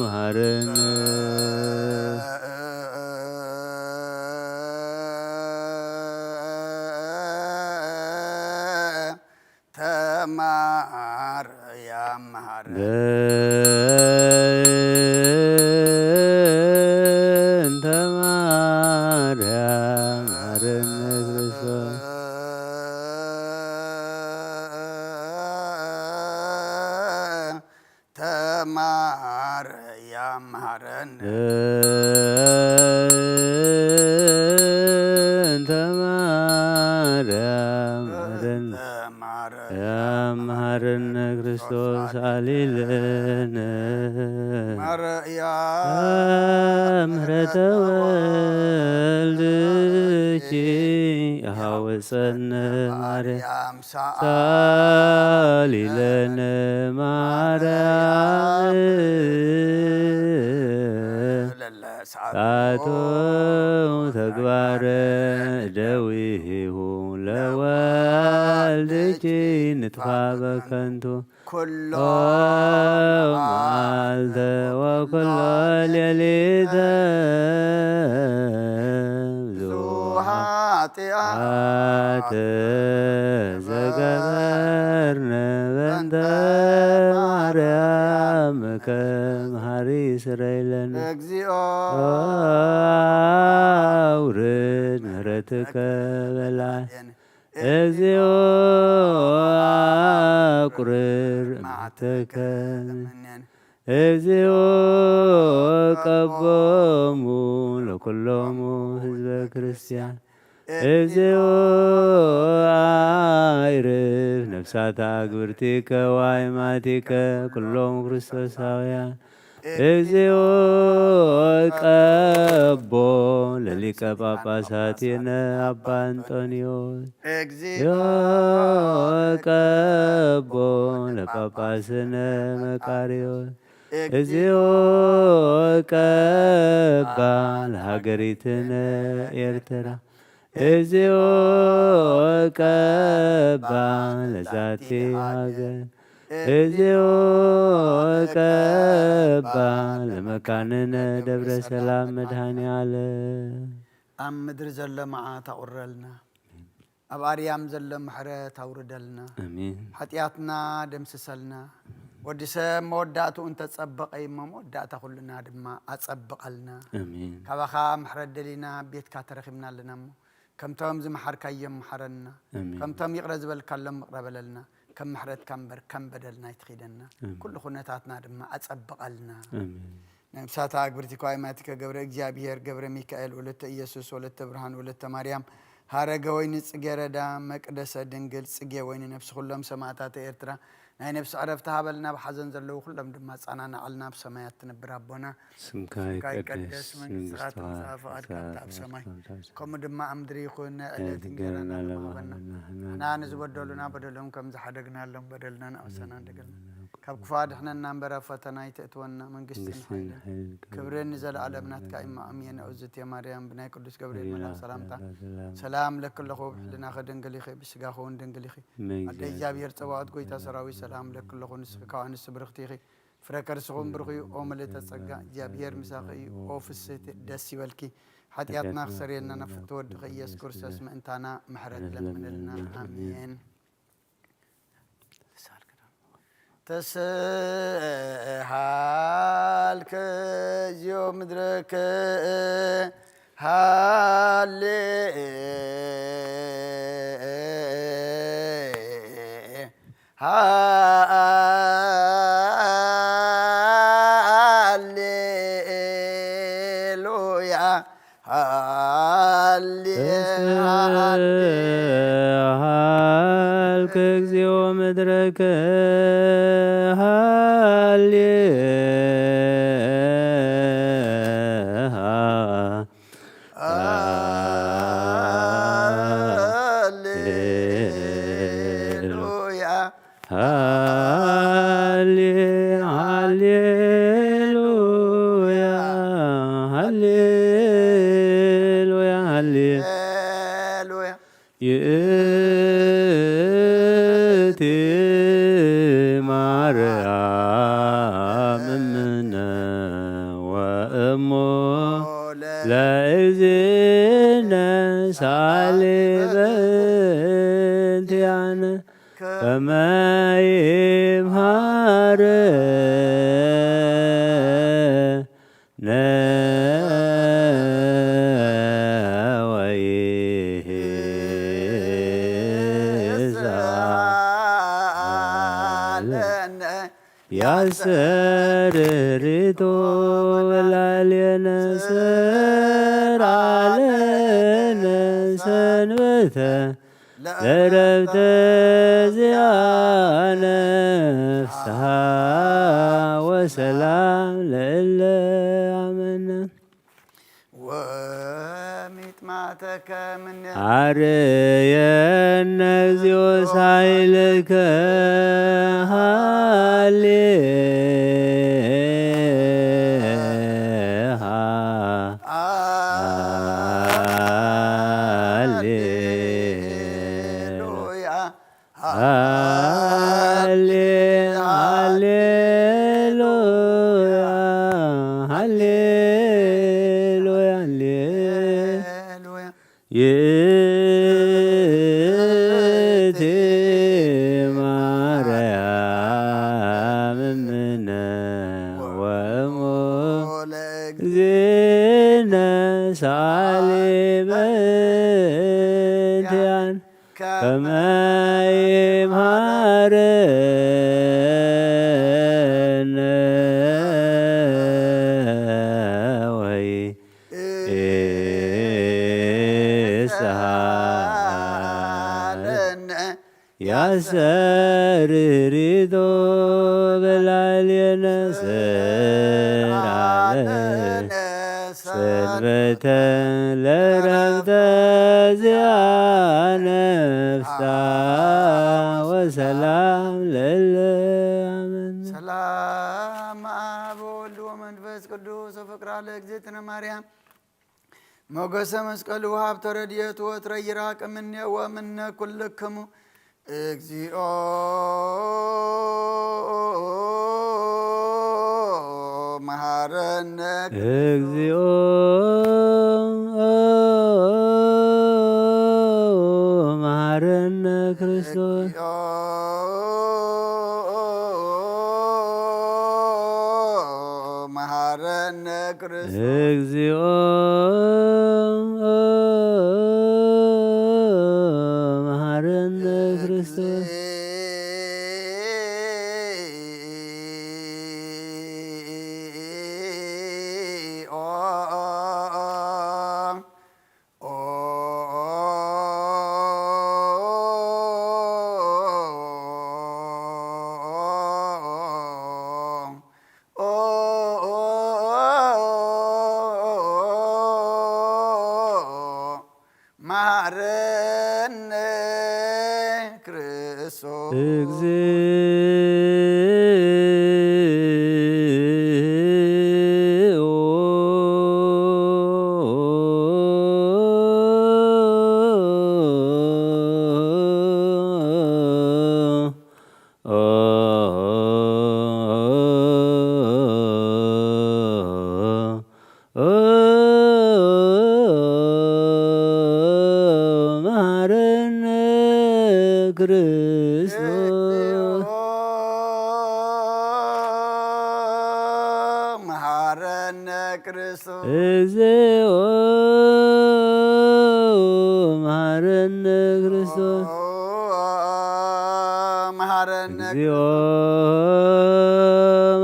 መሐረነ። ተማርያም መሐረነ። በእንተ ማርያም መሐረነ ክርስቶስ። ተማርያም መሐረነ። በእንተ ማርያም መሐረነ። ያም መሐረነ ክርስቶስ አሊለነ። ማርያም ምሕረተ ወልድኪ የሐውፀነ ማርያም ሳሊለነ ማርያም። ሳቶ ተግባረ እደዊሁ ለወልድኪ ንጥፋ በከንቱ ኩሎ መዓልተ ወኩሎ ሌሊተ ብዙ ኃጢአት ዘገበርነ በእንተ ማርያም ከመሃሪ ስረይለነ። እግዚኦ አውርድ ምሕረትከ በላይ። እግዚኦ አቁርር መዓተከ። እግዚኦ ቀቦሙ ለኩሎሙ ህዝበ ክርስቲያን። እግዚኦ አይርፍ ነፍሳታ ግብርቲከ ዋይማቲከ ኩሎም ክርስቶሳውያን። እግዚኦ ቀቦ ለሊቀ ጳጳሳትነ አባ እንጦንዮስ። እግዚኦ ቀቦ ለጳጳስነ መቃርዮስ። እግዚኦ ቀባ ለሃገሪትነ ኤርትራ። እግዚኦ ቀባ ለዛቲ ሃገር። እግዚኦ ቀባ ለመካንነ ደብረ ሰላም መድኃኔ ዓለም። ኣብ ምድሪ ዘሎ መዓት ኣቑረልና፣ ኣብ ኣርያም ዘሎ ምሕረት ኣውርደልና። ኣሜን። ሓጢኣትና ደምስሰልና። ወዲ ሰብ መወዳእትኡ እንተጸበቐ እሞ መወዳእታ ኩልና ድማ ኣጸብቐልና። ኣሜን። ካባኻ ምሕረት ደሊና ኣብ ቤትካ ተረኺብና ኣለና እሞ፣ ከምቶም ዝመሓርካዮም መሓረና። ኣሜን። ከምቶም ይቕረ ዝበልካሎም ይቕረ በለልና። ከም ምሕረትካ እምበር ከም በደልና ኣይትኺደና። ኣሜን። ኩሉ ኩነታትና ድማ ኣጸብቐልና። ኣሜን። ነብሳታ ኣግብርቲ ኳይ ማቲከ ገብረ እግዚኣብሔር ገብረ ሚካኤል ወለተ ኢየሱስ ወለተ ብርሃን ወለተ ማርያም ሃረገ ወይኒ ጽጌረዳ መቅደሰ ድንግል ጽጌ ወይኒ ነፍሲ ኩሎም ሰማዕታት ኤርትራ ናይ ነፍሲ ዕረፍቲ ሃበልና። ኣብ ሓዘን ዘለዉ ኩሎም ድማ ጻናናዓልና። ኣብ ሰማያት ትነብር ኣቦና ስምካ ስምካ ይቀደስ፣ ይቀደስ፣ መንግስትኻ መንግስትኻ ትምጻእ፣ ፍቓድካ ትምጻእ፣ ኣብ ሰማይ ፍቓድካ ኣብ ሰማይ ከምኡ ድማ ኣብ ምድሪ ይኹን። ናይ ናይ ዕለት እንጀራና እንጀራና ለማሃበና። ለማሃበና። ንሕና ንዝበደሉና በደሎም ከም ዝሓደግናሎም በደልና ንኣሰና እንደገና ካብ ክፉ ኣድሕነና እምበር ኣብ ፈተና ኣይተእትወና። መንግስትን መንግስትን ሓይልን ሓይልን ክብርን ክብርን ንዘለኣለም ናትካ እዩ። ኣሜን። ኣውዝት ማርያም ብናይ ቅዱስ ገብርኤል መልኣክ ሰላምታ ሰላም ለኪ ኣለኹ፣ ብሕልናኺ ድንግል ኢኺ፣ ብስጋኺ እውን ድንግል ኢኺ። ኣደ እግዚኣብሔር ጸባኦት ጎይታ ሰራዊት ሰላም ለኪ ኣለኹ፣ ንስኺ ካብ ኣንስቲ ብርኽቲ ኢኺ፣ ፍረ ከርስኹም ብሩኽ እዩ። ኦ ምልእተ ጸጋ እግዚኣብሔር ምሳኺ እዩ። ኦ ፍስህቲ ደስ ይበልኪ፣ ሓጢኣትና ክሰርየልና ናብ ፍትወድኺ ኢየሱስ ክርስቶስ ምእንታና ምሕረት ለምንልና። ኣሜን። ተስሃልከ ዚዮ ምድረከ ሃሌ ሃሌሉያ ሃሌ ሃሌ ሃልከ እግዚኦ ምድረከ ሃሌ ሃሌሉያ ሃሌ ሃሌሉያ ሃሌሉያ ሃሌ ሃሌሉያ ይእቲ ማርያም እምነ ወእሞ ለእግዚእነ ሳሊ በእንቲአነ ከመ ይምሃረ ነወይሳለነ ያሰርሪቶ ላሌነ ስራለነ ሰንበተ ለረብተ ዚአነ ፍስሃ ወሰላም ለእለ አመነ። ወሚጥማተከ ምኔ አርየነ እግዚኦ ሳይልከ ሃሌ ሃሌ ሃሌሉያ ሃሌ ሃሌሉያ ሃሌሉያ ሃሌሉያ ይእቲ ማርያም እምነ ወእሞ ለእግዚእነ ሳሊ በእንቲአነ ከመ ይምሃረነ ወይስሃለነ። ሰርሪቶ በላዕሌነ ሰርዓነ ሰንበተ ለረብተ ዚኣነ ፍስሓ ወሰላም ለለ ኣመን። ሰላም አብ ወወልድ ወመንፈስ ቅዱስ ወፍቅራ ለእግዝእትነ ማርያም ሞገሰ መስቀሉ ወሀብተ ረድኤቱ ወትረ ይራቅ እምኔ ወእምነ ኩልክሙ እግዚኦ መሐረነ እግዚኦ መሐረነ ክርስቶስ። መሐረነ ክርስቶስ። እግዚኦ መሐረነ ክርስቶስ። መሐረነ ክርስቶስ። መሐረነ ክርስቶስ። መሐረነ ክርስቶስ። እግዚኦ መሐረነ ክርስቶስ። መሐረነ እግዚኦ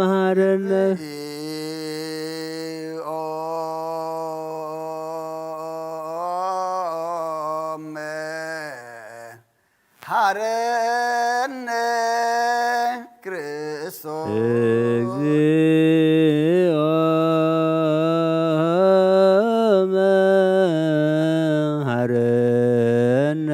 መሐረነ። መሐረነ ክርስቶስ። እግዚኦ መሐረነ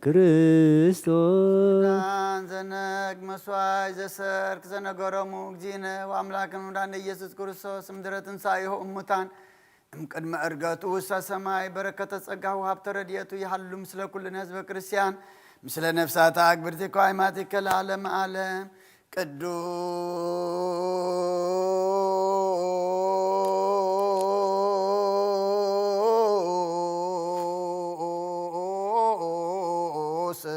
ክርስቶስ። ዳን ዘነግ መስዋይ ዘሰርክ ዘነገሮሙ እግዚእነ ወአምላክን ወዳነ ኢየሱስ ክርስቶስ እምድረ ትንሳኤሁ እሙታን እምቅድመ ዕርገቱ ውሳ ሰማይ በረከተ ጸጋሁ ሀብተ ረድኤቱ ይሃሉ ምስለ ኩልነ ህዝበ ክርስቲያን ምስለ ነፍሳተ አግብርቲኮ አይማቲከ ለዓለመ ዓለም። ቅዱስ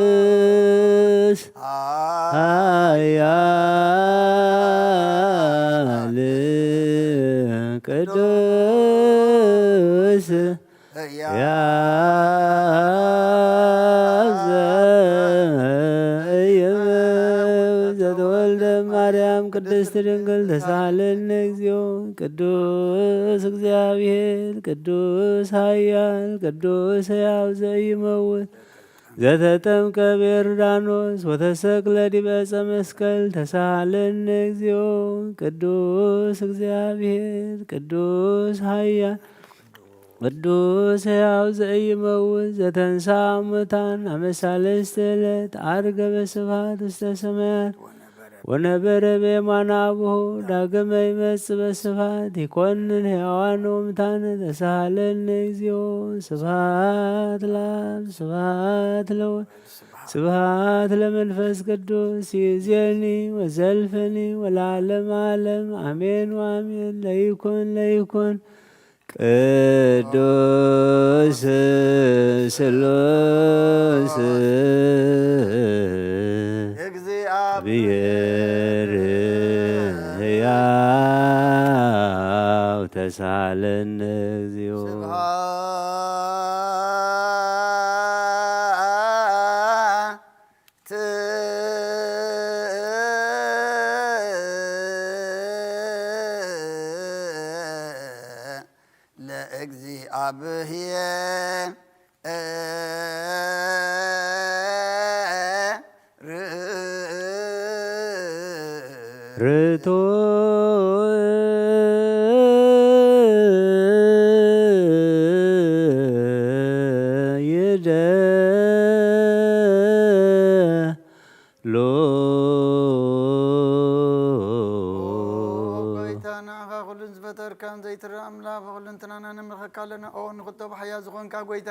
ቅዱስ ኃያል ቅዱስ ሕያው ዘኢይመውት ዘተወልደ ማርያም ቅድስት ድንግል ተሳሃለነ እግዚኦ። ቅዱስ እግዚአብሔር ቅዱስ ኃያል ቅዱስ ሕያው ዘኢይመውት ዘተጠምቀ በዮርዳኖስ ወተሰቅለ ዲበ ዕፀ መስቀል ተሳሃለነ እግዚኦ። ቅዱስ እግዚአብሔር ቅዱስ ኃያል ቅዱስ ሕያው ዘኢይመውት ዘተንሳ እሙታን አመ ሳልስት ዕለት ዐርገ በስብሐት ውስተ ሰማያት ወነበረ በየማነ አቡሁ ዳግመ ይመጽእ በስብሐት ይኮንን ሕያዋን ወሙታን ተሳሃለነ እግዚኦ። ስብሐት ለአብ ስብሐት ለወልድ ስብሐት ለመንፈስ ቅዱስ ይእዜኒ ወዘልፈኒ ወለዓለመ ዓለም አሜን ወአሜን። ለይኩን ለይኩን ቅዱስ ስሉስ እግዚአብሔር ሕያው ተሳለነ እግዚኦ። ስብሐት ለእግዚአብሔር። ርቱዕ ይደሎ። ጎይታ ንዓኻ ኩሉን ዝፈጠርካን ዘይትረእ ኣምላኽ ብኹልንትናና ነምልኸካ ኣለና። ኦ ንኽቶ ብሓያ ዝኾንካ ጎይታ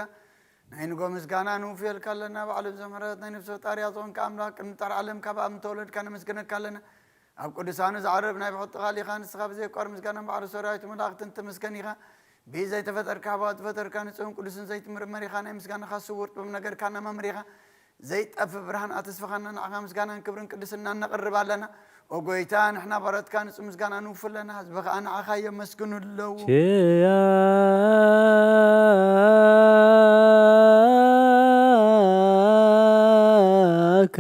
ናይ ንጎ ምስጋና ንውፍየልካ ኣለና። ባዕሉ ዘምሕረት ናይ ነፍሲ ፈጣሪያ ዝኾንካ ኣምላኽ ቅድሚ ጣር ዓለም ካብ ኣብ ምተወለድካ ነመስግነካ ኣለና። ኣብ ቅዱሳኑ ዝዓርብ ናይ ብሕቂ ቃል ኢኻ። ንስኻ ብዘይቋር ምስጋና ባዕሉ ሰራዊት መላእኽትን ትምስገን ኢኻ። ብዘይተፈጠርካ ብኣ ዝፈጠርካ ንጽህን ቅዱስን ዘይትምርመር ኢኻ። ናይ ምስጋናኻ ስውር ጥበብ ነገርካ ነማምር ኢኻ። ዘይጠፍእ ብርሃን ኣተስፋኻና ንዓኻ ምስጋናን ክብርን ቅድስናን ነቕርብ ኣለና። ኦ ጎይታ ንሕና ባሮትካ ንጹህ ምስጋና ንውፍ ኣለና። ህዝቢ ኸኣ ንዓኻ የመስግኑ ኣለዉ። ኪያከ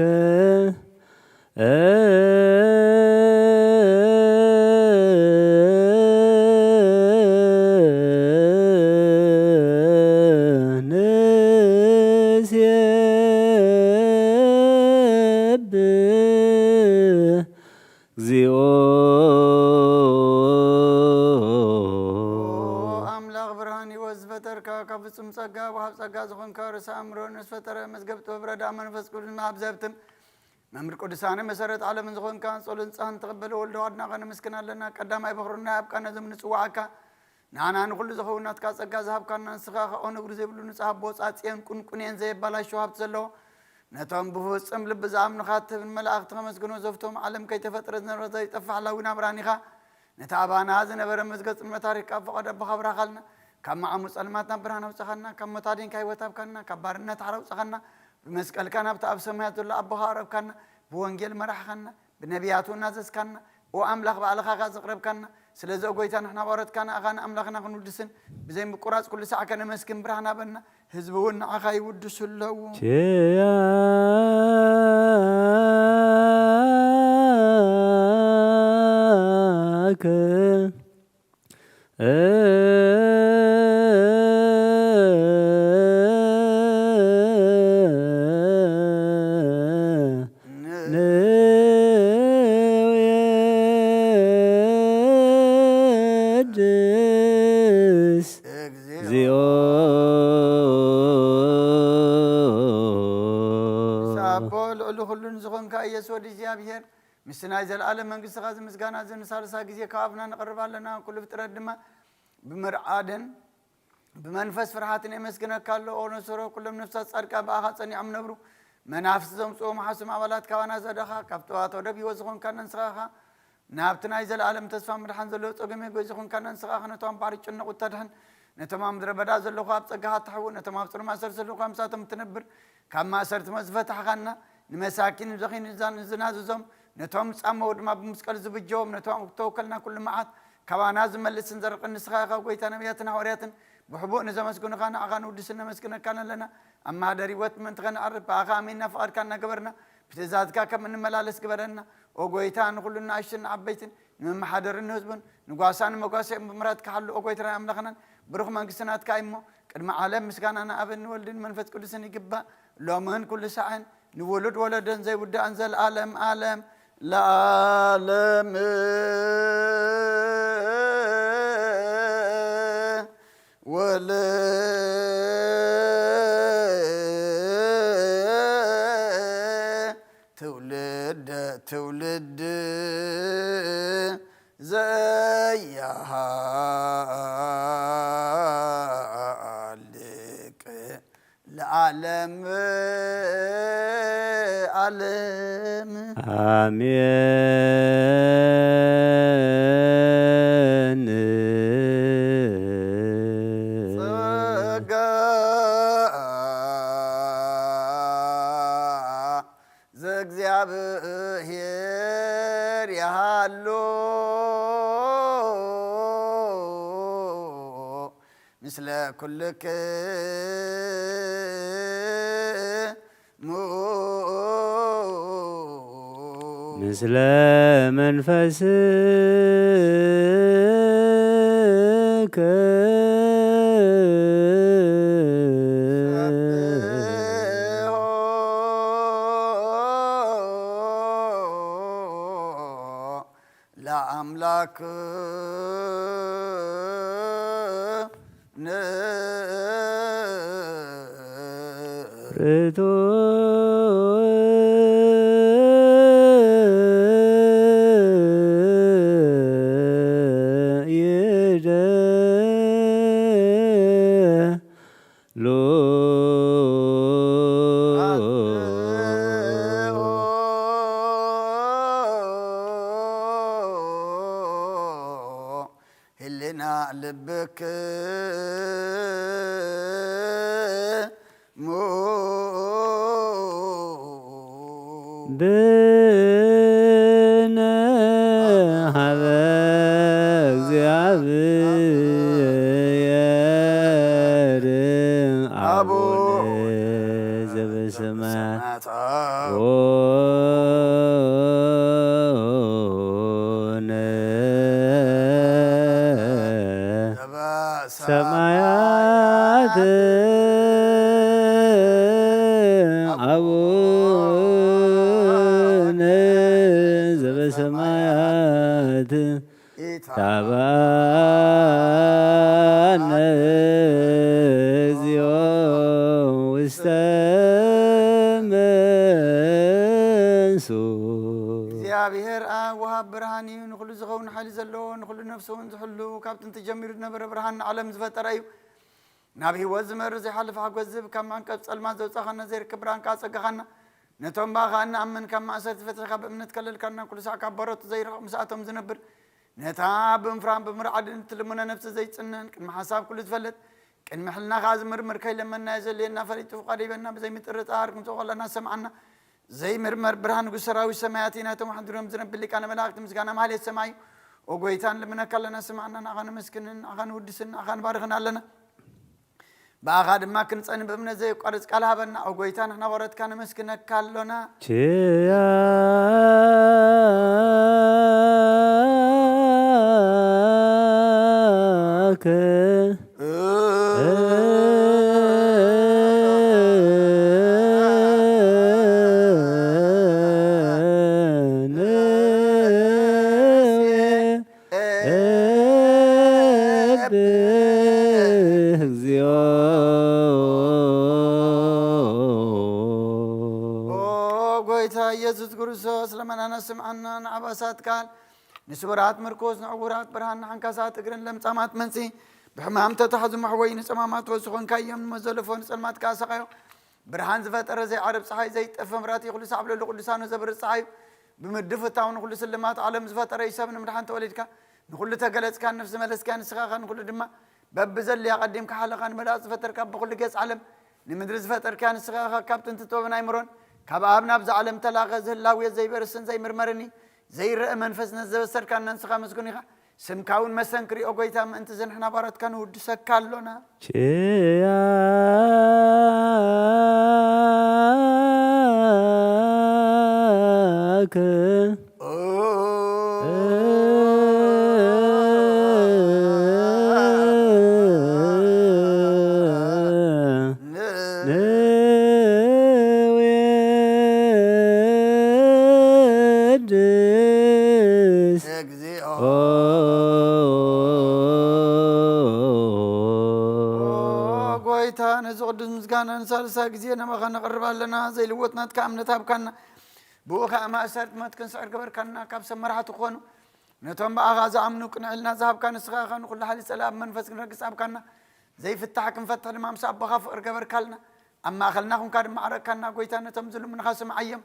ንሴብህ እግዚኦ። ኣምላኽ ብርሃን ህይወት ዝፈጠርካ ካብ ፍጹም ጸጋ ወሃብ ጸጋ ዝኾንካ ርእሰ ኣእምሮ ንዝፈጠረ መዝገብ ጥበብ ረዳ መንፈስ ቅዱስ መሃብ ዘብትም መምህር ቅዱሳነ መሰረት ዓለምን ዝኾንካ ጸሎን ንስኻን ተቐበለ ወልደ ዋድናኻ ነመስግን ኣለና። ቀዳማይ በኹርና ኣብቃ ነዞም ንጽዋዓካ ንዓና ንኹሉ ዝኸውን ናትካ ጸጋ ዝሃብካና ንስኻ ኸኣ ነግሩ ዘይብሉ ንጽሃ ቦጻጽየን ቁንቁንየን ዘየባላሸው ሃብቲ ዘለዎ ነቶም ብፍጹም ልቢ ዝኣምኑኻ እትህብን መላእኽቲ ከመስግኖ ዘፍቶም ዓለም ከይተፈጥረ ዝነበረ ዘይጠፍእ ሓላዊ ናብራን ኢኻ። ነቲ ኣባና ዝነበረ መዝገብ ጽልመት ታሪኽካ ኣብ ፈቐዶ ኣቦኻ ኣብራኻልና። ካብ መዓሙ ጸልማት ናብ ብርሃን ኣውጻኻና። ካብ ሞት ኣዲንካ ህይወት ሃብካና። ካብ ባርነት ሓራ ኣውጻኻና። ብመስቀልካ ናብቲ ኣብ ሰማያት ዘሎ ኣቦኻ ኣቕረብካና። ብወንጌል መራሕኻና። ብነቢያቱ እናዘዝካና። ኦ ኣምላኽ ባዕልኻ ኢኻ ዘቕረብካና። ስለዚ ኦ ጎይታ ንሕና ባሮትካ ንኣኻ ንኣምላኽና ክንውድስን ብዘይ ምቁራጽ ኩሉ ሳዕ ከነመስግን ብርሃን ሃበና። ህዝቢ እውን ንዓኻ ይውድሱ ኣለዉ። ኪያከ ንውየድስ እግዚኦ። ኣቦ ልዕሊ ኩሉ ንዝኾንካ ኢየሱስ ወዲ እግዚኣብሔር ምስቲ ናይ ዘለኣለም መንግስትኻ እዚ ምስጋና እዚ ንሳልሳ ግዜ ካብ ኣፍና ነቕርብ ኣለና። ኩሉ ፍጥረት ድማ ብምርዓድን ብመንፈስ ፍርሃትን የመስግነካ ኣሎ። ኦ ነሰሮ ኩሎም ነፍሳት ጻድቃን ብኣኻ ጸኒዖም ነብሩ። መናፍስቲ ዘምጽኡ መሓሱም ኣባላት ካባና ዘዳኻ ካብ ጥዋት ወደብ ህይወት ዝኾንካ ነንስኻ ኢኻ። ናብቲ ናይ ዘለኣለም ተስፋ ምድሓን ዘለዎ ጸገም የጎይ ዝኾንካ ነንስኻ ኢኻ። ነቶም ኣብ ባሕሪ ጭነቑ እተድሕን፣ ነቶም ኣብ ምድረ በዳ ዘለኹ ኣብ ጸጋኻ እትሕውእ፣ ነቶም ኣብ ጽሩይ ማእሰርቲ ዘለኹ ምሳቶም እትነብር፣ ካብ ማእሰርቲ ሞት ዝፈታሕኻና፣ ንመሳኪን ንዘኺን ንዝናዝዞም፣ ነቶም ዝጻመዉ ድማ ብመስቀል ዝብጀዎም፣ ነቶም ኣብ ተወከልና ኩሉ መዓት ካባና ዝመልስን ዘርቕን ንስኻ ኢኻ። ጎይታ ነቢያትን ሃዋርያትን ብሕቡእ ንዘመስግኑኻ ንዓኻ ንውድስን ነመስግነካን ኣለና። ኣብ ማህደር ህይወት ምእንቲ ኸነዕርፍ ብኣኻ ኣሚንና ፍቓድካ እናገበርና ብትእዛዝካ ከም እንመላለስ ግበረና። ኦ ጎይታ ንኹሉ ንኣሽቱን ንዓበይትን ንመመሓደርን ንህዝቡን ንጓሳን መጓሰኦም ብምሕረትካ ሓሉ። ኦ ጎይታናን ኣምላኽናን ብሩኽ መንግስቲ ናትካ እዩ እሞ ቅድሚ ዓለም ምስጋና ንኣብን ንወልድን መንፈስ ቅዱስን ይግባእ ሎምን ኩሉ ሳዕን ንውሉድ ወለዶን ዘይውዳእን ዘለኣለም ኣለም ለኣለም። ወለ ትውልደ ትውልድ ዘያሃልቅ ለዓለም ዓለም። ኣሜን። እግዚኣብሔር ይሃሉ ምስለ ኩልክሙ ምስለ መንፈስከ ለአምላክ ርቱ ይደሉ ህልና ልብክሙ ብነ ሀበ እግዚኣብሔር አቡነ ዘበሰማያት። ሰማያት አቡነ ዘበሰማያት ይትባረክ እግዚኦ ውስተ መንሱ። እግዚኣብሔር ኣብ ወሃብ ብርሃን እዩ። ንኹሉ ዝኸውን ሓይሊ ዘለዎ፣ ንኹሉ ነፍሲ እውን ዝሕሉ፣ ካብ ጥንቲ ጀሚሩ ዝነበረ ብርሃን ንዓለም ዝፈጠረ እዩ። ናብ ህይወት ዝመርህ ዘይሓልፍ ሓጎስ ዝህብ፣ ካብ መንቀብ ጸልማት ዘውጻኻና፣ ዘይርከብ ብርሃን ከኣ ጸጋኻና፣ ነቶም ብኣኻ እንኣምን ካብ ማእሰርቲ ፈቲሕካ ብእምነት ከለልካና፣ ኩሉ ሳዕ ካብ ባሮት ዘይርሕቕ ምስኣቶም ዝነብር፣ ነታ ብምፍራን ብምርዓድን እትልምኖ ነፍሲ ዘይጽነን፣ ቅድሚ ሓሳብ ኩሉ ዝፈልጥ፣ ቅድሚ ሕልና ከኣ ዝምርምር፣ ከይለመንናዮ ዘድልየና ፈሊጡ ፍቓዱ ሂበና፣ ብዘይምጥርጣር ክንጽኦ ከለና ዝሰምዓና፣ ዘይምርመር ብርሃን ንጉስ ሰራዊት ሰማያት ኢና። እቶም ሓድሮም ዝነብር ሊቃነ መላእክት ምስጋና ማህሌት ሰማይ እዩ። ኦ ጎይታ ንልምነካ ኣለና፣ ስምዓና፣ ንኣኻ ነመስግንን፣ ንኣኻ ንውድስን፣ ንኣኻ ንባርኽን ኣለና። ብኣኻ ድማ ክንጸን ብእምነት ዘየቋርጽ ቃል ሃበና። ኦ ጎይታ ንሕና ባሮትካ ነመስግነካ ኣሎና። ኪያከ ኦ ጎይታ ኢየሱስ ክርስቶስ፣ ልመናና ስምዓና፣ ንዓባሳት ቃል ንስውራት ምርኩስ፣ ንዕውራት ብርሃን፣ ንዓንካሳት እግርን ለምጻማት መንጽሂ፣ ብሕማም ተታሕዙ መሕወይ፣ ንጸማማት ወስ ዝኾንካዮም፣ ንመዘለፎ ንጸልማት ከኣ ሰቓዮ፣ ብርሃን ዝፈጠረ ዘይዓርብ ጸሓይ፣ ዘይጠፍእ መብራህቲ፣ ኩሉ ሳዕ ኣብ ልዕሊ ቅዱሳኑ ዘብርህ ጸሓይ እዩ። ብምድፍታው ንኹሉ ስልማት ዓለም ዝፈጠረ እዩ። ሰብ ንምድሓን ተወሊድካ፣ ንኹሉ ተገለጽካ፣ ነፍሲ መለስካ፣ ንስኻ ኸኣ ንኹሉ ድማ በብዘድልያ ቀዲምካ ሓለኻ ንመላእክት ዝፈጠርካ፣ ብኹሉ ገጽ ዓለም ንምድሪ ዝፈጠርካ፣ ንስኻ ኸኣ ካብ ጥንቲ ጥበብን ኣይምሮን፣ ካብ ኣብ ናብዛ ዓለም ተላኸ፣ ዝህላው ዘይበርስን ዘይምርመርን እዩ። ዘይረአ መንፈስነት ዘበሰርካና ንስኻ ምስጉን ኢኻ። ስምካ እውን መሰንክር እዩ፣ ኦ ጎይታ፣ ምእንቲ እዚ ንሕና ባሮትካ ንውድሰካ ኣሎና። ኪያከ ንዌድስ። ኦ ጎይታ፣ ነዚ ቅዱስ ምስጋና ንሳልሳይ ግዜ ናባኻ ነቕርብ ኣለና። ዘይልወጥ ናትካ እምነት ሃብካና። ብኡ ኸኣ ማእሰርቲ ሞት ክንስዕር ገበርካና። ካብ ሰብ መራሕቲ ክኾኑ ነቶም ብኣኻ ዝኣምኑ ቅንዕ ኢልና ዝሃብካ ንስኻ ኢኻ። ንኹሉ ሓይሊ ጸላኢ ብመንፈስ ክንረግጽ ሃብካና። ዘይፍታሕ ክንፈትሕ ድማ ምስ ኣቦኻ ፍቕሪ ገበርካልና። ኣብ ማእከልና ኹንካ ድማ ዓረቅካና። ጎይታ፣ ነቶም ዝልምኑኻ ስምዓዮም።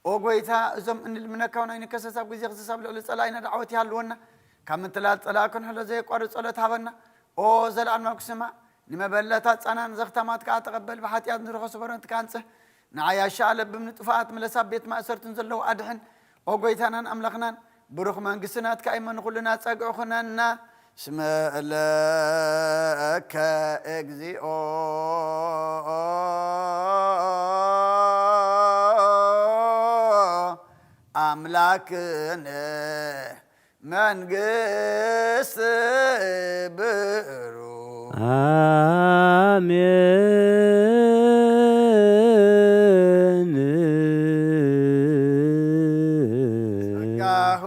ኦ ጎይታ፣ እዞም እንልምነካ እውን ኣይንከሰስ። ኣብ ግዜ ክሰስ ኣብ ልዕሊ ጸላኢና ዳዕወት ይሃልወና። ካብ ምትላል ጸላኢ ክንሕሎ ዘየቋርጽ ጸሎት ሃበና። ኦ ዘለኣለማዊ ክስማ፣ ንመበለታት ጻና ንዘኽታማት ከኣ ተቐበል። ብሓጢኣት ንዝረኸሱ በረንትካ ኣንጽህ። ንዓይ ኣሻ ለብም ንጥፋኣት ምለስ ኣብ ቤት ማእሰርትን ዘለዉ ኣድሕን። ኦ ጎይታናን ኣምላኽናን፣ ብሩኽ መንግስቲ ናትካ እሞ ንኹልና ጸግዒ ኩነና። ስመ ለከ እግዚኦ ኣምላክነ መንግስት ብሩ። አሜን። ጸጋሁ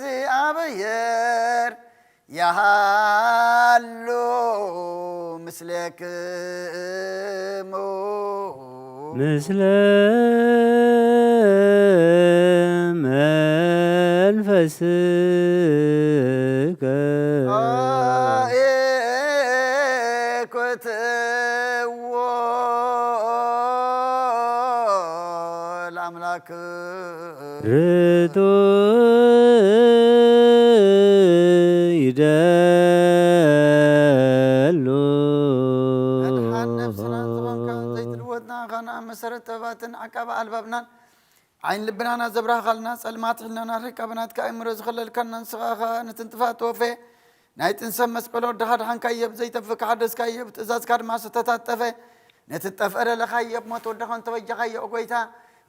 ለእግዚኣብሔር ያሃሉ ምስሌክሙ። ምስለ መንፈስከ። ኢኩትዎ ለአምላክ። ርቱ ይደሉ። መድሓን ነፍስናን ዝኾንካ ዘይትልወጥ ንዓኻ ንኣብ መሰረት ጥበባትን ዓቃቢ ኣልባብናን ዓይን ልብናና ዘብራህኻልና፣ ጸልማት ሕልናና ርሕቃ ብናትካ ኣእምሮ ዝኸለልካና ንስኻ ኸኣ ነቲ ንጥፋእ ተወፈየ ናይ ጥንሰ መስቀል ወድኻ ድሓንካዮ፣ ብዘይተፍካ ሓደስካዮ፣ ብትእዛዝካ ድማ ዝተታጠፈ ነቲ ጠፍአ ደለኻዮ ብሞት ወድኻ እንተበጃኻዮ፣ ኦ ጐይታ፣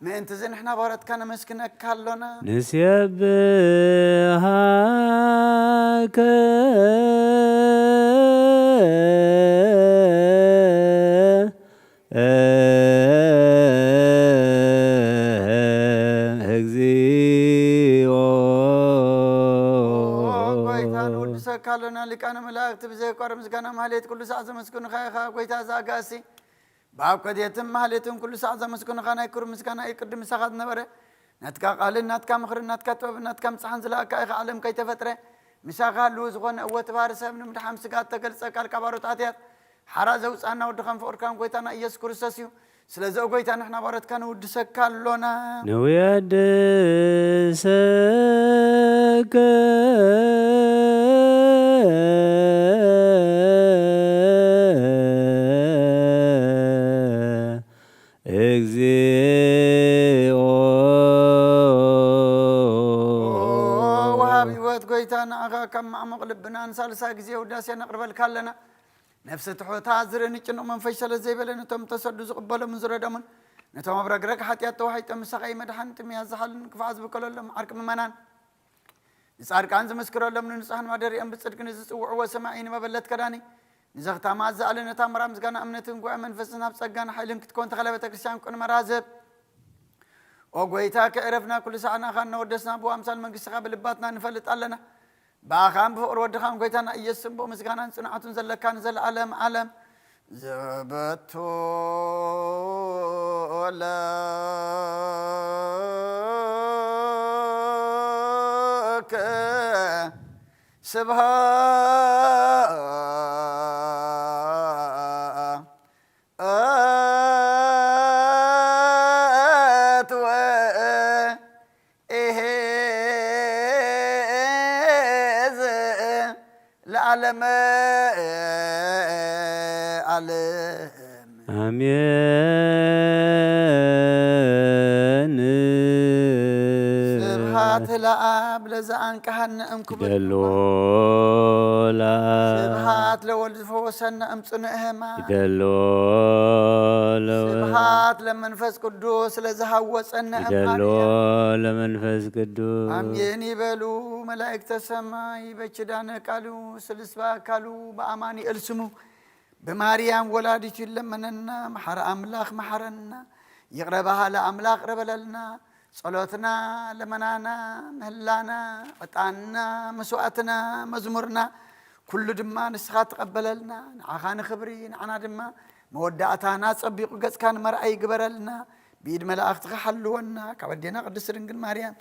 ምእንቲ እዚ ንሕና ባሮትካ ነመስግነካ ኣሎና። ንስየብሃከ እግዚኦ። ኦ ጐይታ፣ ንውድሰካ ኣሎና። ሊቃነ መላእክቲ ብዘየቋርጽ ምስጋና ማህሌት ኩሉ ሳዕ ዘመስግኑኻ ኢኻ። ጐይታ፣ እዚ ኣጋእሲ ብኣብ ከድየትን ማህሌትን ኩሉ ሳዕ ዘመስግኑኻ ናይ ክብሪ ምስጋና እዩ። ቅድሚ ምሳኻ ዝነበረ ናትካ ቃልን ናትካ ምኽርን ናትካ ጥበብን ናትካ ምጽሓን ዝለኣካ ኢኻ። ዓለም ከይተፈጥረ ምሳኻ ህልው ዝኾነ፣ እወ፣ እቲ ባህሪ ሰብ ንምድሓን ስጋ እተገልጸ ቃልካ ባሮት ኣትያት ሓራ ዘውጽኣና ወድኻን ፍቕርካን ጐይታና ኢየሱስ ክርስቶስ እዩ። ስለዚ፣ ኦ ጐይታ፣ ንሕና ባሮትካ ንውድሰካ ኣሎና። ንውየድሰከ እግዚኦ። ወሃብ ህይወት ጐይታ፣ ንዓኻ ካብ ማዕሙቕ ልብና ንሳልሳይ ግዜ ውዳሴ ነቕርበልካ ኣለና። ነፍሲ ትሑታ ዝርኢ ንጭኑቕ መንፈስ ሰለ ዘይበለ፣ ነቶም ተሰዱ ዝቕበሎምን ዝረደሙን፣ ነቶም ኣብ ረግረግ ሓጢኣት ተዋሒጦም ምሳኻ መድሓን ጥምያ ዝሓልን ክፉዓት ዝበቀለሎም ዓርቂ ምእመናን፣ ንጻድቃን ዝምስክረሎም፣ ንንጹሓን ማደሪኦም ብጽድቂ ንዝጽውዕዎ ሰማዒ ንመበለት ከዳኒ፣ ንዘኽታማ ዝኣለ ነታ መራ ምስጋና እምነትን ጉባኤ መንፈስን ኣብ ጸጋን ሓይልን ክትከውን ተኸለ ቤተ ክርስቲያን ቅን መራዝብ። ኦ ጐይታ፣ ከዕረፍና ኩሉ ሳዕ ንኣኻ እናወደስና ብኣምሳል መንግስትኻ ብልባትና ንፈልጥ ኣለና። ብኣኻን ብፍቕሪ ወድኻን ጐይታና ኢየሱስን ብኡ ምስጋናን ጽንዓቱን ዘለካ ንዘለዓለም ዓለም ዘበቱ ለከ ስብሐት ወ ኢሕዝ ለዓለመ ዓለም። ኣሜን። ስብሐት ለኣብ ለዘአንቀሐነ እምክብል። ይደሎ ለኣብ። ስብሐት ለወልድ ዝፈወሰነ እምጽኑዕ ህማም። ይደሎ ለወ- ስብሐት ለመንፈስ ቅዱስ ለዝሃወጸነ እም ይደሎ ኣርያም። ለመንፈስ ቅዱስ። ኣሜን ይበሉ መላእክተ ሰማይ። በኪዳነ ቃሉ ስሉስ በአካሉ በአማኑኤል ስሙ ብማርያም ወላዲቱ ይለመነና። መሓረ ኣምላኽ መሓረና። ይቕረ በሃሊ ኣምላኽ ይቕረ በለልና። ጸሎትና፣ ልመናና፣ ምህላና፣ ዕጣንና፣ መስዋእትና፣ መዝሙርና፣ ኩሉ ድማ ንስኻ ተቐበለልና። ንዓኻ ንኽብሪ፣ ንዓና ድማ መወዳእታና ጸቢቑ ገጽካ ንመርኣይ ይግበረልና። ብኢድ መላእኽትኻ ሓልወና። ካብ ኣዴና ቅድስት ድንግል ማርያም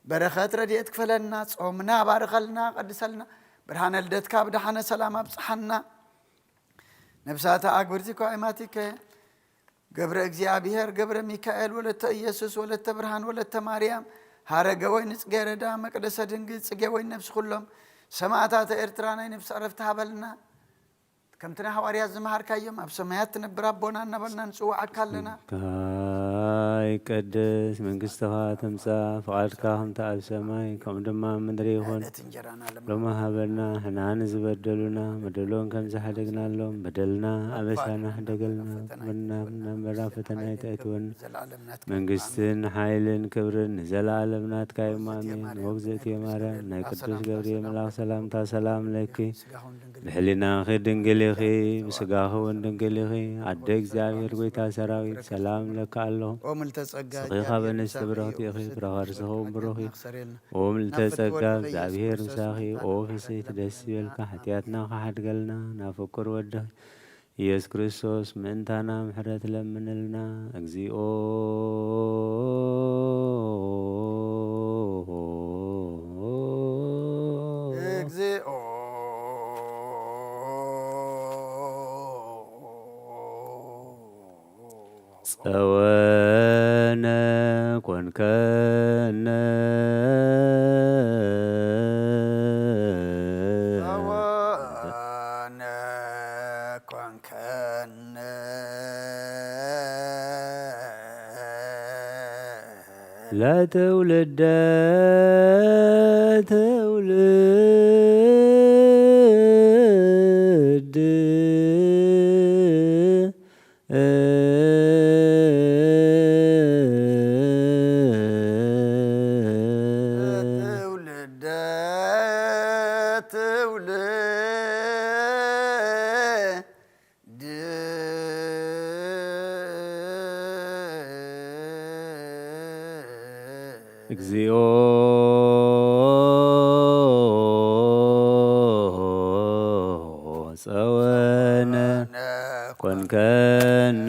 በረኸት ረድኤት ክፈለልና። ጾምና ባርኸልና፣ ቀድሰልና። ብርሃነ ልደትካ ብደሓነ ሰላም ኣብጽሓና። ነፍሳተ ኣግብርቲኮ ኣይማቲከ ገብረ እግዚኣብሔር፣ ገብረ ሚካኤል፣ ወለተ ኢየሱስ፣ ወለተ ብርሃን፣ ወለተ ማርያም፣ ሃረገ ወይን ጽጌረዳ፣ መቅደሰ ድንግል፣ ጽጌ ወይን ነፍሲ ኩሎም ሰማዕታተ ኤርትራ ናይ ነፍሲ ዕረፍቲ ሃበልና። ከምቲ ንሃዋርያት ዝመሃርካዮም፣ ኣብ ሰማያት ትነብር ኣቦና እናበልና ንጽውዓካ ኣለና። ስምካ ይቀደስ፣ መንግስትኻ ትምጻእ፣ ፍቓድካ ከምቲ ኣብ ሰማይ ከምኡ ድማ ኣብ ምድሪ ይኹን። ዕለት እንጀራና ለማ ሎሚ ሃበና፣ ሕና ንዝበደሉና፣ በደሎም ከም ዝሓደግናሎም፣ በደልና ኣበሳና ሕደገልና፣ መና ናብ መራ ፈተና ኣይተእትወና። ዘላለም ናትካ መንግስትን ሓይልን ክብርን ንዘለኣለም ናትካ እዩ። ኣሜን። ወግዘእትዮ ማርያም፣ ናይ ቅዱስ ገብርኤል መልኣኽ ሰላምታ ሰላም ለኪ፣ ብሕሊናኺ ድንግል ኢኺ፣ ብስጋኺ እውን ድንግል ኢኺ። ኣደ እግዚኣብሔር፣ ጎይታ ሰራዊት፣ ሰላም ለኪ ኣለኹ። ኦ ምልተ ጸጋ ንስኺ ካብ ኣንስቲ ብርኽቲ ኢኺ፣ ፍረ ከርስኺ እውን ብሩኽ እዩ። ኦ ምልተ ጸጋ፣ እግዚኣብሔር ምሳኺ። ኦ ፍስሕቲ፣ ደስ ይበልካ፣ ሓጢኣትና ክሓድገልና ናብ ፍቁር ወድኺ ኢየሱስ ክርስቶስ ምእንታና ምሕረት ለምንልና። እግዚኦ እግዚኦ ጸወነ ኮንከነ። ጸወነ ኮንከነ። ለትውልደ ትውልድ። ትውልደ ትውልድ። እግዚኦ ጸወነ ኮንከነ።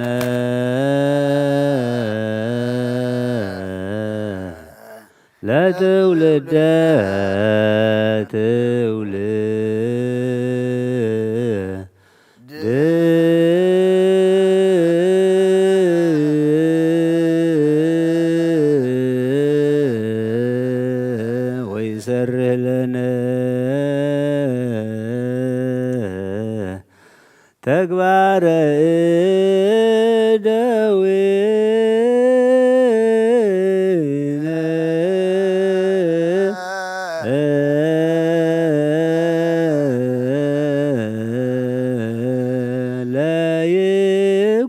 ለትውልደ ትውልድ። ወይሰርህ ለነ ተግባረ እደዊነ።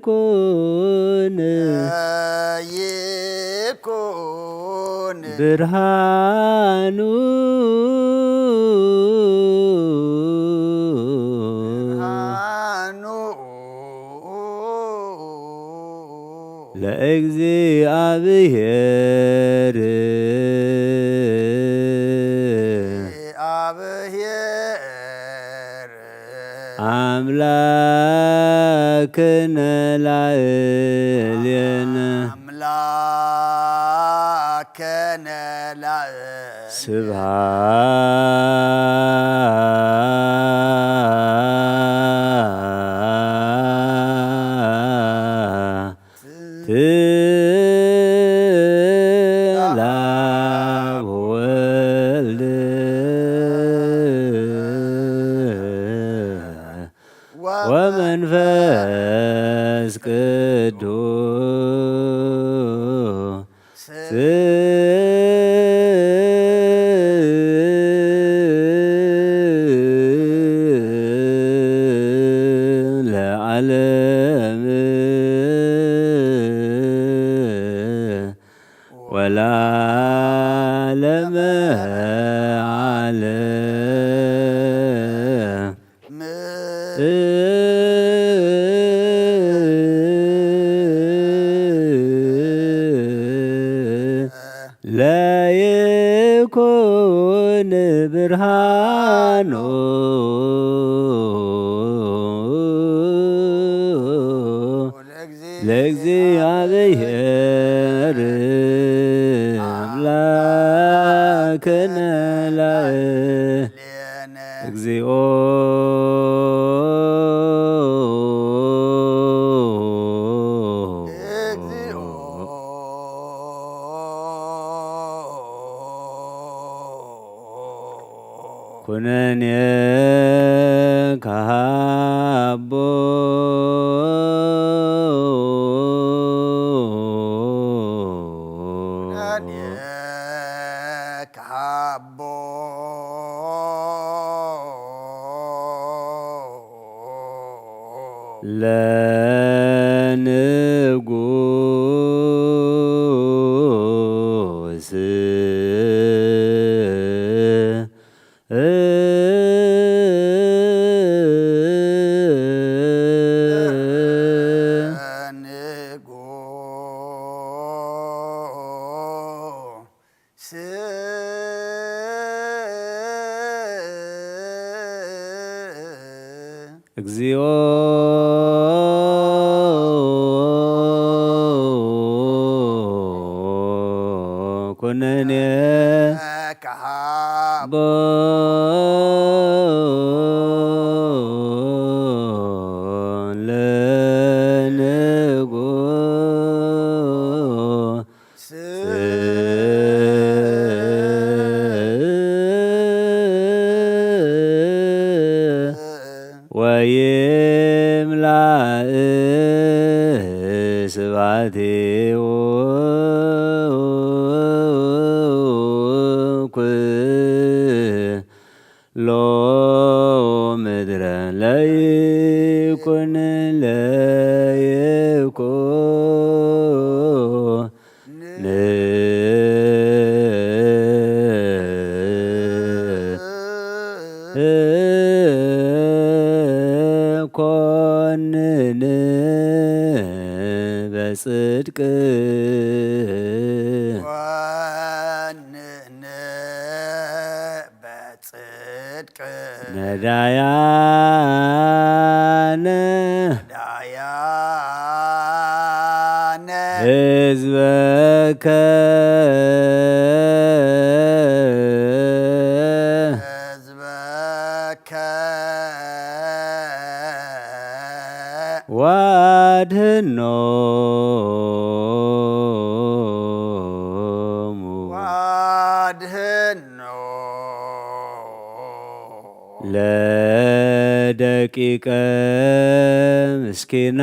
ለይኩን ይኩን ብርሃኑ ብርሃኑ ለእግዚኣብሔር ኣብሔር ኣምላክነ ላዕሌነ። ኣምላክነ ላዕሌነ ስብሐት ለአብ ወወልድ ወመንፈስ ቅዱስ ለዓለም ወለዓለመ ዓለም። ለይኩን ብርሃኑ ለእግዚኣብሔር ኣምላክነ ላዕሌነ። እግዚኦ ኩነኔ ካሃ ለንጉስ ስ- እግዚኦ ኩነኔ ካሃ ቦ ለንጉ ወይምላእ ስብሐቲሁ ኩሎ ምድረ ለይኩን ለይኩን ኮንን በጽድቅ ኮንን በጽድቅ ነዳያነ ነዳያነ ህዝበከ ህዝበከ ዋድህኖሙ ዋድህኖ ለደቂቀ ምስኪናኒከ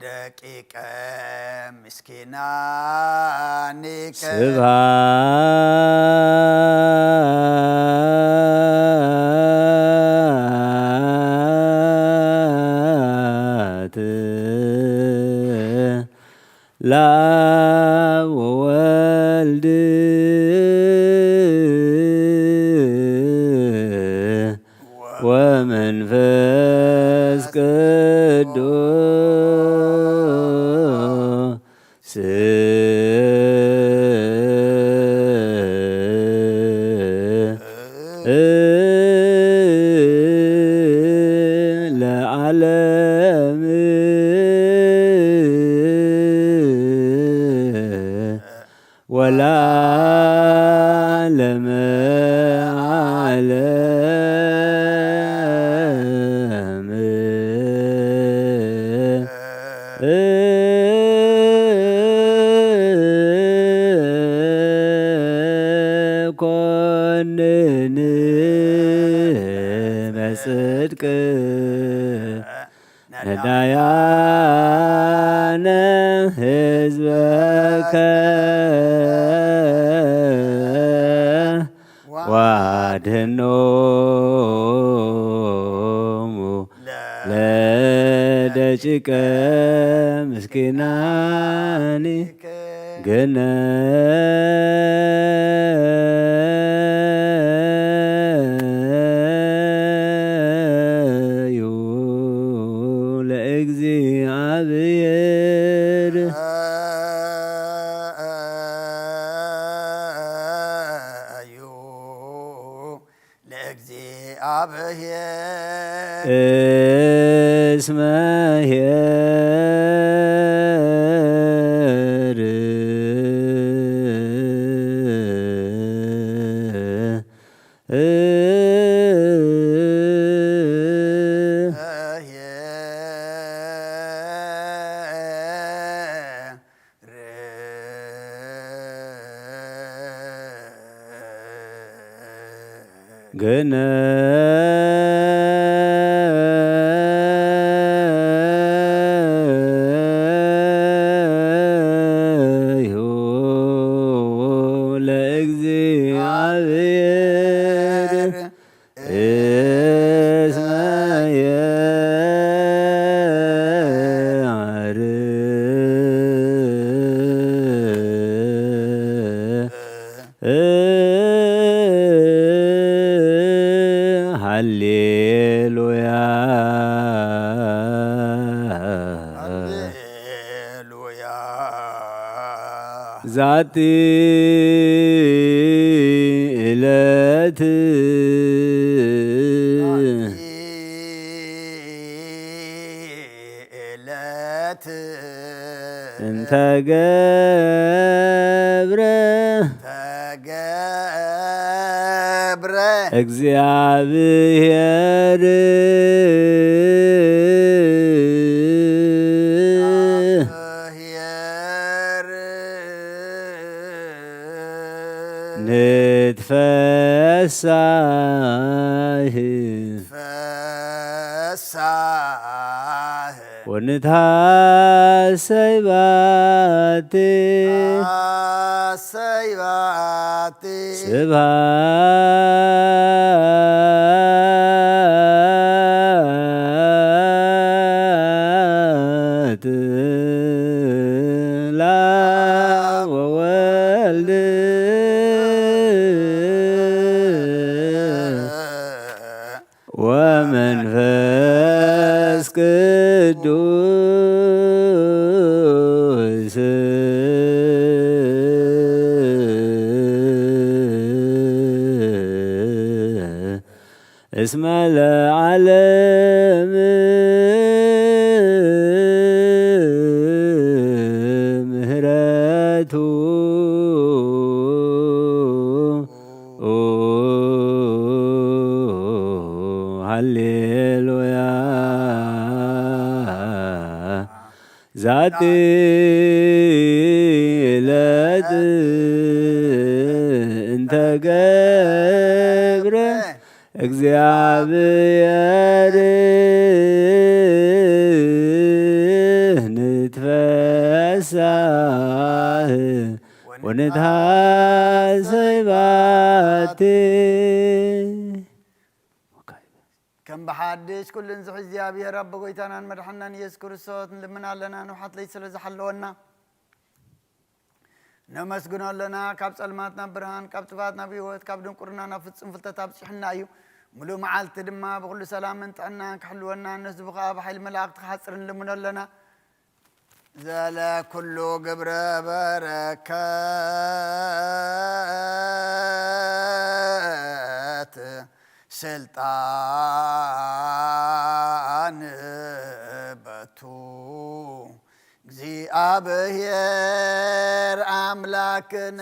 ደቂቀ ምስኪናኒከ ስብሐት ለአብ ወወልድ ወመንፈስ ቅዱስ ለዓለም ወለዓለመ ዓለም። ኮንን በጽድቅ ነዳያነ ህዝበከ ዋድህኖሙ ለደቂቀ ምስኪናኒ ግነዩ ለእግዚኣብሔር። ለእግዚኣብሔር እስመ ኄር ግነዩ ለእግዚኣብሔር። ሃሌሉያ። ሃሌሉያ። ዛቲ ዕለት ዛቲ ዕለት እንተ ገብረ ተገብረ እግዚኣብሔር። ኄር ንትፈሳህ ፈሳህ ወንትሐሰይ ባቲ። ሰይባቲ ስብሐት ለአብ ወወልድ ወመንፈስ ቅዱስ። እስመ ለዓለም ምህረቱ ሃሌሉያ። ዛቲ ዕለት እንተ ገብረ እግዚኣብሔር ንትፈሳህ ወንትሐሰይ ባቲ። ከም ብሓድሽ ኩሉ ንዝሒ እግዚኣብሔር ኣቦ ጎይታናን መድሓናን ኢየሱስ ክርስቶስ ንልምን ኣለና። ንውሓት ለይቲ ስለ ዝሓለወና ነመስግኖ ኣለና። ካብ ጸልማት ናብ ብርሃን፣ ካብ ጥፋት ናብ ህይወት፣ ካብ ድንቁርና ናብ ፍጹም ፍልጠት ኣብጺሑና እዩ። ሙሉእ መዓልቲ ድማ ብኹሉ ሰላምን ጥዕናን ክሕልወና፣ ነዚ ብኸኣ ብሓይሊ መላእኽቲ ክሓጽር ንልምኖ ኣለና። ዘለ ኩሉ ግብረ በረከት ስልጣን በቱ እግዚኣብሔር ኣምላክነ።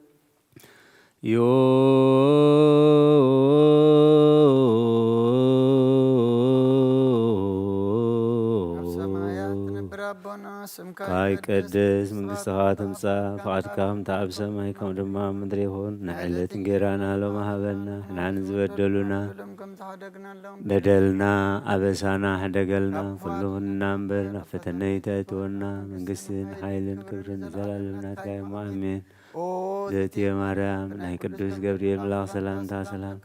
ጸልዮ ኣብ ሰማያት ትነብር ኣቦና፣ ስምካ ይትቀደስ፣ መንግስትኻ ትምጻእ፣ ፍቓድካ ከምቲ ኣብ ሰማይ ከም ድማ ኣብ ምድሪ ይኹን። ንዕለት እንጌራና ሎሚ ሃበና፣ ንሕና ንዝበደሉና በደልና ኣበሳና ሕደገልና፣ ኩሉ ምንና እምበር ናብ ፈተነ ይተእትወና፣ መንግስትን ሓይልን ክብርን ዘላለም ናትካ እዮም። ኣሜን። ዘእትየ ማርያም ናይ ቅዱስ ገብርኤል መልኣኽ ሰላምታ ሰላም።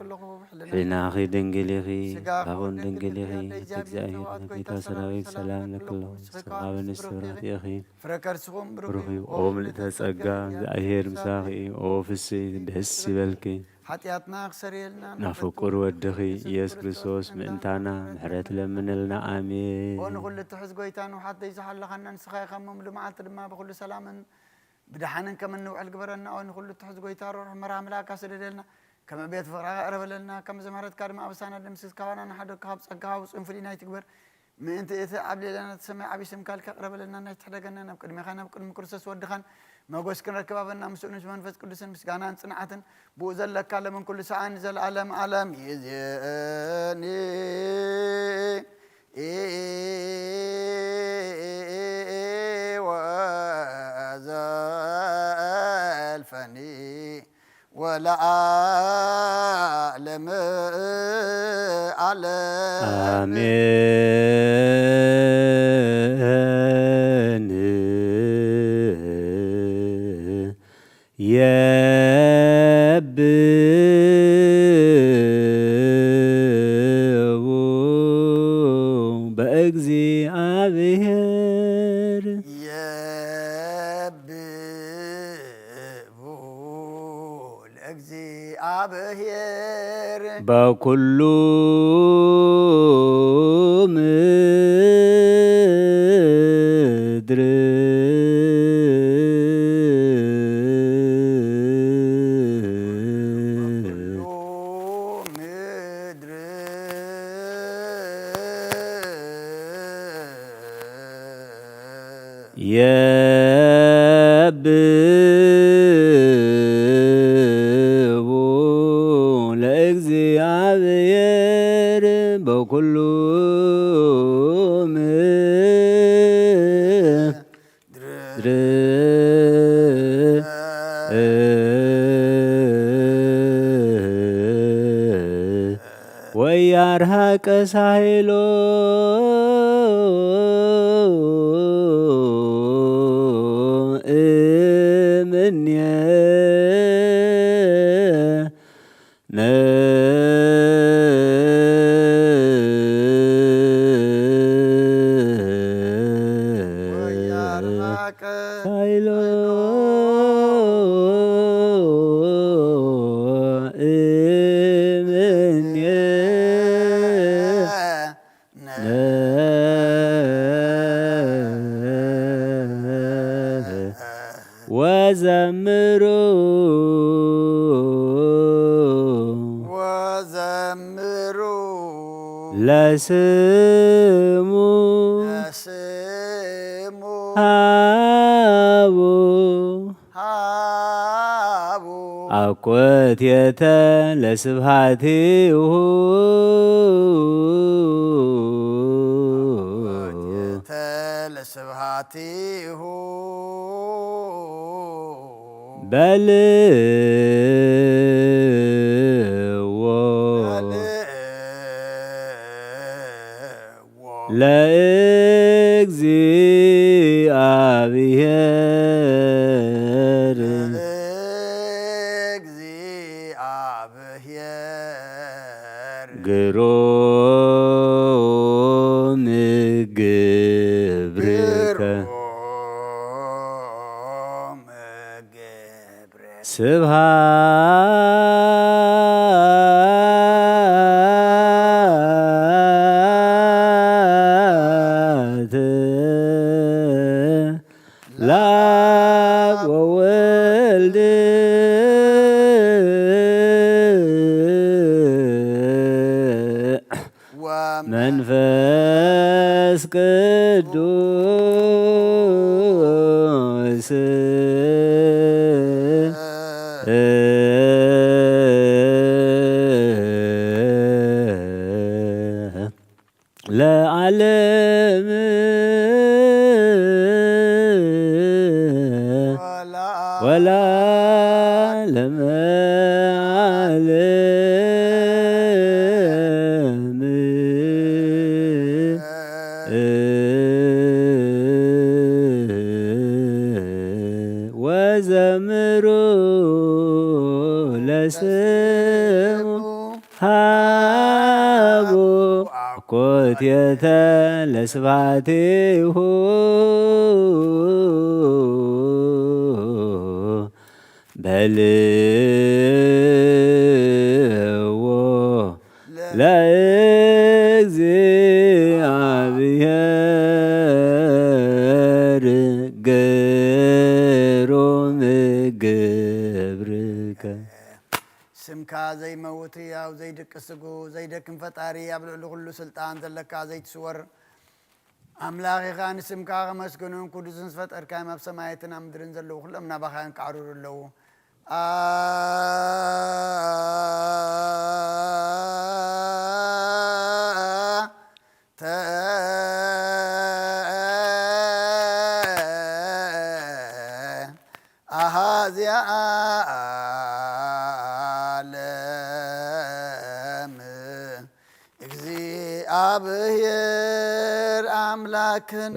ሕሊናኺ ድንግል ኢኺ፣ ስጋኹን ድንግል ኢኺ፣ እግዚኣብሔር ጌታ ሰራዊት ሰላም ለክሎ። ሰብኣዊ ንስብራት ኢኺ። ፍረ ከርስኹም ብሩኽ እዩ። ኦ ምልእተ ጸጋ፣ እግዚኣብሔር ምሳኺ እዩ። ኦ ፍስሕቲ ደስ ይበልኪ። ሓጢኣትና ክሰርየልና ናብ ፍቁር ወድኺ ኢየሱስ ክርስቶስ ምእንታና ምሕረት ለምንልና። ኣሜን። ኦ ንኹሉ ትሕዝ ጎይታ፣ ንውሓት ዘይዝሓለኻና ንስኻ ኢኻ እሞ፣ ምሉእ መዓልቲ ድማ ብኹሉ ሰላምን ብደሓንን ከም እንውዕል ግበረና። ኦ ንኹሉ ትሕዝ ጎይታ፣ ርሑሕ መርሃ መልኣካ ስደደልና። ከም ዕብየት ፍቕርኻ ቅረበለልና፣ ከም ምሕረትካ ድማ ኣበሳና ደምስስ፣ ካባና ንሓደግካ ካብ ጸጋኻ ውጹን ፍልይና ኣይትግበር። ምእንቲ እቲ ኣብ ልዕሌና እቲ ሰማይ ዓቢ ስምካ ኢልካ ቅረበለልና፣ ናይ ትሕደገና ናብ ቅድሜኻ፣ ናብ ቅድሚ ክርስቶስ ወድኻን መጎስ ክንረክብ ሃበና። ምስኡ ምስ መንፈስ ቅዱስን ምስጋናን ጽንዓትን ብኡ ዘለካ ለምን ኩሉ ሰዓን ንዘለኣለም ዓለም ይእዜኒ ወዘልፈኒ ወለዓለመ ዓለም። ኣሜን። የብቡ በእግዚኣብሔር የብቡ ለእግዚኣብሔር በኩሉ ምድር ምድር የብቡ ለእግዚኣብሔር በኩሉ ምድር ወያርሃቀ ሳይሎ እምኔ ሳይሎ እምኔ ወዘምሩ ወዘምሩ ለስሙ ለስሙ ሃቡ ሃቡ አኮቴተ ለስብሃቲሁ ተለ ስብሃቲሁ በልዎ ለእግዚኣብሔር እግዚአብሔር ግሩም ግብርከ ግሩም ግብር ስብሐት ለአብ ወወልድ መንፈስ ቅዱስ ለዓለም ወለዓለመ ዓለም ወዘምሩ ለስሙ ሃቡ አኮቴተ ለስብሐቲሁ በልዎ ለእግዚኣብሔር ግሩም ግብርከ። ስምካ ዘይመውት ህያው ዘይድቅስ ስጉ ዘይደክም ፈጣሪ ኣብ ልዕሊ ኩሉ ስልጣን ዘለካ ዘይትስወር ኣምላኽ ኢኻ። ንስምካ ከመስግኑን ቅዱስን ዝፈጠርካዮም ኣብ ሰማያትን ኣብ ምድርን ዘለዉ ኩሎም ናባኻ የንቃዕርሩ ኣለዉ። ኣንተ ኣሃዚ ዓለም እግዚኣብሔር ኣምላክነ።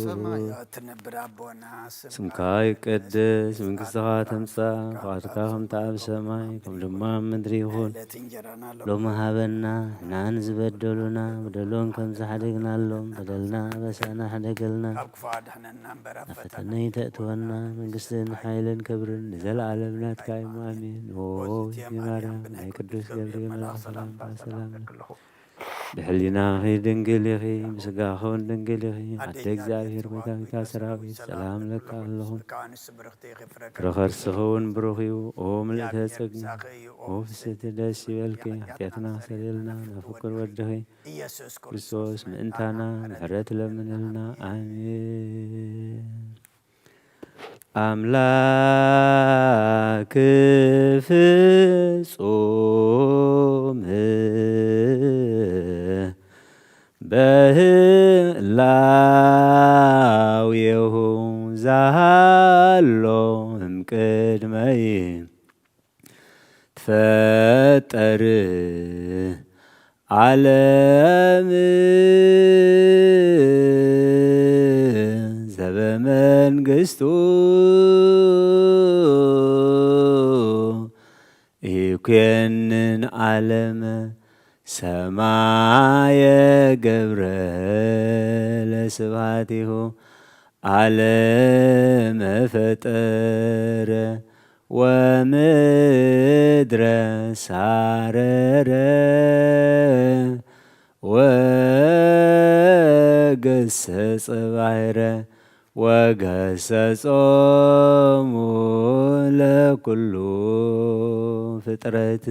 ሰማያት ትነብር ኣቦና፣ ስምካ ይቀደስ፣ መንግስትኻ ትምጻእ፣ ፍቓድካ ከምቲ ኣብ ሰማይ ከም ድማ ኣብ ምድሪ ይኹን። ዕለት እንጀራና ሎሚ ሃበና፣ ንሕናን ዝበደሉና በደሎም ከም ዝሓደግናሎም በደልና ኣበሳና ሕደገልና። ካብ ክፉ ኣድሕነና እምበር፣ ናብ ፈተነ ኣይተእትወና፣ መንግስትን ሓይልን ክብርን ንዘለኣለም ናትካ እዮም። ኣሜን። ኦ ማርያም፣ ናይ ቅዱስ ገብርኤል መልኣኽ ሰላምታ ሰላም ለኪ። ብሕሊናኺ ድንግል ኢኺ፣ ብስጋኺ እውን ድንግል ኢኺ። ኣደ እግዚኣብሔር፣ መድኃኒተ ሰራዊት፣ ሰላም ለኪ ኣለኹ። ፍረ ከርስኺ እውን ብሩኽ እዩ። ኦ ምልእተ ጸጋ፣ ኦ ፍስሕቲ ደስ ይበልኪ። ሓጢኣትና ክሰረየልና ናብ ፍቁር ወድኺ ኢየሱስ ክርስቶስ ምእንታና ምሕረት ለምንልና። ኣሜን። ኣምላክ ፍጹም በህላዌሁ ዛሃሎ እምቅድመ ይትፈጠር ዓለም ዘበመንግስቱ ይኩንን ዓለም ሰማየ ገብረ ለስብሐቲሁ ዓለመ ፈጠረ ወምድረ ሳረረ ወገሰጸ ባሕረ ወገሰጾሙ ለኩሉ ፍጥረት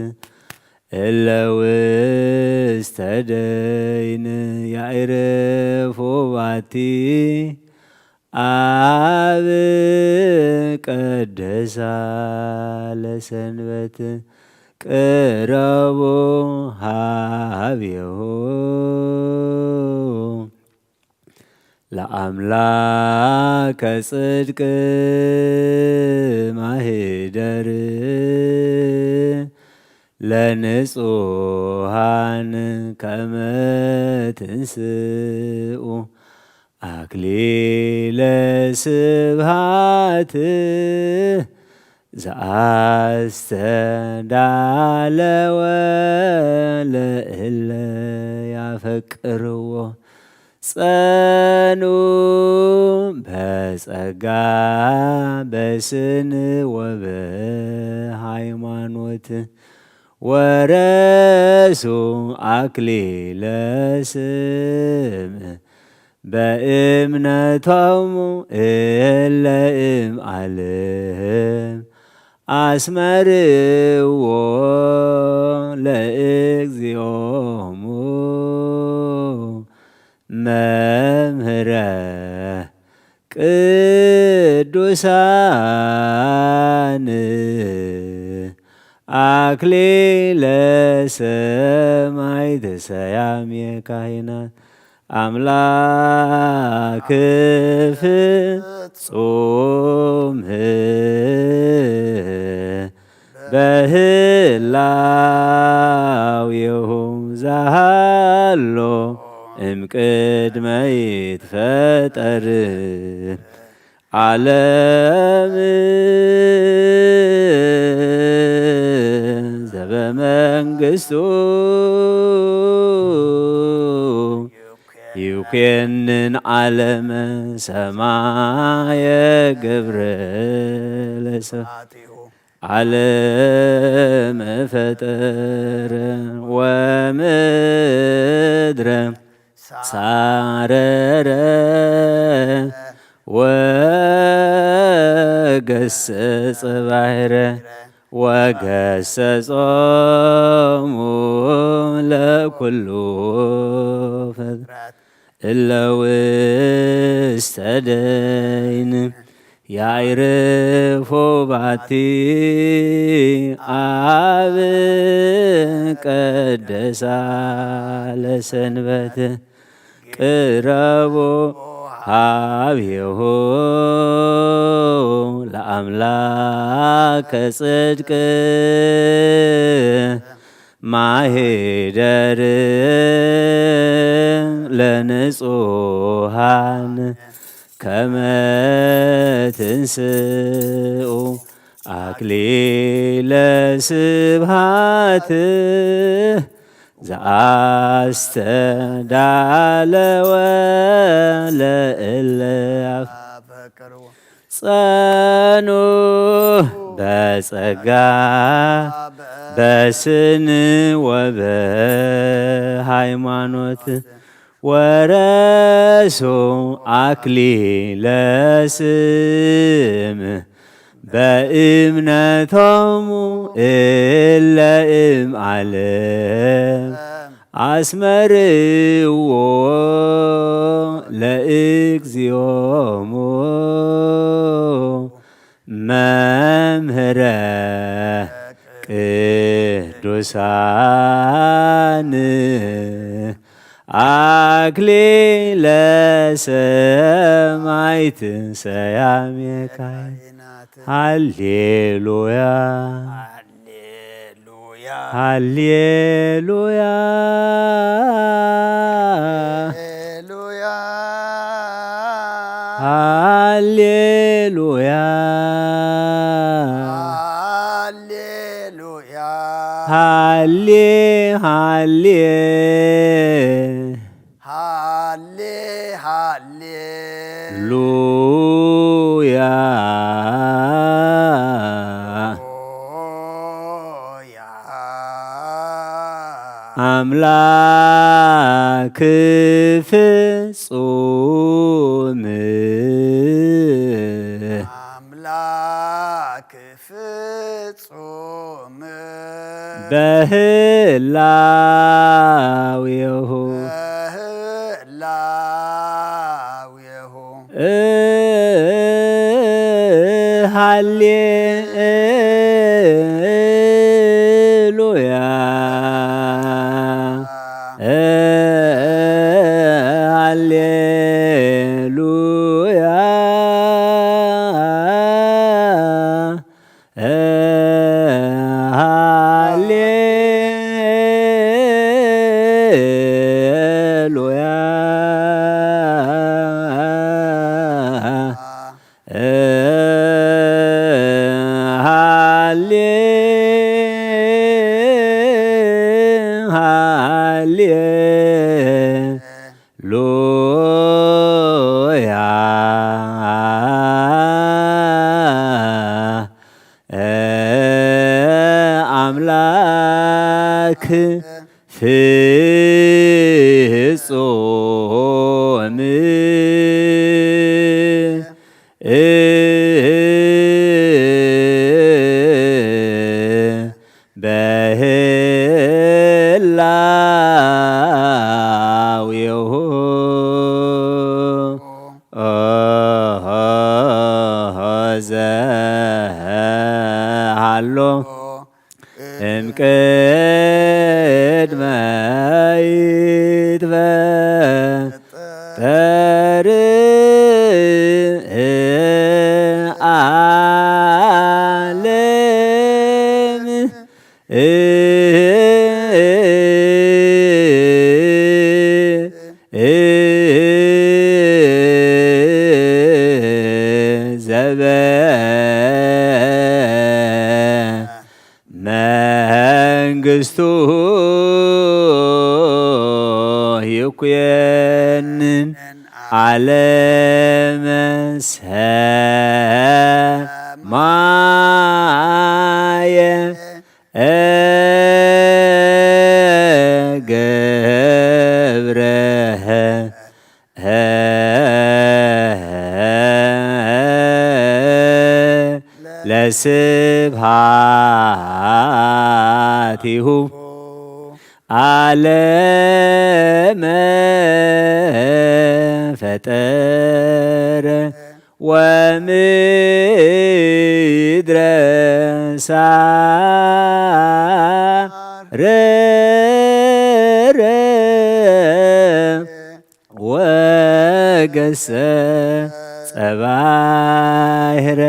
እለ ውስተ ደይን ያዕርፉ ባቲ አብ ቀደሳ ለሰንበት ቅረቡ ሀቤሁ ለአምላከ ጽድቅ ማህደር ለንጹሃን ከመ ትንስኡ አክሊለ ስብሃት ዘአስተዳለወ ለእለ ያፈቅርዎ ጸኑ በጸጋ በስን ወበሃይማኖት ወረሱ አክሊለ ስም በእምነቶም እለ እም ዓለም አስመርዎ ለእግዚኦሙ መምህረ ቅዱሳን አክሊለ ሰማዕት ሰያሜ ካህናት አምላክ ፍጹም በህላዌሁ ዛሃሎ እምቅድመ ይትፈጠር ዓለም ዘበመንግስቱ ይኩንን ዓለም ሰማየ ገብረ ለሰ ዓለም ፈጠረ ወምድረ ሳረረ ወገሰጸ ባሕረ ወገሰጾሙ ለኩሉ ፍጥረት እለ ውስተ ደይን ያዕርፉ ባቲ አብ ቀደሳ ለሰንበት ቅረቡ ሀቤሁ ለአምላከ ጽድቅ ማሄደር ለንጹሃን ከመ ትንስኡ አክሊለ ስብሃት ዘአስተዳለወ ለእለ አፈቀርዎ ጸኑ በጸጋ በስን ወበሃይማኖት ወረሱ አክሊለ ስም በእምነቶሙ እለ እም ዓለም አስመርዎ ለእግዚኦሙ መምህረ ቅዱሳን አክሊለ ሰማዕት ሰያሜ ካህን። ሃሌሉያ ሃሌሉያ ሃሌሉያ። ሃሌሉያ ሃሌ ሃሌ ሃሌ ሃሌ ሉያ ሉያ አምላክ ፍጹም አምላክ ፍጹም በህላዌሁ በህላዌሁ ሃሌ ሉያ ሃሌ ሉያ ሃሌ ሉያ ሃሌ ሃሌ ሉያ አምላክ ፍጹም በህላዌሁ ዘሃሎ እምቅድመ ይትፈጠር ዓለም ዘበ መንግስቱ ይኩየንን ዓለመ ሰማየ ገብረህ ለስብሐቲሁ ዓለመ ፈጠረ ወምድረ ሳረረ ወገ ጸባይረ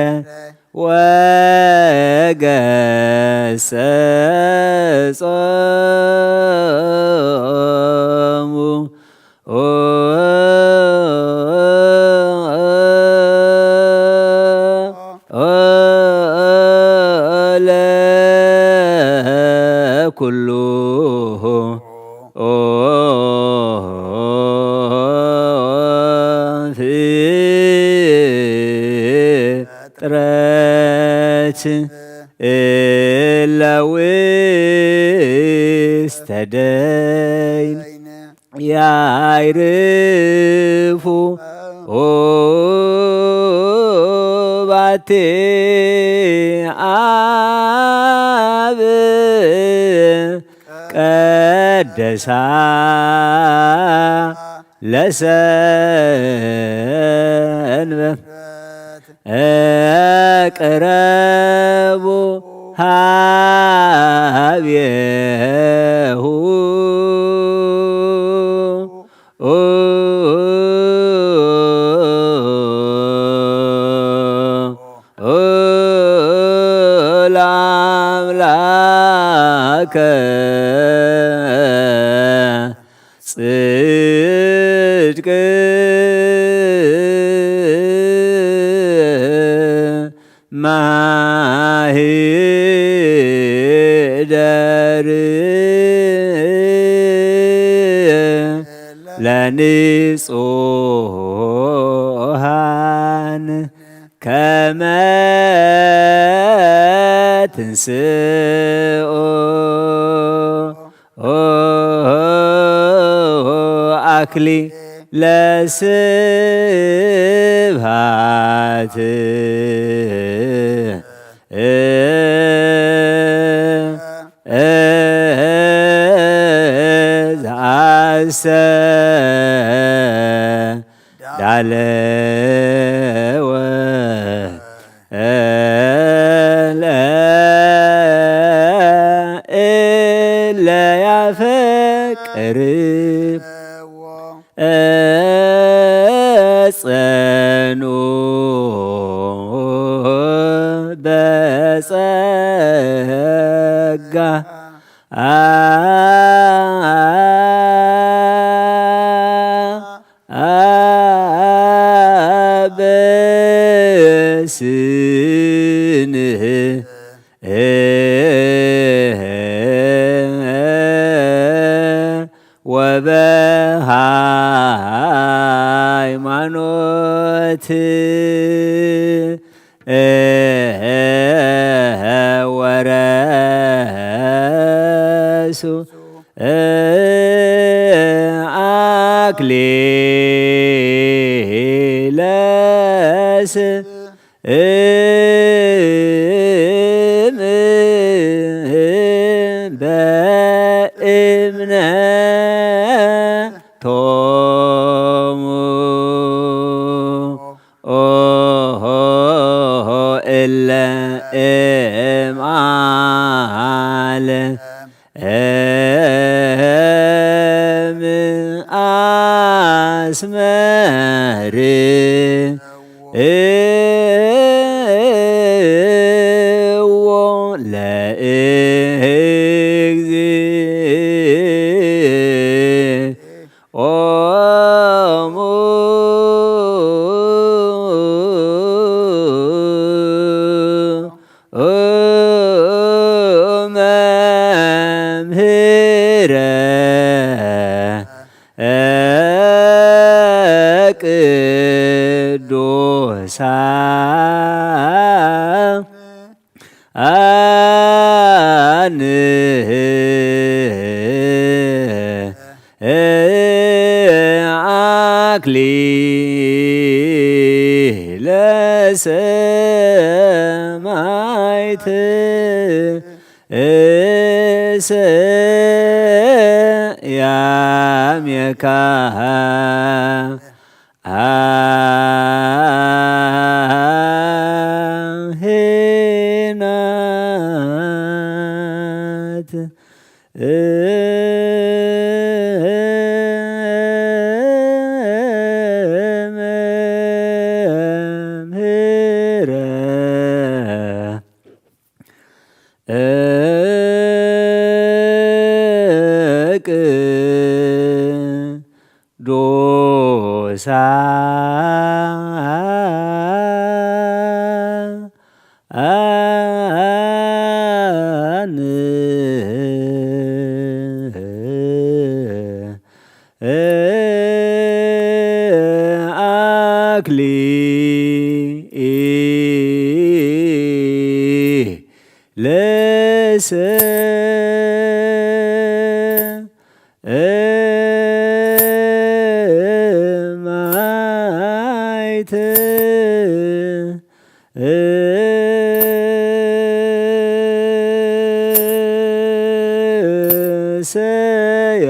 ወገሰጾሙ ለኩሉ ፍጥረት እለ ውስተ ደይን ያይርፉ ባቲ ኣብ ቀደሳ ለሰንበት። ቅረቡ ሀቤሁ ለአምላከ ጽድቅ ማሂደር ለንጹሃን ከመ ትንስኦ አክሊለ ስብሐት ዘአሰ ዳለወ እለ ያፈቅር ጸኑ በጸጋ በስንህ ወበሃይማኖት ወረሱ አክሊለ ስም በእምነቶሙ ኦሆ እለ እምዓለ እም አስመር እዎ ለእግዚ ኦሙ መምህረ ቅዱሳን አክሊለ ሰማዕት ሰያሜካ አሄናት። ቅዱሳን አክሊለ ሰማዕት ሰያ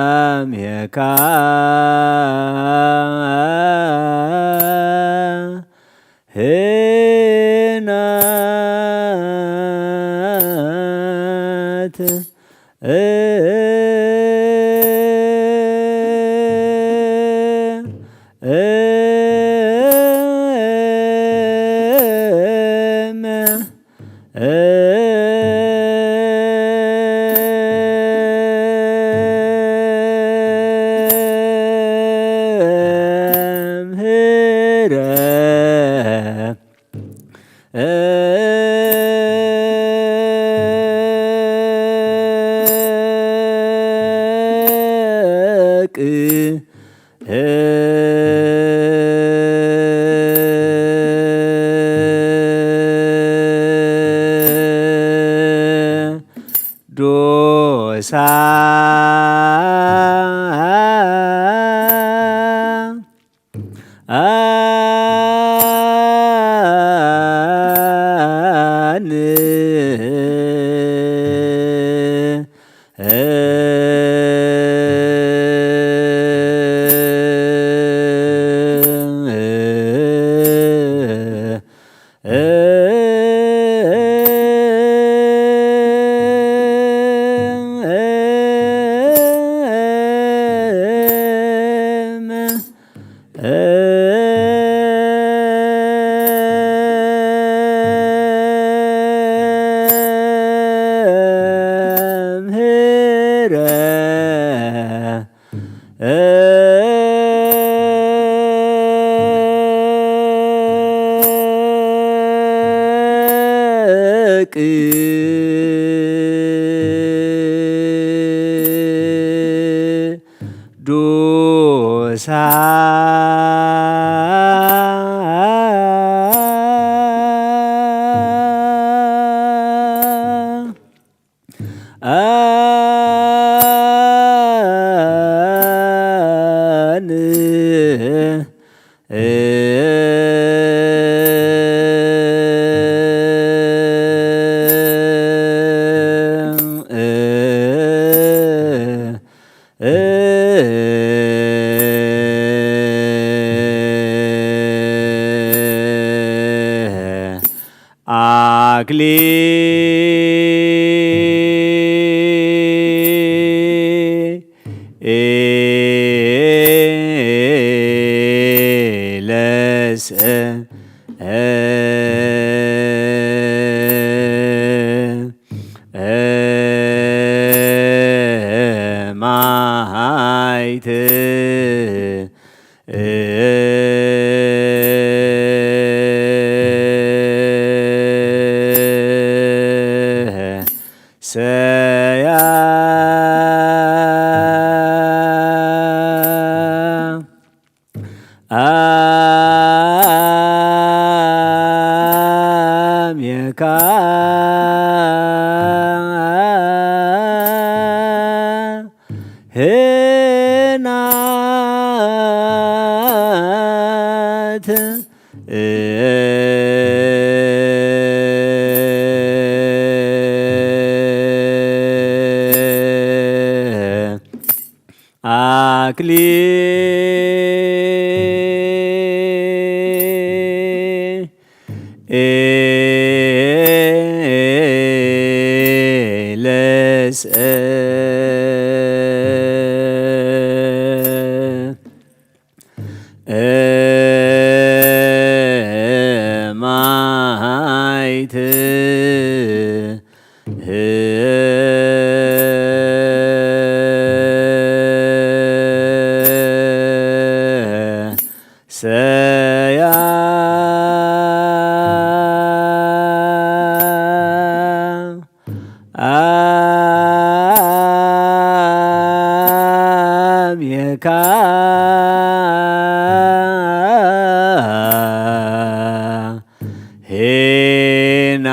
አሜካ ሄናት እም እምህረ ቅዱሳን ቅዱሳን አክሊ ለሰ ማይት ሰያ አሜካ ሄናት አክሊ ኤለሰ ሰያ አሜካ ሄና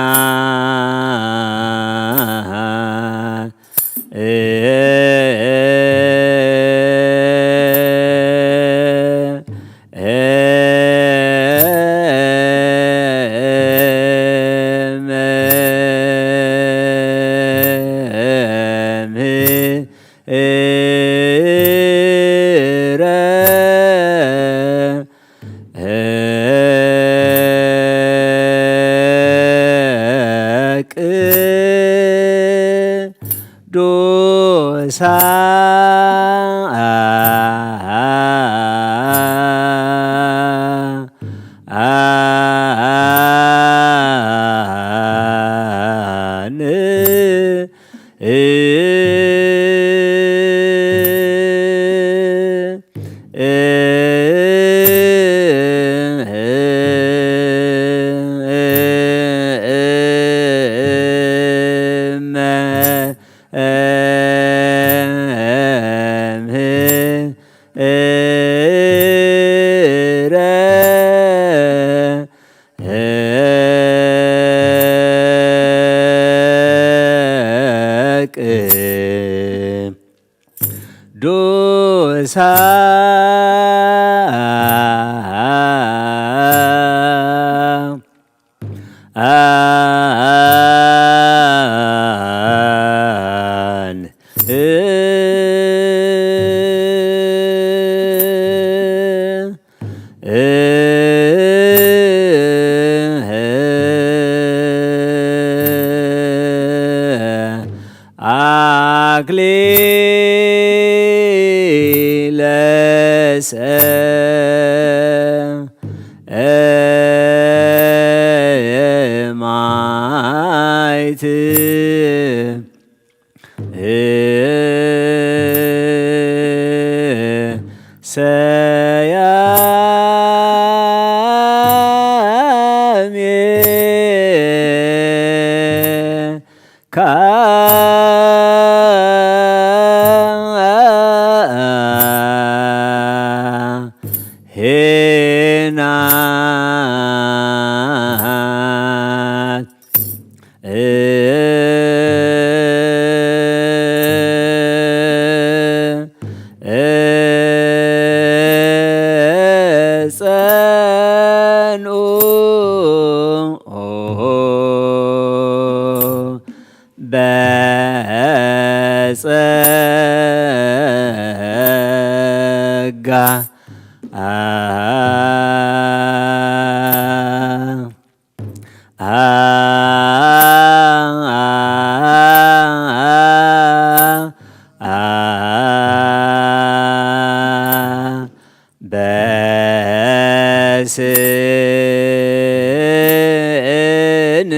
ቅዱሳን ቅዱሳን አክሊለ ሰማዕት ሰያሜ ካህናት ጸንኡ በጸጋ በስእን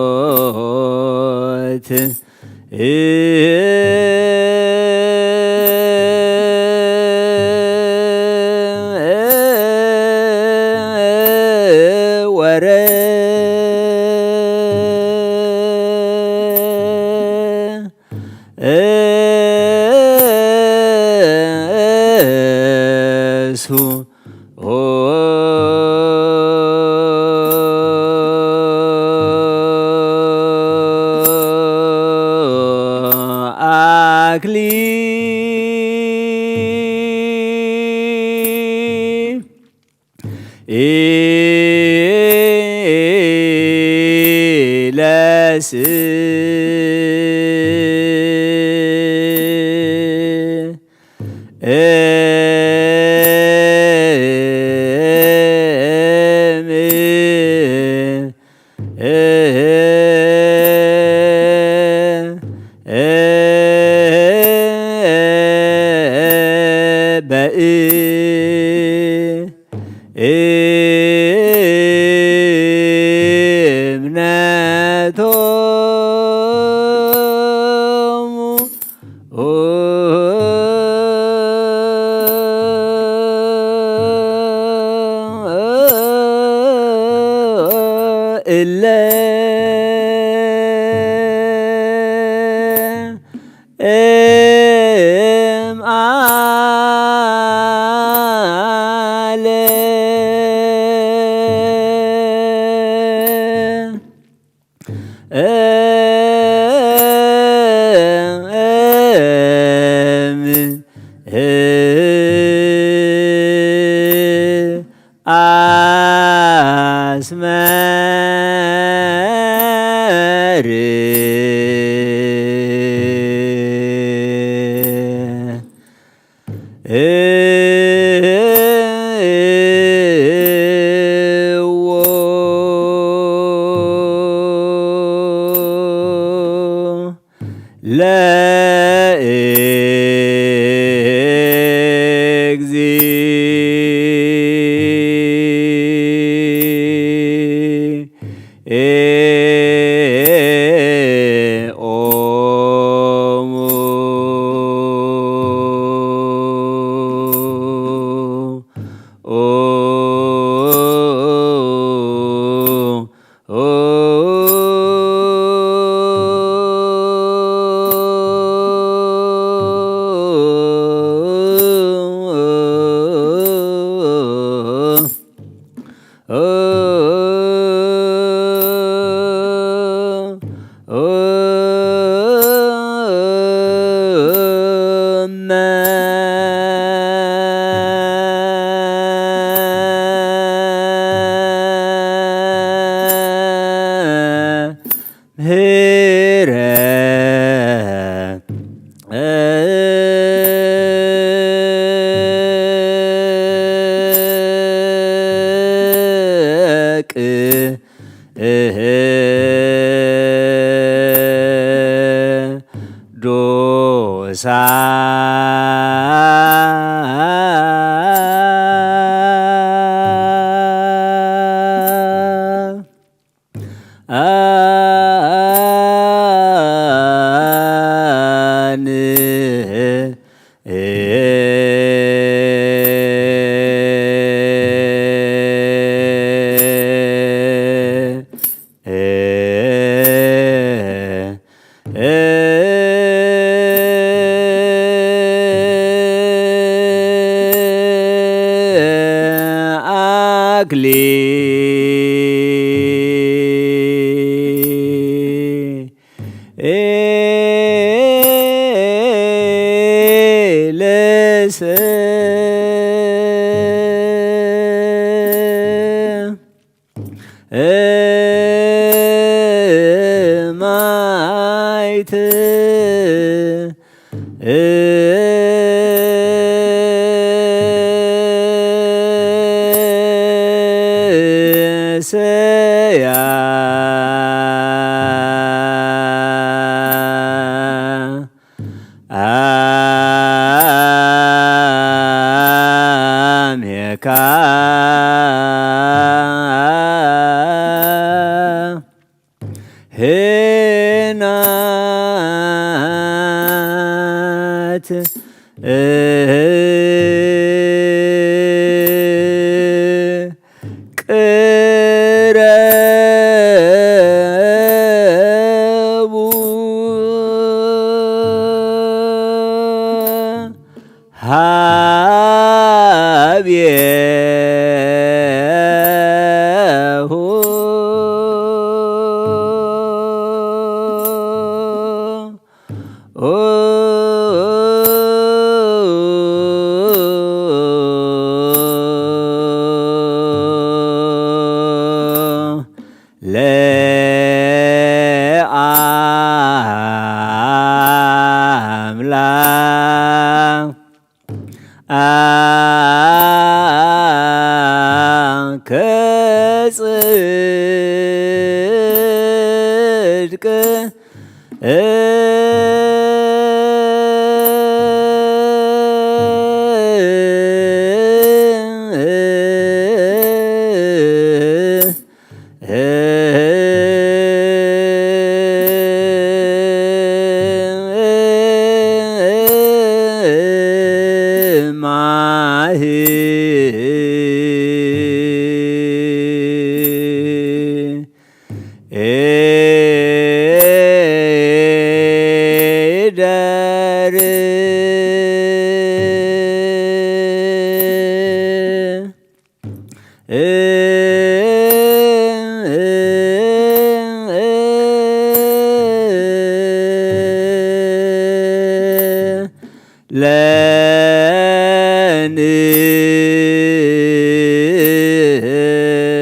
ወበሃይማኖት ወረ እሱ አክሊል ኢለስ እም እለ እም ኣለ እም ኣስመር እዎ ለእግዚ ኦሙ ምህረት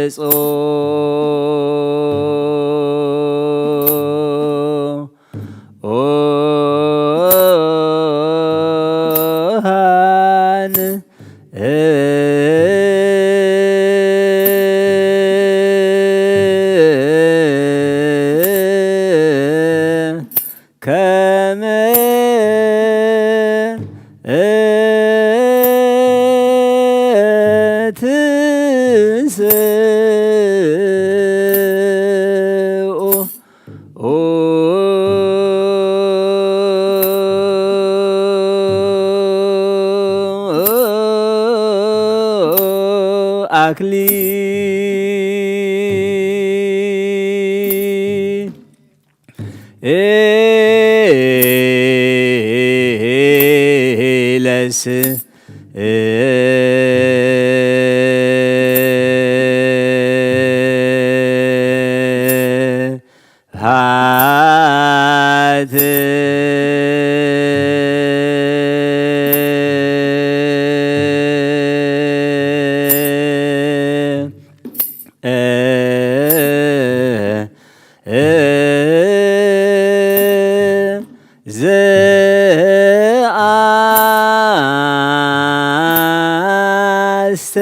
ንጾ ኦሃን ከመ ትንስኡ አክሊለስ ሃት ዘአስተ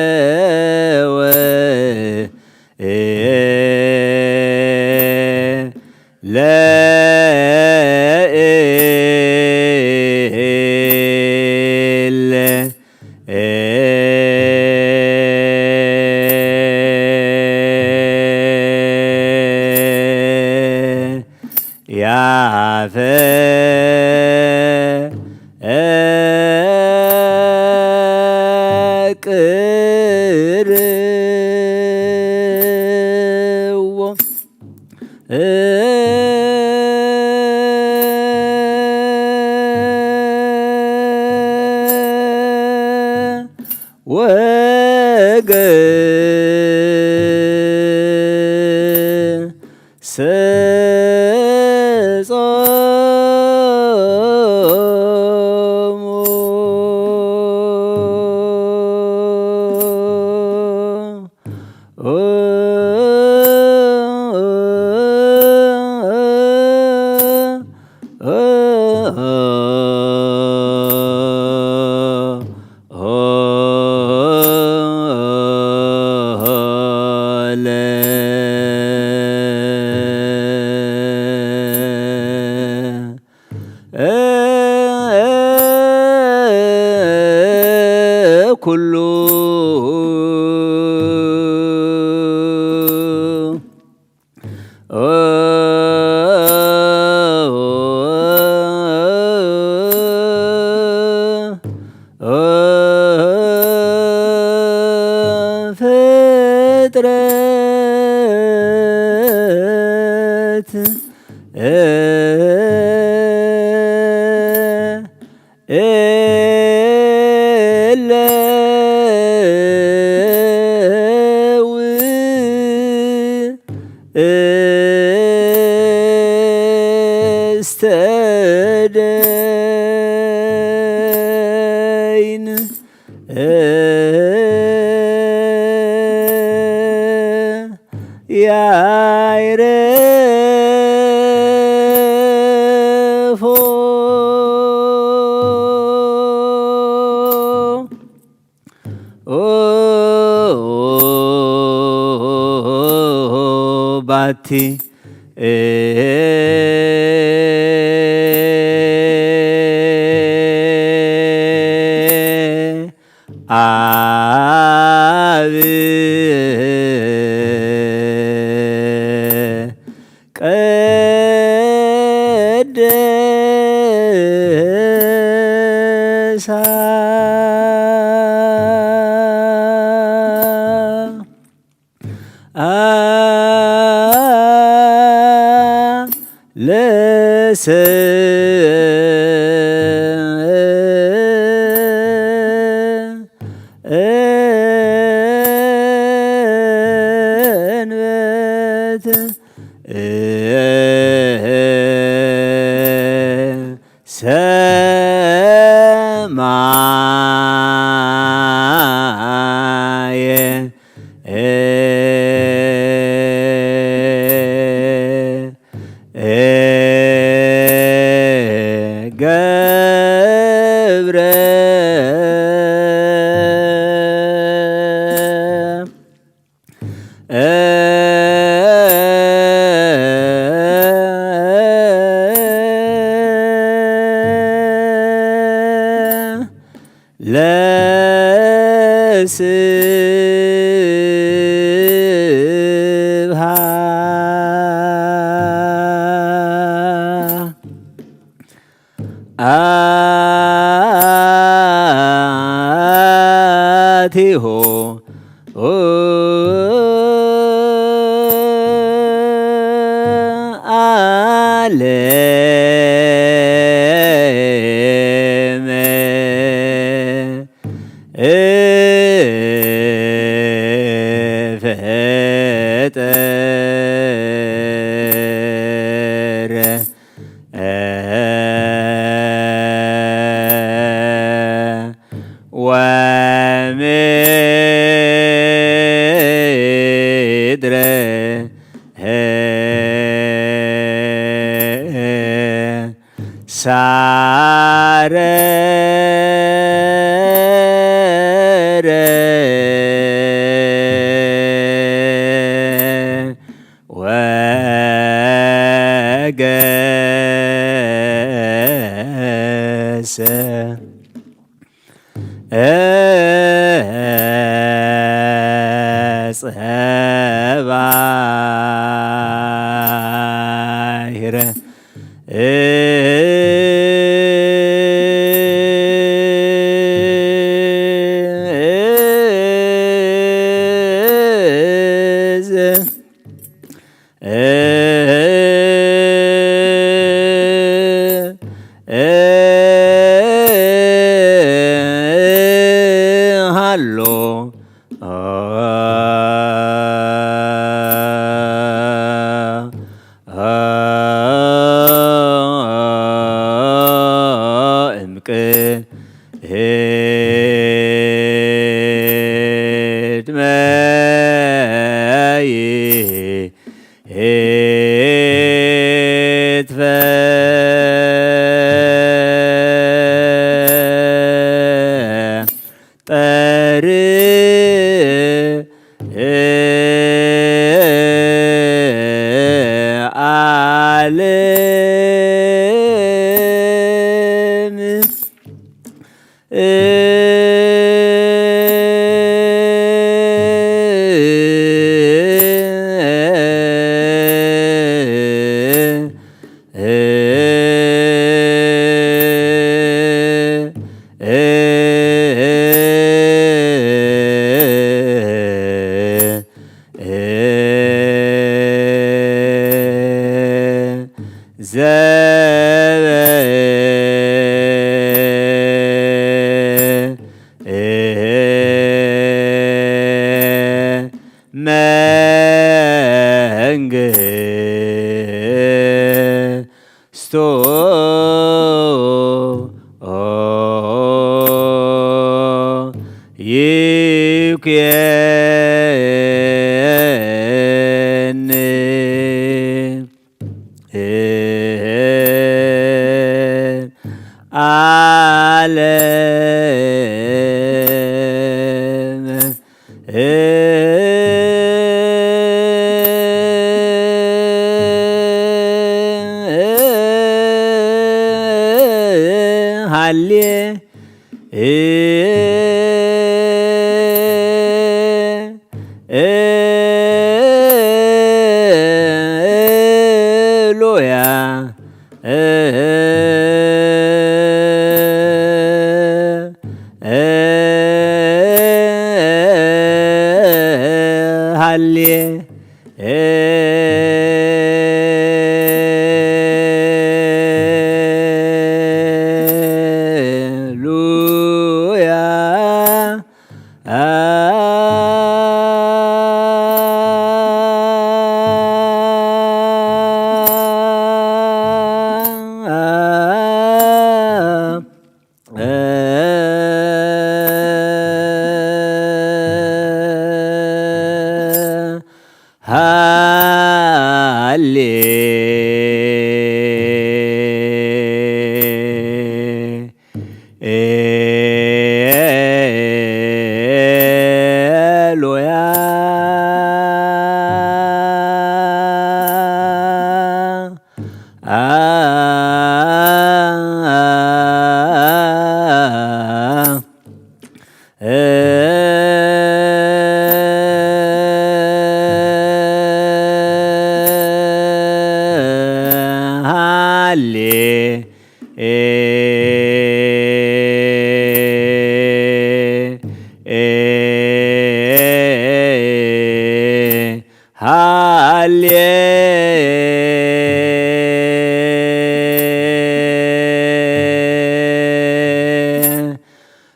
ዳለወ ለኤለ ያፈ ቅርዎ ወገ ሰጾሙ ኩሉ ፍጥረት እለ ውእስተ ደይን ያይረፎ ባቲ አብ ቀደሳ ለሰ ሰማየ ገብረ ለስብሃ አቲሁ አለ ሃሌ ሉያ። ሃሌ ሃሌ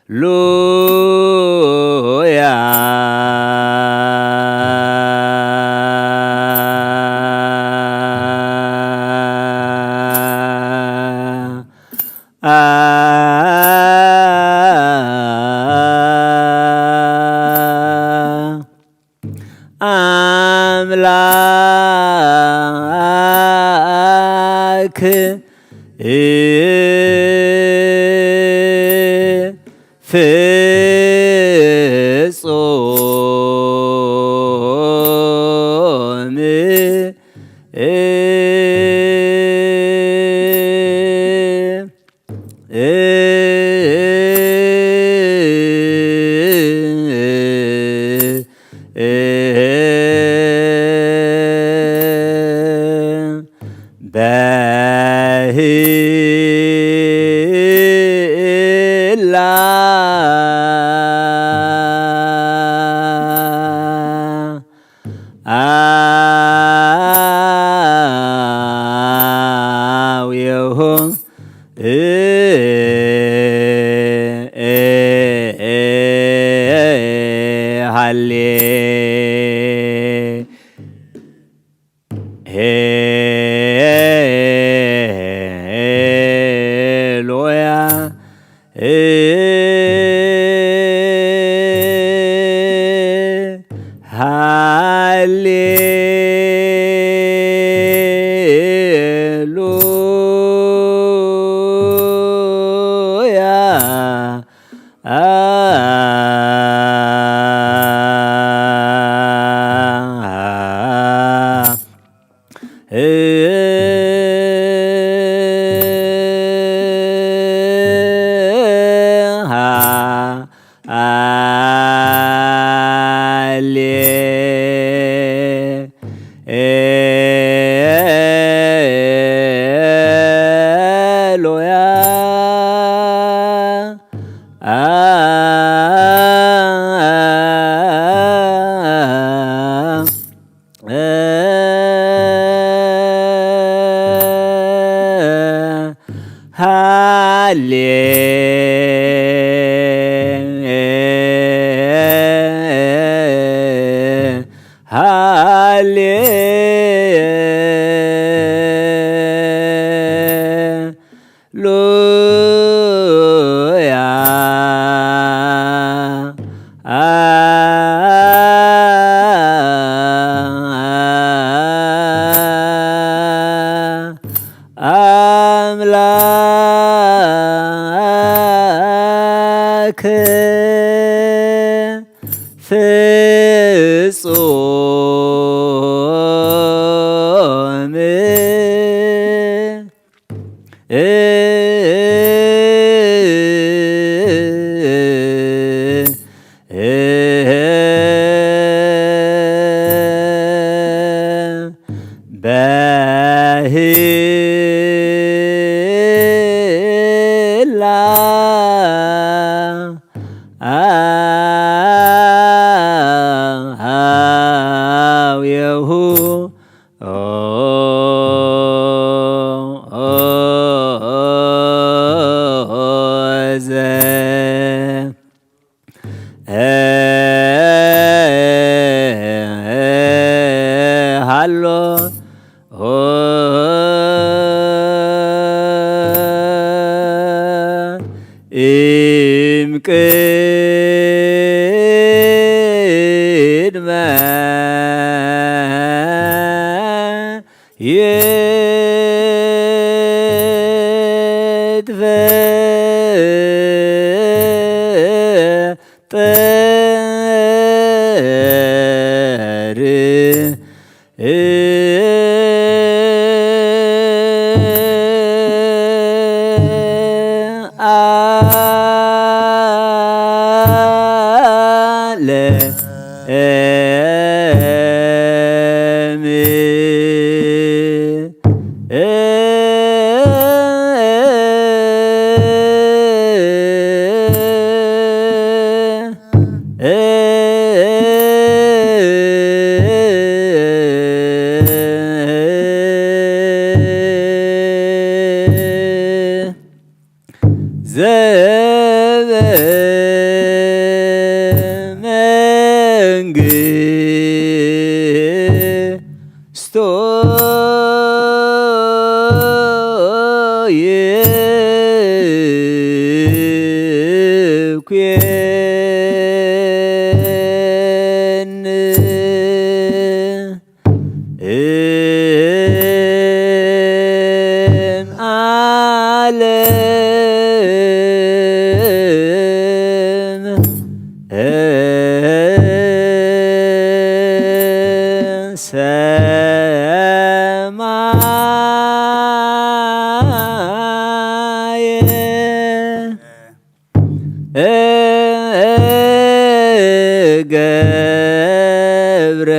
ሉያ። ኣምላክ ፍጹም በህላ አውየሆ ሃሌ ሄሉያ። ሃሌሉያ። ሃሌሉያ። ሃሌ ሃሌ ሉያ። አምላክ ፍጹም በህላ አውየሁ ዘ ሃሎ እም ቅድመ ይትፈጠር ዓለም። ዘበመንግስቱ ይኩን። እም ዓለም ሰማየ ገብረ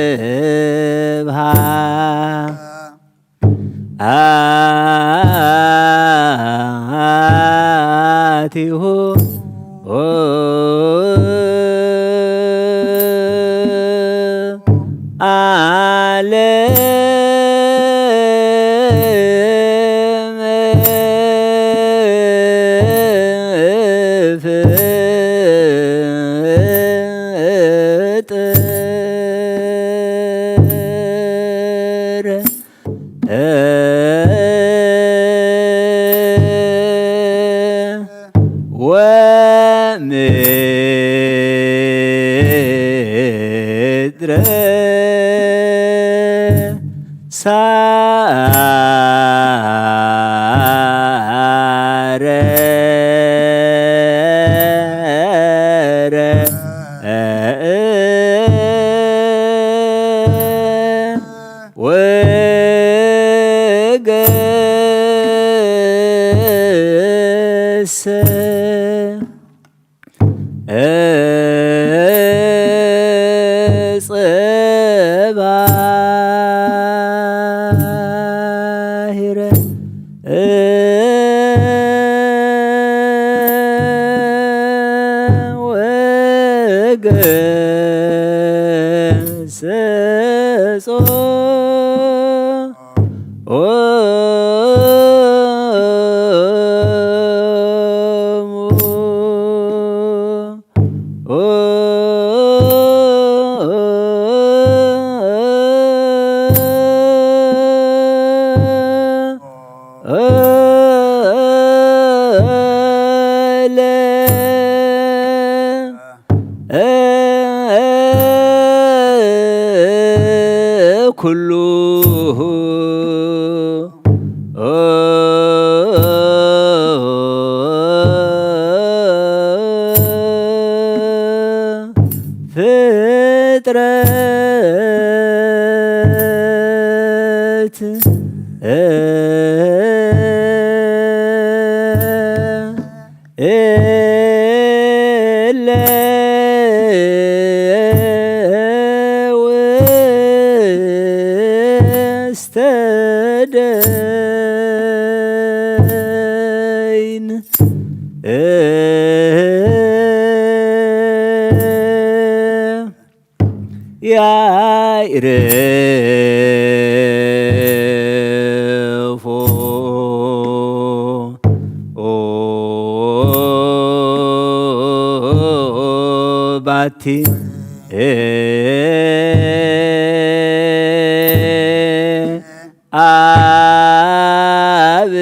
ለስብሃ አቲሁ ዓለም ፍጥር ወምድረ ሳረ ወገሰ እጸባሂረ ወገሰጾ ኩሉ ፍጥረት እለ ውስተ ደይን ያይረፎ ባቲ ኣብ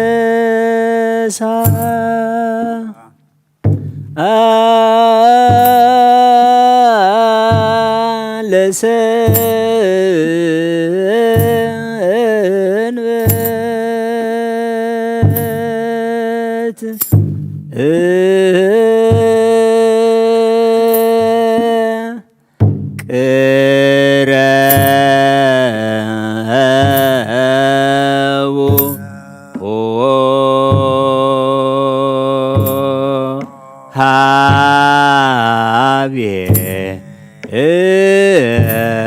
ቀደሳ ለሰንበት ቅረቡ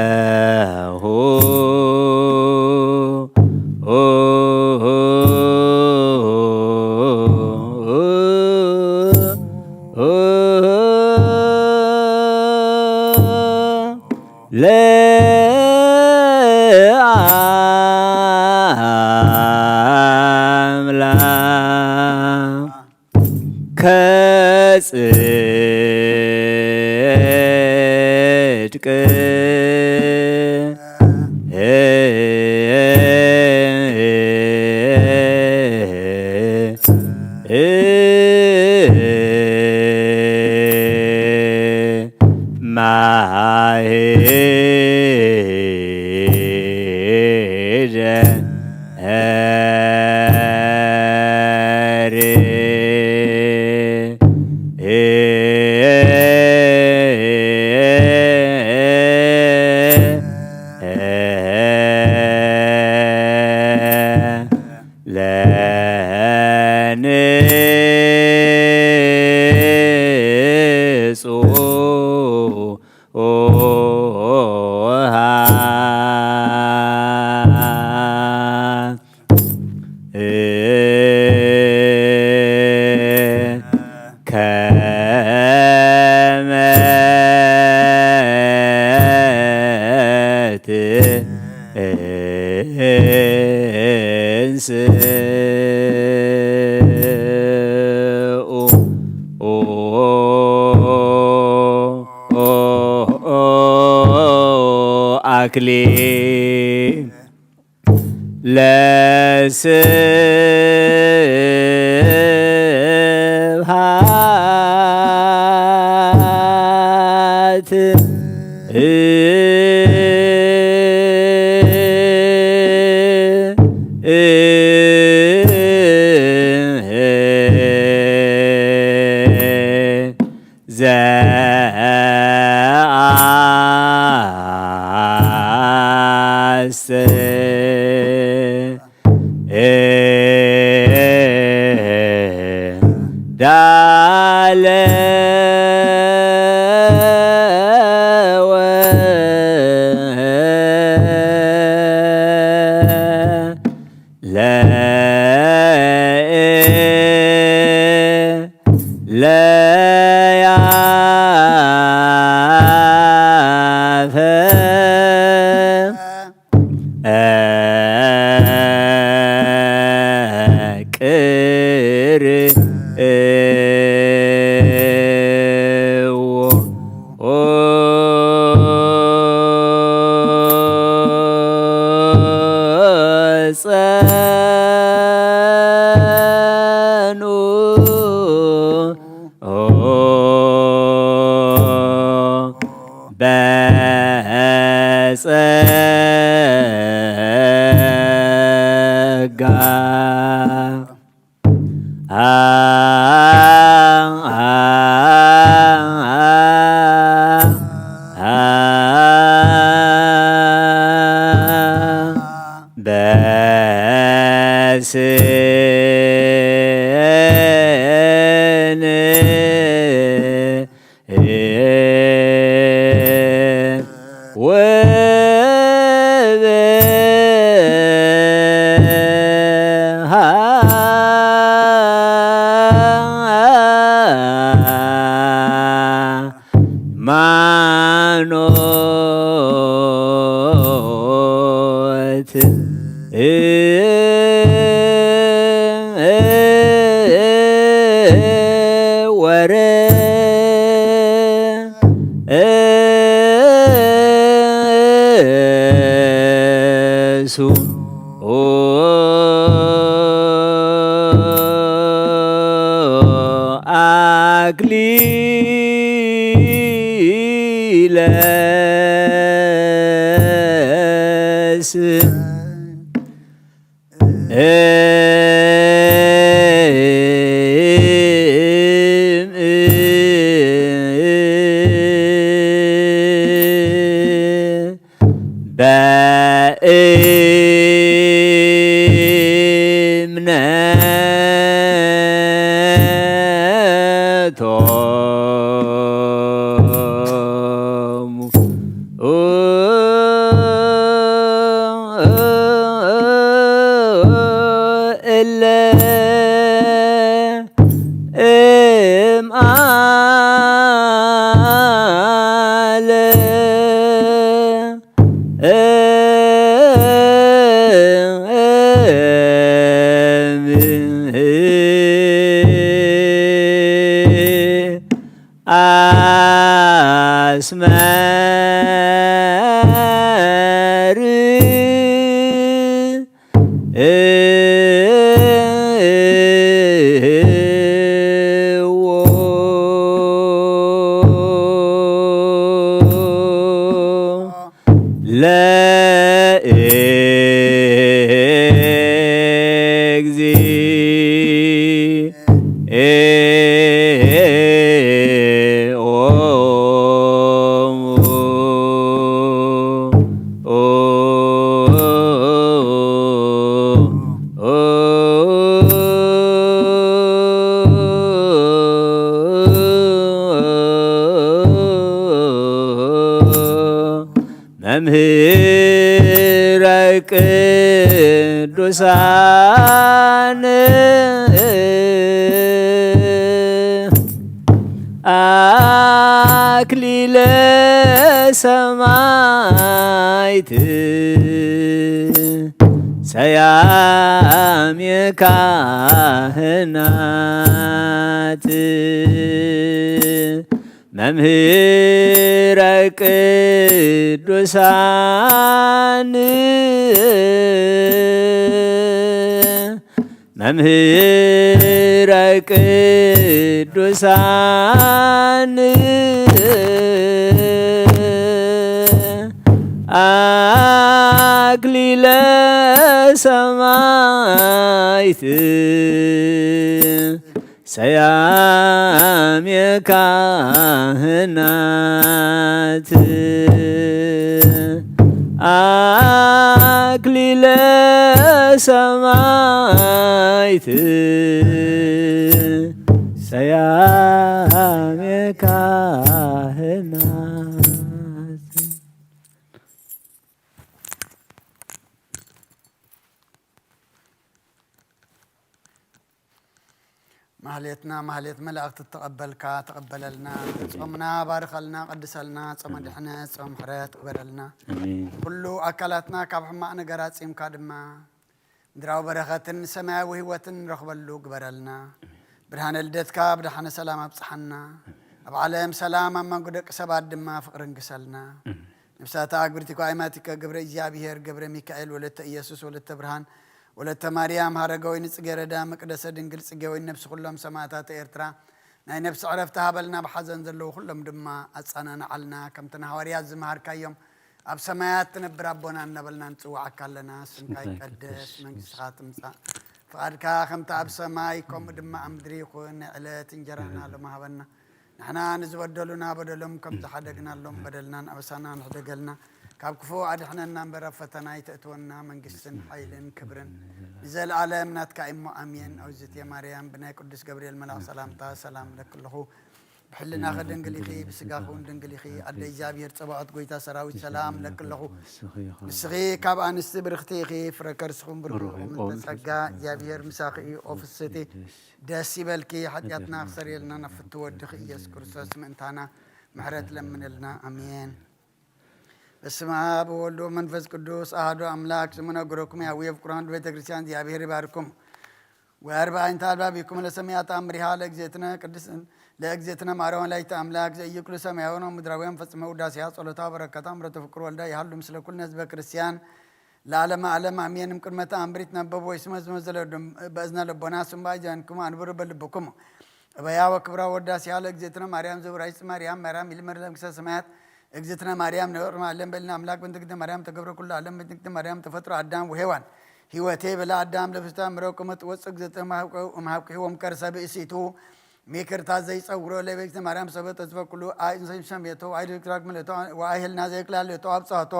ሀቤሁ ለአምላክ ከጽድቅ ማሄደ ለንጹሃ ከመ ትንስኡ አክሊል ለስብሐት ዘአስተዳለወ ለለያፈ ቅር እዎ ጸኑ በጸጋ በስን ወበሃይማኖት ወረ እሱ አክሊለ መምህረ ቅዱሳን አክሊለ ሰማዕት ሰያሜ ካህናት መምህረ ቅዱሳን መምህረ ቅዱሳን አክሊለ ሰማዕት ሰያሜ ካህናት አክሊለ ሰማዕት ሰያሜ ካህናት። ማህሌትና ማህሌት መላእክቲ ተቐበልካ ተቐበለልና። ጾምና ባርኸልና ቀድሰልና። ጾመ ድሕነት ጾም ምሕረት ግበረልና። ኣሜን። ኩሉ ኣካላትና ካብ ሕማቕ ነገር ኣጺምካ ድማ ምድራዊ በረኸትን ሰማያዊ ህይወትን ንረኽበሉ ግበረልና። ብርሃነ ልደትካ ብደሓነ ሰላም ኣብጽሓና። ኣብ ዓለም ሰላም ኣብ መንጎ ደቂ ሰባት ድማ ፍቕሪ ንግሰልና። ነፍሳት ኣግብርቲ ኳይማቲከ ገብረ እግዚኣብሔር ገብረ ሚካኤል ወለተ ኢየሱስ ወለተ ብርሃን ወለተ ማርያም ሃረገወይኒ ጽጌረዳ መቅደሰ ድንግል ጽጌወይኒ ነፍሲ ኩሎም ሰማዕታት ኤርትራ ናይ ነፍሲ ዕረፍቲ ሃበልና። ብሓዘን ዘለዉ ኩሎም ድማ ኣጸናንዓልና። ከምቲ ንሃዋርያት ዝመሃርካዮም ኣብ ሰማያት ትነብር ኣቦና እናበልና ንጽውዓካ ኣለና። ስምካ ይቀደስ፣ መንግስትኻ ትምጻእ፣ ፍቓድካ ከምቲ ኣብ ሰማይ ከምኡ ድማ ኣብ ምድሪ ይኹን። ናይ ዕለት እንጀራና ሎሚ ሃበና። ንሕና ንዝበደሉና በደሎም ከም ዝሓደግናሎም በደልናን ኣበሳናን ሕደገልና። ካብ ክፉእ ኣድሕነና እምበር ኣብ ፈተና ኣይተእትወና። መንግስትን ሓይልን ክብርን ንዘለኣለም ናትካ እሞ ኣሜን። ኣውዝትየ ማርያም ብናይ ቅዱስ ገብርኤል መልኣኽ ሰላምታ ሰላም እለኪ ኣለኹ። ብሕልናኺ ድንግል ኢኺ፣ ብስጋኺ እውን ድንግል ኢኺ። ኣደ እግዚኣብሔር ጸባኦት ጎይታ ሰራዊት ሰላም እለኪ ኣለኹ። ንስኺ ካብ ኣንስቲ ብርኽቲ ኢኺ፣ ፍረ ከርስኹም ብሩኽ እዩ። ምልዕተ ጸጋ እግዚኣብሔር ምሳኺ እዩ። ኦ ፍስቲ ደስ ይበልኪ፣ ሓጢኣትና ክሰርየልና ናብ ፍትው ወድኺ ኢየሱስ ክርስቶስ ምእንታና ምሕረት ለምንልና። ኣሜን። በስመ አብ ወወልድ ወመንፈስ ቅዱስ አሐዱ አምላክ። ስሙ ነግሮኩም ያዊ የፍቅሩ አንድ ቤተ ክርስቲያን እግዚአብሔር ይባርኩም። ወአርባ አይንተ አልባቢኩም ለሰሚያ ተአምሪሃ ለእግዜትነ ቅድስት ለእግዜትነ ማርያም ወላዲተ አምላክ ዘኢይኩሉ ሰማያውን ወምድራውያን ፈጽመ ውዳሴያ ጸሎታ በረከታ ምረተ ፍቅር ወልዳ ይሃሉ ምስለ ኩልነ ህዝበ ክርስቲያን ለዓለመ ዓለም አሜን። እምቅድመ ተአምር ይትነበብ ወይስመ ዝመ ዘለ በእዝነ ልቦና ስምባ ጃንኩም አንብሩ በልብኩም። እበያ ወክብራ ወዳሴያ ለእግዜትነ ማርያም ዘውራይት ማርያም ማርያም ይልመድ ለምክሰ ሰማያት። እግዝእትነ ማርያም ነበር ማለም በልና አምላክ በእንተ እግዝእትነ ማርያም ተገብረ ኩሉ ዓለም በእንተ እግዝእትነ ማርያም ተፈጥሮ አዳም ወሔዋን። ህይወቴ በላ አዳም ለብስታ ምረው ከመ ትወፅእ እግዝእትነ እምሃብኩ ህይወም ከርሰ ብእሲቱ። ሚክርታ ዘይጸውሮ ለቤግዝእትነ ማርያም ሰበ ተዝፈ ኩሉ አይ እንሰም ሰሜቶ አይ ድርክራክ ምለቶ ወአይ ህልና ዘይክላል ለቶ አብጻቶ።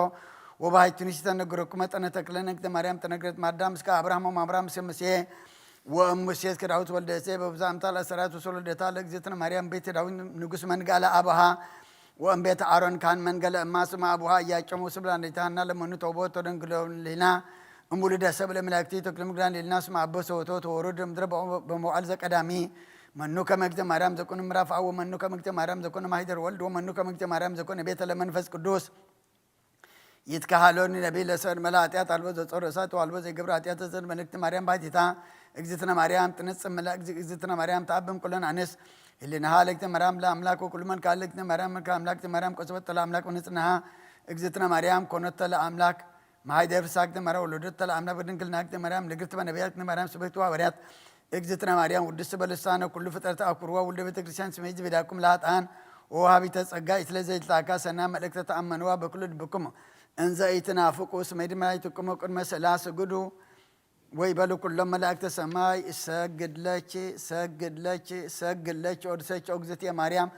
ወባይቱኒ ሲተነግረኩ መጠነ ተክለነ እግዝእትነ ማርያም ተነግረት ማዳም እስከ አብርሃም ወማብርሃም እስከ ሙሴ። ወእም ሙሴ እስከ ዳዊት ወልደ እሴ በብዛ አምታ ለሰራት ወሶ ልደታ ለእግዝእትነ ማርያም ቤት ዳዊት ንጉስ መንጋለ አብሃ። ወእም ቤት አሮን ካህን መንገለ እማ ስማ አብሃ እያጨሙ ስብላ እንዴታና ለመኑ ተውቦ ተደንግሎ ሊና። እሙሉ ደሰብ ለመላእክቲ ተክለ ምግዳን ሊልና ስማ አበ ሰወቶ ተወሩድ ምድረ በመዋዕል ዘቀዳሚ። መኑ ከመግተ ማርያም ዘኮነ ምዕራፍ አው መኑ ከመግተ ማርያም ዘኮነ ማሂደር ወልድ ወመኑ ከመግተ ማርያም ዘኮነ ቤተ ለመንፈስ ቅዱስ። ይትከሃሎኒ ነቢይ ለሰን መላ ኃጢአት አልቦ ዘጾረ እሳት አልቦ ዘይገብረ ኃጢአት ዘን መልእክት ማርያም ባቲታ። እግዝእትነ ማርያም ትንጽም መላ እግዝእትነ ማርያም ተአብም ኩለን አንስ። ህሊናሃ ለእግዝእትነ ማርያም ለአምላክ ወኩሉ መልክዓ ለእግዝእትነ ማርያም መልክዓ አምላክ ማርያም ቆጽበት ለአምላክ ወንጽናሃ። እግዝእትነ ማርያም ኮነተ ለአምላክ። መሃይደ ፍስሐ እግዝእትነ ማርያም ወለደተ ለአምላክ በድንግልና እግዝእትነ ማርያም ንግርት በነቢያት እግዝእትነ ማርያም ስብሕት ዋበሪያት። እግዝእትነ ማርያም ውድስት በልሳነ ኩሉ ፍጥረት አኩርዋ ውልደ ቤተ ክርስቲያን ስመይ ዝቤዳኩም ለኃጥኣን ወውሃቢተ ጸጋ ኢትለ ዘይትላካ ሰና መልእክተ ተአመንዋ በኩሉ ልብኩም። እንዘ ኢትናፍቁ ስመይ ድማ ይትቅሙ ቅድመ ስእላ ስግዱ። ወይ በሉ ኩሎም መላእክተ ሰማይ እሰግድ ለኪ እሰግድ ለኪ እሰግድ ለኪ ወድሰኪ ኦግዝእትየ ማርያም።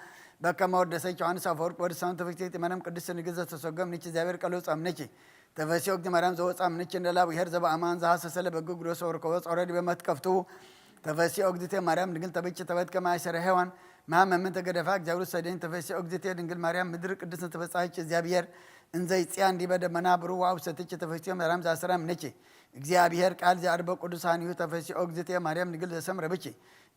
በከመ ወደሰኪ ዮሐንስ አፈወርቅ ወድሳም ተፈክቴት ማርያም ቅድስት ንግሥት ዘተሰጎም ንቺ እግዚኣብሔር ቃል ወጻም ነኪ። ተፈሲ ኦግዝእትየ ማርያም ዘወጻም ነኪ እንደላ ብሔር ዘበአማን ዘሐሰሰ ለበግ ግሮስ ወርከቦ ጾረ ዲበ መትከፍቱ። ተፈሲ ኦግዝእትየ ማርያም ድንግል ተበኪ ተበት ከመ አይሰረ ሔዋን። መሐመምን ተገደፋ እግዚአብሔር ሰደኝ ተፈሲ ኦግዝእትየ ድንግል ማርያም ምድር ቅድስት ተፈጻች እግዚአብሔር። እንዘ ይጽያን ዲበ ደመና ብሩዋ ውሰትች ተፈሲ ማርያም ዛሰራ ምነኪ። እግዚአብሔር ቃል ዘአርበ ቅዱሳን ይሁ ተፈሲ ኦግዝእትየ ማርያም ድንግል ዘሰምረ ብኪ።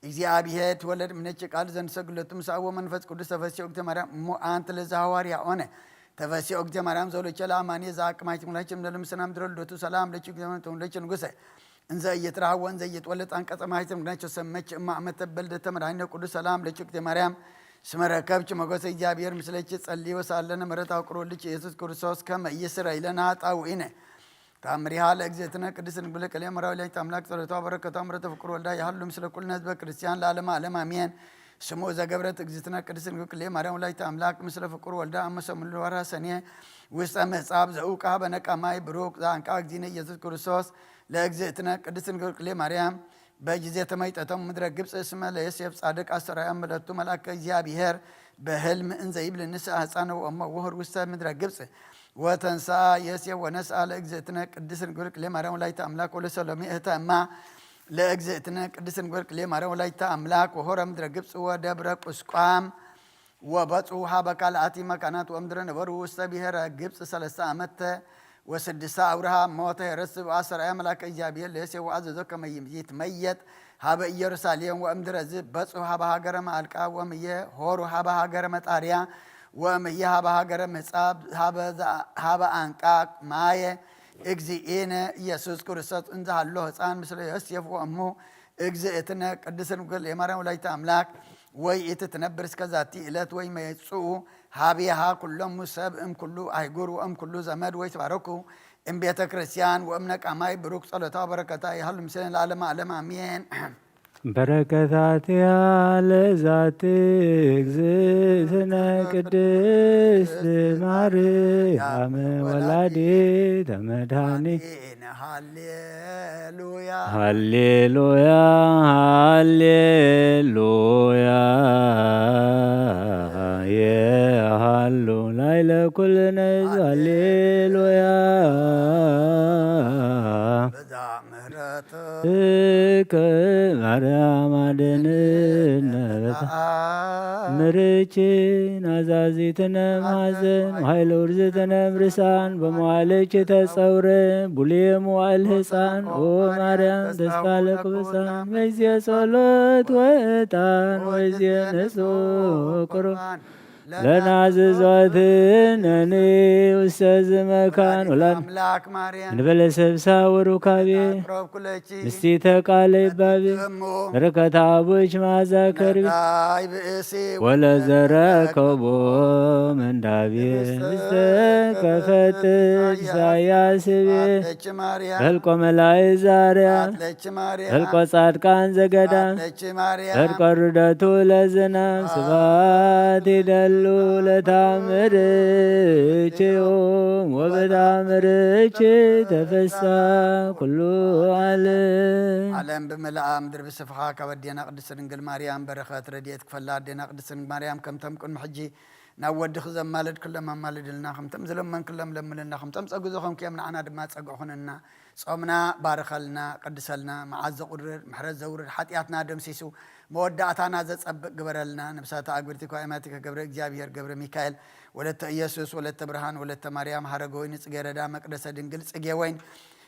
እግዚአብሔር ትወለድ ምነኪ ቃል ዘንሰግለቱ ምሳዎ መንፈስ ቅዱስ ተፈሲ ኦግዝእትየ ማርያም እሙ አንቲ ለዘ ሐዋርያ ኦነ። ተፈሲ ኦግዝእትየ ማርያም ዘውለቸ ለአማኔ ዘአቅማይት ሙላች ምደል ምስና ምድረ ልደቱ ሰላም ለኪ እግዚአብሔር ተወለች ንጉሰ። እንዘ እየትራህ ወንዘ እየትወለድ አንቀጸ ማይተም ግናቸው ሰመች እማ አመተ በልደተ መድኃኒነ ቅዱስ ሰላም ለኪ እግዝእትየ ማርያም። ስመ ረከብች ሞገሰ እግዚአብሔር ምስለች ጸልዮ ሳለነ ምሕረት አውቅሮልች ኢየሱስ ክርስቶስ ከመ ኢይስረይ ለነ ኃጣውኢነ። ታምሪሃ ለእግዝእትነ ቅድስት ድንግል ክልኤ መራዊ ለይት አምላክ ጸሎታ በረከታ ምሕረተ ፍቅር ወልዳ ያህሉ ምስለ ኩልነ ህዝበ ክርስቲያን ለዓለመ ዓለም አሜን። ስሙ ዘገብረት እግዝእትነ ቅድስት ድንግል ክልኤ ማርያም ወላዲተ አምላክ ምስለ ፍቅር ወልዳ አመሰ ሙሉ ወርሃ ሰኔ ውስጠ ምጻብ ዘእውቃ በነቃማይ ብሩክ ዘአንቃ እግዚእነ ኢየሱስ ክርስቶስ። ለእግዝእትነ ቅድስት ድንግል ክልኤ ማርያም በጊዜ ተመይጠቶም ምድረ ግብፅ እስመ ለዮሴፍ ጻድቅ አስተርአያ ምለቱ መልአከ እግዚአብሔር በህልም እንዘ ይብል ንስአ ህፃነ ወእሞ ውሁር ውስተ ምድረ ግብፅ። ወተንስአ ዮሴፍ ወነስአ ለእግዝእትነ ቅድስት ድንግል ክልኤ ማርያም ወላዲተ አምላክ ወለሰሎሜ እህተ እማ ለእግዝእትነ ቅድስት ድንግል ክልኤ ማርያም ወላዲተ አምላክ ወሆረ ምድረ ግብፅ ወደብረ ቁስቋም። ወበጹ ሀበ ካልአቲ መካናት ወምድረ ነበሩ ውስተ ብሔረ ግብፅ ሰለስተ ዓመተ ወስድስተ አውርሃ ሞተ። የረስብ አሰርአያ መልአከ እግዚአብሔር ለዮሴፍ ወአዘዞ ከመ ይትመየጥ ሀበ ኢየሩሳሌም። ወእምድረዝ በጹ ሀበ ሀገረ ማልቃ ወምየ ሆሩ ሀበ ሀገረ መጣርያ ወምየ ሀበ ሀገረ ምጻብ ሀበ አንቃ ማየ። እግዚእነ ኢየሱስ ክርስቶስ እንዘ ሀሎ ህፃን ምስለ ዮሴፍ ወእሙ እግዝእትነ ቅድስት ድንግል የማርያም ወላዲተ አምላክ። ወይ ኢትትነብር እስከ ዛቲ ዕለት ወይ መጽኡ ሀቢሃ ኩሎሙ ሰብ እምኩሉ አይጉር ወእምኩሉ ዘመድ ወይ ተባረኩ እምቤተ ክርስቲያን ወእምነቃማይ ብሩክ ጸሎታ በረከታ ይሃሉ ምስለን ለዓለመ ዓለም አሜን። በረከታትያ ለዛቲ እግዝእትነ ቅድስት ማርያም ወላዲተ መድኃኒት። ሃሌሉያ። ሃሌሉያ ሃሌሉያ። የሃሉ ላይለ ኩልነ ሃሌሉያ። በዛ ምህረት እከ ማርያም አድንነ በታ ምርችን አዛዚትነ ማዘን ኃይለ ውርዝትነ ብርሳን በመዋለች ተጸውረ ቡሌ መዋዕል ህፃን ኦ ማርያም ተስፋ ለቅዱሳን በጊዜ ጸሎት ወዕጣን በጊዜ ንጹሕ ቁርባን ለናዝዞትነኒ ውስተ ዝመካን ወላድ ኣምላክ ማርያም እንበለ ሰብሳ ወሩካቤ ኣቅረብኩለኪ ምስቲተ ቃለ ይባቤ እሞ በረከት አቦች ማዛ ከርቤ መዳይ ብእሲ ወለዘረከቦ መንዳቤ ህብስተ ዝተከፈት ኢሳያስ ቤ አለች ማርያም በልቆ መላእክት ዛርያ አለች ማርያም በልቆ ጻድቃን ዘገዳም አለች ማርያም በልቆ ርደቱ ለዝናም ስብሐት ይደሉ ለታምርችዮም ወበታምርች ተፈሳ ኩሉ ዓለም። ዓለም ብምልኣ ምድሪ ብስፍሓ ካብ ኣዴና ቅድስት ድንግል ማርያም በረኸት ረድኤት ክፈላ ኣዴና ቅድስት ድንግል ማርያም ከምቶም ቅድሚ ሕጂ ናብ ወድኺ ዘማለድክሎም ኣማልድልና፣ ከምቶም ዝለመንክሎም ለምንልና፣ ከምቶም ጸጉ ዝኾንክዮም ንዓና ድማ ጸግዒ ኩነና። ጾምና ባርኸልና፣ ቀድሰልና፣ መዓት ዘቑርር፣ ምሕረት ዘውርድ፣ ሓጢኣትና ደምሲሱ፣ መወዳእታና ዘጸብቕ ግበረልና። ነብሳታ ኣግብርቲ ኳይማቲከ ገብረ እግዚኣብሔር ገብረ ሚካኤል፣ ወለተ ኢየሱስ፣ ወለተ ብርሃን፣ ወለተ ማርያም፣ ሐረገ ወይኒ፣ ጽጌረዳ፣ መቅደሰ ድንግል፣ ጽጌ ወይን፣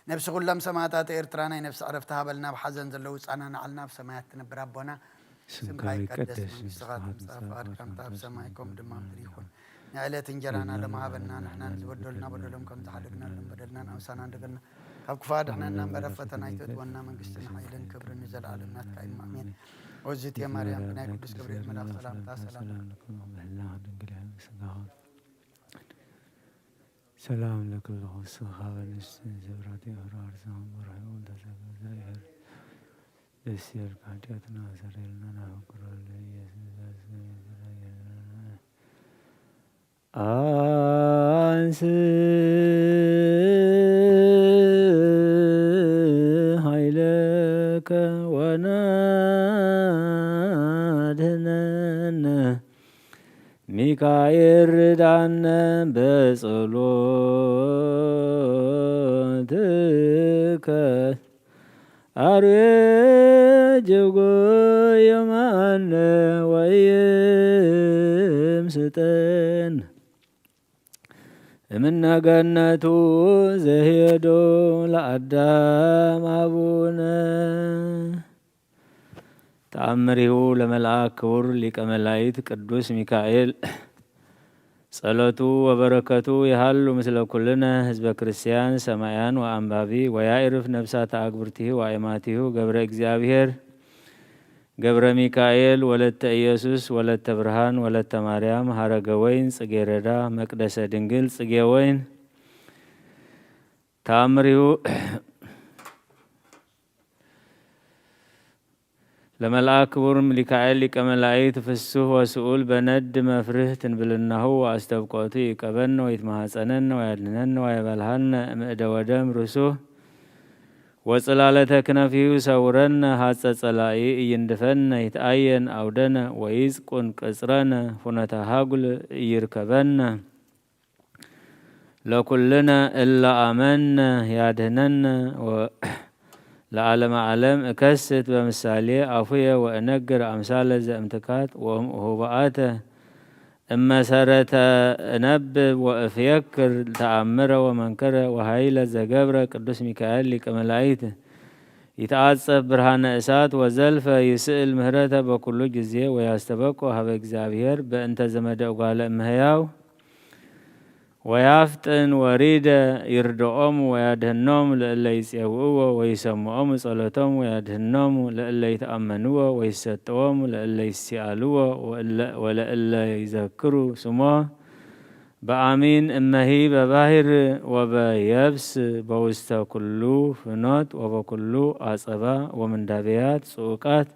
ነብሲ ኩሎም ሰማዕታት ኤርትራ ናይ ነብሲ ዕረፍቲ ሃበልና። ኣብ ሓዘን ዘለዉ ጻና ንዓልና ኣብ ሰማያት ትነብር ኣቦና ስምካ ይቀደስ፣ መንግስትኻ ትምጻእ፣ ፍቓድካ ከምታ ኣብ ሰማይ ከምኡ ድማ ኣብ ምድሪ ይኹን። ንዕለት እንጀራና ሎም ሃበና፣ ንሕና ንዝበደሉና በደሎም ከም ዝሓደግናሎም በደልናን ኣምሳና እንደገልና ካብ ክፉ ኣድሕነና እምበር ኣብ ፈተና ኣይተእትወና፣ መንግስትን ሓይልን ክብርን ንዘለኣለም ናትካ እዩ፣ ኣሜን። ኦዝቴ ማርያም ብናይ ቅዱስ ገብርኤል መልኣክ ሰላምታ ሰላም ሰላም ለክልኹ ስጋ በንስቲ ዘብራቲ ፍራር ዘንበርሑ ተዘበዘ ይህር ደስ ይበልካ፣ ኃጢአትና ሰርየልና፣ ናፍቅሮ ለኢየሱስ ክርስቶስ ይስረየልና። አንስ ኃይለከ ወናድነነ ሚካኤል ርዳነ በጸሎትከ። አርዌ ጀጎ የማነ ወይም ስጠን እምነ ገነቱ ዘሄዶ ለአዳም አቡነ። ተአምሪሁ ለመልአክ ክቡር ሊቀ መላእክት ቅዱስ ሚካኤል። ጸሎቱ ወበረከቱ ይሃሉ ምስለ ኩልነ ህዝበ ክርስቲያን ሰማያን ወአንባቢ ወያዕርፍ ነፍሳተ አግብርቲሁ ወአይማቲሁ ገብረ እግዚኣብሔር ገብረ ሚካኤል ወለተ ኢየሱስ ወለተ ብርሃን ወለተ ማርያም ሐረገ ወይን ጽጌ ረዳ መቅደሰ ድንግል ጽጌ ወይን ተአምሪሁ ለመልአክ ክቡር ሚካኤል ሊቀ መላእክት ፍሱህ ወስኡል በነድ መፍርህ ትንብልናሁ ወአስተብቆቱ ይቀበነ ወይትማሐጸነነ ወያድነነ ወያበልሃነ እምእደ ወደም ርሱህ ወጽላለተ ክነፊሁ ሰውረነ ሐጸ ጸላኢ እይንድፈነ ይትአየን አውደነ ወይጽቁን ቅጽረነ ፍኖተ ሃጉል እይርከበነ። ለኩልነ እለ አመነ ያድህነነ ለዓለመ ዓለም እከስት በምሳሌ አፉየ ወእነግር አምሳለ ዘእምትካት ወእም ውሁባአተ እመሰረተ እነብብ ወእፍየክር ተአምረ ወመንክረ ወሃይለ ዘገብረ ቅዱስ ሚካኤል ሊቀ መላእክት ይትአጸፍ ብርሃነ እሳት ወዘልፈ ይስእል ምህረተ በኩሉ ጊዜ ወያስተበቁ ሀበ እግዚኣብሔር በእንተ ዘመደ እጓለ እመሕያው ወያፍጥን ወሪደ ይርድኦሙ ወያድህኖሙ ለእለ ይጼውእዎ ወይሰምዖሙ ጸሎቶሙ ወያድህኖሙ ለእለ ይትአመንዎ ወይሰጥዎሙ ለእለ ይሲአልዎ ወእለ- ወለእለ ይዘክሩ ስሞ በአሚን እመሂ በባህር ወበየብስ በውስተ ኩሉ ፍኖት ወበኩሉ አጸባ ወምንዳቤያት ጽዑቃት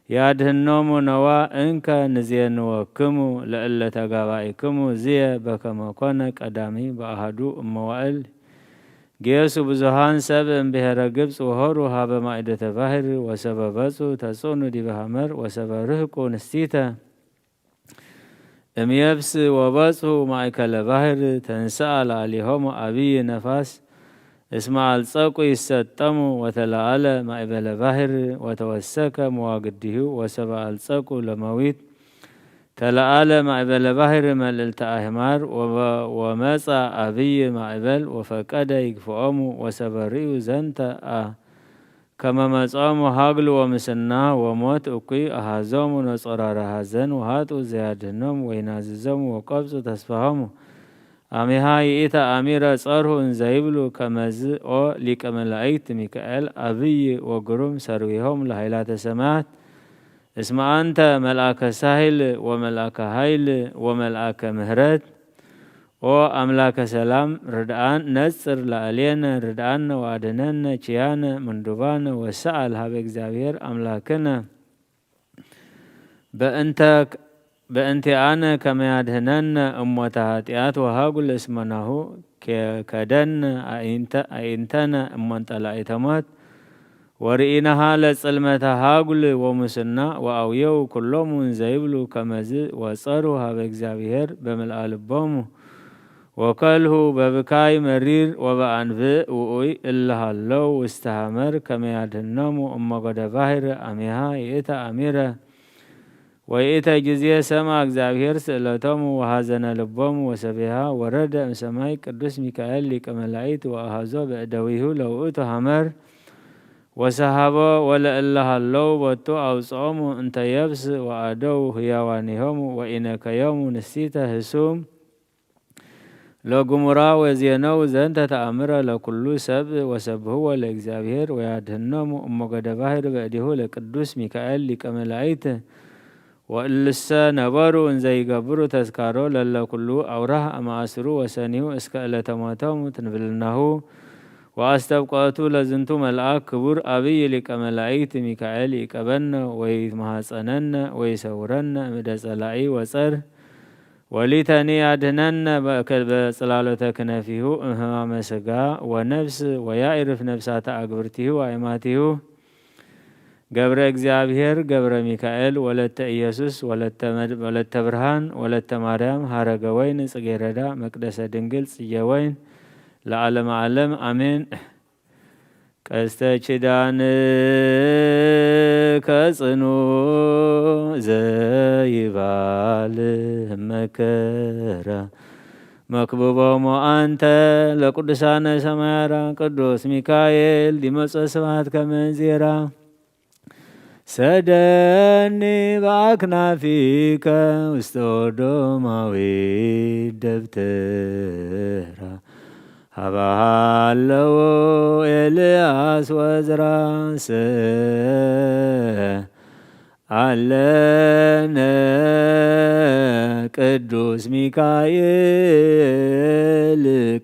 ያድህኖሙ ነዋ። እንከ ንዜንወክሙ ለእለ ተጋባኢክሙ ዝየ በከመ ኮነ ቀዳሚ በአሐዱ እመዋእል ጌሱ ብዙሃን ሰብ እምብሔረ ግብጽ ወሆሩ ሀበ ማእደተ ባሕር ወሰበ በጹ ተጽዕኑ ዲበ ሐመር ወሰበ ርህቁ ንስቲተ እምየብስ ወበጽሑ ማእከለ ባሕር ተንስአ ለአሊሆሙ አብይ ነፋስ እስመ አልጸቁ ይሰጠሙ ወተለአለ ማእበለ ባሕር ወተወሰከ መዋግዲሁ ወሰበ አልጸቁ ለመዊት ተለአለ ማእበለ ባሕር መልእልተ አሕማር ወመ- ወመጻ አብይ ማእበል ወፈቀደ ይግፍኦሙ ወሰበ ርእዩ ዘንተ አ- ከመ መጾሙ ሃግሉ ወምስና ወሞት እኩይ ኣሃዞሙ ነጾራረ ሃዘን ወሃጡ ዘያድህኖም ወይናዝዞሙ ወቆብጹ ተስፋሆሙ። ኣሜሃ ይኢተ ኣሚረ ጸርሁ እንዘይብሉ ከመዝ ኦ ሊቀ መላእክት ሚካኤል ኣብይ ወግሩም ሰርዊሆም ለሃይላተ ሰማያት እስመ ኣንተ መልአከ ሳህል ወመልአከ ኃይል ወመልአከ ምህረት። ኦ ኣምላከ ሰላም ርድኣን ነጽር ላዕሌነ ርድኣነ ወአድነነ ችያነ ምንዱባነ ወሰአል ሀበ እግዚኣብሔር ኣምላክነ በእንተ በእንቲአነ ከመ ያድህነነ እሞተ ኃጢአት ወሃጉል እስመ ናሁ ከደነ አኢንተ- አኢንተነ እሞንጠላኢተ ሞት ወርኢናሃ ለጽልመተ ሃጉል ወሙስና ወአውየው ኩሎሙ እንዘይብሉ ከመዝ ወጸሩ ሀበ እግዚኣብሔር በምልአ ልቦሙ ወከልሁ በብካይ መሪር ወበአንብእ ውኡይ እለ ሃለው ውስተ ሐመር ከመ ያድህኖሙ እመጎደ ባሕር አሜሃ ይእተ አሚረ። ወይእተ ጊዜ ሰምዐ እግዚኣብሔር ስእለቶሙ ወሐዘነ ልቦሙ ወሰቢሃ ወረደ እምሰማይ ቅዱስ ሚካኤል ሊቀ መላእክት ወአሐዞ በእደዊሁ ለውእቱ ሐመር ወሰሐቦ ወለእለ ሀለው ቦቱ አውፅኦሙ እንተ የብስ ወአደው ህያዋኒሆሙ ወኢነከዮሙ ንሲተ ህሱም ለጉሙራ ወዜነው ዘንተ ተአምረ ለኩሉ ሰብ ወሰብህዎ ለእግዚአብሔር ወያድህኖሙ እመጎደ ባሕር በእዴሁ ለቅዱስ ሚካኤል ሊቀ መላእክት ወእልሰ ነበሩ እንዘይገብሩ ተዝካሮ ለለ ኩሉ አውራህ አማእስሩ ወሰኒሁ እስከ ዕለተ ሞቶም ትንብልናሁ ወአስተብቆቱ ለዝንቱ መልአክ ክቡር አብይ ሊቀ መላእክት ሚካኤል ይቀበነ ወይትመሃጸነነ ወይሰውረነ እምደ ጸላኢ ወጸር ወሊተኒ ያድህነነ በጽላሎተ ክነፊሁ እምህማመ ስጋ ወነፍስ ወያኢርፍ ነፍሳተ አግብርቲሁ ወአይማቲሁ። ገብረ እግዚኣብሔር ገብረ ሚካኤል ወለተ ኢየሱስ ወለተ መድ- ወለተ ብርሃን ወለተ ማርያም ሀረገ ወይን ጽጌረዳ መቅደሰ ድንግል ጽጌ ወይን ለዓለመ ዓለም አሜን። ቀስተ ኪዳን ከጽኑ ዘይባል መከራ መክብቦሙ አንተ ለቅዱሳነ ሰማያራ ቅዱስ ሚካኤል ዲመጾ ስብሐት ከመንዜራ ሰደኒ በአክናፊከ ውስተ ኦዶማዊ ደብተራ ሀበሃለዎ ኤልያስ ወዝራሰ አለነ ቅዱስ ሚካኤል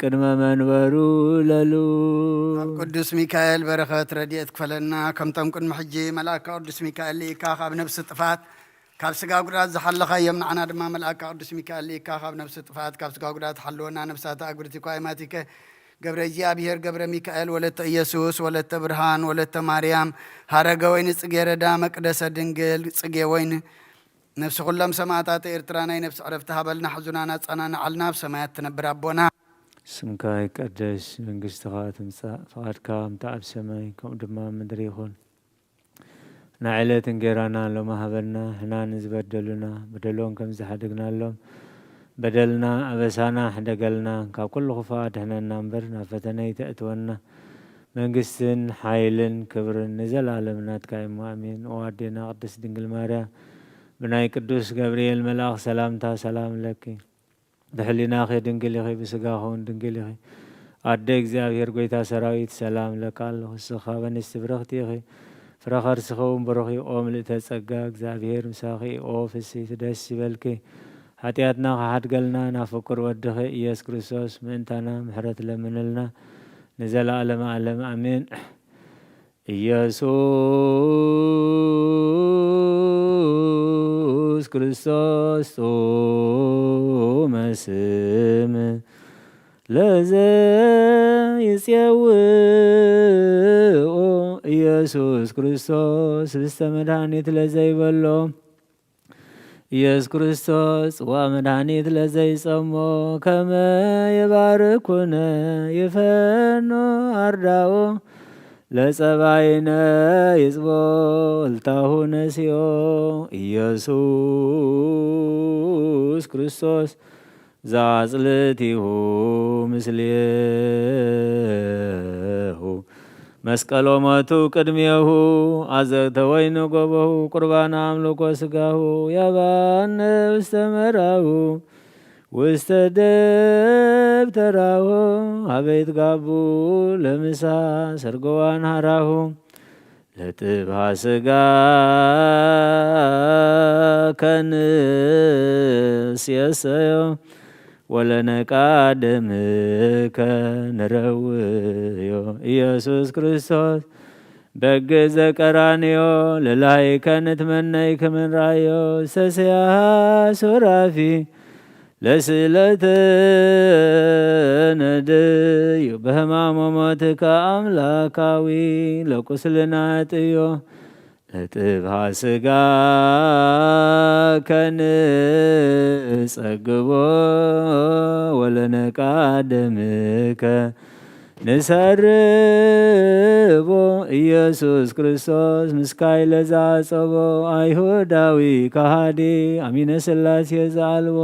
ቅድመ መንበሩ ለሉ። ኣብ ቅዱስ ሚካኤል በረኸት ረድኤት ክፈለና። ከምቶም ቅድሚ ሕጂ መልኣካ ቅዱስ ሚካኤል ልኢካ ካብ ነብሲ ጥፋት ካብ ስጋ ጉዳት ዝሓለኻዮም ንዓና ድማ መልኣካ ቅዱስ ሚካኤል ልኢካ ካብ ነብሲ ጥፋት ካብ ስጋ ጉዳት ሓልወና። ነብሳተ ኣግብርቲኳ ይማቲከ ገብረ እግዚኣብሔር ገብረ ሚካኤል ወለተ ኢየሱስ ወለተ ብርሃን ወለተ ማርያም ሀረገ ወይን ጽጌረዳ መቅደሰ ድንግል ጽጌ ወይን ነፍሲ ኩሎም ሰማእታት ኤርትራ ናይ ነፍሲ ዕረፍቲ ሃበልና። ሕዙናን ኣጸናንዓልና። ኣብ ሰማያት ትነብር ኣቦና። ስምካ ይቀደስ፣ መንግስትኻ ትምጻእ፣ ፍቓድካ ከምቲ ኣብ ሰማይ ከምኡ ድማ ኣብ ምድሪ ይኹን። ናይ ዕለት እንጌራና ሎሚ ሃበና፣ ሕና ንዝበደሉና በደሎም ከም ዝሓደግናሎም በደልና ኣበሳና ሕደገልና፣ ካብ ኩሉ ክፉእ ኣድሕነና እምበር ናብ ፈተነ ኣይተእትወና። መንግስትን ሓይልን ክብርን ንዘለኣለም ናትካ እሞ ኣሜን። ኦ ኣዴና ቅድስት ድንግል ማርያም ብናይ ቅዱስ ገብርኤል መልኣኽ ሰላምታ ሰላም ለኪ። ብሕሊናኺ ድንግል ኢኺ፣ ብስጋኺ እውን ድንግል ኢኺ። ኣደ እግዚኣብሔር ጐይታ ሰራዊት ሰላም ለካ ኣለኹ። እስኻ በንስቲ ብርኽቲ ኢኺ፣ ፍረ ከርስኺ እውን ብሩኽ እዩ። ኦ ምልእተ ጸጋ እግዚኣብሔር ምሳኺ፣ ኦ ፍስሕቲ ደስ ይበልኪ። ሓጢኣትና ክሓድገልና ናብ ፍቁር ወድኺ ኢየሱስ ክርስቶስ ምእንታና ምሕረት ለምንልና ንዘለኣለመ ዓለም ኣሜን። ኢየሱስ ክርስቶስ ጥዑመ ስም ለዘይጼውኦ ኢየሱስ ክርስቶስ ህብስተ መድኃኒት ለዘይበሎ ኢየሱስ ክርስቶስ ጽዋ መድኃኒት ለዘይጸሞ ከመ የባርኩነ ይፈኖ አርዳኦ ለጸባይነ ይጽቦ እልታሁ ነሲኦ ኢየሱስ ክርስቶስ ዘአጽልእቲሁ ምስሌሁ መስቀሎ ሞቱ ቅድሜሁ፣ አዘቅተ ወይን ጎበሁ፣ ቁርባን አምልኮ ስጋሁ፣ ያባነ ውስተ መራሁ፣ ውስተ ደብተራሁ፣ ሀበ ይትጋቡ ለምሳ ሰርገዋን ሀራሁ። ለጥብሃ ስጋ ከንስ የሰዮ፣ ወለነቃ ደምከ ንረውዮ። ኢየሱስ ክርስቶስ በግ ዘቀራንዮ፣ ለላይከ ንትመነይ ክምንራዮ፣ ሰሰያ ሱራፊ ለስእለተ ነደዩ፣ በህማሞ ሞትከ አምላካዊ ለቁስልና ጥዮ። ለጥብሃ ስጋ ከንጸግቦ፣ ወለነቃ ደምከ ንሰርቦ። ኢየሱስ ክርስቶስ ምስካይ ለዛጸቦ፣ አይሁዳዊ ከሃዲ አሚነ ሥላሴ ዘአልቦ።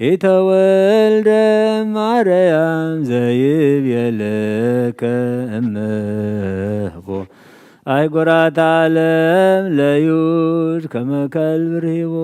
ኢተወልደ ማርያም ዘይቤለከ እመህቦ፣ አይጉራት ዓለም ለዩድ ከመ ከልብ ርሂቦ።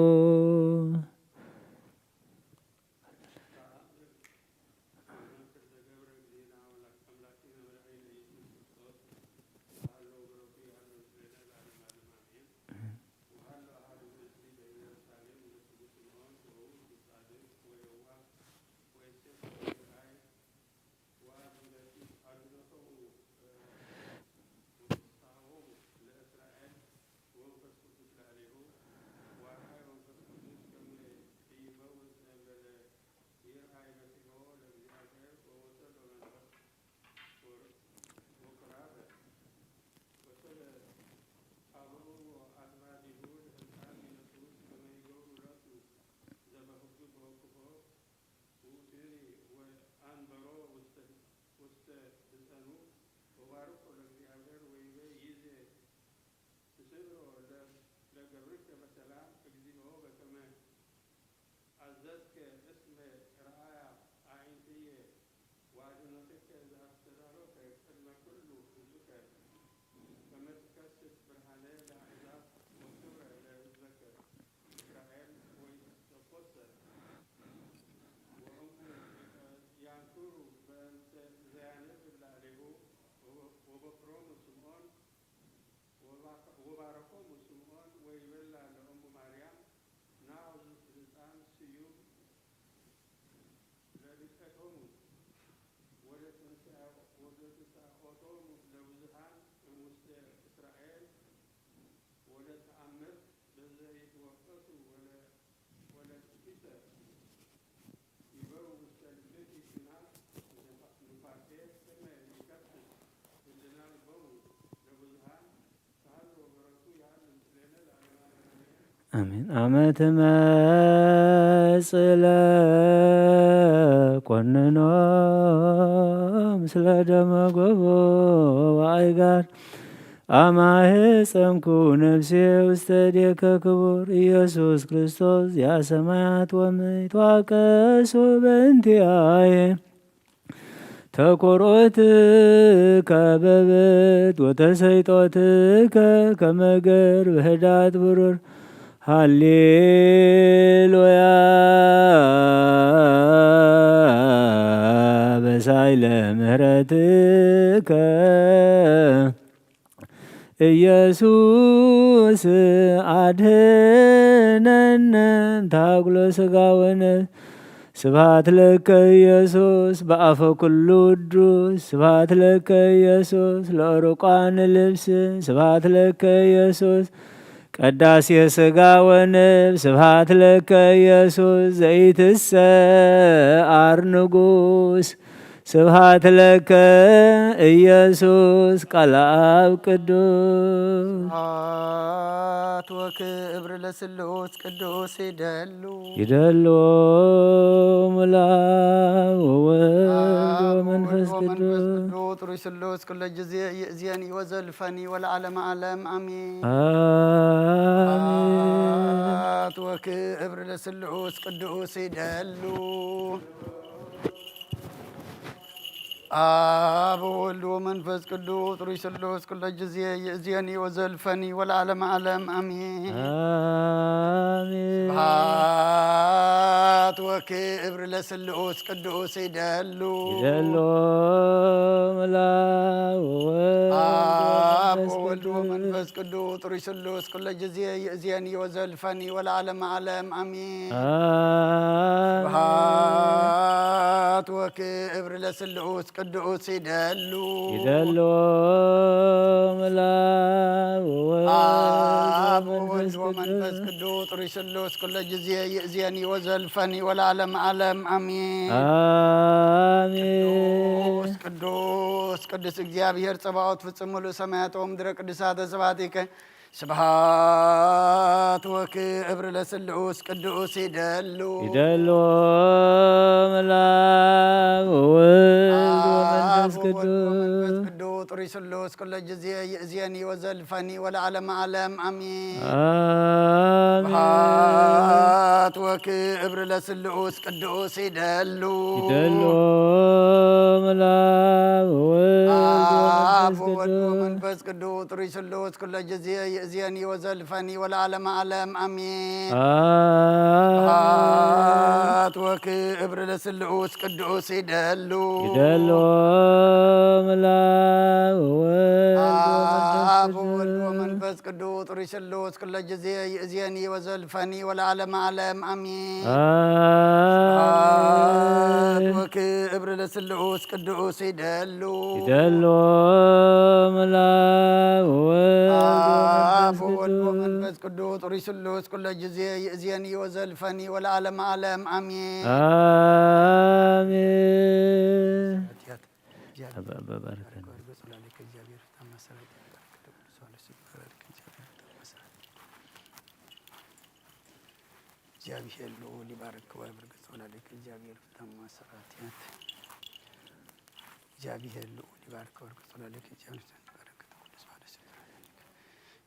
ውእቱኒ ወአንበሮ ውስተ፣ ውስተ ብፀኑ ወባርኮ ለእግዚአብሔር ወይቤ ይዜ ትስዕሮ ለ-፣ ለገብርከ በሰላም እግዚኦ በከመ አዘዝከ እስመ ረአያ አዕይንትየ ወአድነትከ ዘአስተዳሎከ ቅድመ ኩሉ ህዝብከ ከመ ትከስት ብርሃነ ለአሕዛብ ወክብረ ለህዝበከ። እስራኤል ወይትኮሰ ወእሙ ያንክሩ በእንተ ዘያነብብ ላዕሌሁ ወበኩሮሙ ስምዖን ወባረኮሙ ስምዖን ወይቤላ ለእሙ ማርያም ናሁ ዝንቱ ህፃን ስዩም ለብልጠቶሙ ወለትንሳኦቶሙ ለብዙሃን እሙስተ እስራኤል ወለተአምር በዘ ይትወቀሱ ወለ-፣ ወለትኪተ ይበሩ ውስተ ልብኪ ግና ኑፋቄ ከመ ይከፍት ህልና ልቦሙ ለብዙሃን ተሃሎ በረቱ ይሃሉ ምስሌነ ለዓለመ ዓለመ። አሜን። አመ ትመጽእ ለኮንኖ ምስለ ደመ ጎቦ ወአይጋር አማሄ ጸምኩ ነፍሴ ውስተ እዴከ ክቡር ኢየሱስ ክርስቶስ ዚአ ሰማያት ወምድር ይትዋቀሱ በእንቲአየ። ተኮርኦትከ በብት ወተሰይጦትከ ከመገር ብህዳት ብሩር። ሃሌሉያ በሳይለ ምህረትከ ኢየሱስ አድህነነ ታግሎ ስጋ ወነፍስ። ስብሐት ለከ ኢየሱስ በአፈ ኩሉ ውዱስ። ስብሐት ለከ ኢየሱስ ለዕሩቃን ልብስ። ስብሐት ለከ ኢየሱስ ቀዳሴ ስጋ ወነፍስ። ስብሐት ለከ ኢየሱስ ዘኢትሰዓር ንጉስ። ስብሐት ለከ ኢየሱስ ቃል አብ ቅዱስ። ስብሐት ወክብር ለስሉስ ቅዱስ ይደሉ። ይደሉ ሙላ ወወልድ አብ ወወልድ ወመንፈስ ወመንፈስ ቅዱስ። ቅዱስ ጥሩይ ስሉስ ኩለ ጊዜ ይእዜኒ ወዘልፈኒ ወለዓለመ ዓለም አሜን። አሜን። ስብሐት ወክብር ለስሉስ ቅዱስ ይደሉ። አብ ወወልድ ወመንፈስ ቅዱስ ሩይ ስሉስ ኩለ ጊዜ ይእዜኒ ወዘልፈኒ ወለዓለመ ዓለም አሜን። አሜን። ስብሐት ወክብር ለስሉስ ቅዱስ ይደሉ ይደሎ ምላው ወወልድ አብ ወመንፈስ ወወልድ ቅዱስ ወመንፈስ ቅዱስ ሩይ ስሉስ ኩለ ጊዜ ይእዜኒ ወዘልፈኒ ወለዓለመ ዓለም አሜን። አሜን። ስብሐት ወክብር ለስሉስ ቅዱስ ይደሉ ይደሎ ምላው ወወልድ አብ ወመንፈስ ወወልድ ወመንፈስ ቅዱስ ቅዱስ ሩይ ስሉስ ኩለ ጊዜ ይእዜኒ ወዘልፈኒ ወለዓለመ ዓለም አሜን። አሜን። ቅዱስ ቅዱስ ቅዱስ እግዚአብሔር ጸባኦት ፍጹም ሙሉእ ሰማያት ወምድረ ቅዱሳተ ስብሐቲከ ስብሐት ወክብር ለስሉስ ቅዱስ ይደሉ ይደሎ ምላው ወወልድ አብ ወመንፈስ ወወልድ ወመንፈስ ቅዱስ ቅዱስ ሩይ ስሉስ ኩለ ጊዜ ይእዜኒ ወዘልፈኒ ወለዓለመ ዓለም አሜን። አሜን። ስብሐት ወክብር ለስሉስ ቅዱስ ይደሉ ይደሎ ምላው ወወልድ አብ ወመንፈስ ወወልድ ቅዱስ ወመንፈስ ቅዱስ ሩይ ስሉስ ኩለ ጊዜ ይእዜኒ ወዘልፈኒ ወለዓለመ ዓለም አሜን። አሜን። ስብሐት ወክብር ለስሉስ ቅዱስ ይደሉ ይደሎ ምላው ወወልድ አብ ወመንፈስ ወወልድ ቅዱስ ወመንፈስ ቅዱስ ሩይ ስሉስ ኩለ ጊዜ ይእዜኒ ወዘልፈኒ ወለዓለመ ዓለም አሜን። ስብሐት አሜን። ወክብር ለስሉስ ቅዱስ ይደሉ ይደሎ ምላው ወወልድ አብ ወመንፈስ ወወልድ ቅዱስ ወመንፈስ ቅዱስ ሩይ ስሉስ ኩለ ጊዜ ይእዜኒ ወዘልፈኒ ወለዓለመ ዓለም አሜን። አሜን። አባ- አባ ባርከን። እግዚአብሔር ልዑል ይባርክ ወያብርክ ጸወላዲከ እግዚአብሔር ፍታማ ሰራትያት እግዚአብሔር ልዑል ይባርክ ወያብርክ ጸወላዲከ እግዚአብሔር ፍታማ ሰራትያት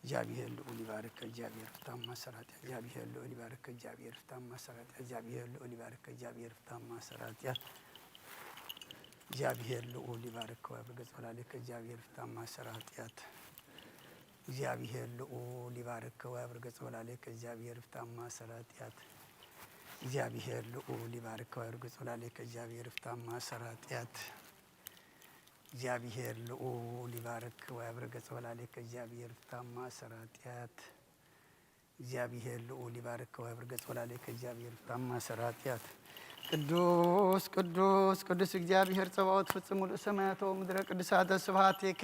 እግዚአብሔር ልዑል ይባርክ እግዚአብሔር ፍታማ ሰራትያት እግዚአብሔር ልዑል ይባርክ እግዚአብሔር ፍታማ ሰራትያት እግዚአብሔር ልዑል ይባርክ እግዚአብሔር ፍታማ ሰራትያት እግዚአብሔር ልዑል ይባርክ ወያብርክ ጸወላዲከ እግዚአብሔር ፍታማ ሰራትያት እግዚአብሔር ልዑል ይባርክ ወያብርክ ጸወላዲከ እግዚአብሔር ፍታማ ሰራትያት እግዚአብሔር ልዑል ይባርክ ወያብርክ ጸወላዲከ እግዚአብሔር ፍታማ ሰራትያት እግዚአብሔር ልዑል ይባርክ ወያብርክ ጸወላዲከ እግዚአብሔር ፍታማ ሰራትያት እግዚአብሔር ልዑል ይባርክ ወያብርክ ጸወላዲከ እግዚአብሔር ፍታማ ሰራትያት ቅዱስ ቅዱስ ቅዱስ እግዚአብሔር ጸባኦት ፍጹም ሙሉእ ሰማያት ወምድረ ቅዱሳተ ስብሐቲከ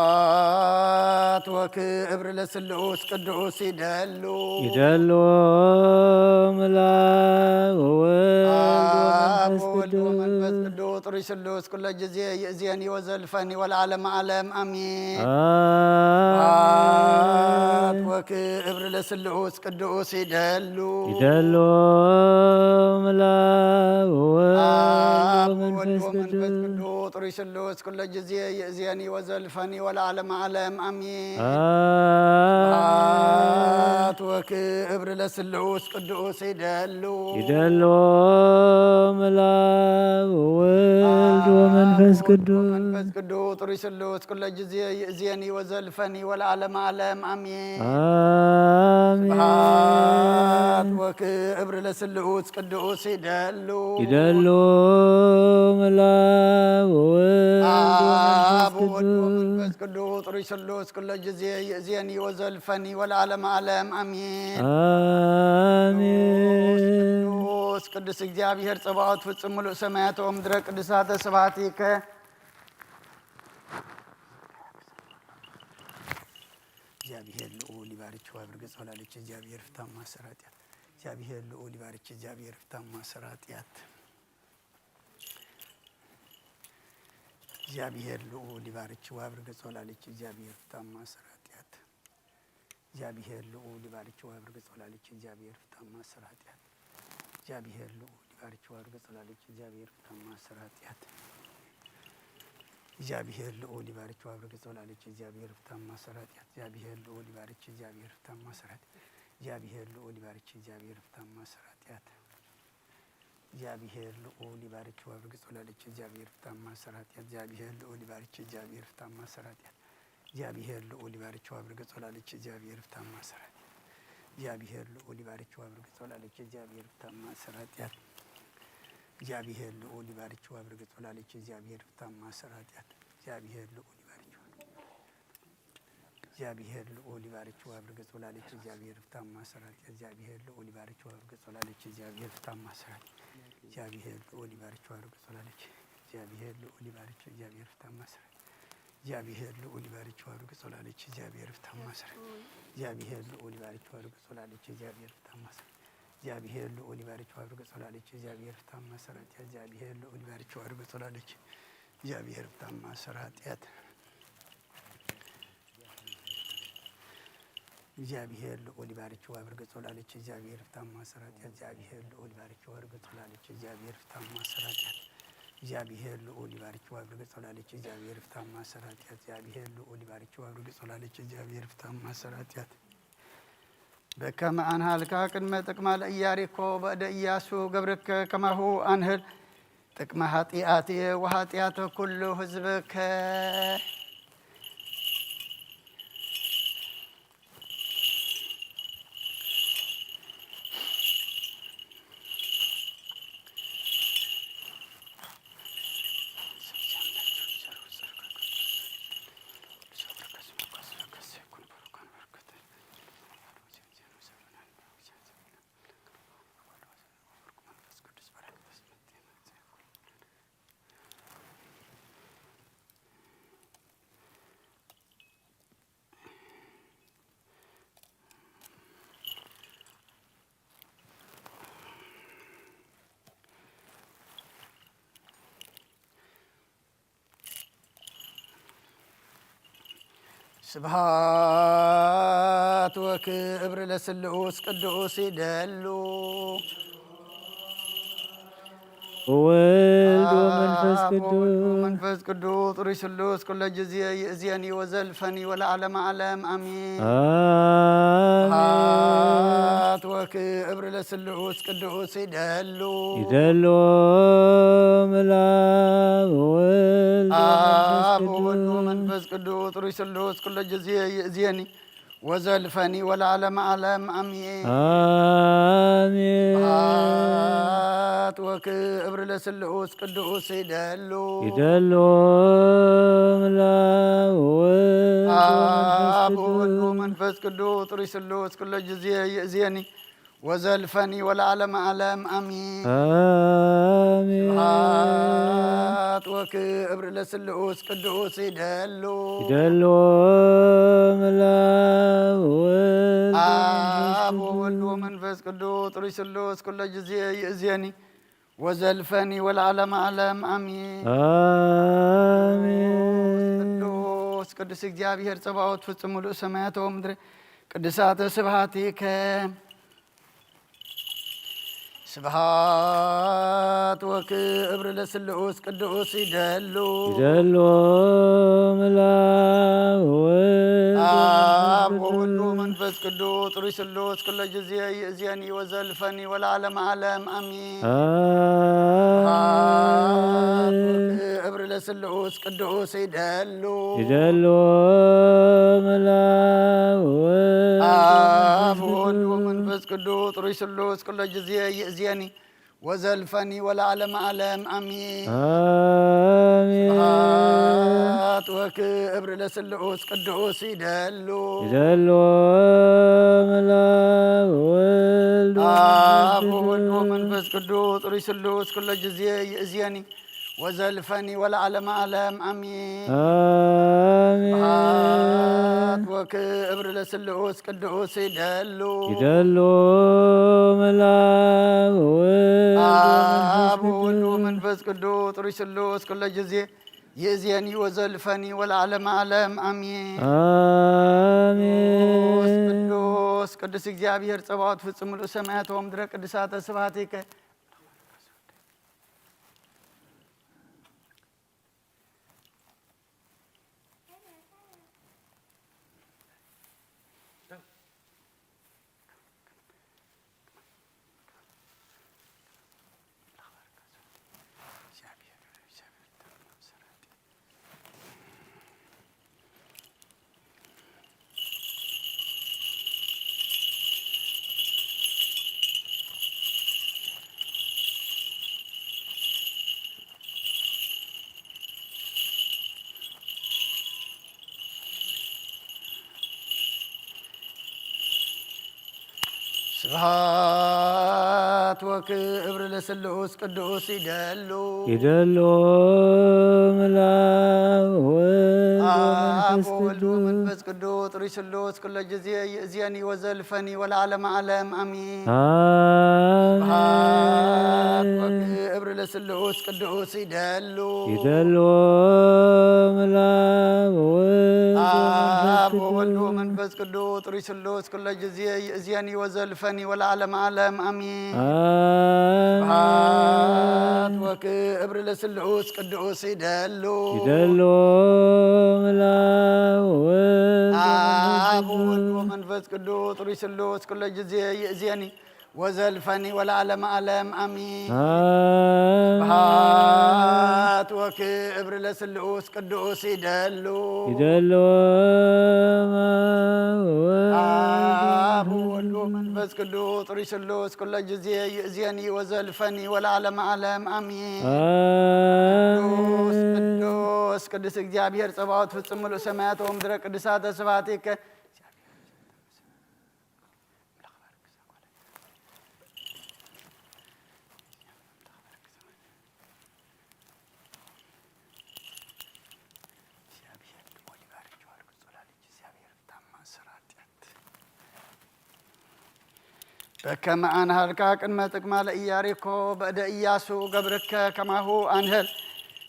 ስብሐት ወክብር ለስሉስ ቅዱስ ይደሉ ይደሎ ምላው ወወልድ አብ ወመንፈስ ወወልድ ወመንፈስ ቅዱስ ቅዱስ ሩይ ስሉስ ኩለ ጊዜ ይእዜኒ ወዘልፈኒ ወለዓለመ ዓለም አሜን። ስብሐት አሜን። ወክብር ለስሉስ ቅዱስ ይደሉ ይደሎ ምላው ወወልድ አብ ወወልድ ወመንፈስ ወመንፈስ ቅዱስ ቅዱስ ሩይ ስሉስ ኩለ ጊዜ ይእዜኒ ወዘልፈኒ ወለዓለመ ዓለም አሜን። አሜን። ስብሐት ወክብር ለስሉስ ቅዱስ ይደሉ ይደሎ ምላው ወወልድ ወመንፈስ ቅዱስ መንፈስ ቅዱስ ሩይ ስሉስ ኩለ ጊዜ ይእዜኒ ወዘልፈኒ ወለዓለመ ዓለም አሜን። አሜን። ስብሐት ወክብር ለስሉስ ቅዱስ ይደሉ ይደሎ ምላው ወወልድ አብ ወመንፈስ ወወልድ ቅዱስ ወመንፈስ ቅዱስ ሩይ ስሉስ ኩለ ጊዜ ይእዜኒ ወዘልፈኒ ወለዓለመ ዓለም አሜን። አሜን። ቅዱስ ቅዱስ እግዚአብሔር ጸባኦት ፍጹም ሙሉእ ሰማያት ወምድረ ቅዱሳተ ስብሐቲከ እግዚአብሔር ልዑል ይባርክ ወያብርክ ጸወላዲከ እግዚአብሔር ፍታማ ሰራትያት እግዚአብሔር ልዑል ይባርክ እግዚአብሔር ፍታማ ሰራትያት እግዚአብሔር ልዑል ይባርክ ወያብርክ ጸወላዲከ እግዚአብሔር ፍታማ ሰራትያት እግዚአብሔር ልዑል ይባርክ ወያብርክ ጸወላዲከ እግዚአብሔር ፍታማ ሰራትያት እግዚአብሔር ልዑል ይባርክ ወያብርክ ጸወላዲከ እግዚአብሔር ፍታማ ሰራትያት እግዚኣብሔር ልዑል ይባርኪ ወያብርክ ጸላለኪ። እግዚኣብሔር ፍታ ማእሰር ኃጢአት። እግዚኣብሔር ልዑል ይባርኪ። እግዚኣብሔር ፍታ ማእሰር ኃጢአት። እግዚአብሔር ልዑል ይባርኪ። እግዚአብሔር ፍታ ማእሰር ኃጢአት። እግዚአብሔር ልዑል ይባርኪ ወያብርክ ጸላለኪ። እግዚአብሔር ፍታ ማእሰር ኃጢአት። እግዚአብሔር ልዑል ይባርኪ። እግዚአብሔር ፍታ ማእሰር ኃጢአት። እግዚአብሔር ልዑል ይባርኪ ወያብርክ ጸላለኪ። እግዚአብሔር ፍታ ማእሰር ኃጢአት። እግዚአብሔር ልዑል ይባርኪ ወያብርክ ጸላለኪ። እግዚአብሔር ፍታ ማእሰር ኃጢአት። እግዚአብሔር ልዑል ይባርኪ ወያብርክ ጸላለኪ። እግዚአብሔር ፍታ ማእሰር ኃጢአት። እግዚአብሔር ልዑል ይባርኪ። እግዚአብሔር ልዑል ይባርኪ ወያብርክ ጸላለኪ። እግዚአብሔር ፍታ ማእሰር ኃጢአት። እግዚአብሔር ልዑል ይባርኪ ወያብርክ ጸላለኪ። እግዚአብሔር ፍታ ማእሰር ኃጢአት። እግዚአብሔር ልዑል ይባርኪ ወያብርክ ጸላለኪ። እግዚአብሔር ልዑል ይባርኪ። እግዚአብሔር ፍታ ማእሰር ኃጢአት። እግዚአብሔር ልዑል ይባርኪ ወያብርክ ጸላለኪ። እግዚአብሔር ፍታ ማእሰር ኃጢአት። እግዚአብሔር ልዑል ይባርኪ ወያብርክ ጸላለኪ። እግዚአብሔር ፍታ ማእሰር ኃጢአት። እግዚአብሔር ልዑል ይባርኪ ወያብርክ ጸላለኪ። እግዚአብሔር ፍታ ማእሰር ኃጢአት። እግዚአብሔር ልዑል ይባርኪ ወያብርክ ጸላለኪ። እግዚአብሔር ፍታ ማእሰር ኃጢአት። እግዚአብሔር ልዑል ይባርኪ ወያብርክ ጸላለኪ። እግዚአብሔር ፍታ ማእሰር ኃጢአት። እግዚአብሔር ልዑል ይባርኪ ወያብርክ ጸላለኪ። እግዚአብሔር ፍታ ማእሰር ኃጢአት። እግዚአብሔር ልዑል ይባርኪ ወያብርክ ጸላለኪ። እግዚአብሔር ፍታ ማእሰር ኃጢአት። እግዚአብሔር ልዑል ይባርኪ ወያብርክ ጸላለኪ። እግዚአብሔር ፍታ ማእሰር ኃጢአት። በከመ አንሃልካ ቅድመ ጥቅማ ለኢያሪኮ በእደ ኢያሱ ገብርከ ከማሁ አንህል ጥቅመ ኃጢአትየ ወኃጢአተ ኩሉ ህዝብከ። ስብሐት ወክብር ለስሉስ ቅዱስ ይደሉ። ወወልድ ወመንፈስ አብ ወወልድ ቅዱስ። ወመንፈስ ቅዱስ ጥሩይ ስሉስ ኩሎ ጊዜ ይእዜኒ ወዘልፈኒ ወለዓለመ ዓለም አሜን። አሜን። ስብሐት ወክብር ለስሉስ ቅዱስ ይደሉ። ይደሉ ምላብ ወወልድ አብ ወወልድ ወመንፈስ ቅዱስ ጥሩይ ስሉስ ኩሎ ጊዜ ይእዜኒ ወዘልፈኒ ወለዓለመ ዓለም አሜን። አሜን። ስብሐት ወክብር ለስሉስ ቅዱስ ይደሉ። ይደሉ ምላብ ወወልድ አብ ወወልድ ወመንፈስ ቅዱስ ጥሩይ ስሉስ ኩሎ ጊዜ ይእዜኒ ወዘልፈኒ ወለዓለመ ዓለም አሜን። አሜን። ስብሐት ወክብር ለስሉስ ቅዱስ ይደሉ። ይደሉ ምላብ ወወልድ አብ ወወልድ ወመንፈስ ቅዱስ ጥሩይ ስሉስ ኩሎ ጊዜ ይእዜኒ ወዘልፈኒ ወለዓለመ ዓለም አሜን። አሜን። ቅዱስ ቅዱስ እግዚአብሔር ጸባኦት ፍጹም ምሉእ ሰማያተ ወምድረ ቅዱሳተ ስብሐቲከ። ስብሐት ወክብር ለስሉስ ቅዱስ ይደሉ። ይደሉ ምላብ ወወልድ አብ ወወልድ ወመንፈስ ቅዱስ ጥሩይ ስሉስ ኩሎ ጊዜ ይእዜኒ ወዘልፈኒ ወለዓለመ ዓለም አሜን። አሜን። ስብሐት ወክብር ለስሉስ ቅዱስ ይደሉ። ይደሉ ምላብ ወወልድ አብ ወወልድ ወመንፈስ ቅዱስ ጥሩይ ስሉስ ኩሎ ጊዜ ይእዜኒ ወዘልፈኒ ወለዓለመ ዓለም አሜን። አሜን። ስብሐት ወክብር ለስሉስ ቅዱስ ይደሉ። ይደሉ ምላብ ወወልድ አብ ወወልድ ወመንፈስ ቅዱስ ጥሩይ ስሉስ ኩሎ ጊዜ ይእዜኒ ወዘልፈኒ ወለዓለመ ዓለም አሜን። አሜን። ስብሐት ወክብር ለስሉስ ቅዱስ ይደሉ። ይደሉ ምላብ ወወልድ አብ ወወልድ ወመንፈስ ቅዱስ ጥሩይ ስሉስ ኩሎ ጊዜ ይእዜኒ ወዘልፈኒ ወለዓለመ ዓለም አሜን። አሜን። ቅዱስ ቅዱስ ቅዱስ እግዚአብሔር ጸባኦት ፍጹም ምሉእ ሰማያተ ወምድረ ቅዱሳተ ስብሐቲከ። ስብሐት ወክብር ለስሉስ ቅዱስ ይደሉ። ይደሉ ምላእ ወወልድ አብ ወወልድ ወመንፈስ ወመንፈስ ቅዱስ ጥሩይ ስሉስ ኩሎ ጊዜ ይእዜኒ ወዘልፈኒ ወለዓለመ ዓለም አሚን። አሜን። ስብሐት ወክብር ለስሉስ ቅዱስ ይደሉ። ይደሉ ምላእ ወወልድ አብ ወመንፈስ ወወልድ ቅዱስ ወመንፈስ ቅዱስ ጥሩይ ስሉስ ኩሎ ጊዜ ይእዜኒ ወዘልፈኒ ወለዓለመ ዓለም አሚን። አሜን። ስብሐት ወክብር ለስሉስ ቅዱስ ይደሉ። ይደሉ ምላእ ወወልድ አብ ወወልድ ወመንፈስ ቅዱስ ጥሩይ ስሉስ ኩሎ ጊዜ ይእዜኒ ወዘልፈኒ ወለዓለመ ዓለም አሚን። አሜን። ስብሐት ወክብር ለስሉስ ቅዱስ ይደሉ። ይደሉ አብ ወወልድ ወመንፈስ ቅዱስ ጥሩይ ስሉስ ኩሎ ጊዜ ይእዜኒ ወዘልፈኒ ወለዓለመ ዓለም አሚን። አሜን። ቅዱስ ቅዱስ ቅዱስ እግዚአብሔር ጸባኦት ፍጹም ምሉእ ሰማያት ወምድረ ቅዱሳተ ስብሐቲከ። በከመ አንሃልካ ቅድመ ጥቅማ ለኢያሪኮ በእደ ኢያሱ ገብርከ ከማሁ አንህል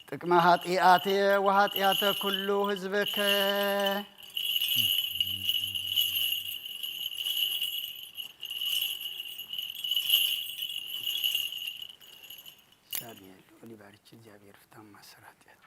ጥቅመ ኃጢአቴ ወኃጢአተ ኩሉ ህዝብከ። እግዚአብሔር ልዑል ይባርክ። እግዚአብሔር ፍታ ማሰራት ያት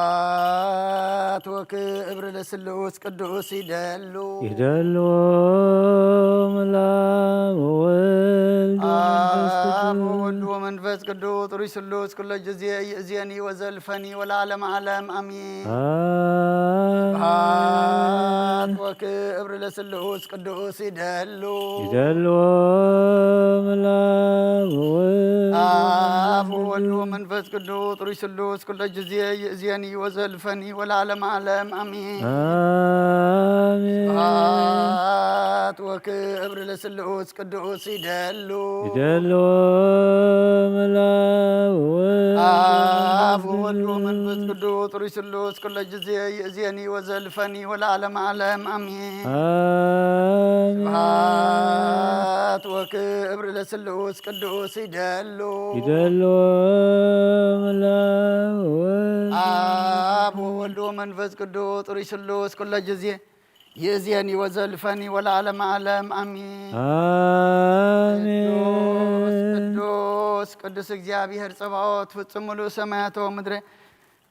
ስብሐት ወክብር ለስሉስ ቅዱስ ይደሉ። ይደሉ ምላብ ወወልድ ወመንፈስ አብ ቅዱስ። ወወልድ ወመንፈስ ቅዱስ ጥሩይ ስሉስ ኩሎ ጊዜ ይእዜኒ ወዘልፈኒ ወለዓለመ ዓለም አሚን። አሜን። ስብሐት ወክብር ለስሉስ ቅዱስ ይደሉ። ይደሉ ምላብ ወወልድ አብ ወወልድ ወመንፈስ ቅዱስ ጥሩይ ስሉስ ኩሎ ጊዜ ይእዜኒ ወዘልፈኒ ወለዓለመ ዓለም አሚን። አሜን። ስብሐት ወክብር ለስሉስ ቅዱስ ይደሉ። ይደሉ ምላብ ወወልድ አብ ወወልድ ወመንፈስ ቅዱስ ጥሩይ ስሉስ ኩሎ ጊዜ ይእዜኒ ወዘልፈኒ ወለዓለመ ዓለም አሚን። አሜን። ስብሐት ወክብር ለስሉስ ቅዱስ ይደሉ። ይደሉ ምላብ ወወልድ አብ ወወልድ ወመንፈስ ቅዱስ ጥሩይ ስሉስ ኩሎ ጊዜ ይእዜኒ ወዘልፈኒ ወለዓለመ ዓለም አሚን። አሜን። ቅዱስ ቅዱስ ቅዱስ እግዚአብሔር ጸባኦት ፍጹም ምሉእ ሰማያተ ወምድረ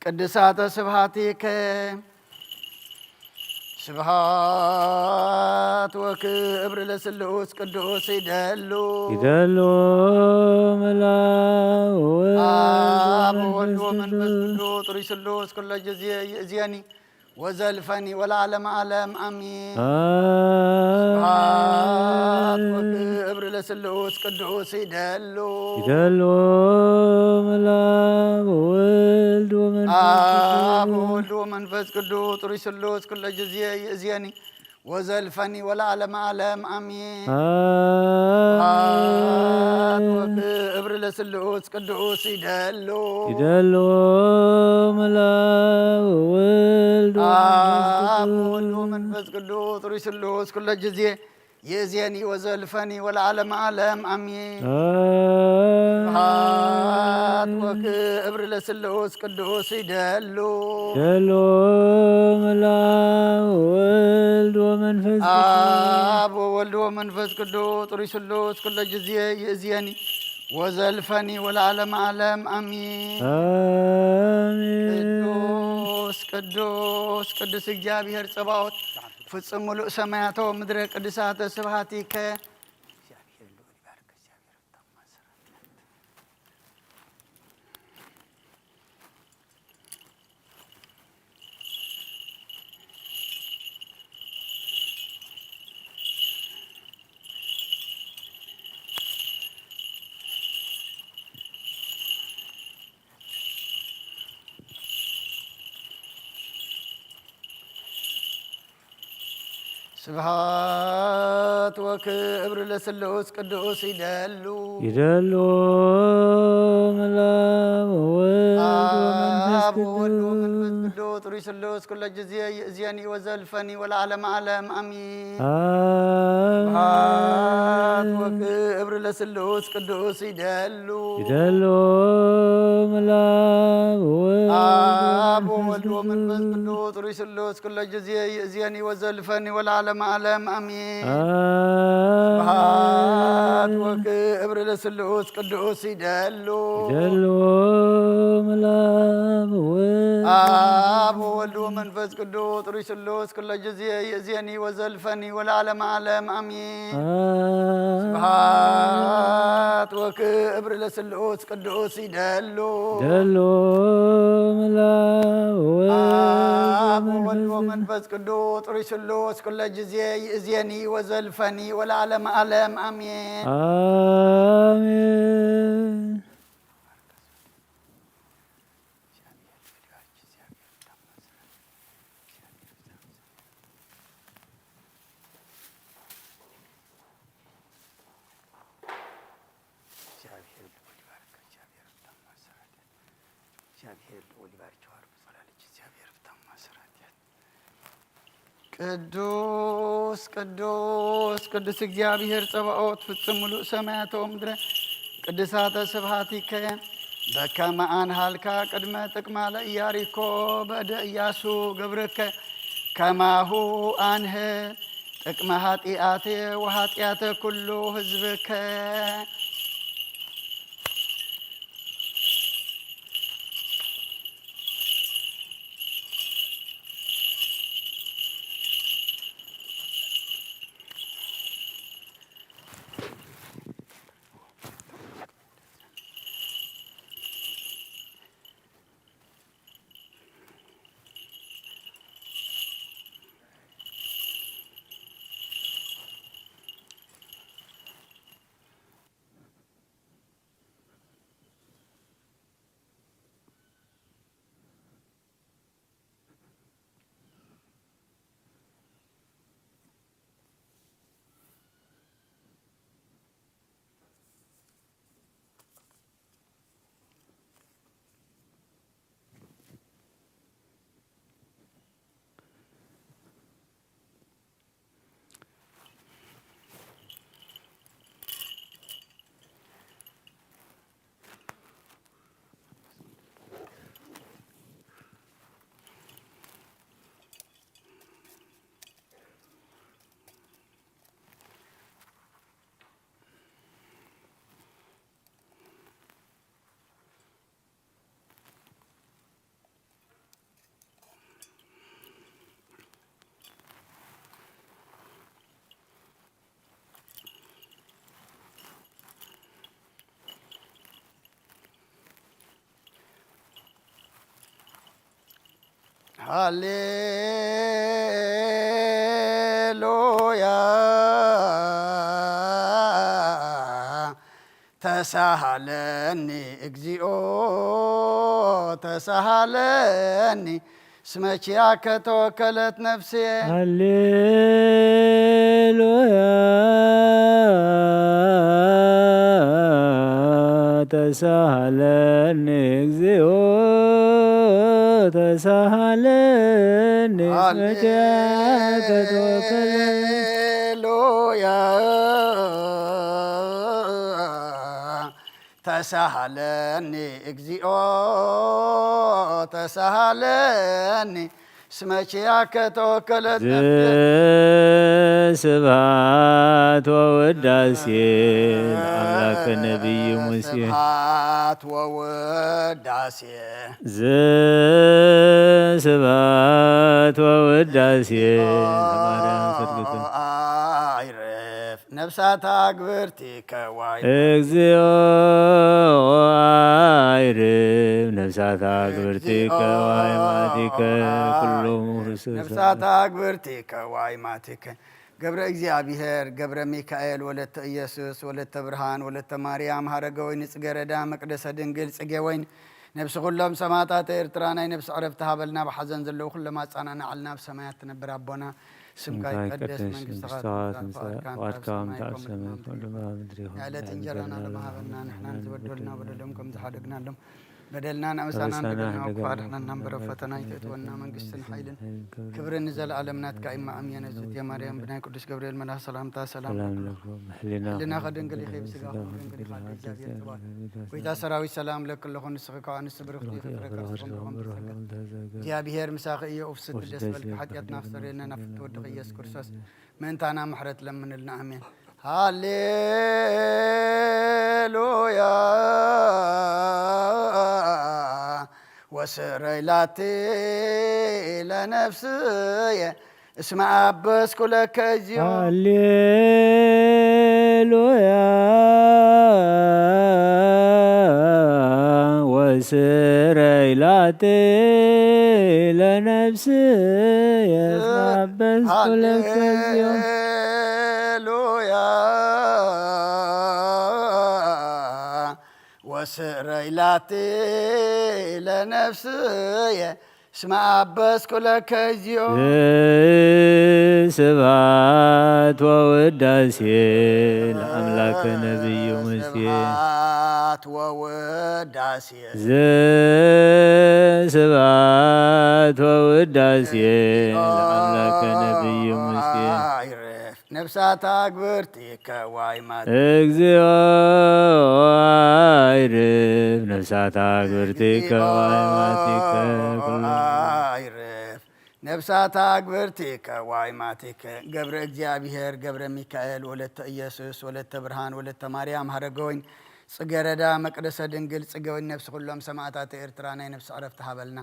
ቅድሳተ ስብሐቲከ። ስብሐት ወክብር ለስሉስ ቅዱስ ይደሉ። ይደሉ መላው ወወልድ አብ ወወልድ ወመንፈስ ወመንፈስ ቅዱስ ቅዱስ ጥሩይ ስሉስ ኩሎ ጊዜ ይእዜኒ ወዘልፈኒ ወለዓለመ ዓለም አሚን። ስብሐት አሜን። ወክብር ለስሉስ ቅዱስ ይደሉ። ይደሉ መላው ወወልድ ወመንፈስ አብ ቅዱስ ወወልድ ወመንፈስ ቅዱስ ጥሩይ ስሉስ ኩሎ ጊዜ ይእዜኒ ወዘልፈኒ ወለዓለመ ዓለም አሚን። አሜን። ወክብር ለስሉስ ቅዱስ ይደሉ። ይደሉ መላው ወወልድ ወመንፈስ አብ ወወልድ ቅዱስ ወመንፈስ ቅዱስ ጥሩይ ስሉስ ኩሎ ጊዜ ይእዜኒ ወዘልፈኒ ወለዓለመ ዓለም አሚን። ስብሐት አሜን። ወክብር ለስሉስ ቅዱስ ይደሉ። ይደሉ መላው ወወልድ ወመንፈስ ቅዱስ አብ ወወልድ ወመንፈስ ቅዱስ ጥሩይ ስሉስ ኩሎ ጊዜ ይእዜኒ ወዘልፈኒ ወለዓለመ ዓለም አሚን። አሜን። ቅዱስ ቅዱስ ቅዱስ እግዚአብሔር ጸባኦት ፍጹም ምሉእ ሰማያተ ወምድረ ቅድሳተ ስብሐቲከ። ስብሐት ወክብር ለስሉስ ቅዱስ ይደሉ። ይደሉ መላው ወወልድ ወመንፈስ አብ ወወልድ ወመንፈስ ቅዱስ ቅዱስ ጥሩይ ስሉስ ኩሎ ጊዜ ይእዜኒ ወዘልፈኒ ወለዓለመ ዓለም አሚን። አሜን። ስብሐት ወክብር ለስሉስ ቅዱስ ይደሉ። ይደሉ መላው ወወልድ አብ ወመንፈስ ወወልድ ወመንፈስ ቅዱስ ቅዱስ ጥሩይ ስሉስ ኩሎ ጊዜ ይእዜኒ ወዘልፈኒ ወለዓለመ ዓለም አሚን። ስብሐት አሜን። ወክብር ለስሉስ ቅዱስ ይደሉ። ይደሉ መላው ወወልድ አብ ወወልድ ወመንፈስ ቅዱስ ጥሩይ ስሉስ ኩሎ ጊዜ ይእዜኒ ወዘልፈኒ ወለዓለመ ዓለም አሚን። ስብሐት ወክብር ለስሉስ ቅዱስ ይደሉ። ደሎ መላው ወወልድ አብ ወወልድ ወመንፈስ ወመንፈስ ቅዱስ ጥሩይ ስሉስ ኩሎ ጊዜ ይእዜኒ ወዘልፈኒ ወለዓለመ ዓለም አሜን። አሜን። እግዚአብሔር ልዑል ይባርክ። እግዚአብሔር ፍታው ማሰራት። እግዚአብሔር ልዑል ይባርክ። ቸዋር ብጸላለች። እግዚአብሔር ፍታው ማሰራት። ቅዱስ ቅዱስ ቅዱስ እግዚአብሔር ጸባኦት ፍጽም ሙሉእ ሰማያተ ወምድረ ቅድሳተ ስብሐቲከ በከመ አንሃልካ ቅድመ ጥቅማ ለኢያሪኮ በእደ ኢያሱ ገብርከ ከማሁ አንህ ጥቅመ ኃጢአቴ ወኃጢአተ ኩሉ ህዝብከ። ሃሌሉያ። ተሳሃለኒ እግዚኦ ተሳሃለኒ፣ እስመ ኪያከ ተወከለት ነፍስየ። ሃሌሉያ። ተሳሃለኒ እግዚኦ ተሳሃለኒ፣ እስመ ኪያከ ተወከለት። ሃሌሉያ። ተሳሃለኒ እግዚኦ ተሳሃለኒ፣ እስመ ኪያከ ተወከለት ነፍስየ። ዘስብሐት ወውዳሴ ለአምላክ ነቢይ ሙሴ። ስብሐት ወውዳሴ። ዘስብሐት ወውዳሴ ለማርያም ሰግድ። አይርፍ ነፍሳት አግብርቲከ ዋይ። እግዚኦ አይርፍ ነፍሳት አግብርቲከ ዋይ ማቲከ ኩሎሙ ርሱስ። ነፍሳት አግብርቲከ ዋይ ማቲከ። ገብረ እግዚኣብሔር፣ ገብረ ሚካኤል፣ ወለተ ኢየሱስ፣ ወለተ ብርሃን፣ ወለተ ማርያም፣ ሀረገ ወይን፣ ጽጌረዳ፣ መቅደሰ ድንግል፣ ጽጌ ወይን፣ ነፍሲ ኩሎም ሰማዕታት ኤርትራ ናይ ነፍሲ ዕረፍቲ ሃበልና። ኣብ ሓዘን ዘለዉ ኩሎም ኣጻናናዓልና። ኣብ ሰማያት ትነብር ኣቦና፣ ስምካ ስምካ ይቀደስ፣ ይቀደስ፣ መንግስትኻ መንግስትኻ ትምጻእ፣ ትምጻእ፣ ፍቓድካ ፍቓድካ ኣብ ሰማይ ከምቲ ኣብ ሰማይ ከምኡ ከምኡ ድማ ኣብ ምድሪ ይኹን። የዕለት እንጀራና ሃበና። ለመሃበና ንሕናን ዝበደሉና በደሎም ከም ዝሓደግናሎም በደልና ንኣበሳና ኣበሳና እንደገና እንደገና ክፉ ኣድሕነና እምበር፣ ኣብ ፈተና ኣይተእትወና። መንግስትን ሓይልን ክብርን ንዘለኣለም ናትካ እዩ። ኣሜን። እግዝእትየ ማርያም፣ ብናይ ቅዱስ ገብርኤል መልኣኽ ሰላምታ ሰላም ሰላም ለኪ። ለኩም፣ ህሊናኺ ህሊናኺ ድንግል ኢኺ፣ ብስጋኺ ብስጋኺ ድንግል ኢኻ። ድንግል ኢኻ። ደጃ ብሔር ጽባሕ። ጎይታ ሰራዊት ሰላም ለኪ ኣለኹ፣ ንስኺ ከኣ ንስብርኽቲ ፍረ ከርስኹም ለኹም ተጸጋ። እግዚኣብሔር ምሳኺ እዩ። ኡፍ ስቲ ደስ በልኪ፣ ሓጢኣትና ክሰርየልና ናብ ፍትወድኺ ኢየሱስ ክርስቶስ ምእንታና ምሕረት ለምንልና። ኣሜን። ሃሌሉያ። ወስረይ ላቲ ለነፍስየ እስመ አበስኩ ለከ እግዚኦ። ሃሌሉያ። ወስረይ ላቲ ለነፍስየ እስመ አበስኩ ለከ እግዚኦ። ሃሌሉያ። ወስረይ ላቲ ለነፍስየ እስመ አበስኩ ለከ እግዚኦ። ስብሐት ወውዳሴ ለአምላክ ነቢዩ ሙሴ። ስብሐት ወውዳሴ። ዘስብሐት ወውዳሴ ለአምላክ ነቢዩ ሙሴ። አይረፍ ነፍሳት አግብርቲከ ዋይ ማቲከ። እግዚኦ አይርፍ ነፍሳት አግብርቲከ ዋይ ማቲከ ኩሎ። አይርፍ ነፍሳት አግብርቲከ ዋይ ማቲከ። ገብረ እግዚኣብሔር፣ ገብረ ሚካኤል፣ ወለተ ኢየሱስ፣ ወለተ ብርሃን፣ ወለተ ማርያም፣ ሀረገወይን፣ ጽጌረዳ፣ መቅደሰ ድንግል፣ ጽጌወይን፣ ነፍሲ ኩሎም ሰማዕታት ኤርትራ ናይ ነፍሲ ዕረፍቲ ሃበልና።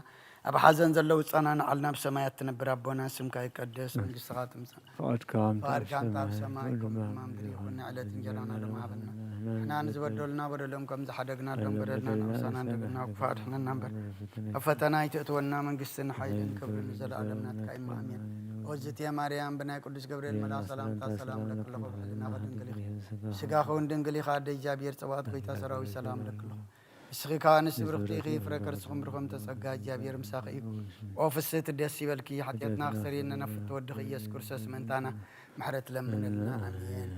ኣብ ሓዘን ዘለዉ ጸናንዓልና፣ ኣብ ሰማያት ትነብር ኣቦና፣ ስምካ ይቀደስ፣ መንግስትኻ ትምጻእ፣ ፍቓድካ ከምቲ ኣብ ፍቓድካ ከምቲ ኣብ ሰማይ ሰማይ ከምኡ ከምኡ ድማ ኣብ ምድሪ ይኹን። ይኹን። ዕለት እንጀራና ሎም ሃበና። ንሕና ንዝበደሉና በደሎም ከም ዝሓደግናሎም በደልና ንኣምሳና እንደገና ክፉእ ኣድሕነና እምበር፣ ኣብ ፈተና ኣይትእትወና፣ መንግስትን ሓይልን ክብርን ንዘለኣለም ናትካ እዩ። ኣሜን። ኦዝትየ ማርያም፣ ብናይ ቅዱስ ገብርኤል መልኣኽ ሰላምታ ሰላም ለክለኹ፣ ብሕልናኸ ድንግል ኢኺ፣ ስጋኸ እውን ድንግል ኢኻ። ኣደ እግዚኣብሔር ጸባኦት፣ ጎይታ ሰራዊት፣ ሰላም ለክለኹ። ንስኺ ከኣ ንስብርኽቲ ኢኺ፣ ፍረ ከርስኹም ብርኹም ተጸጋ፣ እግዚኣብሔር ምሳኺ እዩ። ኦ ፍስሕቲ ደስ ይበልኪ፣ ሓጢኣትና ክሰርየና ናብ ፍትወ ወድኺ ኢየሱስ ክርስቶስ ምእንታና ምሕረት ለምንልና። ኣሜን።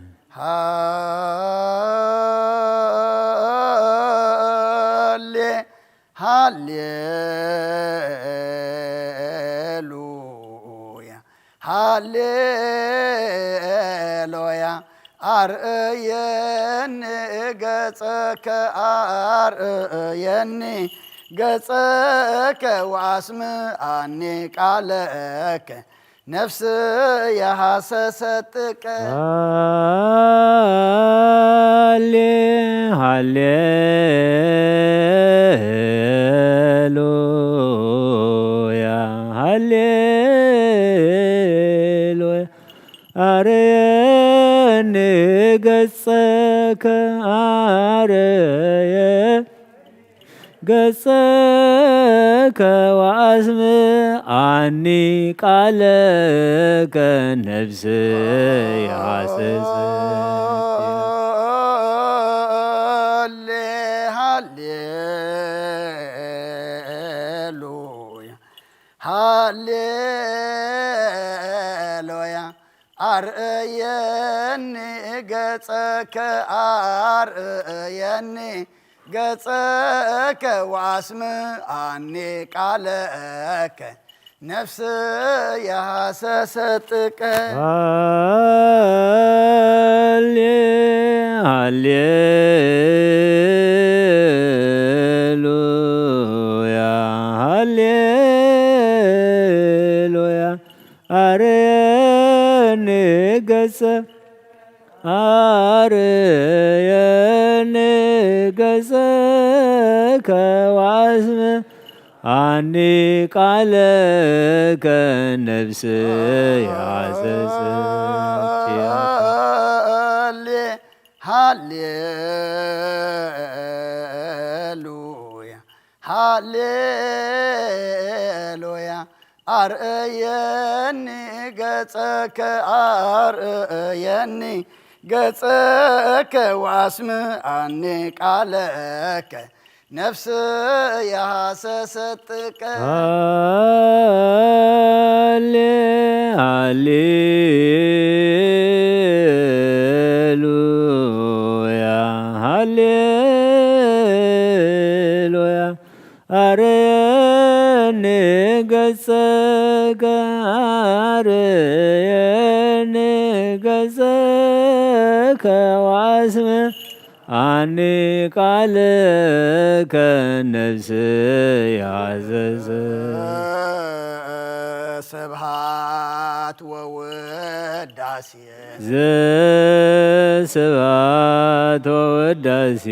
ሃሌ ሃሌሉያ። አርእየኒ ገጸከ፣ አርእየኒ ገጸከ ወአስምዓኒ ቃለከ፣ ነፍስየ ሐሰሰት ጥቀ። ሃሌ ሃሌሉያ፣ ሃሌሉያ። አርየኒ ገጸከ፣ አርየ ገጸከ ከዋስም ኣኒ ቃለከ ነፍስ ያሰሰት። ሃሌ፣ ሃሌሉያ፣ ሃሌሉያ። ኣርእየኒ ገጸከ፣ ኣርእየኒ ገጸከ፣ ወኣስምዓኒ ቃለከ፣ ነፍስየ ሃሰሰት ጥቀ። ሃሌ፣ ሃሌሉያ፣ ሃሌሉያ። ኣርየኒ ገጸ፣ ኣርየኒ ገጸከ፣ ወኣስምዓኒ ቃለከ፣ ነፍስየ ሃሰሰት። ሃሌ፣ ሃሌሉያ፣ ሃሌሉያ። ኣርእየኒ ገጸከ፣ ኣርእየኒ ገጸከ፣ ወኣስምዓኒ ቃለከ፣ ነፍስየ ሃሰሰት ጥቀ። ሃሌ፣ ሃሌሉያ፣ ሃሌሉያ። ኣርየኒ ገጸከ፣ ኣርየኒ ገጸከ፣ ወኣስምዓኒ ቃለከ፣ ነፍስየ ሃሰሰት። ስብሐት ወውዳሴ ዘስብሐት ወውዳሴ።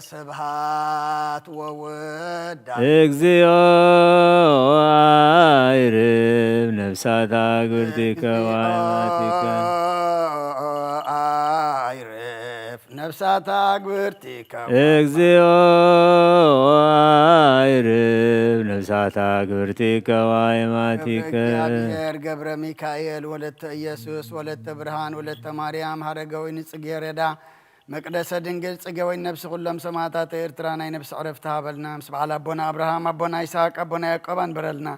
ስብሐት ወውዳሴ። እግዚኦ አይርብ ነፍሳት አግብርቲከ ወአይማቲከ። አይርብ ነፍሳት አግብርቲከ። እግዚኦ አይርብ ነፍሳት አግብርቲከ ወአይማቲከ። ገብረ እግዚአብሔር ገብረ ሚካኤል ወለተ ኢየሱስ ወለተ ብርሃን ወለተ ማርያም ሀረገወይኒ ጽጌረዳ መቅደሰ ድንግል ጽጌ ወይን ነብሲ ኩሎም ሰማዕታት ኤርትራ ናይ ነብሲ ዕረፍቲ ሃበልና። ምስ በዓል ኣቦና ኣብርሃም፣ ኣቦና ይስሐቅ፣ ኣቦና ያዕቆብ ኣንብረልና።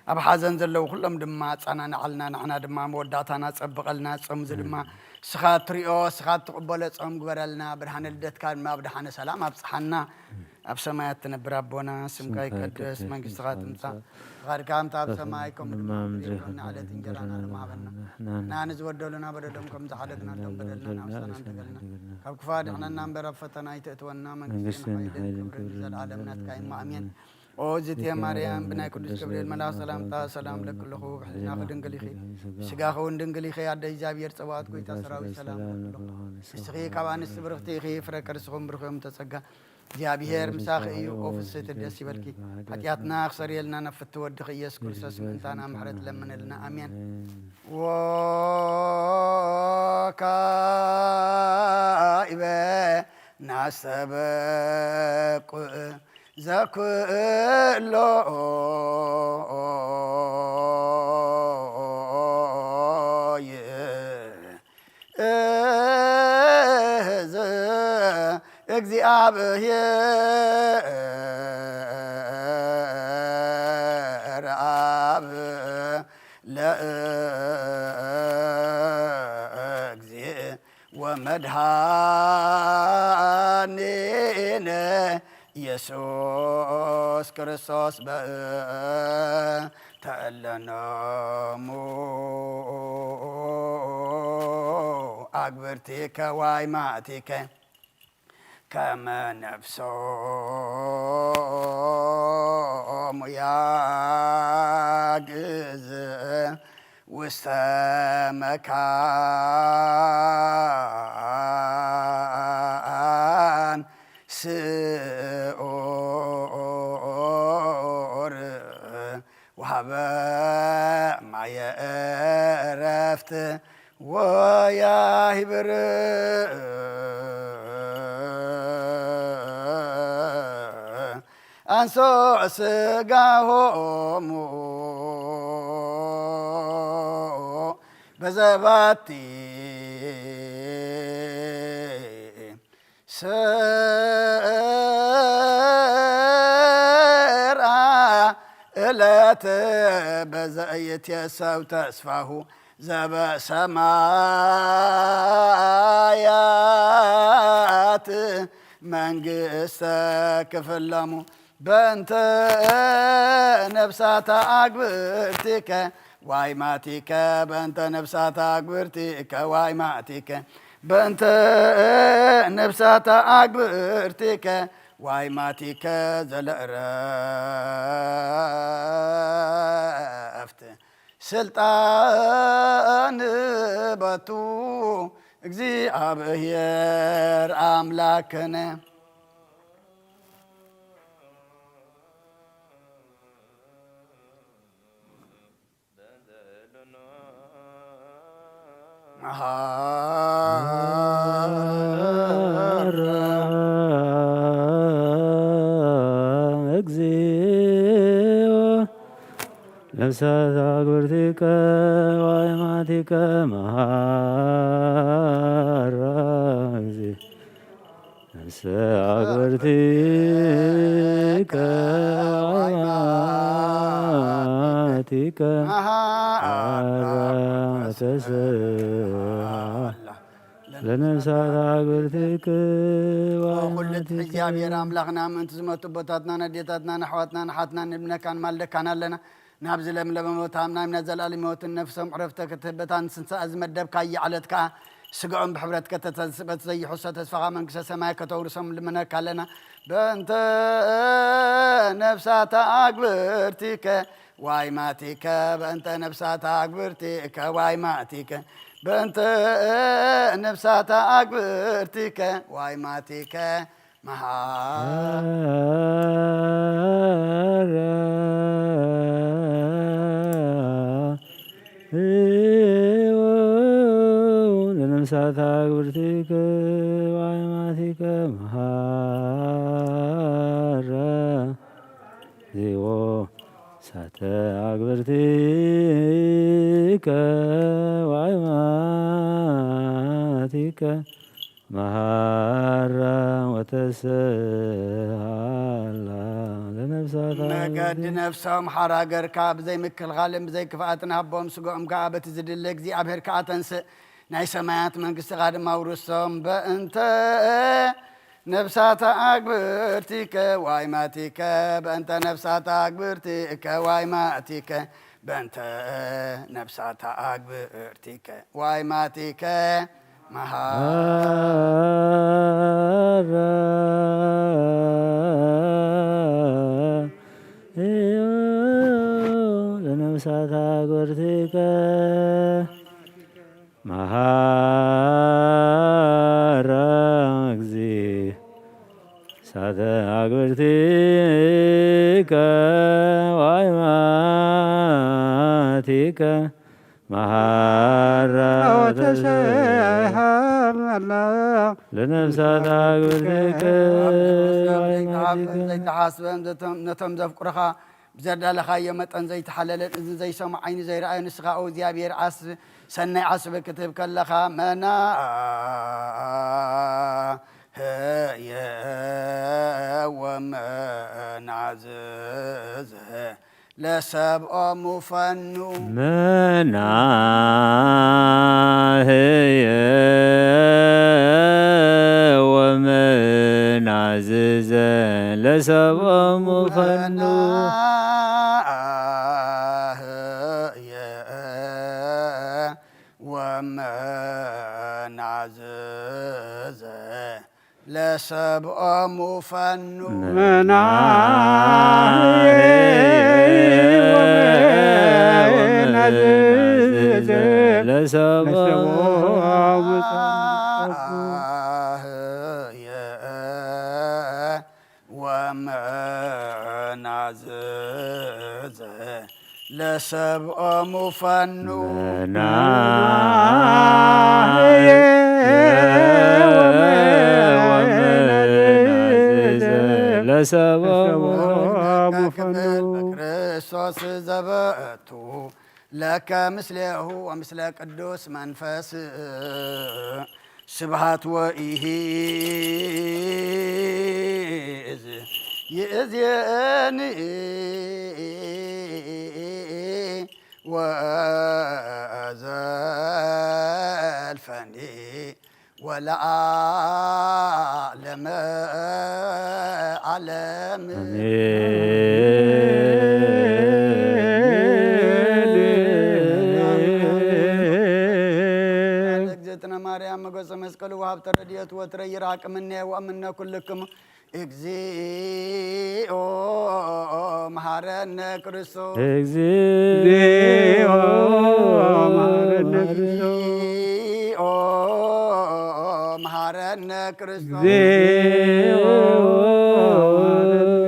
ኣብ ሓዘን ዘለዉ ኩሎም ድማ ኣጸናንዓልና። ንሕና ድማ መወዳእታና ጸብቐልና። ጾም እዚ ድማ ንስኻ ትሪኦ፣ ንስኻ ትቕበሎ ጾም ግበረልና። ብርሃነ ልደትካ ድማ ብደሓነ ሰላም ኣብጽሓና። ኣብ ሰማያት ትነብር ኣቦና፣ ስምካ ይቀደስ፣ መንግስትኻ ትምጻእ፣ ፍቓድካ ከምቲ ኣብ ሰማይ ከምኡ ድማ ኣብ ምድሪ ይኹን። ዕለት እንጀራና ሎሚ ሃበና። ንሕና ንዝበደሉና በደሎም ከም ዝሓደግናሎም በደልና ንኣምሳና ንተገልና። ካብ ክፉ ኣድሕነና እምበር ኣብ ፈተና ኣይተእትወና። መንግስትን ሓይልን ክብርን ንዘለኣለም ናትካ እዩ እሞ ኣሜን። ኦ ዝቴ ማርያም፣ ብናይ ቅዱስ ገብርኤል መልኣኽ ሰላምታ ሰላም እብለኪ ኣለኹ። ብሕልናኺ ድንግል ኢኺ፣ ብስጋኺ እውን ድንግል ኢኺ። ኣደ እግዚኣብሔር ጸባኦት፣ ጎይታ ሰራዊት፣ ሰላም እብለኪ ኣለኹ። ንስኺ ካብ ኣንስቲ ብርኽቲ ኢኺ፣ ፍረ ከርስኺ እውን ብሩኽ እዩ። እምተ ጸጋ እግዚኣብሔር ምሳኺ እዩ። ኦ ፍስሕቲ ደስ ይበልኪ፣ ሓጢኣትና ክሰርየልና ናብ ፍቲ ወድኺ ኢየሱስ ክርስቶስ ምእንታና ምሕረት ለምንልና። ኣሜን። ወካዕበ ናስተበቁ ዘኩሎ ይእዝ እግዚኣብሔር ኣብ ለእግዚእ ወመድኃኒነ ኢየሱስ ክርስቶስ በእንተ እለኖሙ አግብርቲከ ዋይማቲከ ከመ ነፍሶሙ ያግዝ ውስተ መካን ስዑር ወሃበ ማየ ዕረፍት ወያሂብር አንሶ ስጋሆሙ በዘባቲ ስራ እለት በዘይትየሰው ተስፋሁ ዘበሰማያት መንግስተ ክፍለሙ በእንተ ነፍሳታ አግብርቲከ ዋይማቲከ በእንተ ነፍሳታ አግብርቲከ ዋይማቲከ በእንተ ነፍሳታ አግብርቲከ ዋይማቲከ ዘለእረፍት ስልጣን በቱ እግዚኣብሔር አምላክነ። መሐረ እግዚኦ ነፍሳት አግብርቲከ ዋይማቲከ መሐረ እግዚኦ ነፍሰ አግብርቲከ ወአማቲከ መሐረ ተስሃላ ለነፍሳት አግብርቲከ ኩልት ወአማቲከ። እግዚኣብሔር ኣምላኽና ምእንቲ ዝመቱ ኣቦታትናን ኣዴታትናን ኣሕዋትናን ኣሓትናን ንብነካን ማልደካን ኣለና። ናብዚ ለምለመ ቦታ ናይና ዘላለም ህይወትን ነፍሶም ዕረፍተ ክትህብ በታ ንስንሳኣ ዝመደብካያ ዕለት ከኣ ስጋኦም ብሕብረት ከተተንስእ በቲ ዘይሕሶ ተስፋኻ መንግስተ ሰማይ ከተውርሶም ልምነካ ኣለና። በእንተ ነፍሳታ ኣግብርቲከ ዋይማቲከ በእንተ ነፍሳታ ኣግብርቲከ ዋይማቲከ በእንተ ነፍሳታ ኣግብርቲከ ዋይማቲከ መሓረ ለነፍሳታ ግብርቲከ ዋይማቲከ መሓረ ዚዎ ሳተ አግብርቲከ ዋይማቲከ መሃራ ወተስሃላ ለነፍሳታ መገዲ ነፍሶም ሓራ ገርካ ብዘይ ምክልኻልን ብዘይ ክፍኣትን ሃቦም፣ ስግኦም ከኣ በቲ ዝድለ እግዚኣብሔር ከኣ ተንስእ፣ ናይ ሰማያት መንግስትኻ ድማ ውርሶም። በእንተ ነፍሳታ ኣግብርቲከ ዋይማቲከ በእንተ ነፍሳታ ኣግብርቲከ ዋይማቲከ በእንተ ነፍሳታ ኣግብርቲከ ዋይማቲከ መሃ ለነፍሳታ ኣግብርቲከ መሃራ እግዚ ሳተ አግብርቲከ ዋይማቲከ መሃራ ወተሰሃላ ለነፍሳት አግብርቲከ ዘይተሓስበን ነቶም ዘፍቅሩኻ ብዘዳለኻዮ መጠን ዘይተሓለለን እዝኒ ዘይሰምዖ ዓይኒ ዘይረኣዮ ንስኻ ኦ እግዚኣብሔር ዓስቢ ሰናይ ዓስቢ ክትህብ ከለኻ መናህየ ወመናዝዘ ለሰብኦሙ ፈኑ መናህየ ወመናዝዘ ለሰብኦሙ ፈኑ መናህየ ወመናዝዘ ለሰብኦሙ ፈኑ መናህየ ወመናዝዘ ለሰብኦሙ መናህየ ወመናዝዘ ለሰብኦሙ ፈኑ መናህየ ወመናዝዘ ሰቦሙ በክርስቶስ ዘበቱ ለከ ምስሌሁ ወምስለ ቅዱስ መንፈስ ስብሃት ወኢሂዝ ይእዜኒ ወዘልፈኒ ወለዓለመ ዓለም። አሜን። እግዝእትነ ማርያም መገጸ መስቀሉ ወሀብተ ረድኤት ወትረ ይራቅ ምኔ ወእምነ ኩልክሙ። እግዚኦ መሐረነ ክርስቶስ። እግዚኦ መሐረነ ክርስቶስ። እግዚኦ መሐረነ ክርስቶስ። እግዚኦ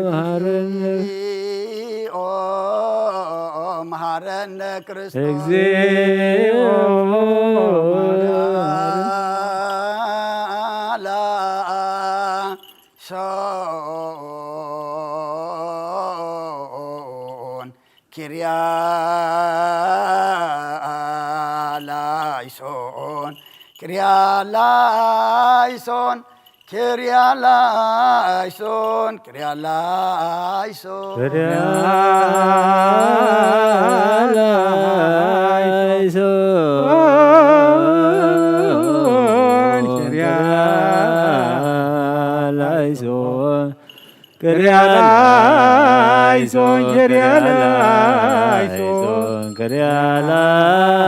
መሐረነ እግዚኦ መሐረነ ክርስቶስ። እግዚኦ ላይሶን ኪርያ ላይሶን ኪርያ ላይሶን ኪርያ ላይሶን ኪርያ ላይሶን። ኪርያ ላይሶን ኪርያ ላይሶን ኪርያ ላይሶን ኪርያ ላይሶን ኪርያ ላይሶን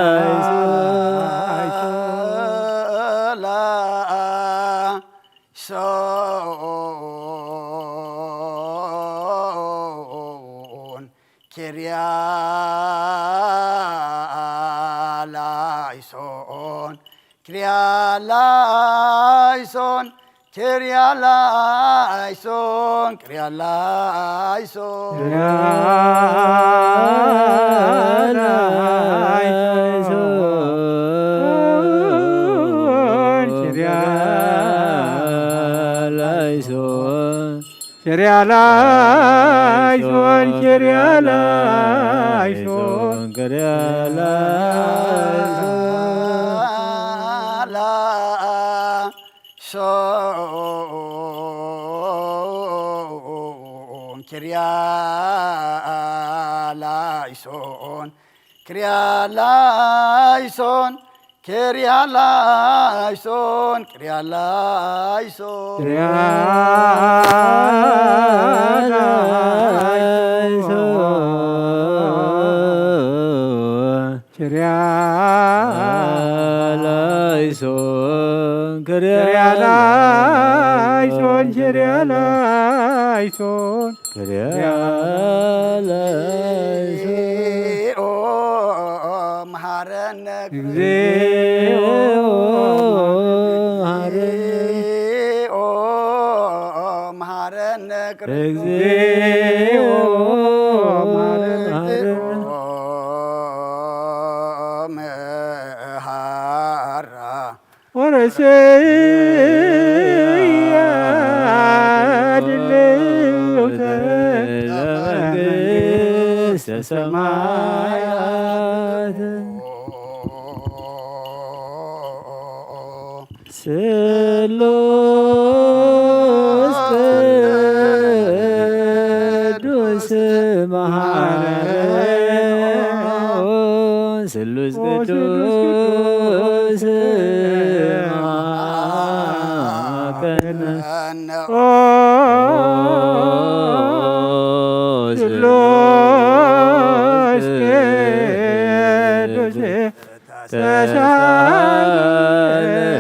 ላይሶን ኪርያ ላይሶን ኪርያ ላይሶን ኪርያ ላይሶን ኪርያ ላይሶን። ኪርያ ላይሶን ኪርያ ላይሶን ኪርያ ላይሶን ሶን ኪርያ ላይሶን ኪርያ ላይሶን ኪርያ ላይሶን ኪርያ ላይሶን። ኪርያ ላይሶን ኪርያ ላይሶን ኪርያ ላይሶን ኪርያ ላይሶን ኪርያ ላይሶን እግዚኦ መሐረነ እግዚኦ መሐረነ እግዚኦ መሐረነ ክርስቶስ። እግዚኦ መሐረነ መሐራ ወረሴ ያድልውተ መንግስተ ሰማያት ስሉስ ቅዱስ መሐረነ ስሉስ ቅዱስ መሐረነ ኦ ስሉስ ቅዱስ ተሳለ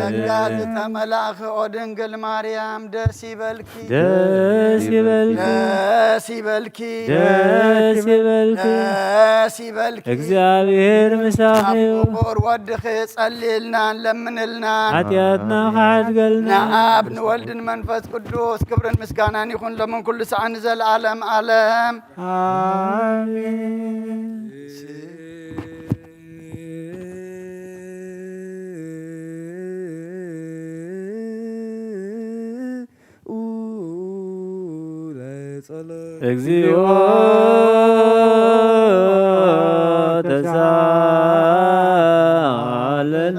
ጸጋ ዝተመላእኺ ኦ ድንግል ማርያም ደስ ይበልኪ ደስ ይበልኪ ደስ ይበልኪ ደስ ይበልኪ ደስ ይበልኪ እግዚኣብሔር ምሳኺ እዩ። ፍቁር ወድኺ ጸልይልናን ለምንልናን ሓጢኣትና ክሓድገልና ንኣብ ንወልድን መንፈስ ቅዱስ ክብርን ምስጋናን ይኹን ለምን ኩሉ ሰዓት ንዘለኣለም ኣለም ኣሜን። እግዚኦ ተሳለነ።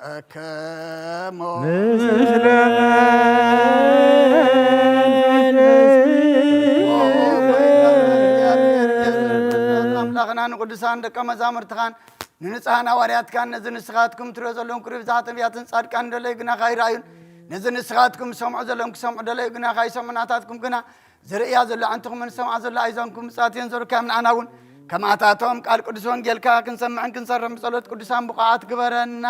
ለኩልከሞ ምስለ መንፈስ ኣምላኽና ንቅዱሳን ደቀ መዛሙርትኻን ንንጹሃን ሃዋርያትካን ነዚ ንስኻትኩም ትሪኦ ዘለኹም ክብሪ ብዝሓት ነቢያትን ጻድቃን ደለዩ ግናኻ ይረኣዩን ነዚ ንስኻትኩም ትሰምዑ ዘለኹም ክሰምዑ ደለዩ ግናኻ ይሰምዑ ናታትኩም ግና ዝርእያ ዘሎ ኣዕንትኹምን ዝሰምዓ ዘሎ ኣእዛንኩም ብጻት የንዘሩካ ምንዓና እውን ከማታቶም ቃል ቅዱስ ወንጌልካ ክንሰምዕን ክንሰርሕን ብጸሎት ቅዱሳን ብቑዓት ግበረና።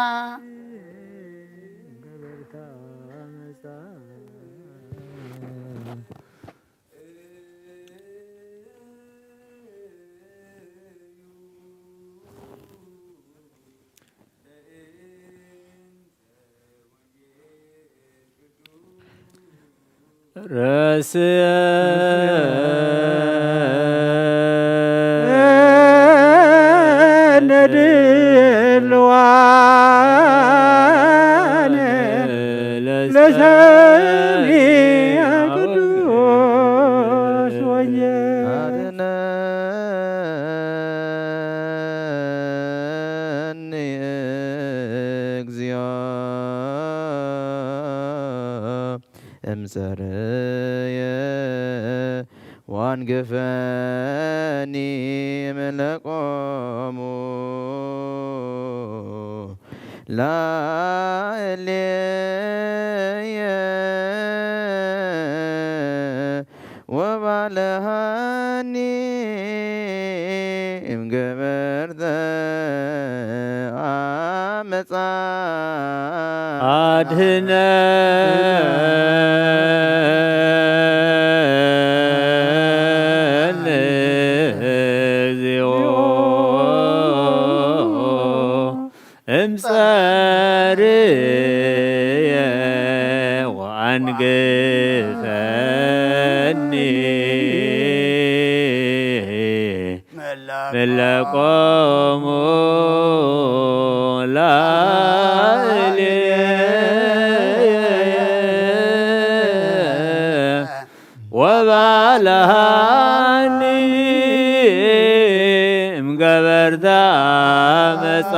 ረስየነ ድልዋነ ለሰሚዐ ቅዱስ ወንጌል። አድነኒ እግዚኦ እምጸርየ ዋንግፈኒ ምለቆሙ ላእሌየ ወባልሃኒ እምገበርተ ዓመፃ። አድነኒ እግዚኦ እምጸርየ ወአንግፈኒ መለቆሙ ላዕሌየ ወባልሃኒ እምገበርተ ዓመፃ።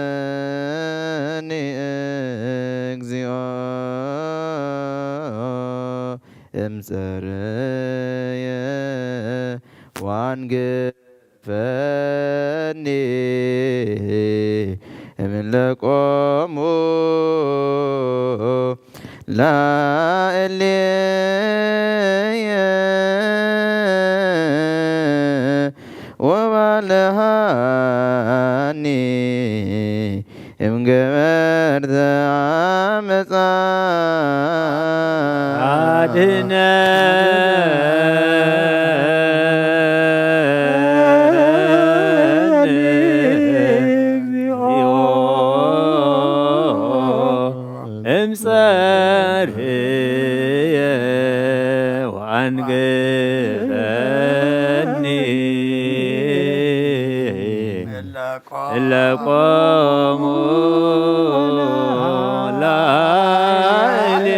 አድነኒ እግዚኦ እምጸርየ ዋንግ ፈኒ እምለቆሙ ላእሌየ ወባልሃኒ እምገበርተ ዓመፃ። አድነኒ እግዚኦ እምጸርየ ወአንግፈኒ እለቆሙ ላዕሌየ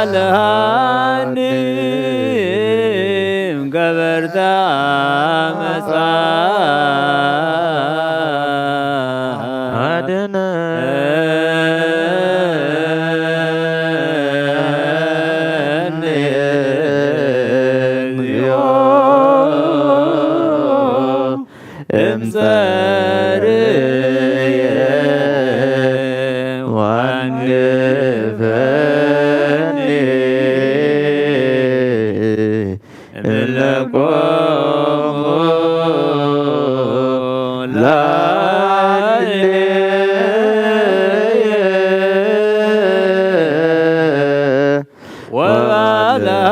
ወባልሃኒ እምገበርተ ዓመፃ። አድነ እምጸርየ ዋንግፈኒ እምለቆሙ ላዕሌየ ወባልሃኒ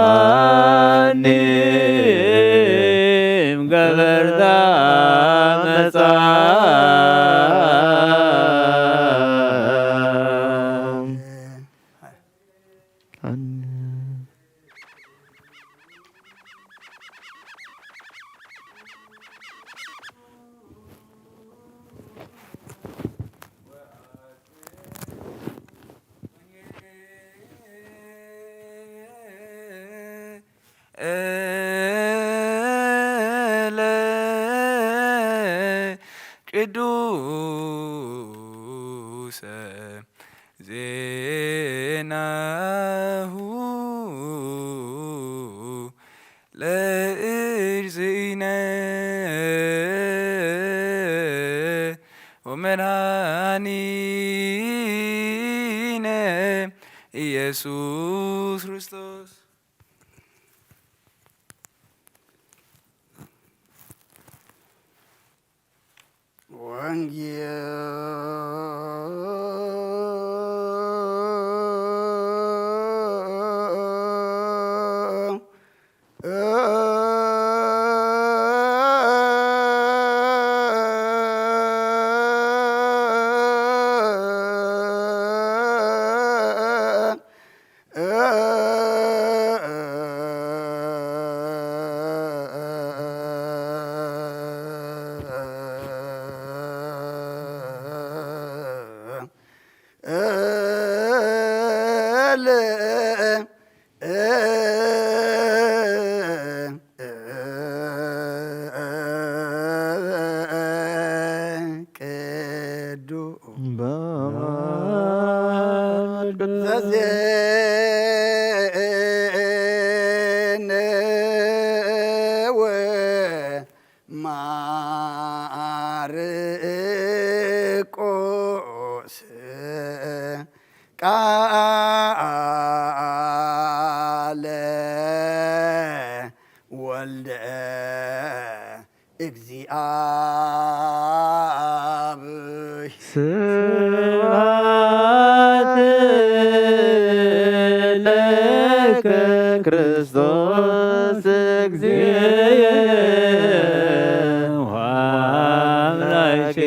እለ ቅዱሰ ዜናሁ ለእግዚእነ ወመድኃኒነ ኢየሱስ ክርስቶስ። ቅዱ ዘዜነወ ማርቆስ ቃለ ወልደ እግዚኣብሔር። ስብሐት ለከ ክርስቶስ እግዚእ ወአምላኬ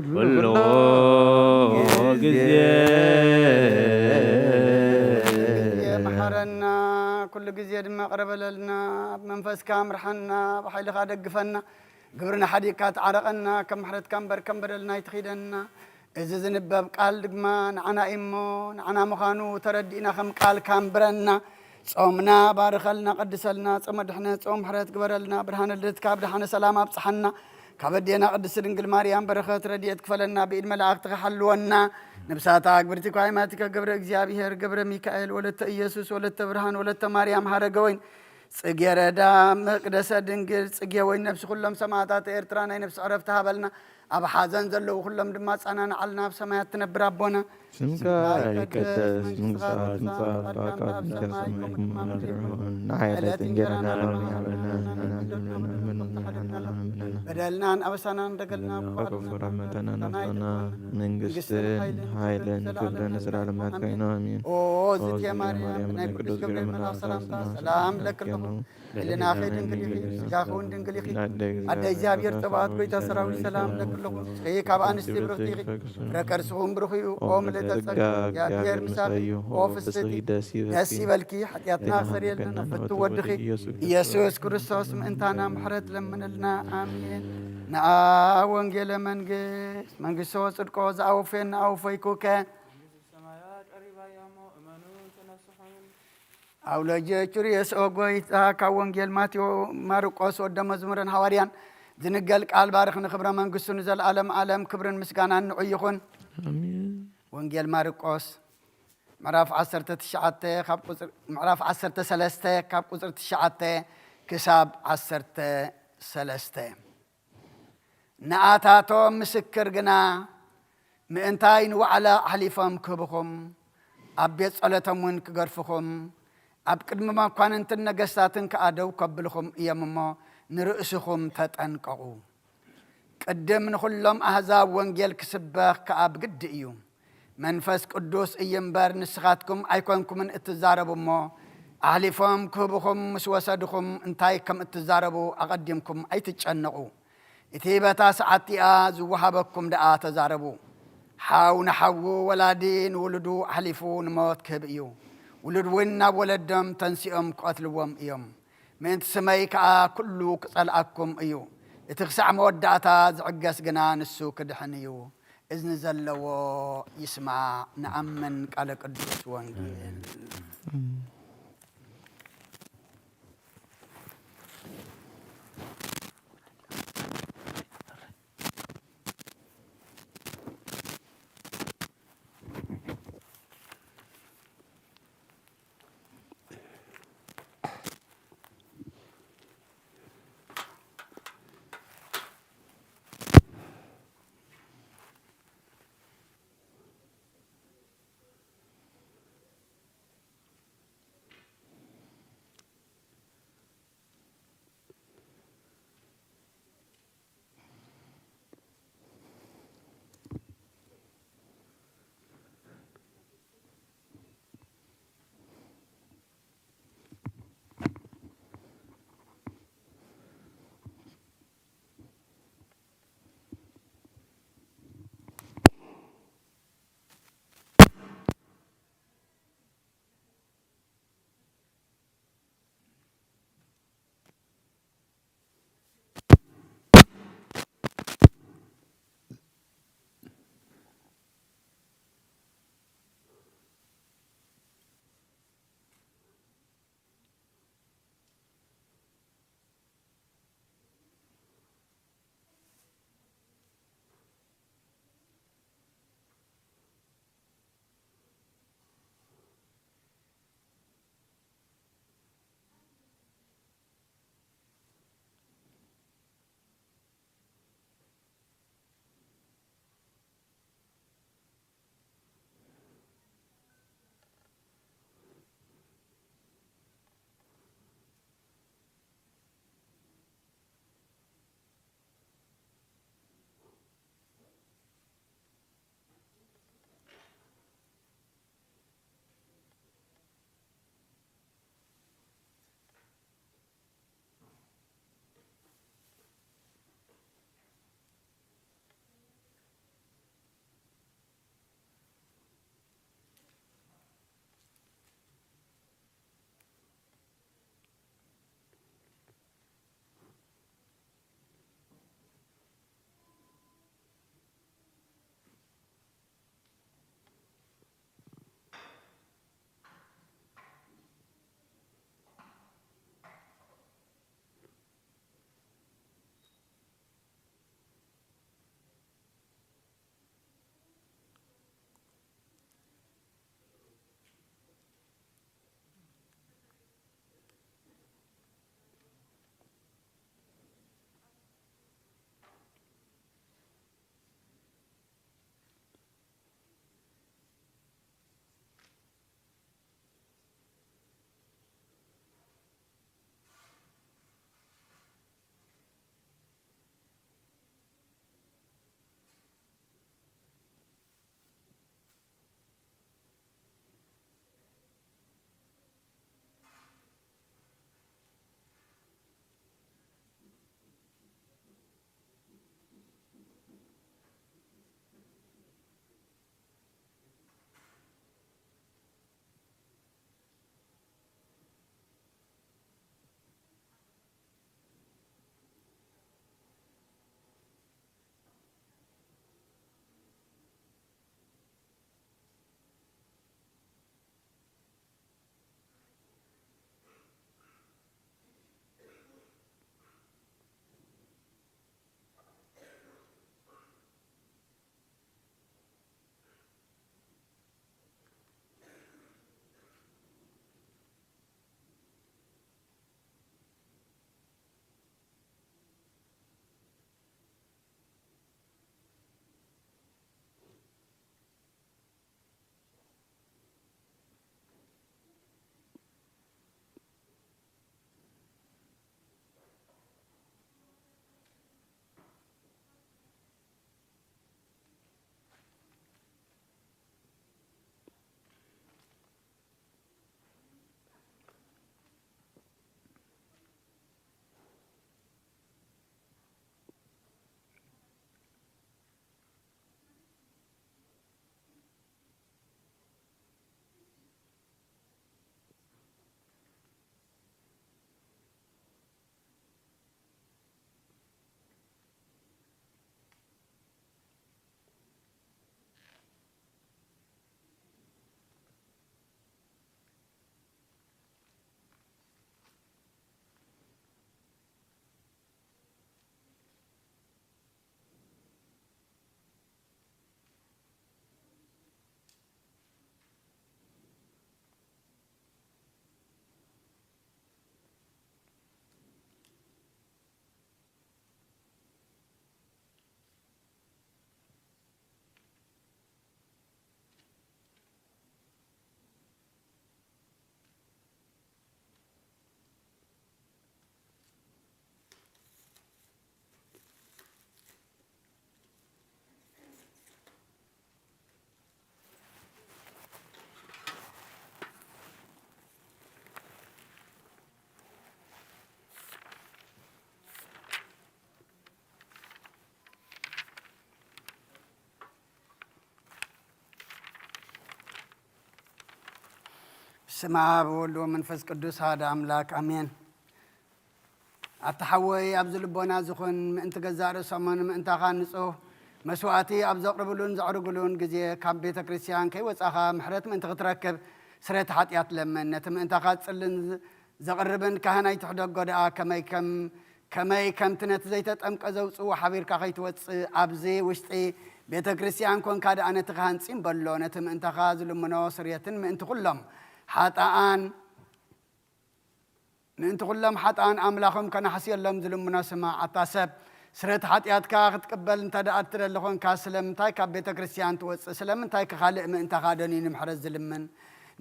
ኩሉ ግዜ። ግዜ መሓረና፣ ኩሉ ግዜ ድማ ቅረ በለልና፣ ብመንፈስካ ምርሓና፣ ብሓይልኻ ደግፈና፣ ግብርና ሓዲግካ ተዓረቐና፣ ከም ምሕረትካ እምበር ከም በደልና ኣይትኺደና። እዚ ዝንበብ ቃል ድማ ንዓና እዩ እሞ፣ ንዓና ምዃኑ ተረዲእና ከም ቃልካ ኣንብረና። ጾምና ባርኸልና፣ ቀድሰልና፣ ጾመ ድሕነት፣ ጾመ ምሕረት ግበረልና። ብርሃነ ልደትካ ብደሓነ ሰላም ኣብጽሓና። ካብ ኣዴና ቅድስቲ ድንግል ማርያም በረኸት ረድኤት ክፈለና፣ ብኢድ መላእኽትኻ ሓልወና። ነብሳታ ኣግብርቲ ኳይማቲከ ገብረ እግዚኣብሔር፣ ገብረ ሚካኤል፣ ወለተ ኢየሱስ፣ ወለተ ብርሃን፣ ወለተ ማርያም ሃረገ ወይን፣ ጽጌረዳ መቅደሰ ድንግል፣ ጽጌ ወይን ነብሲ ኩሎም ሰማዕታት ኤርትራ ናይ ነብሲ ዕረፍቲ ሃበልና። ኣብ ሓዘን ዘለዉ ኩሎም ድማ ጸናንዓልና። ኣብ ሰማያት ትነብር ኣቦና፣ ስምካ ይቀደስ፣ መንግስትኻ ትምጻእ፣ ፈቃድካ ከም ኣብ ሰማይ ከምኡ ኣብ ምድሪ ትኹን። ንዓይ ዕለት እንጀራና ሎሚ ሃበና፣ በደልናን ኣበሳናን ደገልና እኳ ከፈረ መጠና ናብታና፣ መንግስትን ሓይልን ክብርን ንዘለዓለም ናትካ እዩ። ኣሜን። ኦ እግዝእትየ ማርያም፣ ናይ ቅዱስ ገብርኤል መልኣክ ሰላምታ ሰላም እብለኪ ኣለኹ። ህልናኺ ድንግል ኢኺ፣ ስጋኺ እውን ድንግል ኢኺ። ኣደ እግዚኣብሔር፣ ጸባኦት፣ ጎይታ ሰራዊት፣ ሰላም እብለኪ ኣለኹ። ንስኺ ካብ ኣንስቲ ብርኽቲ ኢኺ፣ ፍረ ከርስኺ እውን ብሩኽ እዩ። ኦ ምልእተ ጸጋ፣ እግዚኣብሔር ምሳኺ። ኦ ፍስሕቲ፣ ደስ ይበልኪ፣ ሓጢኣትና ኣስተሰርየልና፣ ፍቱ ወድኺ ኢየሱስ ክርስቶስ ምእንታና ምሕረት ለምንልና። ኣሜን። ነአ ወንጌለ መንግስት፣ መንግስቶ ጽድቆ ዘአወፌና አወፈይኩከ። ሰማያት ቀሪባ እያ እሞ እመኑ ተነስሑ። አውለጀ ቹርየስ ኦ ጎይታ፣ ካብ ወንጌል ማቴዎ፣ ማርቆስ ወደ መዝሙረን ሃዋርያን ዝንገል ቃል ባርኽ፣ ንኽብረ መንግስቱ ንዘለዓለም ዓለም ክብርን ምስጋናን ንዑ ይኹን። ኣሜን። ወንጌል ማርቆስ ምዕራፍ ዓሰርተ ትሽዓተ ካብ ቁጽሪ፣ ምዕራፍ ዓሰርተ ሰለስተ ካብ ቁጽሪ ትሽዓተ ክሳብ ዓሰርተ ሰለስተ። ንኣታቶም ምስክር ግና ምእንታይ ንዋዕላ ኣሕሊፎም ክህብኹም፣ ኣብ ቤት ጸሎቶም እውን ክገርፍኹም፣ ኣብ ቅድሚ መኳንንትን ነገስታትን ከኣ ደው ከብልኹም እዮም እሞ፣ ንርእስኹም ተጠንቀቑ። ቅድም ንኹሎም ኣህዛብ ወንጌል ክስበኽ ከኣ ብግዲ እዩ። መንፈስ ቅዱስ እዩ እምበር፣ ንስኻትኩም ኣይኮንኩምን እትዛረቡ እሞ፣ ኣሕሊፎም ክህብኹም ምስ ወሰድኹም፣ እንታይ ከም እትዛረቡ ኣቐዲምኩም ኣይትጨነቑ። እቲ በታ ሰዓት እቲኣ ዝወሃበኩም ደኣ ተዛረቡ። ሓው ንሓዉ፣ ወላዲ ንውሉዱ ኣሕሊፉ ንሞት ክህብ እዩ። ውሉድ እውን ናብ ወለዶም ተንሲኦም ክቐትልዎም እዮም። ምእንቲ ስመይ ከኣ ኩሉ ክጸልኣኩም እዩ። እቲ ክሳዕ መወዳእታ ዝዕገስ ግና ንሱ ክድሕን እዩ። እዝኒ ዘለዎ ይስማዕ። ንኣምን ቃለ ቅዱስ ወንጌል። ስም ኣብ ወልድ ወመንፈስ ቅዱስ ሓደ ኣምላክ ኣሜን። ኣታ ሓወይ ኣብዚ ልቦና ዝኹን ምእንቲ ገዛእ ርእሶምን ምእንታኻ ንጹህ መስዋእቲ ኣብ ዘቕርብሉን ዘዕርግሉን ግዜ ካብ ቤተ ክርስቲያን ከይወጻኻ ምሕረት ምእንቲ ክትረክብ ስሬት ሓጢኣት ለምን። ነቲ ምእንታኻ ዝጽልን ዘቕርብን ካህን ኣይትሕደጎ ደኣ ከመይ ከም ከመይ ከምቲ ነቲ ዘይተጠምቀ ዘውጽእዎ ሓቢርካ ከይትወጽእ ኣብዚ ውሽጢ ቤተ ክርስቲያን ኮንካ ደኣ ነቲ ካህን ጺም በሎ። ነቲ ምእንታኻ ዝልምኖ ስርየትን ምእንቲ ኩሎም ሓጣኣን ምእንቲ ኩሎም ሓጣን ኣምላኾም ከናሕስየሎም ዝልምኖ ስማዕ። ኣታ ሰብ ስረት ሓጢኣትካ ክትቅበል እንተ ደኣ እትደሊ ኾንካ ስለምንታይ ካብ ቤተ ክርስቲያን ትወጽእ? ስለምንታይ ከኻልእ ምእንታኻ ደንዩ ንምሕረት ዝልምን?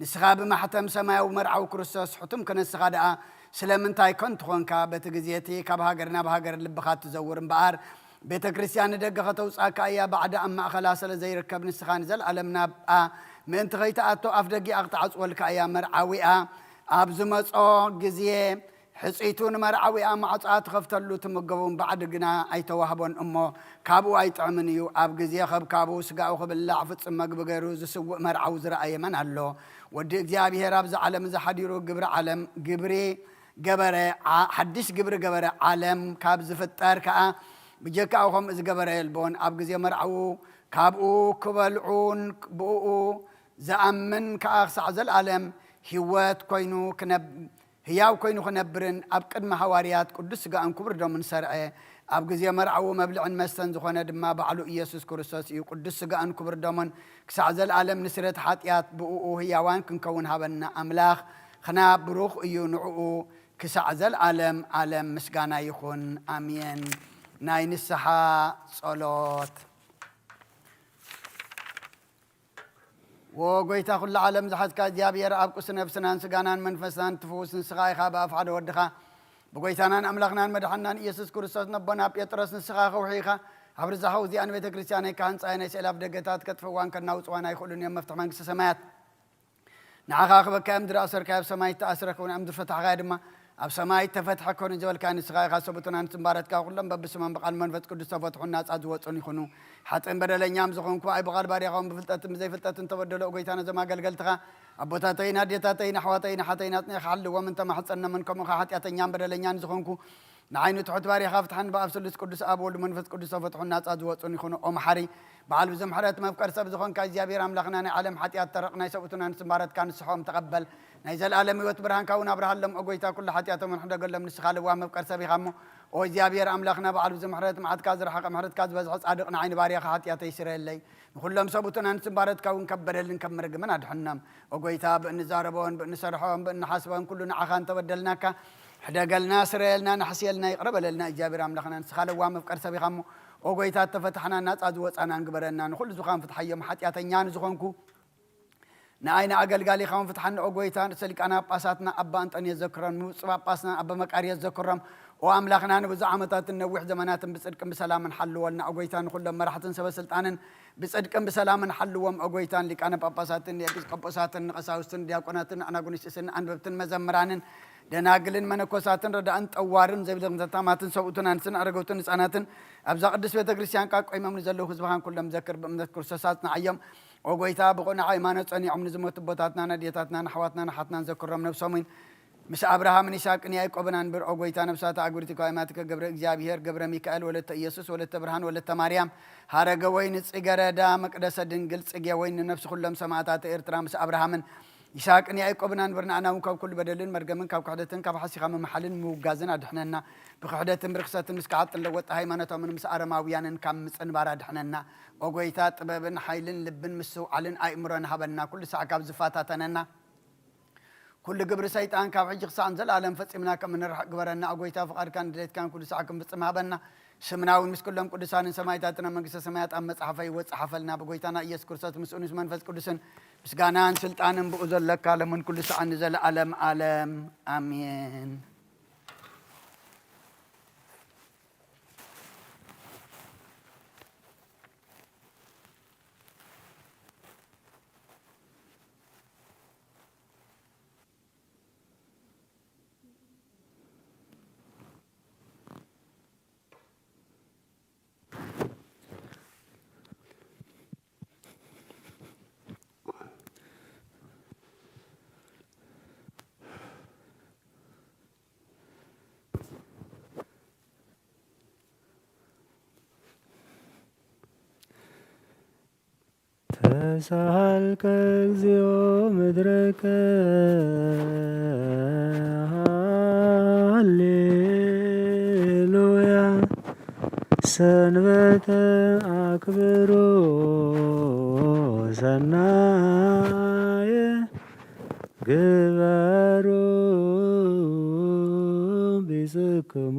ንስኻ ብማሕተም ሰማያዊ መርዓዊ ክርስቶስ ሕቱም ከነስኻ ደኣ ስለምንታይ ከንቱ ኾንካ? በቲ ግዜ እቲ ካብ ሃገር ናብ ሃገር ልብኻ ትዘውር እምበኣር ቤተ ክርስቲያን ንደገ ከተውጽኣካ እያ። ባዕዳ ኣብ ማእኸላ ስለ ዘይርከብ ንስኻ ንዘለኣለም ናብኣ ምእንቲ ኸይትኣቶ ኣፍ ደጊኣ ክትዓጽወልካ እያ። መርዓዊኣ ኣብ ዝመጾ ግዜ ሕጽይቱ ንመርዓዊኣ ማዕጾኣ ትኸፍተሉ ትምገቡን ባዕዲ ግና ኣይተዋህቦን እሞ ካብኡ ኣይጥዕምን እዩ። ኣብ ግዜ ኸብካቡ ስጋኡ ክብላዕ ፍጹም መግቢ ገይሩ ዝስውእ መርዓዊ ዝረኣየ መን ኣሎ? ወዲ እግዚኣብሔር ኣብዚ ዓለም እዚ ሓዲሩ ግብሪ ዓለም ግብሪ ገበረ ዓ- ሓድሽ ግብሪ ገበረ። ዓለም ካብ ዝፍጠር ከኣ ብጀካኡ ከምኡ ዝገበረ የልቦን። ኣብ ግዜ መርዓዉ ካብኡ ክበልዑን ብእኡ ዝኣምን ከኣ ክሳዕ ዘለኣለም ህይወት ኮይኑ ክነብ ህያው ኮይኑ ክነብርን ኣብ ቅድሚ ሃዋርያት ቅዱስ ስጋኡን ክቡር ደሙን ሰርዐ። ኣብ ግዜ መርዓዉ መብልዕን መስተን ዝኾነ ድማ ባዕሉ ኢየሱስ ክርስቶስ እዩ። ቅዱስ ስጋኡን ክቡር ደሙን ክሳዕ ዘለኣለም ንስረት ሓጢኣት ብእኡ ህያዋን ክንከውን ሃበና። ኣምላኽ ኽና ብሩኽ እዩ። ንዕኡ ክሳዕ ዘለኣለም ኣለም ምስጋና ይኹን። ኣሜን። ናይ ንስሓ ጸሎት። ወጎይታ ኩሉ ዓለም ዝሓዝካ እግዚኣብሔር ኣብ ቁስ ነብስናን ስጋናን መንፈስናን ትፍውስ ንስኻ ኢኻ። ብኣፍ ሓደ ወድኻ ብጎይታናን ኣምላኽናን መድሓናን ኢየሱስ ክርስቶስ ነቦና ጴጥሮስ ንስኻ ከውሒ ኢኻ። ኣብ ርዛኸው እዚኣ ንቤተ ክርስቲያነይ ካህንፃይ ናይ ስዕል ኣፍ ደገታት ከጥፍዋን ከናውፅዋን ኣይኽእሉን እዮም። መፍትሒ መንግስቲ ሰማያት ንዓኻ ክበካ እዮም። ዝኣሰርካዮ ኣብ ሰማይ ዝተኣስረ ክውን እዮም። ዝፈታሕካዮ ድማ ኣብ ሰማይ ተፈትሐ ኮኑ ዝበልካ ንስኻ ኢኻ። ሰቡትናን ስምባረትካ ኩሎም በብስሞም ብቓል መንፈስ ቅዱስ ተፈትሑን ናጻ ዝወጹን ይኹኑ። ሓጥእን በደለኛም ዝኾንኩ ኣይ ብቓል ባርያኻውን ብፍልጠትን ብዘይፍልጠትን ተበደሎ። ጎይታ ነዞም ኣገልገልትኻ ኣቦታተይን ኣዴታተይን ኣሕዋተይን ኣሓተይን ኣጽኒዕካ ሓልዎም እንተማሕጸኖምን ከምኡ ኸዓ ሓጢኣተኛን በደለኛን ዝኾንኩ ንዓይኑ ትሑት ባርያኻ ፍትሓን ብኣብ ስሉስ ቅዱስ ኣብ ወልድ መንፈስ ቅዱስ ተፈትሑን ናጻ ዝወጹን ይኹኑ። ኦ መሓሪ በዓል ብዙ ምሕረት መፍቀር ሰብ ዝኾንካ እግዚኣብሔር ኣምላኽና ናይ ዓለም ሓጢኣት ተረቕ ናይ ሰብኡትናን ስምባረትካ ንስሖም ተቐበል። ናይ ዘለኣለም ህይወት ብርሃንካ እውን ኣብርሃሎም። ኦ ጎይታ ኩሉ ሓጢኣቶም ሕደገሎም። ንስኻ ልዋ መፍቀር ሰብ ኢኻ እሞ ኦ እግዚኣብሔር ኣምላኽና በዓል ብዙ ምሕረት መዓትካ ዝረሓቐ ምሕረትካ ዝበዝሐ ጻድቕ ንዓይኒ ባርያኻ ሓጢኣተይ ስረየለይ። ንኹሎም ሰብኡትናን ስምባረትካ እውን ካብ በደልን ካብ መርግምን ኣድሕኖም። ኦ ጎይታ ብእንዛረቦን ብእንሰርሖን ብእንሓስቦን ኩሉ ንዓኻ እንተበደልናካ ሕደገልና ስረየልና ንሕስየልና ይቕረ በለልና። እግዚኣብሔር ኣምላኽና ንስኻ ለዋ መፍቀር ሰብ ኢኻ እሞ ኦ ጎይታ እተፈታሕና ናጻ ዝወጻናን ግበረና። ንኹሉ ዝኻን ፍትሓዮም ሓጢኣተኛ ንዝኾንኩ ንኣይ ንኣገልጋሊኻ እውን ፍትሓኒ ኦ ጎይታ። ንርእሰ ሊቃነ ጳጳሳትና ኣባ እንጠንዮስ ዘክሮም፣ ንብፁዕ ጳጳስና ኣባ መቃርዮስ ዘክሮም። ኦ ኣምላኽና ንብዙሕ ዓመታትን ነዊሕ ዘመናትን ብጽድቅን ብሰላምን ሓልወልና ኦ ጎይታ። ንኹሎም መራሕትን ሰበ ስልጣንን ብጽድቅን ብሰላምን ሓልዎም ኦ ጎይታ። ንሊቃነ ጳጳሳትን ንኤጲስቆጶሳትን ንቐሳውስትን ዲያቆናትን ኣናጉንስጢስን ኣንበብትን መዘምራንን ደናግልን መነኮሳትን ረዳእን ጠዋርን ዘይብሎም ዘታማትን ሰብኡትን ኣንስትን ኣረገውትን ህፃናትን ኣብዛ ቅድስት ቤተ ክርስቲያን ቃቆይሞም ንዘለዉ ህዝብኻን ኩሎም ዘክር ብእምነት ክርስቶስ ኣጽንዓዮም። ኦ ጎይታ ብቕኑዕ ሃይማኖት ጸኒዖም ንዝሞቱ ኣቦታትናን ኣዴታትናን ኣሕዋትናን ኣሓትናን ዘክሮም። ነብሶምን ምስ ኣብርሃምን ይስሐቅን ያዕቆብን ኣንብር። ኦ ጎይታ ነብሳት ኣእጉርቲ ከዋይማትከ ገብረ እግዚኣብሔር ገብረ ሚካኤል ወለተ ኢየሱስ ወለተ ብርሃን ወለተ ማርያም ሃረገ ወይን ጽገረዳ መቅደሰ ድንግል ጽጌ ወይን ንነብሲ ኩሎም ሰማእታት ኤርትራ ምስ ኣብርሃምን ይስሐቅን ያዕቆብን ኣንብር። ንኣና እውን ካብ ኩሉ በደልን መርገምን ካብ ክሕደትን ካብ ሓሲኻ ምምሓልን ምውጋዝን ኣድሕነና። ብክሕደትን ብርክሰትን ምስ ከሓጥን ለወጥ ሃይማኖቶምን ምስ ኣረማውያንን ካብ ምጽንባር ኣድሕነና። ኦ ጎይታ ጥበብን ሓይልን ልብን ምስትውዓልን ኣእምሮን ሃበና። ኩሉ ሳዕ ካብ ዝፈታተነና ኩሉ ግብሪ ሰይጣን ካብ ሕጂ ክሳዕ ንዘለኣለም ፈጺምና ከም እንርሕቅ ግበረና። ኦ ጎይታ ፍቓድካን ድሌትካን ኩሉ ሳዕ ክንፍጽም ሃበና። ስምና እውን ምስ ኩሎም ቅዱሳንን ሰማይታትን ኣብ መንግስተ ሰማያት ኣብ መጽሓፈይ ይወጽእ ሓፈልና። ብጎይታና ኢየሱስ ክርስቶስ ምስኡ ምስ መንፈስ ቅዱስን ምስጋናን ስልጣንን ብኡ ዘለካ ለምን ኩሉ ሰዓት ንዘለኣለም ኣለም ኣሜን። ተሳሃልከ እግዚኦ ምድረከ። ሃሌሉያ። ሰንበተ ኣክብሩ ሰናየ ግበሩ ቢጽክሙ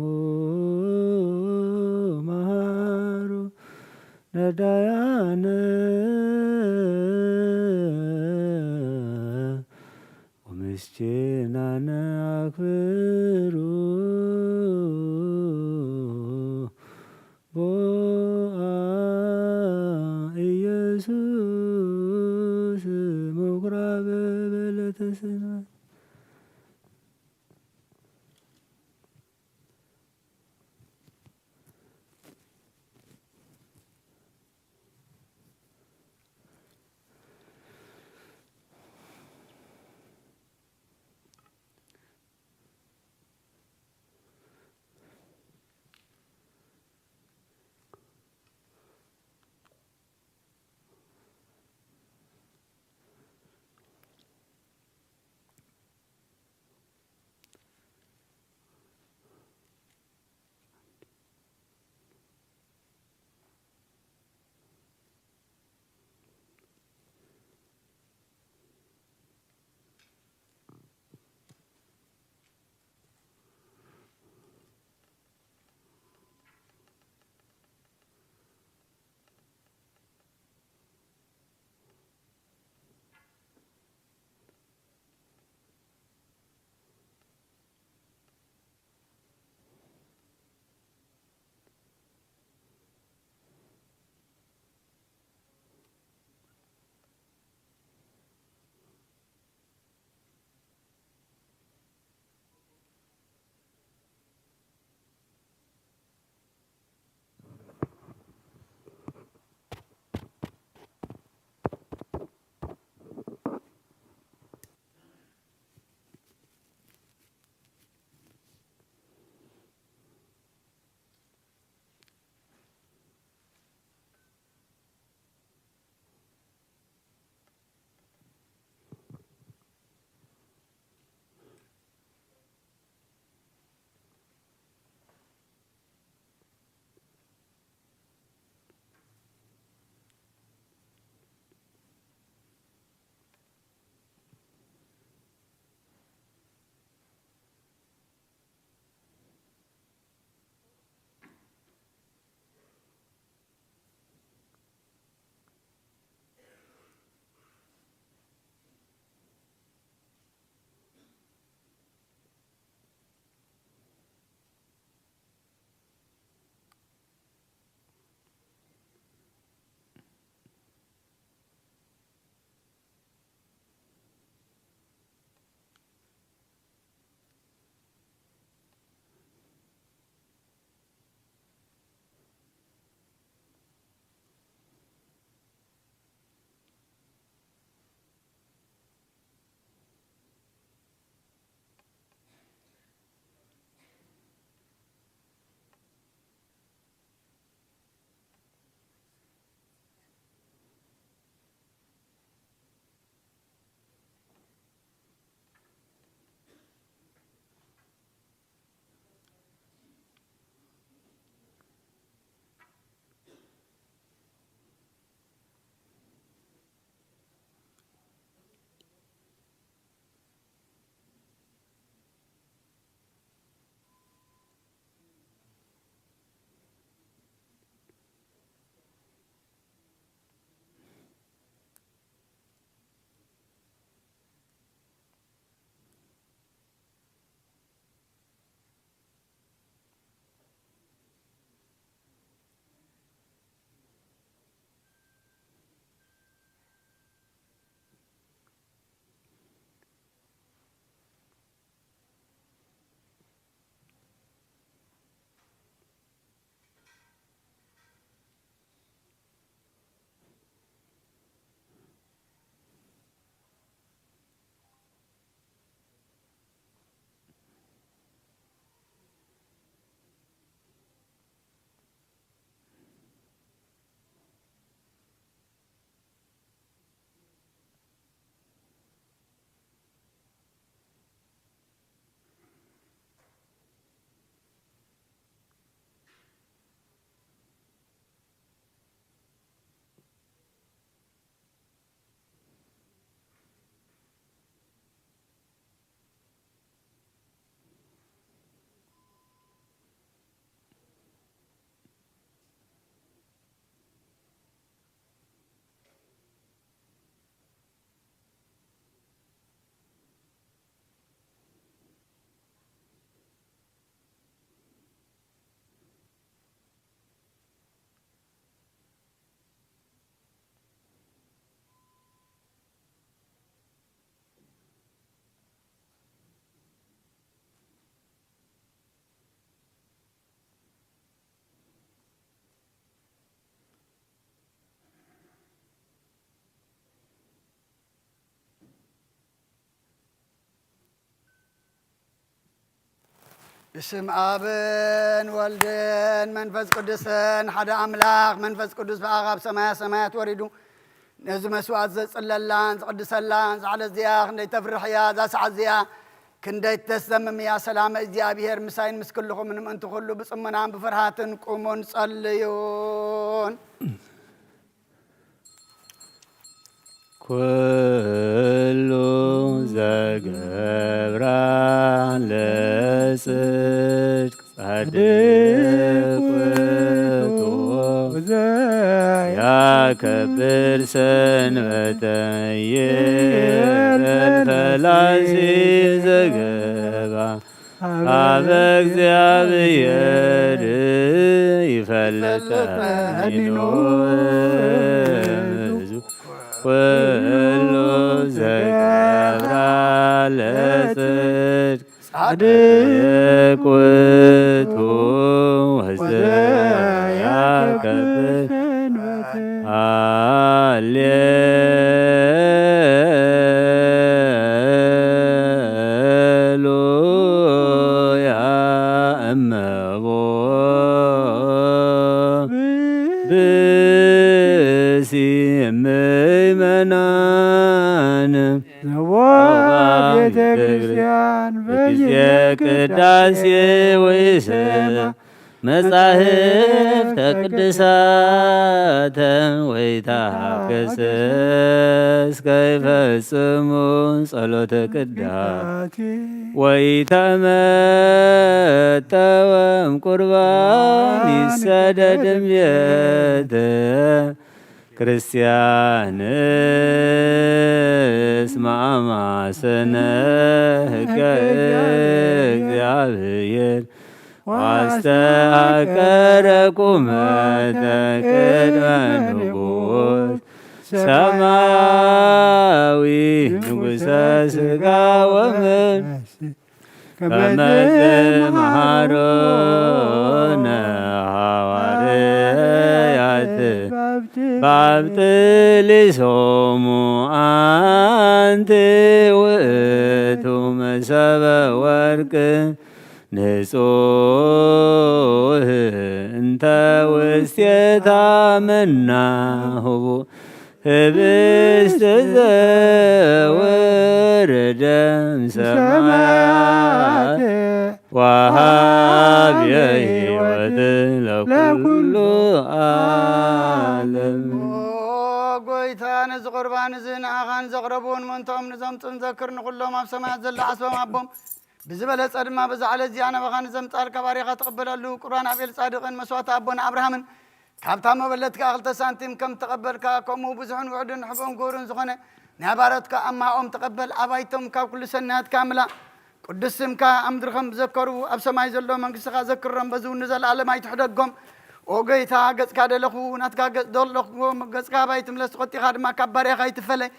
መሃሩ ነዳያነ ወምስኪናነ ኣክብሩ ቦአ ኢየሱስ ምኩራብ በለተ ሰንበት። ብስም ኣብን ወልድን መንፈስ ቅዱስን ሓደ ኣምላኽ። መንፈስ ቅዱስ ብኣኻ ኣብ ሰማያ ሰማያት ወሪዱ ነዚ መስዋዕት ዘጽለላን ዝቕድሰላን ዛዕለት እዚኣ ክንደይ ተፍርሕ እያ። እዛ ሰዓት እዚኣ ክንደይ ተሰምም እያ። ሰላመ እግዚኣብሔር ምሳይን ምስ ኩልኹምን ምእንቲ ኩሉ ብጽሞናን ብፍርሃትን ቁሙን ጸልዩን። ኩሉ ዘገብራ ለጽድቅ ጻድቅ ውእቱ ዘያከብር ሰንበተ ይበል ፈላሲ ዘገባ ሀበ እግዚአብሔር ይፈልጥ ተኒኑ። ኩሉ ዘገብራ ለጽድቅ ጻድቅ ውእቱ ወዘያከብር። ሃሌሉያ እመቦ ብሲ ምእመናን ዘዋ ቤተ ክርስቲያን በጊዜ ቅዳሴ ወይሰ መጻሕፍተ ቅዱሳተ ወይታገሰስ ከይፈጽሙ ጸሎተ ቅዳሴ ወይተመጠወም ቁርባን ይሰደድም ቤተ ክርስቲያንስ ማማሰነ ህገ እግዚአብሔር ዋስተአቀረ ቁመተ ቅድመ ንጉሥ ሰማያዊ ንጉሠ ሥጋ ወመንፈስ ከመ መሃሮነ ሐዋርያት ባብጥሊሶሙ አንቲ ውእቱ መሰበ ወርቅ ንጹህ እንተ ውስቴታ መናሁቡ ህብስት ዘወረደ እምሰማያት ወሃብየ ሕይወት ለኩሉ ዓለም። ኦ ጎይታ፣ ነዚ ቁርባን እዚ ንኣኻን ዘቕረቡን ምእንትኦም ንዘምፁን ዘክር ንኹሎም ኣብ ሰማያት ዘሎ ዓስቦም ኣቦም ብዝበለጸ ድማ በዛ ዕለት እዚኣ ናባኻ ንዘምጻልካ ባሪኻ ተቐበለሉ። ቁርባን ኣቤል ጻድቕን መስዋዕቲ ኣቦና ኣብርሃምን ካብታ መበለት ከኣ ክልተ ሳንቲም ከም ተቐበልካ፣ ከምኡ ብዙሕን ውሑድን ሕቡን ግብሩን ዝኾነ ናይ ባሮትካ ኣማኦም ተቐበል። ኣባይቶም ካብ ኩሉ ሰናያትካ ምላ። ቅዱስ ስምካ ኣብ ምድሪ ከም ዝዘከሩ ኣብ ሰማይ ዘሎ መንግስትኻ ዘክሮም፣ በዚ እውን ንዘለኣለም ኣይትሕደጎም። ኦ ጎይታ፣ ገጽካ ደለኹ፣ ናትካ ገጽ ደለኹ፣ ገጽካ ኣባይ ትምለስ፣ ተቖጢኻ ድማ ካብ ባርያኻ ኣይትፈለይ።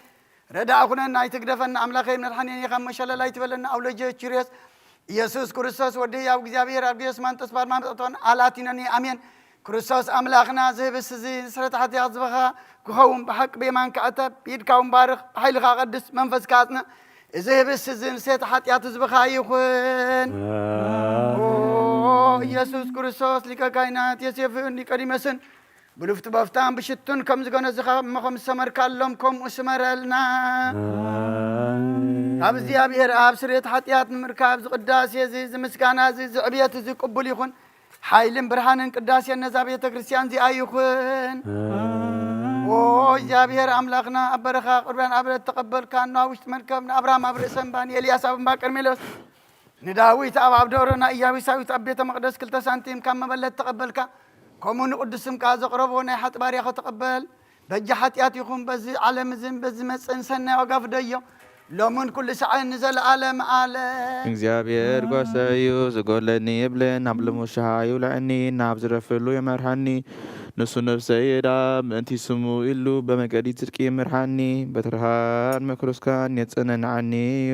ረዳእ ኩነና፣ ኣይትግደፈና። ኣምላኸይ መድሓኒየይ፣ ካብ መሸለል ኣይትበለና። ኣውሎጀ ኪርዮስ ኢየሱስ ክርስቶስ ወዲ ሕያው እግዚኣብሔር፣ ኣርግዮስ ማንጦስ፣ ፓድማ መጠጦን ኣላቲነኒ። ኣሜን። ክርስቶስ ኣምላኽና፣ እዚ ህብስት እዚ ንስርየት ሓጢኣት ዝበኻ ክኸውን፣ ብሓቂ ብየማንካ ዕተብ፣ ብኢድካ እውን ባርኽ፣ ብሓይልኻ ቀድስ፣ መንፈስካ ኣጽንዕ። እዚ ህብስት እዚ ንስርየት ሓጢኣት ዝበኻ ይኹን። ኦ ኢየሱስ ክርስቶስ፣ ሊቀ ካህናት ዮሴፍን ኒቆዲሞስን ብሉፍቲ በፍታን ብሽቱን ከም ዝገነዝኻ እሞ ከም ዝሰመርካሎም ከምኡ ስመረልና። ካብ እግዚኣብሔር ኣብ ስርየት ሓጢኣት ንምርካብ እዚ ቅዳሴ እዚ፣ እዚ ምስጋና እዚ፣ እዚ ዕብየት እዚ ቅቡል ይኹን። ሓይልን ብርሃንን ቅዳሴን ነዛ ቤተ ክርስቲያን እዚኣ ይኹን። ኦ እግዚኣብሔር ኣምላኽና፣ ኣብ በረኻ ቁርባን ኣብረት ተቐበልካ፣ ኖህ ኣብ ውሽጢ መርከብ፣ ንኣብርሃም ኣብ ርእሰ እምባ፣ ንኤልያስ ኣብ እምባ ቀርሜሎስ፣ ንዳዊት ኣብ ኣብ ደብረ፣ ንኢያቡሳዊት ኣብ ቤተ መቕደስ ክልተ ሳንቲም ካብ መበለት ተቐበልካ። ከምኡ ንቅዱስ ስምካ ዘቕረቦ ናይ ሓጢ ባርያኸ ተቐበል። በጃ ሓጢኣት ይኹን በዚ ዓለም እዝን በዚ መጽእን ሰናይ ዋጋ ፍደዮ። ሎምን ኩሉ ሰዓን ንዘለዓለም ዓለም። እግዚኣብሔር ጓሳይ እዩ፣ ዝጎለኒ የብለን። ናብ ልሙሻ ይውልዐኒ፣ ናብ ዝረፍሉ ይመርሓኒ። ንሱ ነፍሰይ የዳ ምእንቲ ስሙ ኢሉ፣ በመገዲ ጽድቂ ይምርሓኒ። በትርሃን መክሩስካን የጸናንዓኒ እዩ።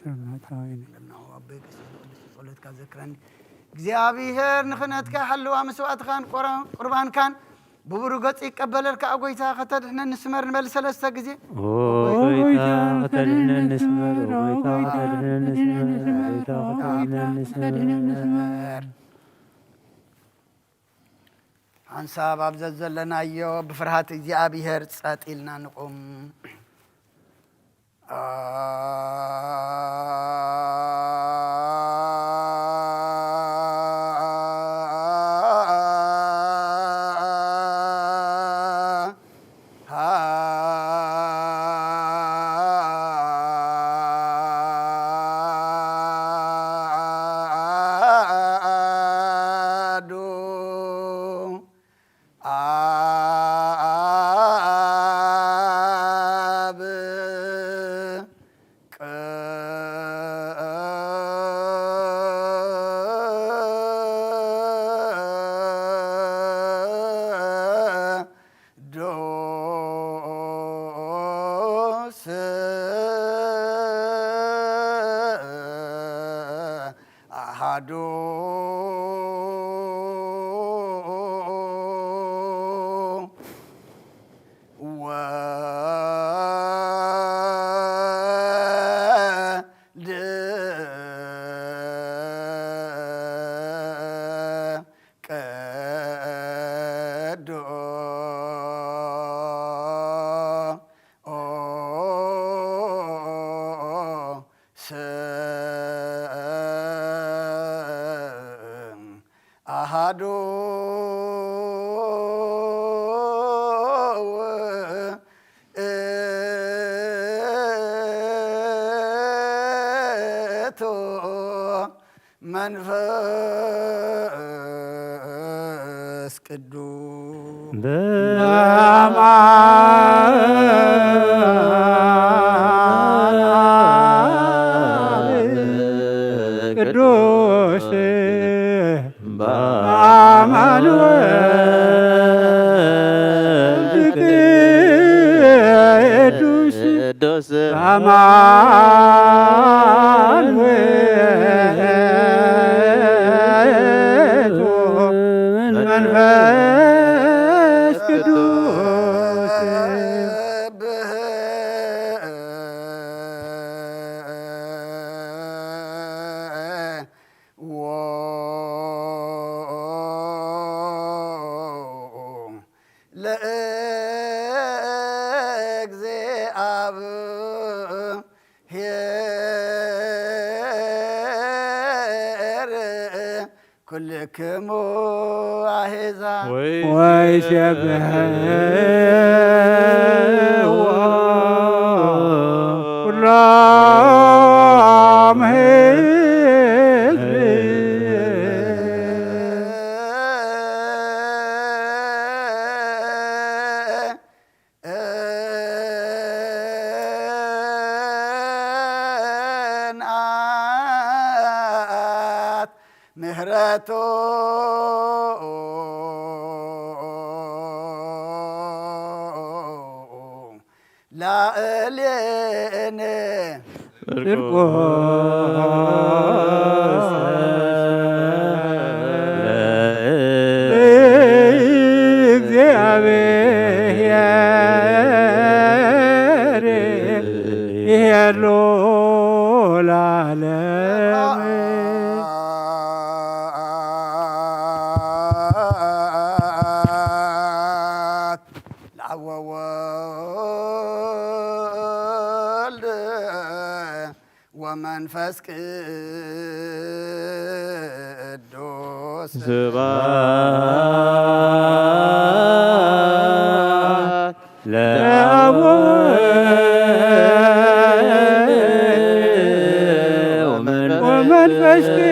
ይትረፍ ናትኻ ወይነ። ለምናሁ ኣቦይ ቀሲስ ቅዱስ ጸሎትካ ዘክረኒ። እግዚኣብሔር ንኽነትካ ሓልዋ መስዋእትኻን ቆራ-፣ ቁርባንካን ብብሩህ ገጽ ይቀበለልካ። ጎይታ ከተድሕነኒ ስመር ንበል ሰለስተ ግዜ። ኦ ጎይታ ከተድሕነኒ ስመር፣ ኦ ጎይታ ከተድሕነኒ ስመር፣ ኦ ጎይታ ከተድሕነኒ ስመር። ሓንሳብ ኣብ ዘዘለናዮ ብፍርሃት እግዚኣብሔር ጸጥ ኢልና ንቑም። ኣዱ ኣብ ቅዱስ ኣሃዱ ወልድ ቅዱስ ኣሃዱ ውእቱ መንፈስ ቅዱስ። በማን አብ ቅዱስ በአማን ወልድ ቅዱስ ቅዱስ በአማን ኩልክሙ ኣሕዛብ ወይሰብሕዎ ኩሎም ህዝቢ እንኣት ምህረቱ ላእሌነ ጽድቁ ለእግዚአብሔር ይሄሉ ለዓለም። ለአብ ወወልድ ወመንፈስ ቅዱስ ስብሐት ለአብ ወወልድ ወመንፈስ ቅዱስ።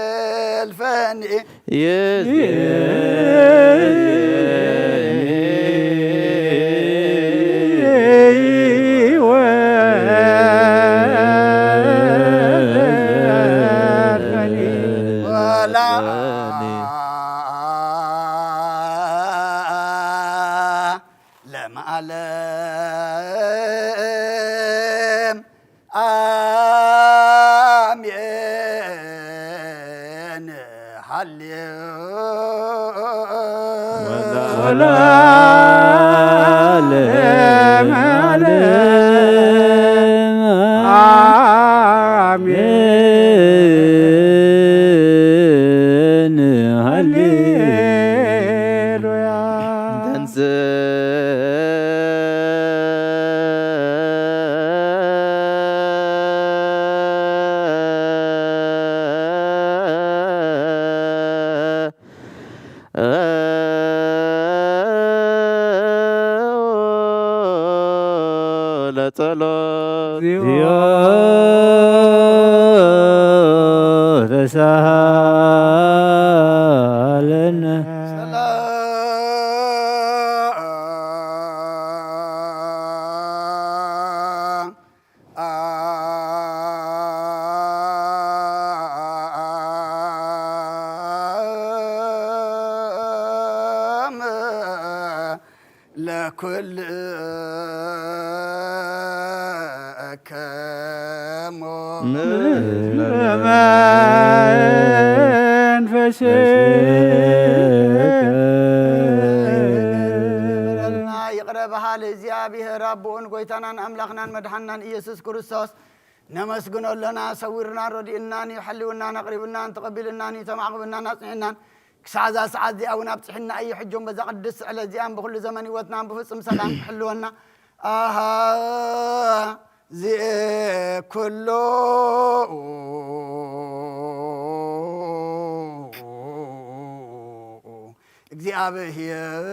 ወዘልፈኒ ወላ ለዓለም ዓለም አሜን። ሃሌሉያ። ለጸሎት ተሳሃለነ። ለኩልክሙ መንፈስ ይቕረ በሃል እግዚኣብሔር ኣቦኡን ጎይታናን ኣምላኽናን መድሓንናን ኢየሱስ ክርስቶስ ነመስግኖ ኣለና። ሰዊርናን ረዲእናን እዩ፣ ሓልውናን ኣቕሪብናን ተቐቢልናን እዩ፣ ተማዕቕብናን ኣጽኒዕናን ክሳዕ እዛ ሰዓት እዚኣ እውን ኣብጽሕና እዩ። ሕጆም በዛ ቅድስቲ ዕለት እዚኣን ብኹሉ ዘመን ህይወትናን ብፍጹም ሰላም ክሕልወና ኣሃ ዚኤ ኩሉ እግዚኣብሔር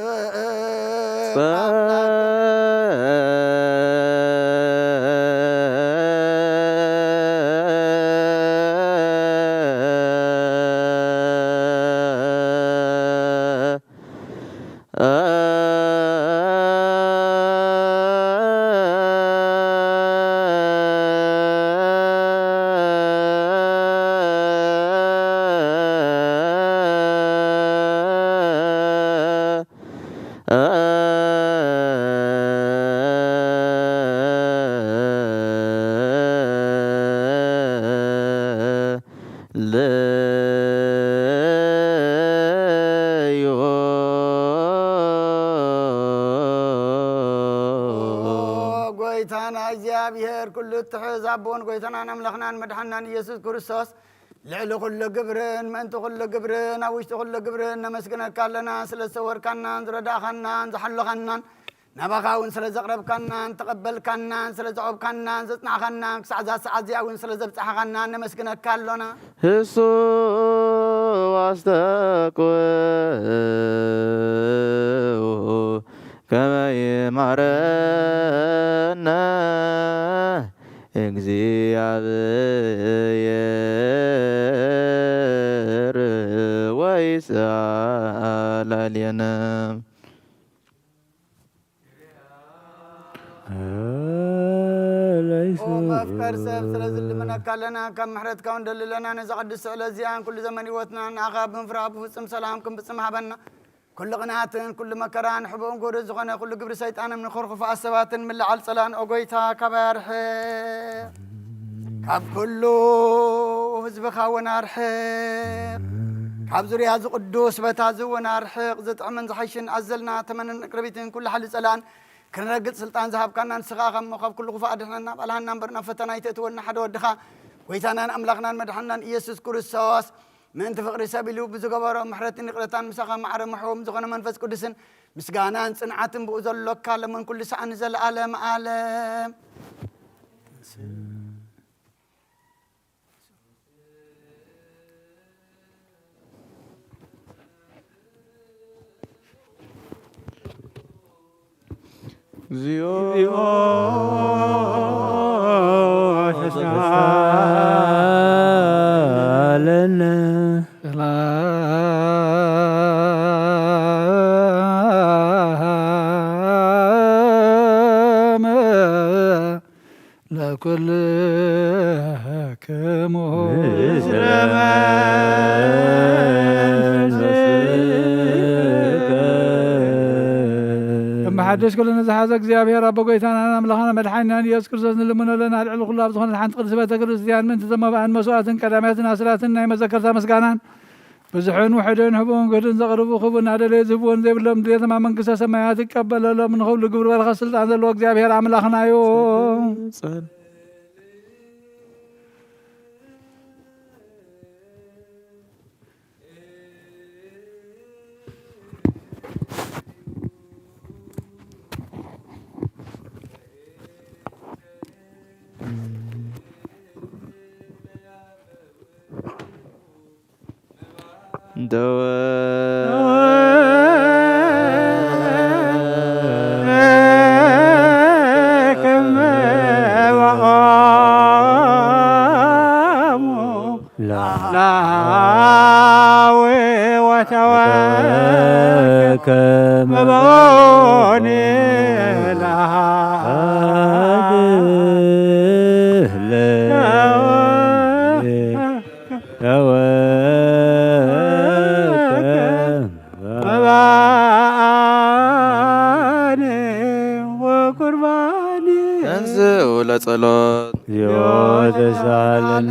ለዮ ጎይታና እግዚኣብሔር ኩሉ እትሕዝ ኣቦን ጎይታናን ኣምላኽናን መድሓንናን ኢየሱስ ክርስቶስ ልዕሊ ኩሉ ግብርን ምእንቲ ኩሉ ግብርን ኣብ ውሽጢ ኩሉ ግብርን ነመስግነካ ኣለና፣ ስለ ዝሰወርካናን ዝረዳእኻናን ዝሓለኻናን፣ ናባኻ እውን ስለ ዘቕረብካናን ተቐበልካናን ስለ ዘዕብካናን ዘጽናዕኻናን ክሳዕ እዛ ሰዓት እዚኣ እውን ስለ ዘብጻሕኻናን ነመስግነካ ኣሎና። ህሱ ኣስተኩ ከመ ይማረነ እግዚኣብሔር ወይስኣል ላዕሌነ። ኦ መፍቀር ሰብ፣ ስለዚ ልምነካ ኣለና፣ ካብ ምሕረትካ እውን ደሊ ኣለና። ነዛ ቅድስቲ ዕለት እዚኣን ኩሉ ዘመን ህይወትና ንኣኻ ብምፍራህ ብፍጹም ሰላም ክንፍጽም ሃበና። ኩሉ ቅንኣትን ኩሉ መከራን ሕቡእን ጎደት ዝኾነ ኩሉ ግብሪ ሰይጣንን ምኽሪ ክፉኣት ሰባትን ምልዓል ጸላእን፣ ኦ ጎይታ፣ ካባይ ኣርሕቕ። ካብ ኩሉ ህዝብኻ እውን ኣርሕቕ። ካብ ዙርያ እዚ ቅዱስ ቦታ እዚ እውን ኣርሕቕ። ዝጥዕምን ዝሓይሽን ኣዘልና ተመንን ቅርቢትን ኩሉ ሓይሊ ጸላእን ክንረግጽ ስልጣን ዝሃብካና ንስኻ ኢኻ እሞ፣ ካብ ኩሉ ክፉእ ኣድሕነና፣ ባልሃና እምበር ናብ ፈተና ኣይተእትወና። ሓደ ወድኻ፣ ጎይታናን ኣምላኽናን መድሓንናን ኢየሱስ ክርስቶስ፣ ምእንቲ ፍቕሪ ሰብ ኢሉ ብዝገበሮ ምሕረትን ይቕረታን፣ ምሳኻ ማዕረ ምሕዎም ዝኾነ መንፈስ ቅዱስን፣ ምስጋናን ጽንዓትን ብኡ ዘሎካ፣ ለምን ኩሉ ሰዓን ንዘለኣለም ኣለም። እግዚኦ ተሳለነ። ሰላም ለኩልክሙ ምስለ መንፈስከ። እምሓድሽ ኩሉ ንዝሓዘ እግዚኣብሔር ኣቦ ጎይታናን ኣምላኽና መድሓኒናን ኢየሱስ ክርስቶስ ንልምኖ ኣለና። ልዕሊ ኩሉ ኣብ ዝኾነት ሓንቲ ቅድስቲ ቤተ ክርስቲያን ምእንቲ ዘመባእን መስዋዕትን ቀዳማያትን ኣስራትን ናይ መዘከርታ ምስጋናን ብዙሕን ውሑድን ህቡእን ግህድን ዘቕርቡ ክቡን ኣደለዩ ዝህብዎን ዘይብሎም ድሌቶም ኣብ መንግስተ ሰማያት ይቀበለሎም። ንኹሉ ግብሪ በረኸት ስልጣን ዘለዎ እግዚኣብሔር ኣምላኽና እዩ። ተንሥኡ ለጸሎት። ተሳለነ።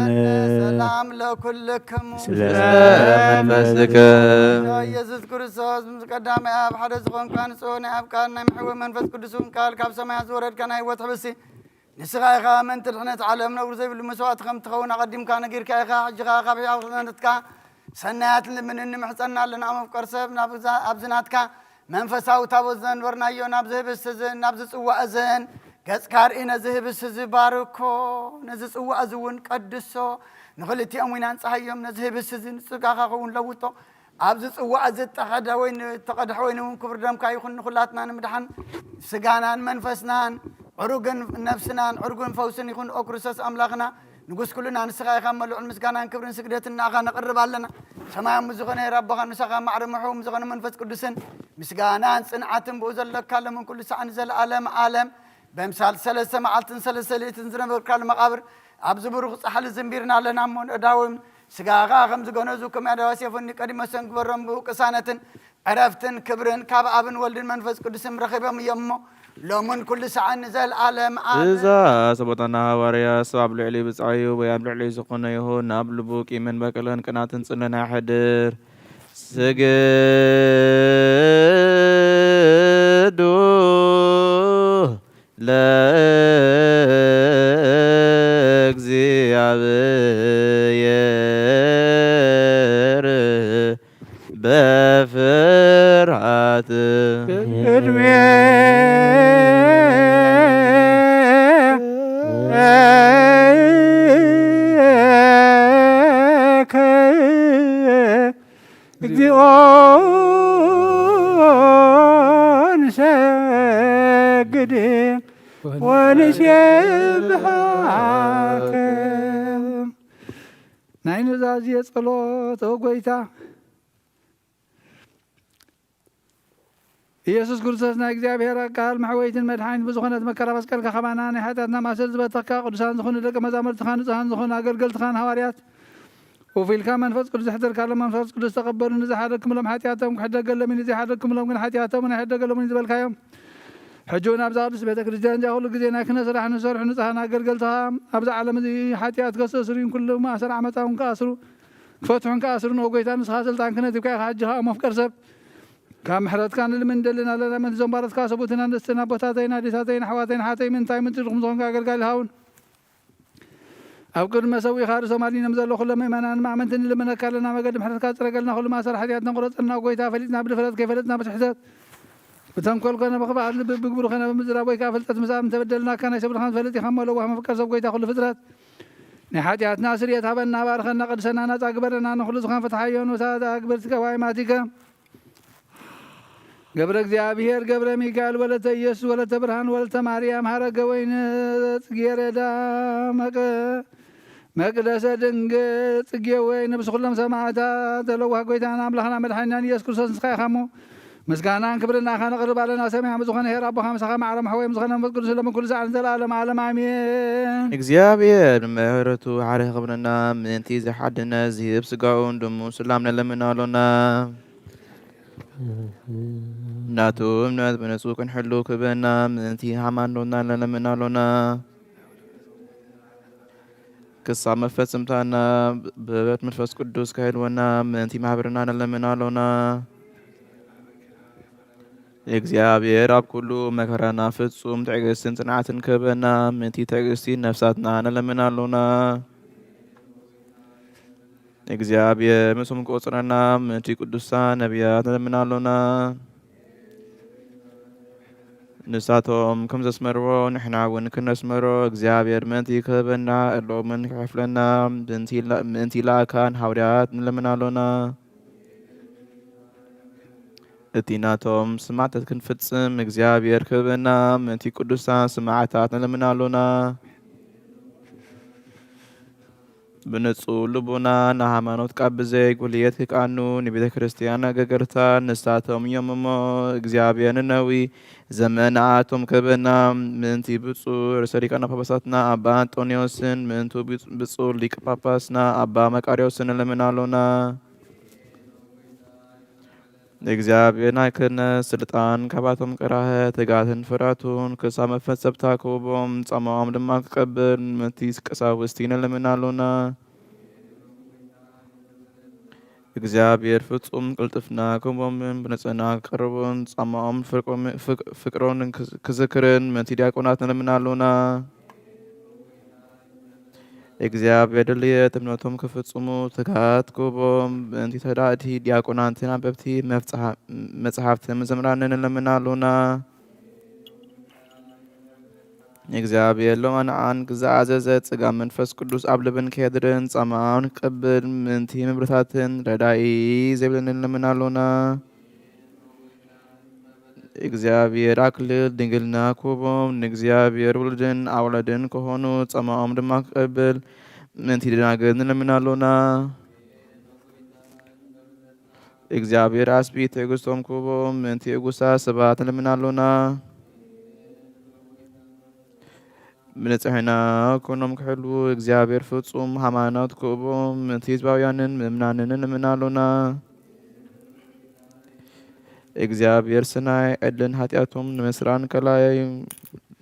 ሰላም ለኩልክሙ። ስለ መንፈስክም። ኢየሱስ ክርስቶስ ምስ ቀዳማይ ኣብ ሓደ ዝኾንካ ንጹህ ናይ ኣብ ቃል ናይ ምሕዊ መንፈስ ቅዱስ እውን ቃል ካብ ሰማያት ዝወረድካ ናይ ህይወት ሕብሲ ንስኻ ኢኻ። ምእንቲ ድሕነት ዓለም ነውሪ ዘይብሉ መስዋእቲ ከም ትኸውን ኣቐዲምካ ነጊርካ ኢኻ። ሕጂ ኸኣ ካብ ሕያው ክህነትካ ሰናያት ንልምንን ንምሕጸና ኣለና። መፍቀር ሰብ፣ ናብ እዛ፣ ኣብዚ ናትካ መንፈሳዊ ታቦት ዘንበርናዮ፣ ናብዚ ህብስቲ እዝን ናብዚ ጽዋእ እዝን ገጽካ ርኢ፣ ነዚ ህብስቲ እዚ ባርኮ፣ ነዚ ጽዋእ እዚ እውን ቀድሶ፣ ንኽልቲኦም ዊናን ጸሃዮም ነዚ ህብስቲ እዚ ንጽጋኻ ኸውን ለውጦ። ኣብዚ ጽዋእ እዚ እተኸደ ወይኒ፣ እተቐድሐ ወይኒ እውን ክቡር ደምካ ይኹን፣ ንኹላትና ንምድሓን ስጋናን መንፈስናን፣ ዕሩግን ነፍስናን፣ ዕሩግን ፈውስን ይኹን። ኦ ክርስቶስ ኣምላኽና፣ ንጉስ ኩልና ንስኻ ኢኻ። እሞ ልዑል ምስጋናን ክብርን ስግደትን ንኣኻ ነቕርብ ኣለና። ሰማያዊ ምስ ዝኾነ ኣቦኻ፣ ንሳኻ ማዕረ ምሕው ምስ ዝኾነ መንፈስ ቅዱስን ምስጋናን ጽንዓትን ብኡ ዘሎካ፣ ሎምን ኩሉ ሳዕ ንዘለኣለም ኣለም። በምሳል ሰለስተ መዓልትን ሰለስተ ሌሊትን ዝነበርካሉ መቓብር፣ ኣብዚ ብሩኽ ጻሕሊ ዝንቢርና ኣለና እሞ፣ ንእዳዎም ስጋኻ ከም ዝገነዙ፣ ከም ያዳዋ ሴፎኒ ቀዲመ ሰንግበሮም ብቅሳነትን ዕረፍትን ክብርን ካብ ኣብን ወልድን መንፈስ ቅዱስን ረኺቦም እዮም እሞ፣ ሎምን ኩሉ ሰዓን ንዘለኣለም ኣለም። እዛ ሰቦታና ሃዋርያ፣ እሱ ኣብ ልዕሊ ብጻዩ ወይ ኣብ ልዕሊ ዝኾነ ይኹን፣ ኣብ ልቡ ቂምን በቀልን ቅናትን ጽልእን ኣይሕድር። ስግዱ ለእግዚኣብሔር። ፍርሃት። ቅድሜ ንሰግድ ወንሴብሐከ። ናይ ኑዛዜ ጸሎት ኦ ጐይታ፣ ኢየሱስ ክርስቶስ ናይ እግዚኣብሔር ቃል መሕወይትን መድሓኒት ብዝኾነት መከራ መስቀልካ ካባና ናይ ሓጢኣትና ማእሰር ዝበተኽካ፣ ቅዱሳን ዝኾኑ ደቂ መዛሙርትኻ ንጹሃን ዝኾኑ ኣገልገልትኻን ሃዋርያት ውፊልካ መንፈስ ቅዱስ ዘሕደርካሎም መንፈስ ቅዱስ ተቐበሉ። ንዝሓደግክምሎም ሓጢኣቶም ክሕደገሎም እዩ፣ ንዘይሓደግክምሎም ግን ሓጢኣቶም ኣይሕደገሎምን እዩ ዝበልካዮም። ሕጂ እውን ኣብዛ ቅዱስ ቤተ ክርስቲያን እዚኣ ኩሉ ግዜ ናይ ክህነት ስራሕ ንሰርሑ ንጹሃን ኣገልገልትኻ ኣብዚ ዓለም እዚ ሓጢኣት ከስተስርዩን ኩሉ ማእሰር ዓመፃ እውን ክኣስሩ ክፈትሑን ክኣስሩን ኦ ጐይታ ንስኻ ስልጣን ክህነት ሂብካ ኢኻ። ሕጂ ከዓ መፍቀር ሰብ ካብ ምሕረትካ ንልምን እንደልን ኣለና። ምእንቲ ዘንባረትካ ሰብኡትን ኣንስትን ኣቦታተይን ኣዴታተይን ኣሕዋተይን ሓተይ ምእንታይ ምእንቲ ድኹም ዝኾንካ ኣገልጋሊ ሃውን ኣብ ቅድመ ሰዊእኻ ርእሶም ኣድኒኖም ዘሎ ኩሎም ምእመናን ማእመንቲ ንልምነካ ኣለና። መገዲ ምሕረትካ ጽረገልና። ኩሉ ማእሰር ሓጢኣትና ቁረጸልና ኦ ጐይታ። ፈሊጥና ብድፍረት ከይፈለጥና ብስሕተት ብተንኮል ኮነ ብኽፍኣት ልቢ ብግብሪ ኮነ ብምዝራብ ወይ ከዓ ፍልጠት ምስኣብ እንተበደልናካ ናይ ሰብ ድኻም ትፈልጥ ኢኻ እሞ ለዋህ መፍቀር ሰብ ጐይታ ኩሉ ፍጥረት ናይ ሓጢኣትና ስርየት ሃበና። ባርኸና፣ ቅድሰና፣ ናጻ ግበረና። ንኹሉ ዝኾን ፍትሓዮ ንውሳት ኣግብርቲ ቀዋይማት ኢከ ገብረ እግዚኣብሔር ገብረ ሚካኤል ወለተ ኢየሱስ ወለተ ብርሃን ወለተ ማርያም ሀረገ ወይን ጽጌረዳ መቀ መቅደሰ ድንግል ጽጌ ወይን ምስ ኩሎም ሰማዕታት ዘለዋ ጐይታና ኣምላኽና መድሓኒናን ኢየሱስ ክርስቶስ ንስኻ ኢኻ እሞ ምስጋናን ክብርን ንኣኻ ነቕርብ ኣለና። ሰማያዊ ዝኾነ ኄር ኣቦኻ ምሳኻ ማዕረ መሕወይ ዝኾነ መንፈስ ቅዱስ ለምን ኩሉ ሰዓት ንዘለኣለም ዓለም ኣሜን። እግዚኣብሔር ምሕረቱ ሓረ ክብርና ምእንቲ ዝሓድነ ዝህብ ስጋኡ እንድሙ ስላም ነለምን ኣሎና። ናቱ እምነት ብንጹህ ክንሕሉ ክበና ምእንቲ ሃይማኖትና ነለምን ኣሎና። ክሳብ መፈጸምታና ብህብረት መንፈስ ቅዱስ ከህልወና ምእንቲ ማህበርና ነለምን ኣሎና። እግዚኣብሔር ኣብ ኩሉ መከራና ፍጹም ትዕግስትን ጽንዓትን ክህበና ምእንቲ ትዕግስቲ ነፍሳትና ነለምን ኣሎና። እግዚኣብሔር ምስም ቆጽረና ምእንቲ ቅዱሳን ነቢያት ነለምን ኣሎና። ንሳቶም ከም ዘስመርዎ ንሕና እውን ክነስመሮ እግዚኣብሔር ምእንቲ ክህበና እሎምን ክሕፍለና ምእንቲ ላ- ምእንቲ ልኣካን ሃዋርያት ንለምን ኣሎና። እቲ ናቶም ስማዕታት ክንፍጽም እግዚኣብሔር ክህበና ምእንቲ ቅዱሳን ስማዕታት ንለምን ኣሎና። ብንጹህ ልቡና ንሃይማኖት ካብ ብዘይ ጉልየት ክቃኑ ንቤተ ክርስቲያን ኣገገርታ ንሳቶም እዮም እሞ እግዚኣብሔር ንነዊ ዘመናቶም ክህበና ምእንቲ ብፁዕ ርእሰ ሊቃነ ጳጳሳትና ኣባ ኣንጦንዮስን ምእንቱ ብፁዕ ሊቀ ጳጳስና ኣባ መቃርዮስን ንለምን ኣሎና። እግዚኣብሔር ናይ ክህነት ስልጣን ካባቶም ቅራሀ ትጋትን ፍራቱን ክሳብ መፈጸምታ ክህቦም ጻማኦም ድማ ክቀብል ምእንቲ ቀሳውስቲ ንለምን ኣሎና። እግዚኣብሔር ፍጹም ቅልጥፍና ክህቦምን ብንጽህና ክቀርቡን ጻማኦም ፍቅሮምን ክዝክርን ምእንቲ ዲያቆናት ንለምን ኣሎና። እግዚኣብሔር ድልየት እምነቶም ክፍጽሙ ትግሃት ክህቦም ምእንቲ ተዳእቲ ዲያቆናትን ኣንበብቲ መጽሓፍቲ መዘምራንን ንለምን ኣሎና። እግዚኣብሔር ሎማንዓን ክዝኣዘዘ ጽጋ መንፈስ ቅዱስ ኣብ ልብን ከየድርን ጻማን ክቅብል ምእንቲ ምብርታትን ረዳኢ ዘይብልን ንለምን ኣሎና። እግዚኣብሔር ኣክሊል ድንግልና ክህቦም ንእግዚኣብሔር ውሉድን ኣውላድን ክኾኑ ጸማኦም ድማ ክቀብል ምእንቲ ደናግል ንለምን ኣሎና። እግዚኣብሔር ኣስቢ ትዕግስቶም ክህቦም ምእንቲ እጉሳ ሰባት ንለምን ኣሎና። ብንጽሕና ኩኖም ክሕልዉ እግዚኣብሔር ፍጹም ሃይማኖት ክህቦም ምእንቲ ህዝባውያንን ምእምናንን ንለምን ኣሎና። እግዚኣብሔር ስናይ ዕድልን ሓጢኣቶም ንምስራን ከላይ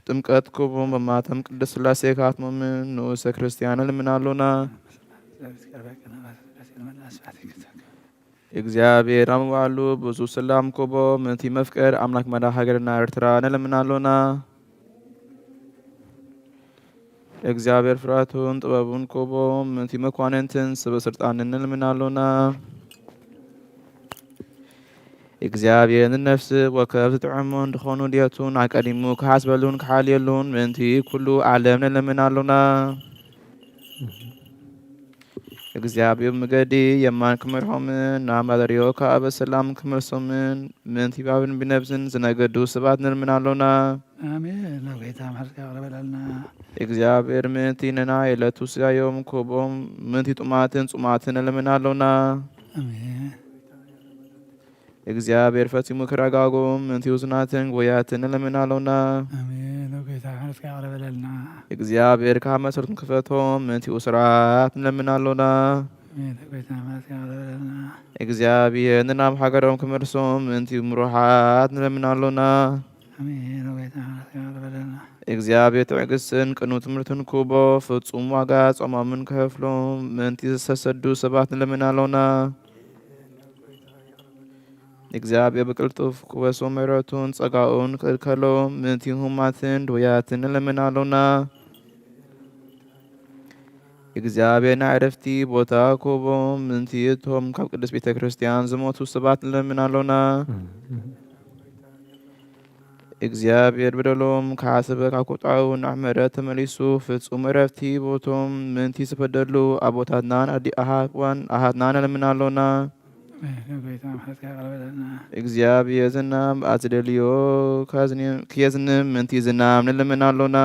ጥምቀት ክህቦም ብማተም ቅድስት ስላሴ ካትሞምን ንኡሰ ክርስቲያን ንለምን ኣሎና። እግዚኣብሔር ኣብ መዋዕሉ ብዙ ሰላም ክህቦ ምእንቲ መፍቀር ኣምላክ መዳ ሃገርና ኤርትራ ንለምን ኣሎና። እግዚኣብሔር ፍርሃቱን ጥበቡን ክህቦ ምእንቲ መኳንንትን ስበ ስልጣንን ንልምን ኣሎና። እግዚኣብሔር ንነፍሲ ወከፍ ዝጥዕሙን ዝኾኑ ድየቱን ኣቀዲሙ ክሓስበሉን ክሓልየሉን ምእንቲ ኩሉ ዓለም ንለምን ኣሎና። እግዚኣብሔር መገዲ የማን ክመርሖምን ናብ ማደርዮ ከኣ በሰላም ክመልሶምን ምእንቲ ብኣብን ብነብስን ዝነገዱ ሰባት ንልምን ኣሎና። ኣሜን። ናብ ጌታ ምሕረትካ ይቕረ በለልና። እግዚኣብሔር ምእንቲ ንናይ ዕለቱ ስጋዮም ክህቦም ምእንቲ ጥማትን ጽማትን ንልምን ኣሎና። ኣሜን። እግዚኣብሔር ፈጺሙ ክረጋጎም ምእንቲ ውሱናትን ጎያትን ንለምን ኣሎና። ኣሜን። ኣብ ጌታ ምሕረትካ ይቕረ በለልና። እግዚኣብሔር ካብ መሰልኩም ክፈቶም ምእንቲ ውሱራት ንለምን ኣሎና። ኣሜን። ኣብ ጌታ ምሕረትካ ይቕረ በለልና። እግዚኣብሔር ንናብ ሃገሮም ክመልሶም ምእንቲ ምሩሓት ንለምን ኣሎና። ኣሜን። ኣብ ጌታ ምሕረትካ ይቕረ በለልና። እግዚኣብሔር ትዕግስትን ቅኑዕ ትምህርትን ክቦ ፍጹም ዋጋ ጾሞምን ክኸፍሎም ምእንቲ ዝተሰዱ ሰባት ንለምን ኣሎና። እግዚኣብሔር ብቅልጡፍ ክወሶ ምሕረቱን ጸጋኡን ክእልከሎም ምእንቲ ህሙማትን ድውያትን ንለምን ኣሎና። እግዚኣብሔር ናይ ዕረፍቲ ቦታ ክህቦም ምእንቲ እቶም ካብ ቅድስት ቤተ ክርስቲያን ዝሞቱ ሰባት ንለምን ኣሎና። እግዚኣብሔር በደሎም ክሓስበ ካብ ቁጥዓኡ ናብ ምሕረት ተመሊሱ ፍጹም ዕረፍቲ ቦቶም ምእንቲ ዝበደሉ ኣቦታትናን ኣዲ ኣሃዋን ኣሃትናን ንለምን ኣሎና። ኣሜን። ጎይታ ምሕረትካ ይቕረ በለልና። እግዚኣብሔር ዝናም ኣብ ዝደልዮ ከዝኒ-፣ ክየዝንም ምእንቲ ዝናም ንልምን ኣሎና።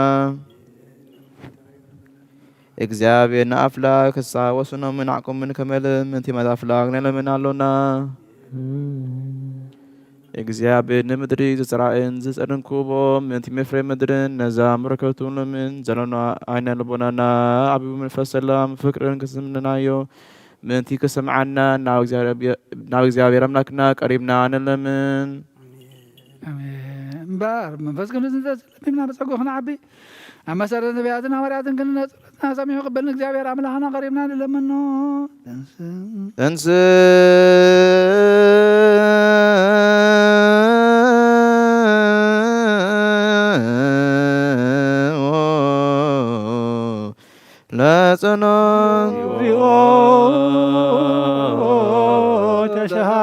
እግዚኣብሔር ንኣፍላክ ክሳብ ወስኖምን ዓቅምን ከመልእ ምእንቲ መት ኣፍላክ ንልምን ኣሎና። እግዚኣብሔር ንምድሪ ዝጽራእን ዝጸርን ክቦ ምእንቲ መፍሬ ምድርን ነዛ ምረከቱ ንልምን ዘለና ዓይነ ልቦናና ዓቢቡ መንፈስ ሰላም ፍቅርን ክስምናዮ ምእንቲ ክሰምዓና ናብ እግዚኣብሔር፣ ናብ እግዚኣብሔር ኣምላክና ቀሪብና ንለምን። ኣሜን። እምበኣር መንፈስ ቅዱስ እንተዘለሚምና ብጸጉ ክንዓቢ ኣብ መሰረት ነቢያትን ሃዋርያትን ክንነጽር ጸሎትና ሰሚዑ ክበል ንእግዚኣብሔር ኣምላኽና ቀሪብና ንለምኖ። ተንስ ተንስ ለጸሎት። ተሻለነ።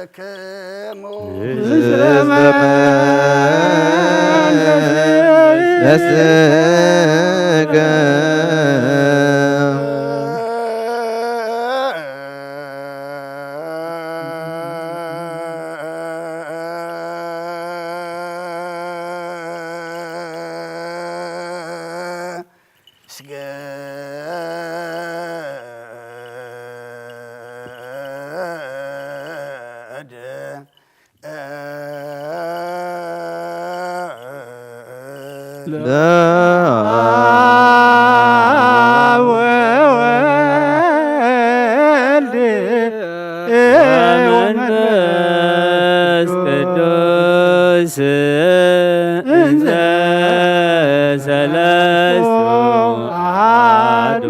ለኩልክሙ። ለአብ ወወልድ ወመንፈስ ቅዱስ እንዘ ሰለስቱ አሐዱ።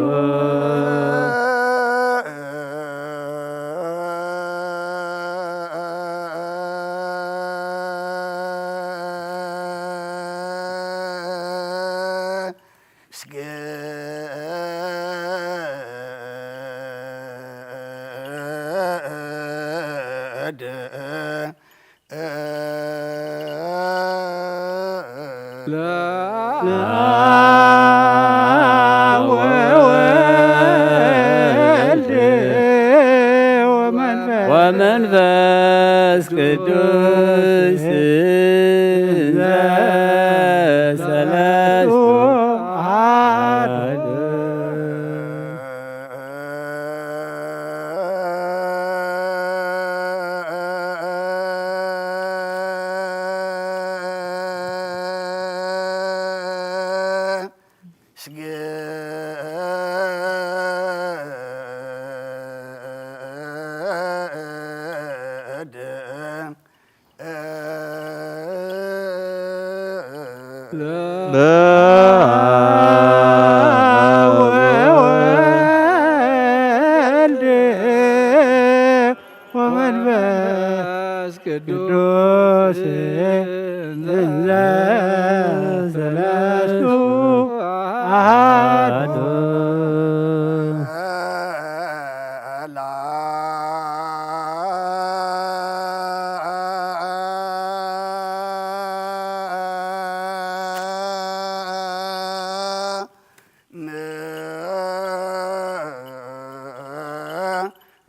ስግድ ለአብ ወወልድ ወመንፈስ ወመንፈስ ቅዱስ እንዘ ሰለስቱ አሐዱ። ስግድ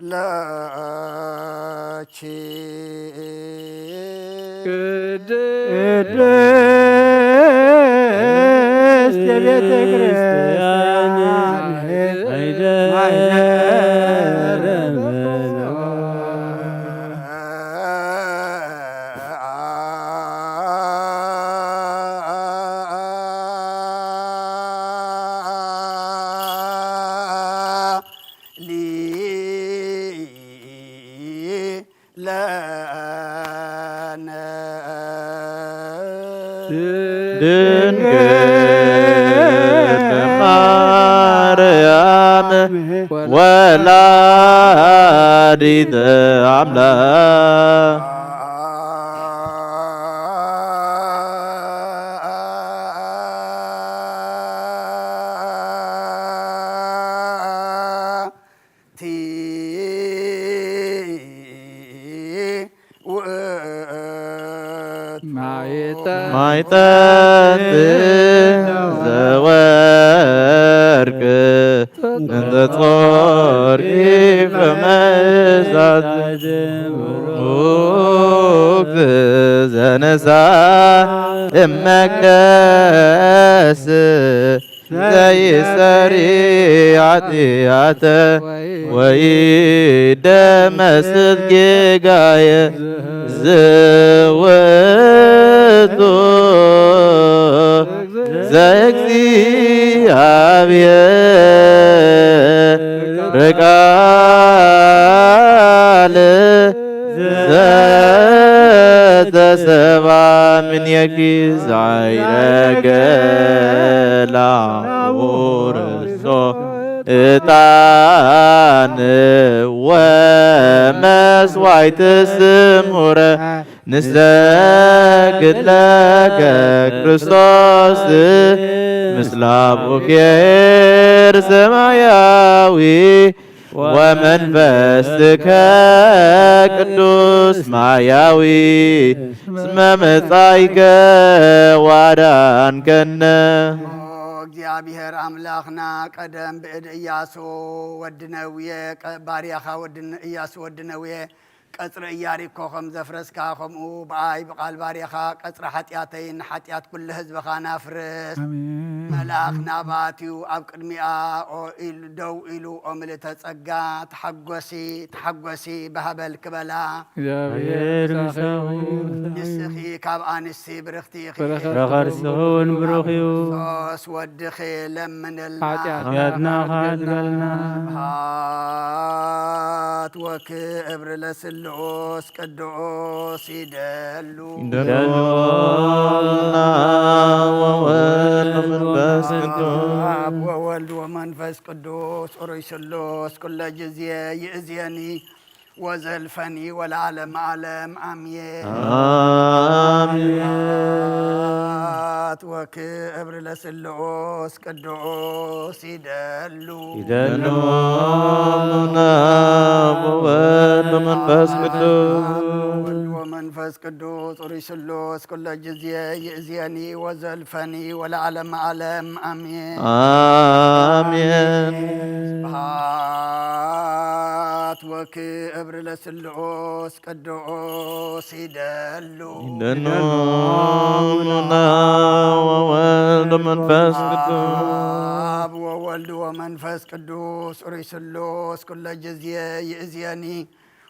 ለኪ ቅድስት የቤተ ክርስቲያን ማይደረ ለነ ድንግል ማርያም ወላዲተ አምላክ ቲ ውእቱ ማይጠ ማይጠንት ዘወርቅ እንተ ጾርኪ ፈመዛት ሙክት ዘነሳ እመከስ ዘይሰሪ ኃጢአተ ወይ ደመስስ ጌጋየ ዝውቱ ዘእግዚአብሔር ቃል ዘተሰባ ምኔኪ ዛይረገ ላውርሶ ዕጣን ወመስዋዕት ስሙረ ንሰግድ ለከ ክርስቶስ ምስለ አቡኪ ሰማያዊ ወመንፈስከ ቅዱስ ማያዊ እስመ መጻይከ ዋዳንከነ። ኦ እግዚአብሔር አምላኽና ቀደም ብእድ ኢያሱ ወዲ ነውየ ቀ- ባርያኻ ወዲ ን- ኢያሱ ወዲ ነውየ ቀጽሪ ኢያሪኮ ከም ዘፍረስካ ከምኡ ብኣይ ብቓል ባርያኻ ቀጽሪ ሓጢኣተይን ሓጢኣት ኩሉ ህዝብኻን ኣፍርስ። ኣሜን። መልኣኽ ናባትዩ ኣብ ቅድሚኣ ኦ- ኢሉ- ደው ኢሉ ኦ ምልእተ ጸጋ ተሓጎሲ ተሓጎሲ ብሃበል ክበላ እግዚኣብሔር ምሳኺ ይኹን። ንስኺ ካብ ኣንስቲ ብርኽቲ ኢኺ። በረኸት በረኸት ስኹን ብሩኽ እዩ። ክርስቶስ ወድኺ ለምንልና። ሓጢኣትና ሓጢኣትና ክሓድገልና። ስብሐት ወክብር ለስሉስ ቅዱስ ይደሉ። ይደሉና ወወልድ መንፈስ ቅዱስ። አብ ወወልድ ወመንፈስ ቅዱስ ኦሮይ ስሉስ ኩለ ጊዜ ይእዜኒ ወዘልፈኒ ወለዓለም ዓለም አሜን። አሜን። ስብሐት ወክብር ለስሉስ ቅዱስ ይደሉ። ይደሉና ወወልድ መንፈስ ቅዱስ። ወወልድ ወመንፈስ ቅዱስ ኦሪት ስሉስ ኩለ ጊዜ ይእዜኒ ወዘልፈኒ ወለዓለም ዓለም አሜን። አሜን። ስብሐት ወክብር ለስሉስ ቅዱስ ይደሉ። ይደሉና ወወልድ መንፈስ ቅዱስ። አብ ወወልድ ወመንፈስ ቅዱስ ኦሪት ስሉስ ኩለ ጊዜ ይእዜኒ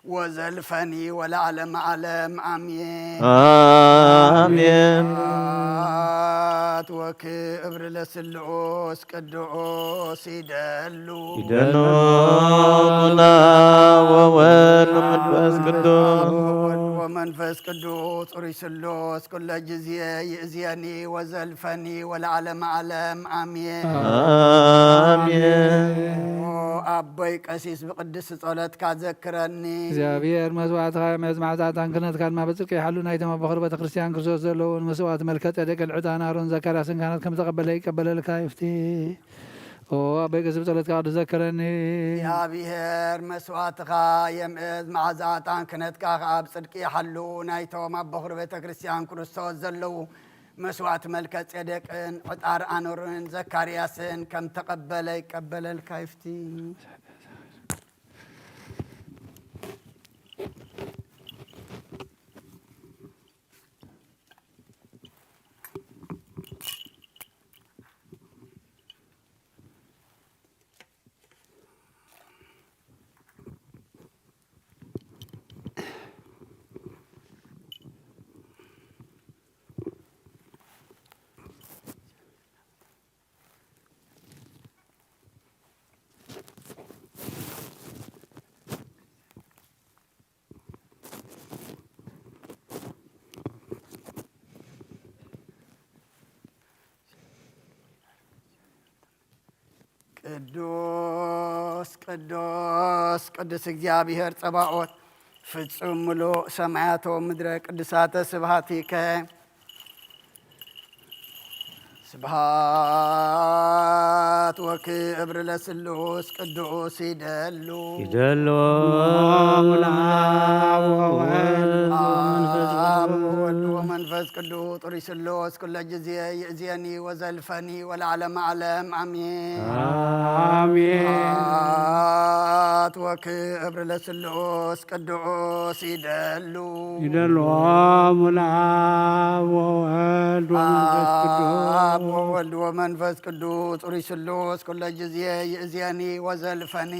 ወዘልፈኒ ወለዓለም ዓለም አሜን። አሜን። ስብሐት ወክብር ለስሉስ ቅዱስ ይደሉ። ይደሉና ወወልድ መንፈስ ቅዱስ። ወወልድ ወመንፈስ ቅዱስ ኦሪት ስሉስ ኩለ ጊዜ ይእዜኒ ወዘልፈኒ ወለዓለም ዓለም አሜን። አሜን። ኦ አቦይ ቀሲስ ብቅድስቲ ጸሎትካ ዘክረኒ። እግዚኣብሔር መስዋዕትኻ የምዕዝ፣ መዓዛታን ክህነትካ ድማ ብጽድቂ ይሓሉ። ናይቶም ኣቦ ኾር ቤተ ክርስቲያን ክርስቶስ ዘለዉ ንመስዋዕቲ መልከ ጼዴቅን ዕጣን ኣሮን ዘካርያስን ካህናት ከም ተቐበለ ይቀበለልካ ይፍቲ። ኦ ኣቦይ ቀሲስ ብጸሎትካ ቅዱስ ዘክረኒ። እግዚኣብሔር መስዋዕትኻ የምዕዝ፣ መዓዛ ዕጣን ክህነትካ ኸዓ ብጽድቂ ይሓሉ። ናይቶም ኣቦ ኹር ቤተ ክርስቲያን ክርስቶስ ዘለዉ መስዋዕቲ መልከ ጼዴቅን ዕጣር ኣኖርን ዘካርያስን ከም ተቐበለ ይቀበለልካ ይፍቲ። ቅዱስ ቅዱስ ቅዱስ እግዚኣብሔር ጸባኦት፣ ፍጹም ምሉእ ሰማያት ወምድረ ቅዱሳተ ስብሐቲከ። ስብሐት ወክብር ለስሉስ ቅዱስ ይደሉ። ይደሉ ለአብ ወወልድ ወመንፈስ አብ ቅዱስ። ወወልድ ወመንፈስ ቅዱስ ጥሪ ስሉስ ኩለ ጊዜ ይእዜኒ ወዘልፈኒ ወለዓለመ ዓለም አሜን። አሜን። ስብሐት ወክብር ለስሉስ ቅዱስ ይደሉ። ይደልዎም ለአብ ወወልድ ወመንፈስ ቅዱስ። አብ ወወልድ ወመንፈስ ቅዱስ ጥሪ ስሉስ ኩለ ጊዜ ይእዜኒ ወዘልፈኒ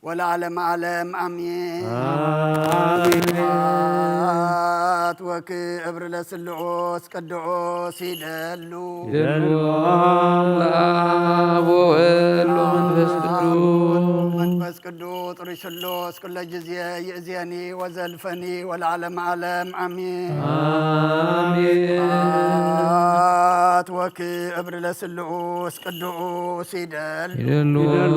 ወለዓለመ ዓለም አሜን። አሜን። ስብሐት ወክብር ለስሉስ ቅዱስ ይደሉ። ይደልዎም ለአብ ወወልድ ወመንፈስ ቅዱስ። መንፈስ ቅዱስ ጥሪ ስሉስ ኩለ ጊዜ ይእዜኒ ወዘልፈኒ ወለዓለመ ዓለም አሜን። አሜን። ስብሐት ወክብር ለስሉስ ቅዱስ ይደሉ። ይደሉ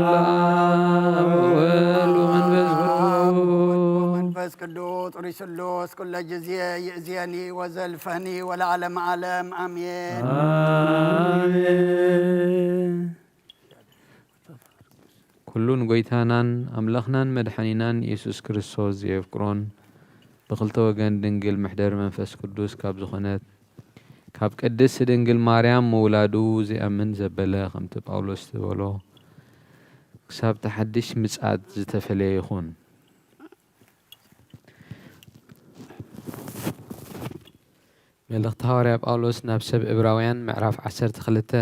ለአብ ወወልድ ወመንፈስ ቅዱስ። መንፈስ ቅዱስ ጥሪ ስሉስ ኩለ ጊዜ ይእዜኒ ወዘልፈኒ ወለዓለመ ዓለም አሜን። አሜን። ኩሉ ንጎይታናን ኣምላኽናን መድሓኒናን ኢየሱስ ክርስቶስ ዘየፍቅሮን ብኽልተ ወገን ድንግል መሕደር መንፈስ ቅዱስ ካብ ዝኾነት ካብ ቅድስት ድንግል ማርያም ምውላዱ ዘይኣምን ዘበለ ከምቲ ጳውሎስ ዝበሎ ክሳብ እቲ ሓድሽ ምጽኣት ዝተፈለየ ይኹን። መልእኽቲ ሃዋርያ ጳውሎስ ናብ ሰብ ዕብራውያን ምዕራፍ ዓሰርተ ክልተ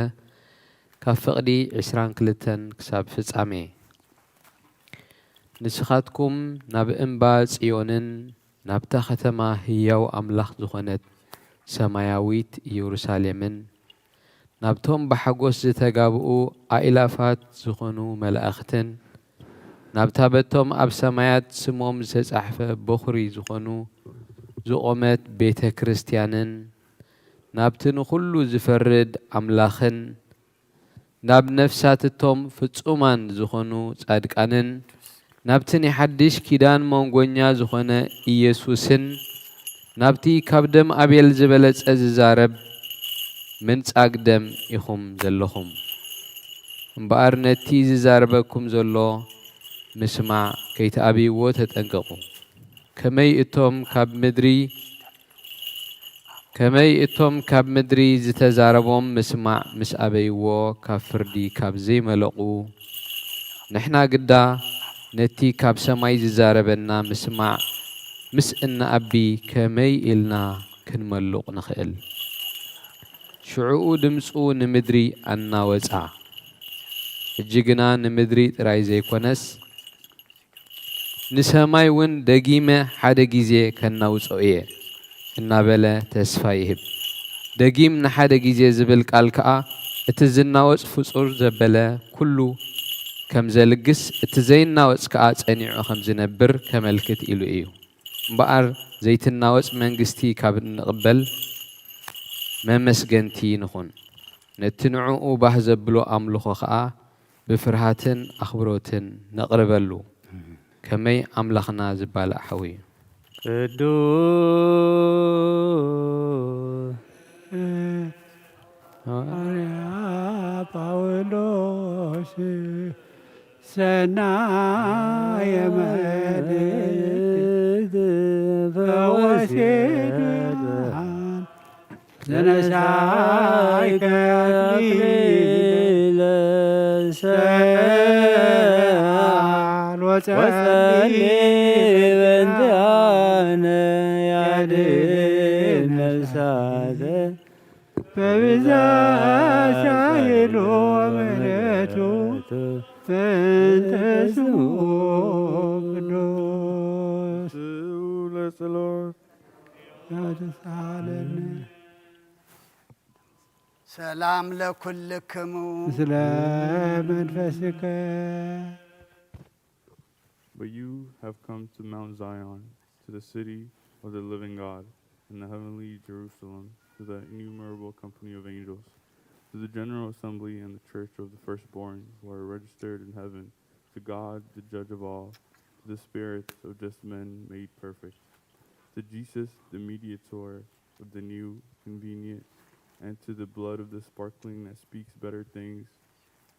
ካብ ፍቕዲ ዕስራን ክልተን ክሳብ ፍጻሜ። ንስኻትኩም ናብ እምባ ጽዮንን ናብታ ከተማ ህያው ኣምላኽ ዝኾነት ሰማያዊት ኢየሩሳሌምን ናብቶም ብሓጎስ ዝተጋብኡ ኣእላፋት ዝኾኑ መላእኽትን ናብታ በቶም ኣብ ሰማያት ስሞም ዝተጻሕፈ በኹሪ ዝኾኑ ዝቖመት ቤተ ክርስቲያንን ናብቲ ንኹሉ ዝፈርድ ኣምላኽን ናብ ነፍሳትቶም ፍጹማን ዝኾኑ ጻድቃንን ናብቲ ናይ ሓድሽ ኪዳን መንጎኛ ዝኾነ ኢየሱስን ናብቲ ካብ ደም ኣቤል ዝበለጸ ዝዛረብ ምንጻግ ደም ኢኹም ዘለኹም። እምበኣር ነቲ ዝዛረበኩም ዘሎ ምስማዕ ከይትኣብይዎ ተጠንቀቑ። ከመይ እቶም ካብ ምድሪ ከመይ እቶም ካብ ምድሪ ዝተዛረቦም ምስማዕ ምስ ኣበይዎ ካብ ፍርዲ ካብ ዘይመለቑ ንሕና ግዳ ነቲ ካብ ሰማይ ዝዛረበና ምስማዕ ምስ እንኣቢ ከመይ ኢልና ክንመሉቕ ንኽእል? ሽዕኡ ድምፁ ንምድሪ ኣናወፃ። ሕጂ ግና ንምድሪ ጥራይ ዘይኮነስ ንሰማይ እውን ደጊመ ሓደ ግዜ ከናውጾ እየ እናበለ ተስፋ ይህብ። ደጊም ንሓደ ግዜ ዝብል ቃል ከኣ እቲ ዝናወጽ ፍጡር ዘበለ ኩሉ ከም ዘልግስ እቲ ዘይናወጽ ከኣ ጸኒዑ ከም ዝነብር ከመልክት ኢሉ እዩ። እምበኣር ዘይትናወጽ መንግስቲ ካብ እንቕበል መመስገንቲ ንኹን። ነቲ ንዕኡ ባህ ዘብሎ ኣምልኾ ከኣ ብፍርሃትን ኣኽብሮትን ነቕርበሉ። ከመይ ኣምላኽና ዝባላዕ ሓው እዩ። ቅዱስ ሃዋርያ ጳውሎስ ሰናየ መልእክት ፈወሴ ድኃን ዘነሳይከ አክሊለ ሰአል ወጸሊ በእንቲአነ ያድን ነፍሳተ በብዛት ኃይሉ ወምሕረቱ በእንተ ስሙ ቅዱስ ለጸሎት ያተሳለን። ሰላም ለኩልክሙ። ምስለ መንፈስከ። But you have come to Mount Zion, to the city of the living God, and the heavenly Jerusalem, to the innumerable company of angels, to To the general assembly and the church of the firstborn who are registered in heaven, to God, the judge of all, to the spirits of just men made perfect, to Jesus, the mediator of the new covenant, and to the blood of the sprinkling that speaks better things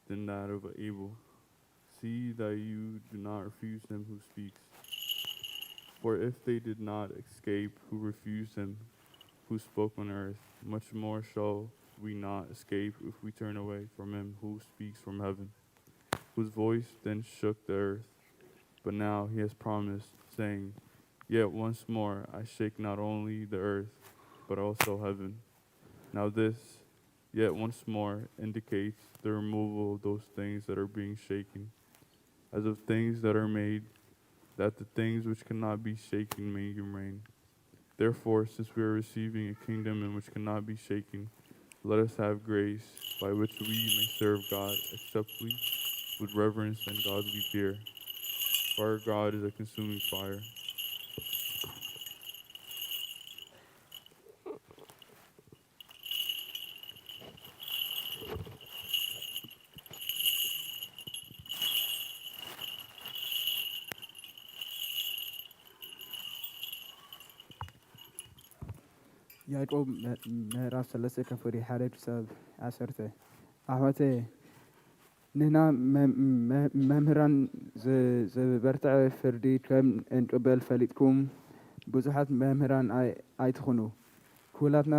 than that of Abel. See that you do not refuse him who speaks. For if they did not escape who refused him who spoke on earth, much more shall we not escape if we turn away from him who speaks from heaven, whose voice then shook the earth. But now he has promised, saying, "Yet once more I shake not only the earth, but also heaven." Now this, yet once more, indicates the removal of those things that are being shaken, as of things that are made, that the things which cannot be shaken may remain. Therefore, since we are receiving a kingdom in which cannot be shaken, let us have grace by which we may serve God acceptably with reverence and godly fear. For our God is a consuming fire. ያዕቆብ ምዕራፍ ሰለስተ ከፍሪ ሓደ ክሳብ ዓሰርተ። ኣሕዋተየ፣ ንሕና መምህራን ዝበርትዐ ፍርዲ ከም እንቅበል ፈሊጥኩም፣ ብዙሓት መምህራን ኣይትኹኑ። ኩላትና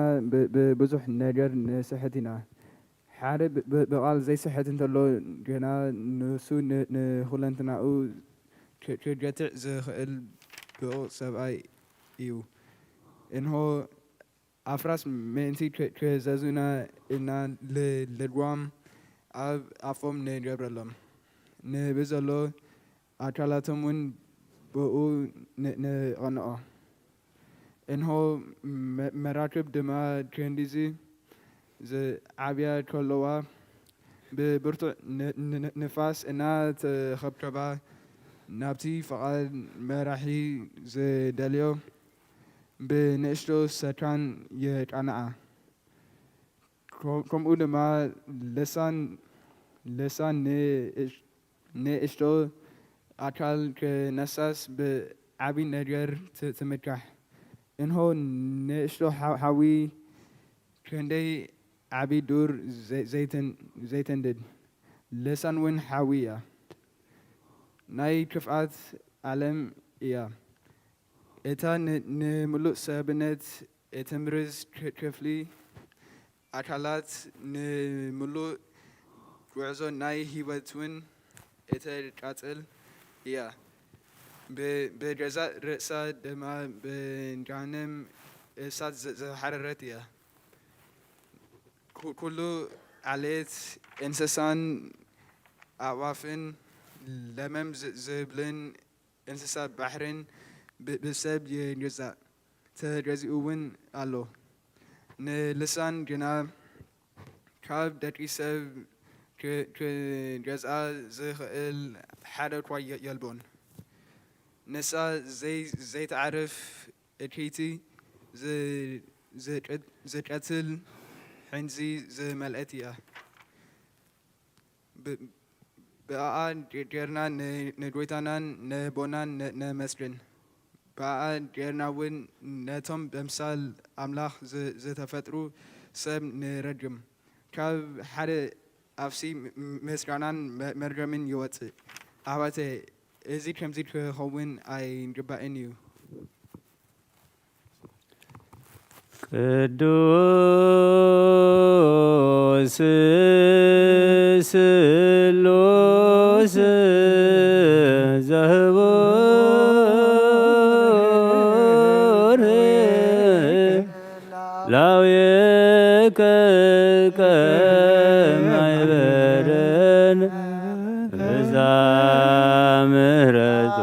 ብብዙሕ ነገር ንስሕት ኢና። ሓደ ብቓል ዘይስሕት እንተሎ ግና፣ ንሱ ንኹለንትናኡ ክገትዕ ዝኽእል ብቑዕ ሰብኣይ እዩ። እንሆ፣ ኣፍራስ ምእንቲ ክእዘዙና ኢልና ልጓም ኣብ ኣፎም ንገብረሎም፣ ንብዘሎ ኣካላቶም እውን ብኡ ንቐንኦ። እንሆ፣ መራክብ ድማ ክንድዚ ዝዓብያ ከለዋ፣ ብብርቱዕ ንፋስ እናተኸብከባ፣ ናብቲ ፍቓድ መራሒ ዝደልዮ ብንእሽቶ ሰካን የቃንዓ። ከምኡ ድማ ልሳን ንእሽቶ ኣካል ክነሳስ ብዓቢ ነገር ትምካሕ። እንሆ፣ ንእሽቶ ሓዊ ክንደይ ዓቢ ዱር ዘይተንድድ፣ ልሳን እውን ሓዊ እያ። ናይ ክፍኣት ዓለም እያ። እታ ንምሉእ ሰብነት እትምርዝ ክፍሊ ኣካላት፣ ንምሉእ ጉዕዞ ናይ ህይወት እውን እተቃጽል እያ። ብገዛእ ርእሳ ድማ ብገሃነም እሳት ዝሓረረት እያ። ኩሉ ዓሌት እንስሳን ኣዕዋፍን፣ ለመም ዝብልን እንስሳ ባሕርን ብሰብ ይግዛእ፣ ተገዚኡ እውን ኣሎ። ንልሳን ግና ካብ ደቂ ሰብ ክገዝኣ ዝኽእል ሓደ እኳ የልቦን። ንሳ ዘይተዕርፍ እክይቲ፣ ዝቀትል ሕንዚ ዝመልአት እያ። ብኣኣ ጌርና ንጎይታናን ነቦናን ነመስግን። ብኣኣ ጌርና እውን ነቶም በምሳል ኣምላኽ ዝተፈጥሩ ሰብ ንረግም። ካብ ሓደ ኣፍሲ ምስጋናን መርገምን ይወጽእ። ኣሕዋተየ፣ እዚ ከምዚ ክኸውን ኣይግባእን እዩ። ቅዱስ ስሉስ ዘህቡር ላውየከ ከማይበረን እዛ ምህረቱ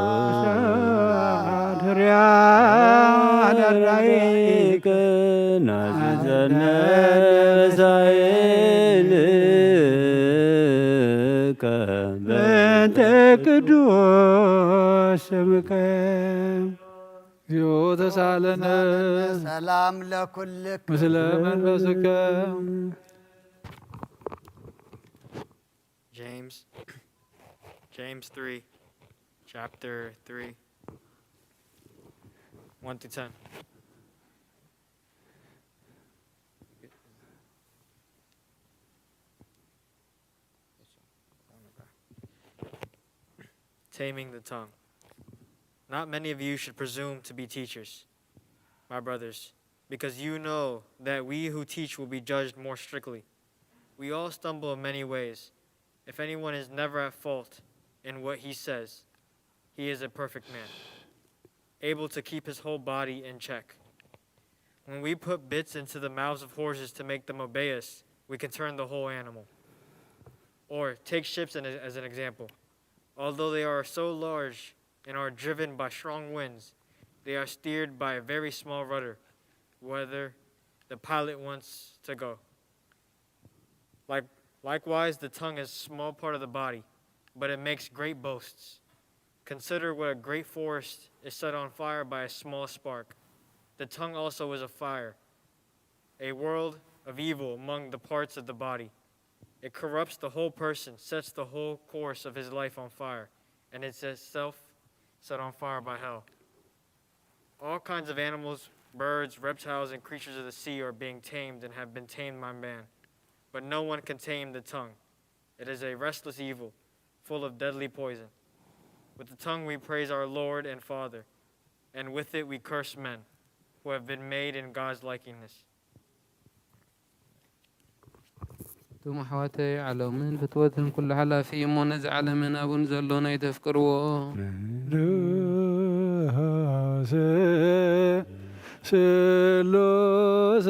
ናዝዘነ ሳይልከ በእንተ ቅዱስ ስምከ። እግዚኦ ተሳለነ ሰላም ለኩልክ ምስለ መንፈስከ። James, James three, chapter three, one through ten. Taming the tongue. Not many of you should presume to be teachers, my brothers, because you know that we who teach will be judged more strictly. We all stumble in many ways. If anyone is never at fault in what he says, he is a perfect man, able to keep his whole body in check. When we put bits into the mouths of horses to make them obey us, we can turn the whole animal. Or take ships in- as an example. Although they are so large and are driven by strong winds, they are steered by a very small rudder, whether the pilot wants to go. Like, likewise, the tongue is a small part of the body, but it makes great boasts. Consider what a great forest is set on fire by a small spark. The tongue also is a fire, a world of evil among the parts of the body. It corrupts the whole person, sets the whole course of his life on fire, and is itself set on fire by hell. All kinds of animals, birds, reptiles, and creatures of the sea are being tamed and have been tamed by man. But no one can tame the tongue. It is a restless evil, full of deadly poison. With the tongue we praise our Lord and Father, and with it we curse men who have been made in God's likeness. እቶም ኣሕዋተይ ዓለምን ፍትወትን ኩሉ ሓላፊ እዩ እሞ ነዚ ዓለምን ኣብኡ ንዘሎ ናይ ተፍቅርዎ ርሑስ ስሉስ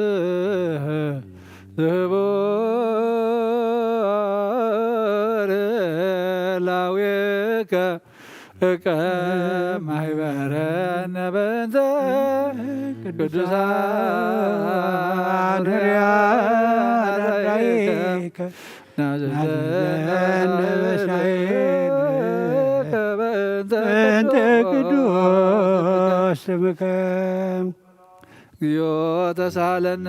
ዝህቦ ላዌከ እቀ ማሕበረነ በእንተ ቅዱሳን ነቢያት ናዘዘነ በሻይን በእንተ ቅዱስ ስምከ። እግዚኦ ተሳለነ።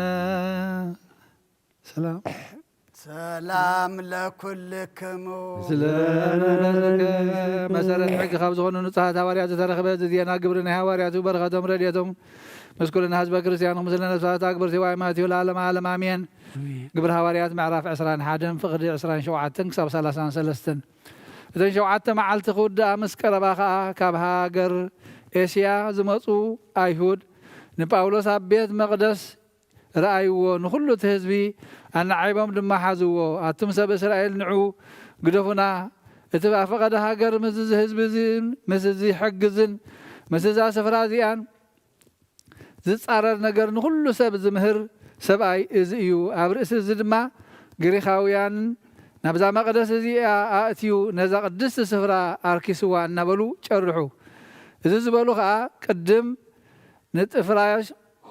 ሰላም ሰላም ለኩልክሙ። ስለ መሰረት ሕጊ ካብ ዝኾኑ ንጹሓት ሃዋርያት ዝተረኽበ እዚ ዜና ግብሪ ናይ ሃዋርያቱ በረኸቶም ረድኤቶም ምስ ኩልና ህዝበ ክርስቲያን ምስለ ነፍሳት ኣግብርቲ ዋይ ማቴዎ ለዓለም ዓለም ኣሜን። ግብሪ ሃዋርያት ምዕራፍ ዕስራን ሓደን ፍቕዲ ዕስራን ሸውዓተን ክሳብ ሰላሳን ሰለስተን። እተን ሸውዓተ መዓልቲ ክውድኣ ምስ ቀረባ ኸኣ ካብ ሃገር ኤስያ ዝመጹ ኣይሁድ ንጳውሎስ ኣብ ቤት መቕደስ ረኣይዎ፣ ንኹሉ እቲ ህዝቢ ኣነዓይቦም ድማ ሓዝዎ። ኣቱም ሰብ እስራኤል ንዑ ግደፉና፣ እቲ ኣብ ፈቐደ ሃገር ምስ እዚ ህዝቢ እዚን ምስ እዚ ሕጊ እዝን ምስ እዛ ስፍራ እዚኣን ዝጻረር ነገር ንኹሉ ሰብ ዝምህር ሰብኣይ እዚ እዩ። ኣብ ርእሲ እዚ ድማ ግሪኻውያን ናብዛ መቕደስ እዚኣ ኣእትዩ ነዛ ቅድስቲ ስፍራ ኣርኪስዋ እናበሉ ጨርሑ። እዚ ዝበሉ ኸኣ ቅድም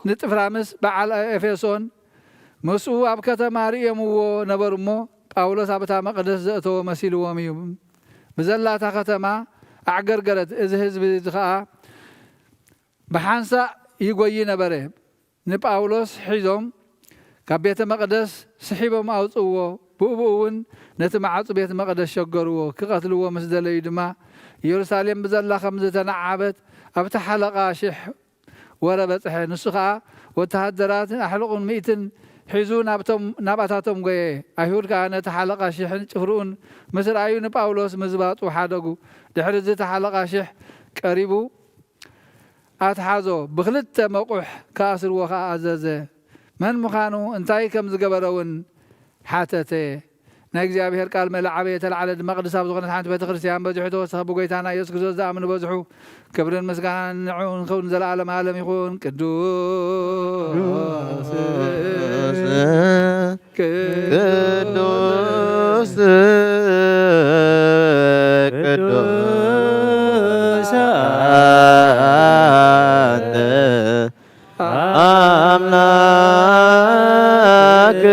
ንጥፍራምስ በዓል ኤፌሶን ምስኡ ኣብ ከተማ ርእዮምዎ ነበሩ እሞ ጳውሎስ ኣብታ መቕደስ ዘእተዎ መሲልዎም እዩ። ብዘላታ ከተማ ኣዕገርገረት። እዚ ህዝቢ እዚ ኸኣ ብሓንሳእ ይጎዪ ነበረ። ንጳውሎስ ሒዞም ካብ ቤተ መቕደስ ስሒቦም ኣውጽእዎ። ብኡ ብኡ እውን ነቲ መዓጹ ቤት መቕደስ ሸገርዎ። ክቐትልዎ ምስ ደለዩ ድማ ኢየሩሳሌም ብዘላ ከም ዝተነዓበት ኣብቲ ሓለቓ ሽሕ ወረ በጽሐ። ንሱ ኸኣ ወተሃደራትን ኣሕሉቕን ሚእትን ሒዙ ናብቶም ናባታቶም ጐየ። ኣይሁድ ከኣ ነቲ ሓለቓ ሽሕን ጭፍርኡን ምስ ረኣዩ ንጳውሎስ ምዝባጡ ሓደጉ። ድሕሪ እዚ እቲ ሓለቓ ሽሕ ቀሪቡ ኣትሓዞ፣ ብኽልተ መቑሕ ክኣስርዎ ኸኣ ኣዘዘ። መን ምዃኑ እንታይ ከም ዝገበረ እውን ሓተተ። ናይ እግዚኣብሔር ቃል መለ ዓበየ ተላዕለ ድማ ቅድስቲ ኣብ ዝኾነት ሓንቲ ቤተ ክርስቲያን በዚሑ ተወሰኸ። ብጎይታና ኢየሱስ ክርስቶስ ዝኣምኑ በዝሑ። ክብርን ምስጋናን ንዕኡ ንኸውን ዘለዓለም ዓለም ይኹን። ቅዱስ ቅዱስ ቅዱስ ኣንተ ኣምላክ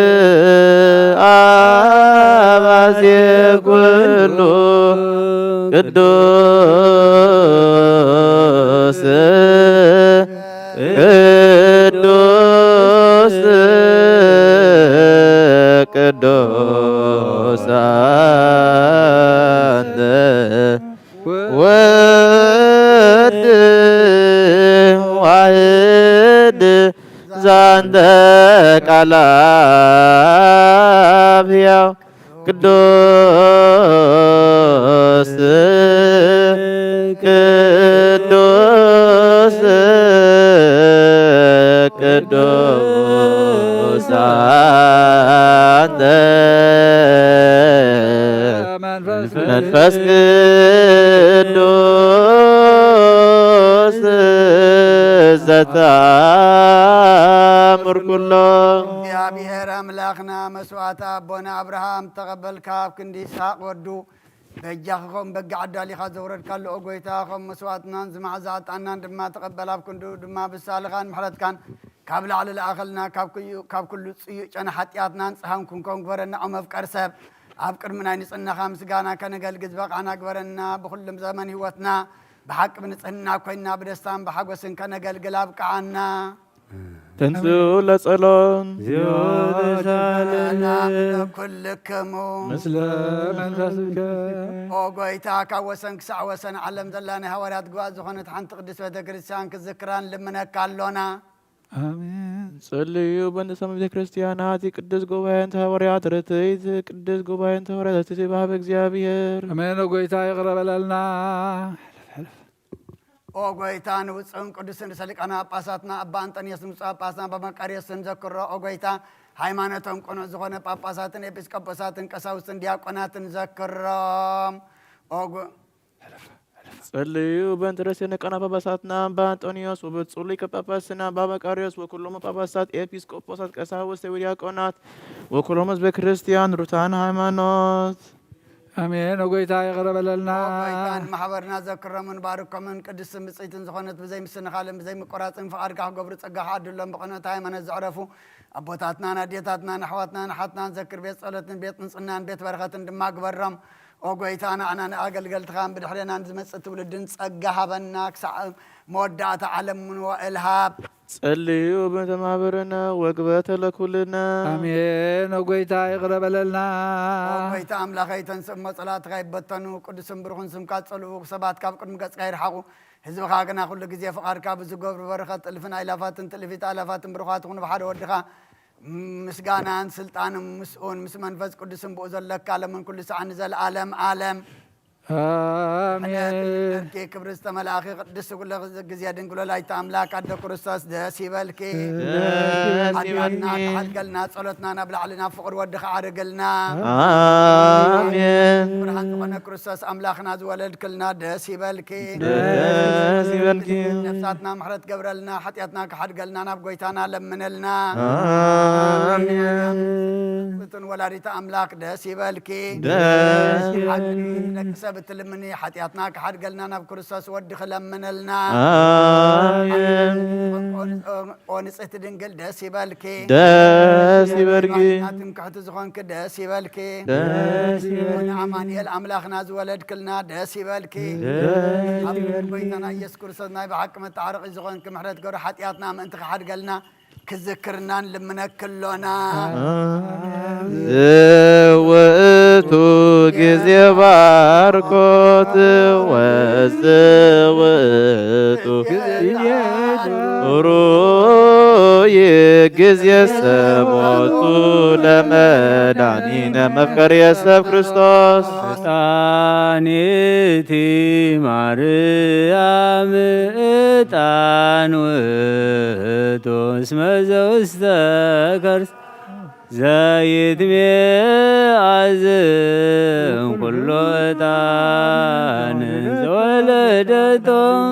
ኣባዜ ኩሉ ቅዱስ ቅዱስ ቅዱስ ላብ ሕያው ቅዱስ ቅዱስ ቅዱስ አንተ መንፈስ ቅዱስ ዘተአምር ኩሎ። እግዚኣብሔር ኣምላኽና መስዋዕቲ ኣቦና ኣብርሃም ተቐበል፣ ካብ ክንዲ ይስሐቅ ወዱ በጃኺ ኸም በጊዕ ኣዳሊኻ ዘውረድካሉ፣ ኦ ጐይታ፣ ኸም መስዋዕትናን ዝመዓዛ ዕጣንናን ድማ ተቐበል። ኣብ ክንዱ ድማ ብሳልኻን ምሕረትካን ካብ ላዕሊ ለኣኸልና፣ ካብ ኩዩ-፣ ካብ ኩሉ ጽዩቕ ጨና ሓጢኣትና ንጽሃን ክንኮን ግበረና። ኦ መፍቀር ሰብ፣ ኣብ ቅድሚ ናይ ንጽህናኻ ምስጋና ከነገልግል ዝበቓዕና ግበረና። ብኹሉም ዘመን ህይወትና ብሓቂ ብንጽህና ኮይንና ብደስታን ብሓጎስን ከነገልግል ኣብቅዓና። ተንሥኡ ለጸሎት። ዚኦ ተሳለነ ኩልክሙ። ምስለ መንፈስከ። ኦ ጐይታ፣ ካብ ወሰን ክሳዕ ወሰን ዓለም ዘላ ናይ ሃዋርያት ጉባኤ ዝኾነት ሓንቲ ቅድስት ቤተ ክርስቲያን ክዝክራን ልምነካ ኣሎና። ኣሜን። ጸልዩ በእንተ ሰማይ ቤተ ክርስቲያን፣ ኣቲ ቅድስት ጉባኤን ሃዋርያት ርትዕት፣ ቅድስት ጉባኤን ሃዋርያት ርትዕት ይባህብ እግዚኣብሔር። ኣሜን። ኦ ጐይታ፣ ይቕረ በለልና። ኦ ጐይታ፣ ንብፁዕን ቅዱስን ርእሰ ሊቃነ ጳጳሳትና ኣባ ኣንጠንዮስ፣ ንብፁዕ ጳጳስና ኣባ መቃርዮስ ንዘክሮ። ኦ ጐይታ፣ ሃይማኖቶም ቅኑዕ ዝኾነ ጳጳሳትን ኤጲስቆጶሳትን ቀሳውስትን ዲያቆናትን ዘክሮም። ኦ ጐ-፣ ጸልዩ በእንተ ርእሰ ሊቃነ ጳጳሳትና ኣባ ኣንጠንዮስ ወብፁዕ ሊቀ ጳጳስና ኣባ መቃርዮስ ወኩሎም ጳጳሳት፣ ኤጲስቆጶሳት፣ ቀሳውስት ወዲያቆናት ወኩሎም ህዝበ ክርስቲያን ሩታን ሃይማኖት። ኣሜን። ኦ ጐይታ፣ ይቕረ በለልና። ኦ ጐይታ፣ ንማሕበርና ዘክሮምን ባርኮምን። ቅድስትን ብጽይትን ዝኾነት ብዘይ ምስንኻልን ብዘይ ምቁራጽን ፍቓድካ ክገብሩ ጸጋኻ ዓድሎም። ብቕንዕቲ ሃይማኖት ዘዕረፉ ኣቦታትናን ኣዴታትናን ኣሕዋትናን ኣሓትናን ዘክር። ቤት ጸሎትን ቤት ምንጽናን ቤት በረኸትን ድማ ግበሮም። ኦ ጐይታ፣ ንዓና ንኣገልገልትኻን ብድሕሬና ንዝመጽእ ትውልድን ጸጋ ሃበና። ክሳዕ መወዳእታ ዓለም ምንዋ እልሃብ። ጸልዩ በእንተ ማህበርነ ወግበተ ለኩልነ። ኣሜን። ኦ ጐይታ፣ ይቕረ በለልና። ኦ ጐይታ ኣምላኸይ፣ ተንስእ እሞ ጸላእትኻ ይበተኑ። ቅዱስን ብሩኽን ስምካ ጸልኡ፣ ሰባት ካብ ቅድሚ ገጽካ ይርሓቑ። ህዝብኻ ግና ኩሉ ግዜ ፍቓድካ ብዝገብሩ በረኸት እልፍን ኣእላፋትን ትእልፊት ኣእላፋትን ብሩኻት ይኹኑ። ብሓደ ወድኻ ምስጋናን ስልጣንን ምስኡን ምስ መንፈስ ቅዱስን ብኡ ዘለካ ለምን ኩሉ ሰዓት ንዘለዓለም ዓለም። ኣሜን። ክብሪ ዝተመልኣኺ ቅድስቲ ኩሉ ግዜ ድንግል ወላዲተ ኣምላክ ኣደ ክርስቶስ ደስ ይበልኪ። ደስ ሓጢኣትና ይበልኪ። ክሓድገልና ጸሎትና ናብ ላዕሊ ናብ ፍቕሪ ወድኺ ዓርግልና። ኣሜን። ብርሃን ዝኾነ ክርስቶስ ኣምላኽና ዝወለድክልና ደስ ይበልኪ። ደስ ይበልኪ። ነፍሳትና ምሕረት ገብረልና፣ ሓጢኣትና ክሓድገልና ናብ ጎይታና ለምነልና። ኣሜን። እትን ወላዲተ ኣምላክ ደስ ይበልኪ። ደስ ይበልኪ። ደቂ ሰብ እትልምኒ ሓጢኣትና ክሓድገልና ናብ ክርስቶስ ወዲ ክለምነልና። ኣሜን። ኦ ንጽህቲ ድንግል ደስ ይበልኪ። ደስ ይበልኪ። ትምክሕቲ ዝኾንኪ ደስ ይበልኪ። ደስ ይበልኪ። ኣማኑኤል ኣምላኽና ዝወለድክልና ደስ ይበልኪ። ደስ ኣብ ይበልኪ። ጎይታና ኢየሱስ ክርስቶስ ናይ ብሓቂ መተዓረቒ ዝኾንኪ ምሕረት ገብረ ሓጢኣትና ምእንቲ ክሓድገልና ክዝክርናን ልምነኪ ኣሎና። ዝውእቱ ግዜ ባርኮት ወዝውእቱ ሩይ ግዜ ሰሞቱ ለመድኃኒነ መፍቀር የሰብ ክርስቶስ። ዕጣኒቲ ማርያም ዕጣን ውእቱ እስመ ዘውስተ ከርስ ዘይትሜ ኣዝም ኩሎ ዕጣን ዘወለደቶ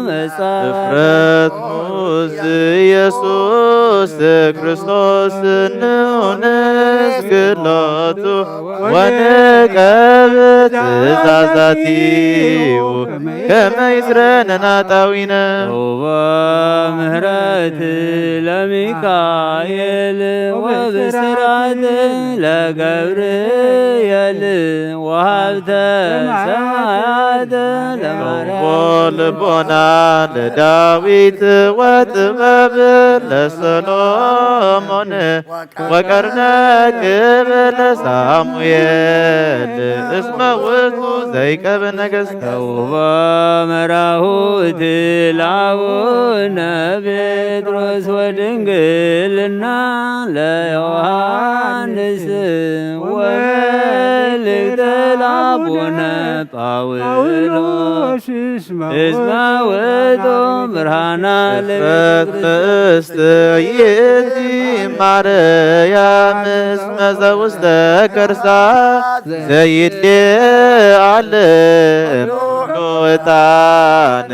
መጻ እፍረት ሙዝ ኢየሱስ ክርስቶስ ንኡንስ ክሎቱ ወንቀብ ትእዛዛቲሁ ከመ ይስረነና ጣዊነ። ምህረት ለሚካኤል ወብስራት ለገብርኤል ወሃብተ ሰማያት ለማርያም። ልቦና ለዳዊት ወጥበብ ለሰሎሞን ወቀርነ ክብል ሳሙኤል እስመ ውእቱ ዘይቀብ ነገሥተ። ተውቦ መራሁት ለአቡነ ጴጥሮስ ወድንግልና ለዮሐንስ ወመልእክተ ለአቡነ ጳውሎስ እስመ ውእቱ ብርሃና ለቤተ ክርስቲያን። ይእቲ ማርያም እስመ ዘውስተ ከርሳ ዘይዴ አለ ኩሉ ዕጣን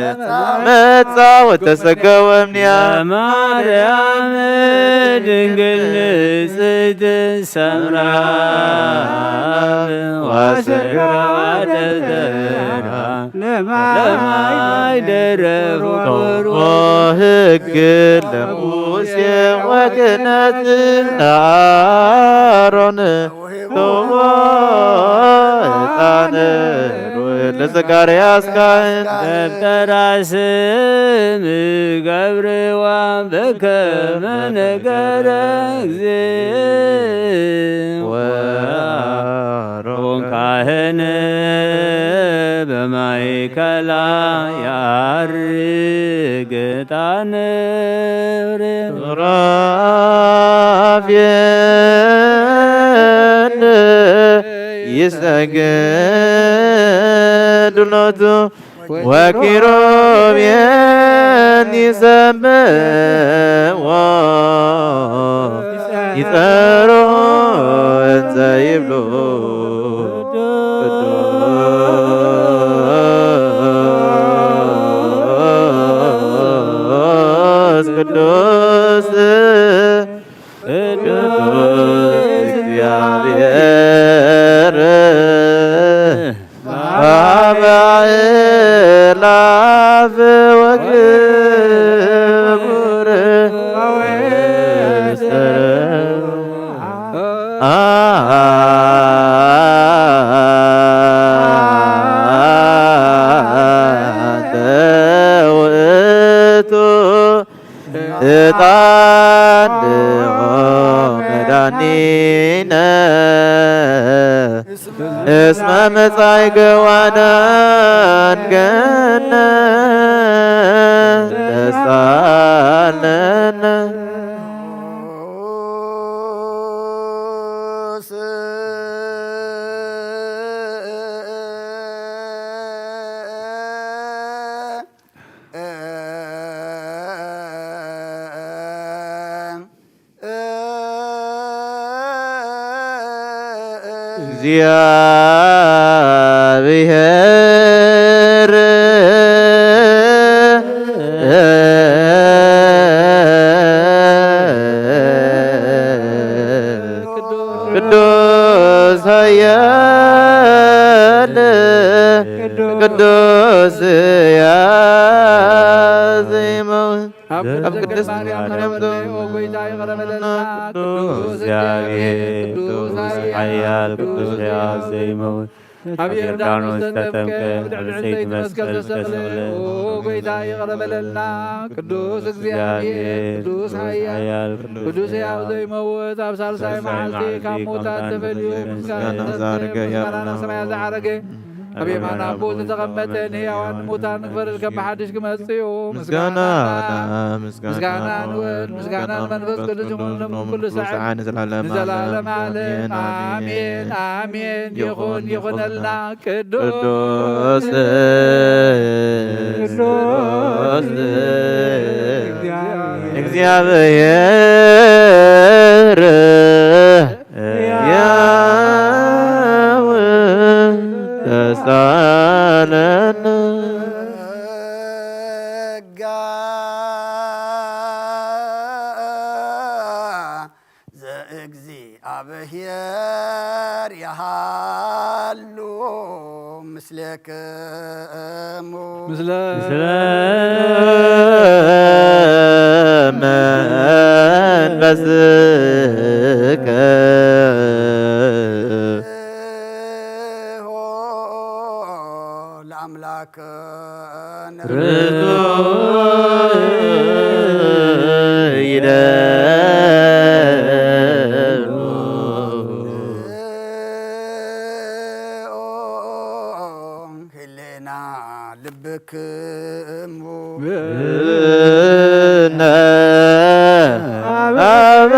መጻ ወተሰገወ እምኔሃ። ማርያም ድንግል ንጽሕት ሰምራ ዋሰራ ተዘራ ለማይ ደረፉ ቶሞ ሕግ ለሙሴ ወክህነት ለአሮን ቶሞ ዕጣን ለዘካርያስ ካህን። ደብተራ ስም ገብርዋ በከመ ነገረ እግዚእ ወአሮን ካህን በማእከላ ያርግ ዕጣን። ሱራፌል ይሰግድ ሎቱ ወኪሩቤል ይሰብሕዎ ይጸሩ እንዘ ይብሉ ቅዱስ ቅዱስ ቅዱስ እግዚአብሔር አብ አእላፍ ወክቡር አንተ ውእቱ ዕጣን መድኃኒነ እስመ መጻኢ ገዋናን ገነት ተሳለነ። እግዚአብሔር ቅዱስ ኃያል ቅዱስ ያዜመው። አብ ቅድስት ማርያም ተረምዶ፣ ኦ ጌታ ይቅረ በለልና። ቅዱስ እግዚአብሔር፣ ቅዱስ ኃያል፣ ቅዱስ ሕያው ዘይመውት፣ አብ ዮርዳኖስ ተጠምቀ፣ አብ ልዕልቲ መስቀል ተሰቅለ። ኦ ጌታ ይቅረ በለልና። ቅዱስ እግዚአብሔር፣ ቅዱስ ኃያል፣ ቅዱስ ሕያው ዘይመውት፣ አብ ሳልሳይ መዓልቲ ካብ ሙታን ተፈልዩ፣ ምስጋና ዘዐረገ፣ ምስጋና ሰማያት ዘዐረገ፣ ኣብ የማን ኣቦ ዝተቐመጠ ንህያዋን ንሙታን ንክፈርድ ከም ብሓድሽ ክመጽእ እዩ። ምስጋና፣ ምስጋና ንወልድ፣ ምስጋና ንመንፈስ ቅዱስ ይኹን፣ ሎም ኩሉ ሰዓት ንዘለዓለም ንዘለዓለም ዓለም። ዓለም። ኣሜን፣ ኣሜን። ኣሜን። ይኹን፣ ይኹን፣ ይኹነልና። ቅዱስ፣ ቅዱስ፣ ቅዱስ እግዚአብሔር። ያው ተሳለን። ጸጋ ዘእግዚአብሔር ያሃሉ ምስሌክሙ። ምስለ፣ ምስለ መንፈስከ። ኣምላክ ርቱዕ ይደሉ ህሌና ልብክሙ ብነ ኣበ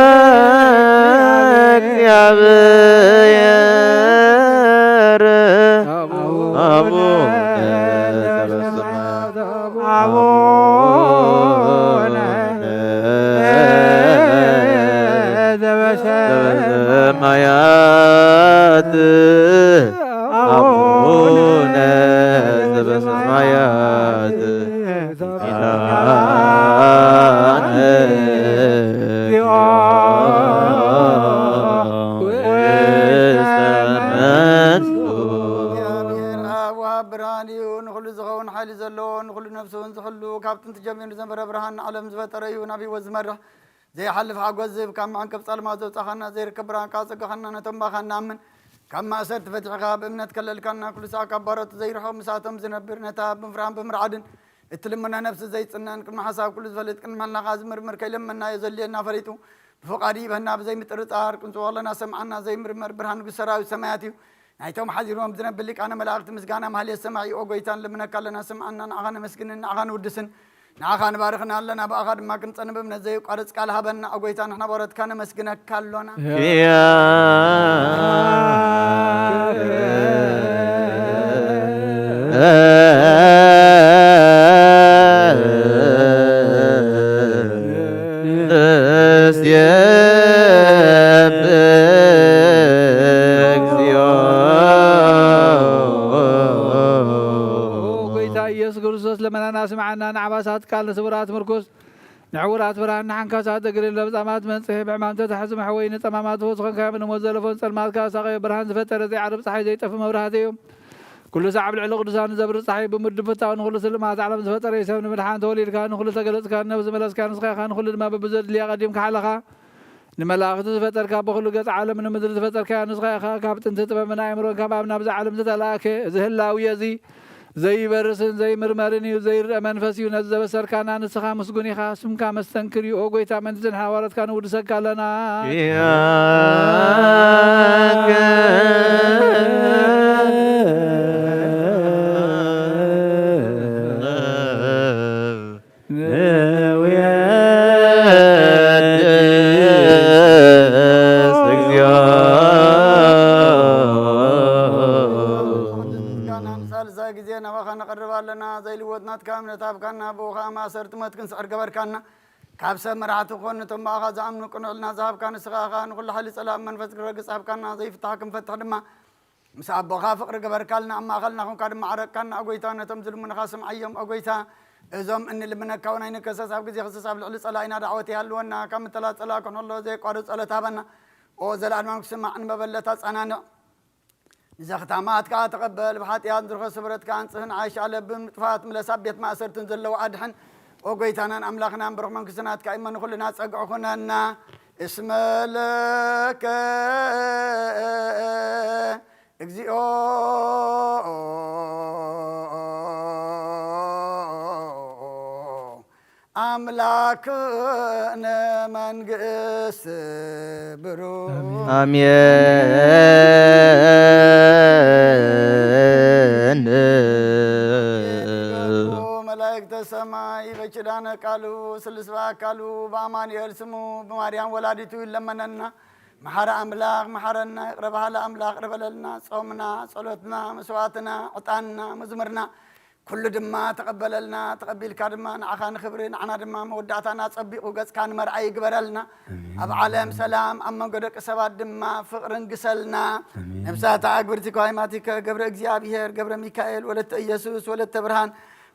እግዚኣብሔር ኣቡነ ዘበሰማያት ዘበሰማያት ኣቡነ ዘበሰማያት ኪዳነ እግዚኦ ውስተ መንሱ። እግዚኣብሔር ኣብ ወሃብ ብርሃን እዩ። ንኹሉ ዝኸውን ሓይሊ ዘለዎ፣ ንኹሉ ነፍሱ እውን ዝሕሉ፣ ካብ ጥንቲ ጀሚሩ ዝነበረ ብርሃን ንዓለም ዝፈጠረ እዩ። ናብ ህይወት ዝመርሕ ዘይሓልፍ ሓጎስ ዝህብ፣ ካብ መዐንቀፍ ጸልማት ዘውጻኻና፣ ዘይርከብ ብርሃን ካብ ጸጋኻና ነቶም ባኻ ንኣምን። ካብ ማእሰርቲ ፈቲሕኻ ብእምነት ከለልካና፣ ኩሉ ሳዕ ካብ ባሮት ዘይርሕቕ ምስኣቶም ዝነብር፣ ነታ ብምፍራህን ብምርዓድን እትልምኖ ነፍሲ ዘይጽነን፣ ቅድሚ ሓሳብ ኩሉ ዝፈልጥ፣ ቅድሚ ሕልናኻ ዝምርምር፣ ከይለመናዮ ዘድልየና ፈሊጡ ብፍቓዱ ይበና ብዘይምጥርጻር። ቅንጽዎ ኣለና ሰምዓና፣ ዘይምርመር ብርሃን ንጉስ ሰራዊት ሰማያት እዩ። ናይቶም ሓዚሮም ዝነብር ሊቃነ መላእክቲ ምስጋና ማህሌት ሰማዒ። ኦ ጎይታ ንልምነካ ኣለና፣ ስምዓና፣ ንዓኻ ነመስግንን ንዓኻ ንውድስን። ንዓኻ ንባርኽና ኣለና፣ ብኣኻ ድማ ክንጸንብ እምነት ዘየቋርጽ ቃል ሃበና። ኦ ጎይታ ንሕና ባሮትካ ነመስግነካ ኣሎና። ጎይታ ኢየሱስ ክርስቶስ ለመናና ስምዓና። ንዓባሳት ቃል ንስውራት ምርኩስ ንዕውራት ብርሃን ንሓንካሳት እግሪ ለብጻማት መንጽሔ ብሕማም ተታሕዙ መሕወይ ንጸማማት ፈውስ ኾንካዮም ንሞት ዘለፎን ጸልማት ካሳቐዮ ብርሃን ዝፈጠረ ዘይዓርብ ጸሓይ ዘይጠፍ መብራህቲ እዩ። ኩሉ ሳዕ ኣብ ልዕሊ ቅዱሳን ንዘብርህ ጸሓይ ብምድብ ፍታው ንኹሉ ስልማት ዓለም ዝፈጠረ እዩ ሰብ ንምድሓን ተወሊድካ ንኹሉ ተገለጽካ ነብዚ መለስካ ንስኻ ኢኻ ንኹሉ ድማ በብዘድልያ ቀዲምካ ሓለኻ ንመላእኽቲ ዝፈጠርካ ብኹሉ ገጽ ዓለም ንምድሪ ዝፈጠርካያ ንስኻ ኢኻ ካብ ጥንቲ ጥበብን ኣእምሮን ካብ ኣብ ናብዛ ዓለም ዝተላእከ እዚ ህላዊ እዚ ዘይበርስን ዘይምርመርን እዩ ዘይርአ መንፈስ እዩ ነዚ ዘበሰርካና ንስኻ ምስጉን ኢኻ ስምካ መስተንክር እዩ ኦ ጎይታ ምእንቲ ዝንሕና ባሮትካ ንውድሰካ ኣለና ምስጋና ንሳልሳይ ግዜ ናባኻ ነቐርብ ኣለና። ዘይልወጥ ናትካ እምነት ሃብካና፣ ብኡ ኸዓ ማእሰርቲ ሞት ክንስዕር ገበርካና። ካብ ሰብ መራሕቲ ክኾን ነቶም ብኣኻ ዝኣምኑ ቅኑዕ ሕልና ዝሃብካ ንስኻ ኢኻ። ንኹሉ ሓይሊ ጸላእ መንፈስ ክረግጽ ሃብካና፣ ዘይፍታሕ ክንፈትሕ ድማ ምስ ኣቦኻ ፍቕሪ ገበርካልና፣ ኣብ ማእኸልና ኾንካ ድማ ዓረቅካና። ኦ ጎይታ፣ ነቶም ዝልምኑኻ ስምዓዮም። ኦ ጎይታ፣ እዞም እንልምነካ እውን ኣይንከሰስ፣ ኣብ ግዜ ክሰስ ኣብ ልዕሊ ጸላኢና ዳዕወት ይሃልወና። ካብ ምትላል ጸላእ ክንሕሎ ዘየቋርጽ ጸሎት ሃበና። ኦ ዘለኣለማዊ ክስማዕ ንመበለት ኣጸናንዕ። ንዘኽታማት ከኣ ተቐበል። ብሓጢኣት ዝረኸ ስብረትካ ኣንጽህን ዓይሽ ኣለብን ጥፋት ምለስ ኣብ ቤት ማእሰርትን ዘለዉ ኣድሕን። ኦ ጎይታናን ኣምላኽናን ብሩኽ መንግስቲ ናትካ እመ ንኹልና ጸግዒ ኩነና። እስመ ለከ እግዚኦ ኣምላክነ መንግስት ብሩክ ኣሜን። መላእክተ ሰማይ በኪዳነ ቃሉ ስልስ በአካሉ በአማኑኤል ስሙ በማርያም ወላዲቱ ይለመነና። መሐረ አምላክ መሐረና፣ ይቅረ በሃለ አምላክ ይቅረ በለልና። ጾምና፣ ጸሎትና፣ መስዋዕትና፣ ዕጣንና፣ መዝሙርና ኩሉ ድማ ተቐበለልና። ተቐቢልካ ድማ ንዓኻ ንኽብሪ ንዓና ድማ መወዳእታና ጸቢቑ ገጽካ ንመርኣይ ይግበረልና። ኣብ ዓለም ሰላም ኣብ መንጎ ደቂ ሰባት ድማ ፍቕሪ ንግሰልና። ነብሳታ ኣግብርቲ ከዋይማቲከ ገብረ እግዚኣብሔር ገብረ ሚካኤል ወለተ ኢየሱስ ወለተ ብርሃን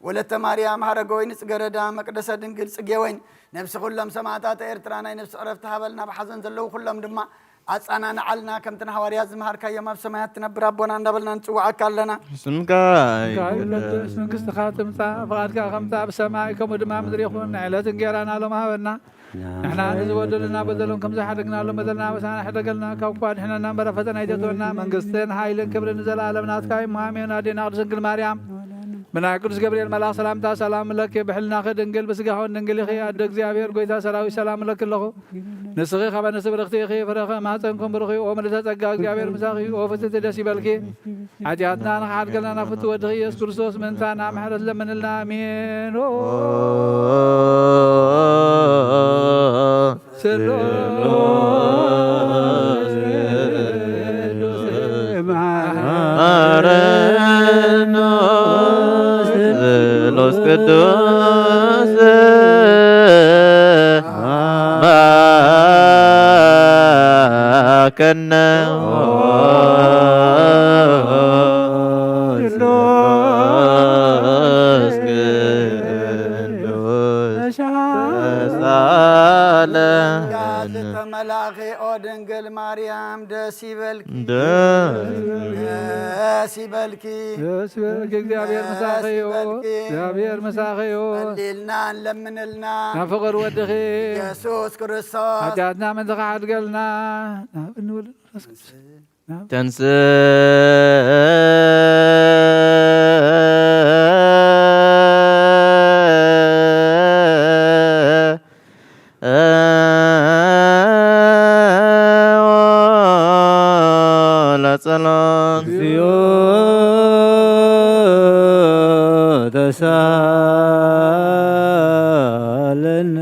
ወለተ ማርያም ሃረገወይኒ ጽገረዳ መቅደሰ ድንግል ጽጌ ወይን ነብሲ ኩሎም ሰማእታት ኤርትራ ናይ ነብሲ ዕረፍቲ ሃበልና። ብሓዘን ዘለዉ ኩሎም ድማ ኣጻናንዓልና። ከምቲ ንሃዋርያት ዝመሃርካዮም ኣብ ሰማያት ትነብር ኣቦና እንዳበልና ንጽውዓካ ኣለና። ስምካ ይቀደስ መንግስትኻ ትምጻእ ፍቓድካ ከምታ ኣብ ሰማይ ከምኡ ድማ ምድሪ ይኹን። ዕለት እንጌራና ሎም ሃበና ንሕና ንዝበደሉና በደሎም ከም ዝሓደግናሎም በደልና ኣበሳና ሕደገልና ካብ እኳ ድሕነና እምበር ፈተና ኣይተእትወና። መንግስትን ሓይልን ክብርን ንዘለኣለም ናትካ እዩ። እሞ ኣሜን። ኣዴና ቅድስት ድንግል ማርያም ብናይ ቅዱስ ገብርኤል መልኣኽ ሰላምታ ሰላም ለኪ፣ ብሕልናኺ ድንግል፣ ብስጋኺ እውን ድንግል ኢኺ። ኣደ እግዚኣብሔር፣ ጎይታ ሰራዊት፣ ሰላም እለኪ ኣለኹ። ንስኺ ካብ ኣንስቲ ብርኽቲ ኢኺ፣ ፍረ ከማፀንኩም ብሩኽ እዩ። ኦ ምልእተ ጸጋ፣ እግዚኣብሔር ምሳኺ እዩ። ኦ ፍጽምቲ፣ ደስ ይበልኪ። ሓጢኣትና ንኽሓድገልና ናብ ፍቱ ወድኺ ኢየሱስ ክርስቶስ ምእንታና ምሕረት ለምንልና። ኣሜን። ኦ ስሉስ ቅዱስ መሐረነ ስሉስ ቅዱስ መሐረነ ስሉስ ቅዱስ ተሳለ። ተመላኺ ኦ ድንግል ማርያም ደስ ይበልኪ። ደስ ደስ ይበልኪ። ደስ ይበልኪ። እግዚኣብሔር ደስ ምሳኺ እዩ። ይበልኪ። እግዚኣብሔር ምሳኺ እዩ። ጸልይልና፣ ለምንልና። ናብ ፍቕር ወድኺ ኢየሱስ ክርስቶስ። ሓጢኣትና ምእንቲ ክሓድገልና ናብ እንወልድ መንፈስ ቅዱስ። ናብ ተንስ ለጸሎት። እግዚኦ ተሳለነ።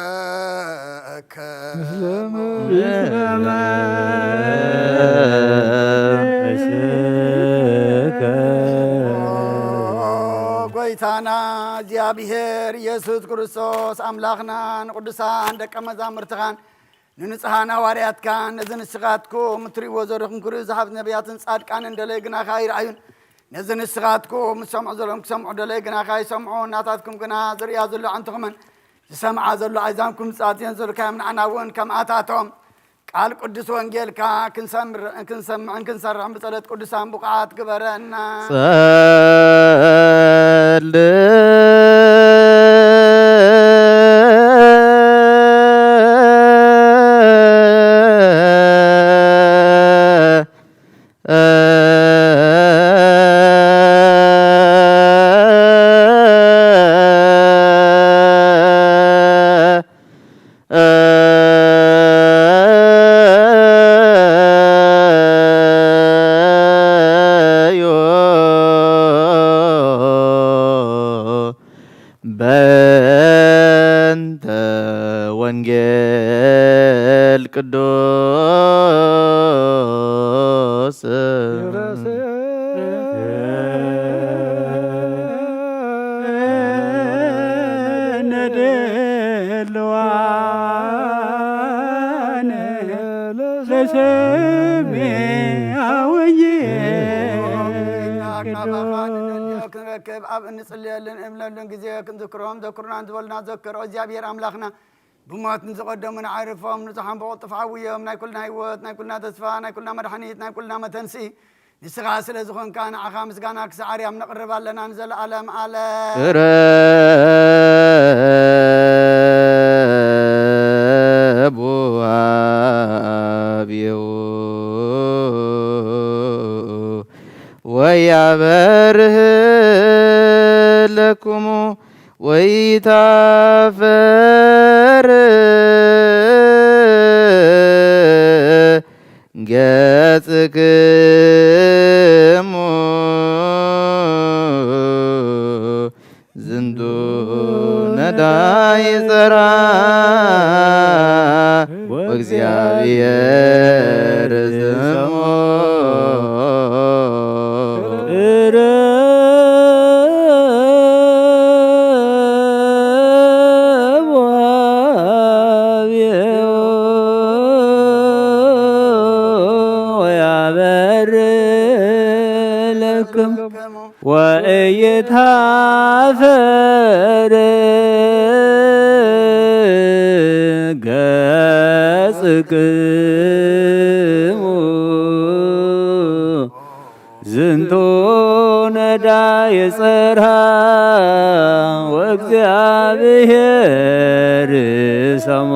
ለኩልከ ምስለ መንፈስከ። ጎይታና እግዚኣብሔር ኢየሱስ ክርስቶስ ኣምላኽና ንቅዱሳን ደቀ መዛሙርትኻን ንንጹሓን ሃዋርያትካን ነዚ ንስኻትኩም እትርእይዎ ዘለኹም ክርእዩ ዝሃብ ነቢያትን ጻድቃንን ደለይ ግናኻ ይርኣዩን። ነዚ ንስኻትኩም ዝሰምዑ ዘለኹም ክሰምዑ ደለይ ግናኻ ይሰምዑ። ናታትኩም ግና ዝርእያ ዘሎ ኣዕንትኹምን ዝሰምዓ ዘሎ ኣእዛንኩም ጻጽየን ዘልካዮም ንዓና እውን ከምኣታቶም ቃል ቅዱስ ወንጌልካ ክንሰምር-፣ ክንሰምዕን ክንሰርሕን ብጸሎት ቅዱሳን ብቑዓት ግበረና። ጸል በእንተ ወንጌል ቅዱስ ነድልዋነ ለሰሚዐ ወንጌል ክንረክብ ኣብ እንጽልየሉን እንብለሉን ግዜ ክንዝክሮም ዘክሩና ዝበሉና ዘክሮ እግዚኣብሔር ኣምላኽና ብሞት ንዝቐደሙ ንዓርፎም ንጹሓን ብቕልጡፍ ዓውዮም ናይ ኩልና ህይወት ናይ ኩልና ተስፋ ናይ ኩልና መድሓኒት ናይ ኩልና መተንስኢ ንስኻ ስለ ዝኾንካ ንዓኻ ምስጋና ክሳዕ ኣርያም ነቕርብ ኣለና ንዘለኣለም ኣለም። ቅረቡ ኣብኡ ወያበርህ ለክሙ ወይታፈር ገጽክሙ ዝንቱ ነዳይ ጸራ ወእግዚኣብሔር ስሙ። ቅረቡ ሀቤሁ ወያበርህ ለክሙ ወእይታፈር ገጽክሙ። ዝንቱ ነዳይ ጸርሃ ወእግዚኣብሔር ሰሞ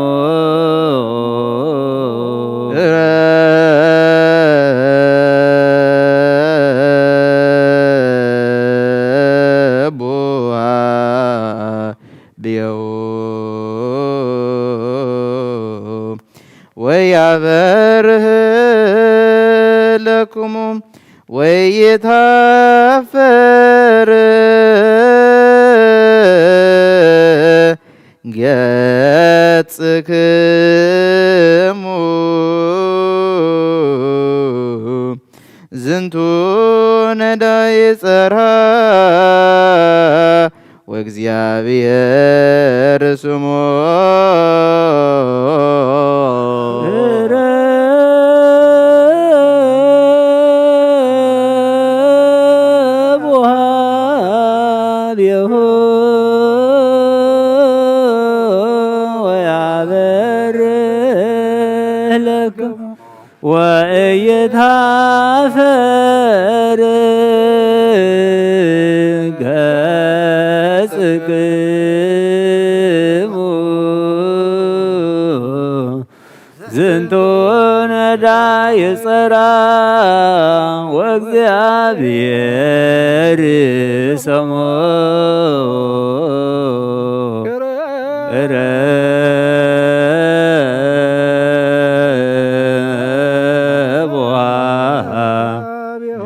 ረቡሃ ብየው ወያበርህ ለክሙ ወይታፈር ገጽክሙ ዝንቱ ነዳይ ጸርሃ ወእግዚኣብሔር ስሙ ረቡሃ ቢሁ ወያበርህ ለክሙ ወእይታፈር ገጽክሙ ዝንቱ ነዳይ ጸራ ወእግዚኣብሔር ሰሞ ረቡሃ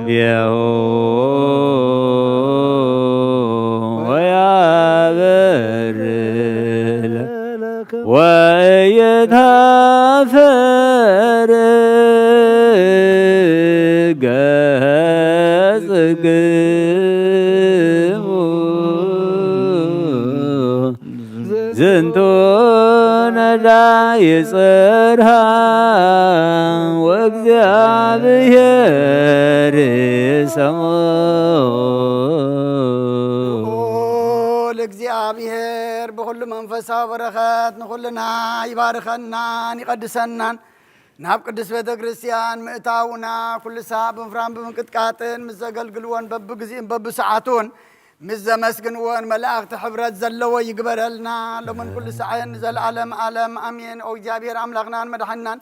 ቢሁ ወያበርህ ወእይታፈር ገጽክሙ ዝንቱ ነዳይ ጸርሃ ወእግዚኣብሔር ሰሞ ልዑል እግዚኣብሔር ብኹሉ መንፈሳዊ በረኸት ንኹልና ይባርከናን ይቐድሰናን። ናብ ቅድስት ቤተ ክርስቲያን ምእታውና ኩሉ ሳዕ ብምፍራን ብምንቅጥቃጥን ምስ ዘገልግልዎን በብግዜኡን በብሰዓቱን ምስ ዘመስግንዎን መላእኽቲ ሕብረት ዘለዎ ይግበረልና ሎምን ኩሉ ሳዕን ንዘለዓለም ዓለም ኣሜን። ኦ እግዚኣብሔር ኣምላኽናን መድሓንናን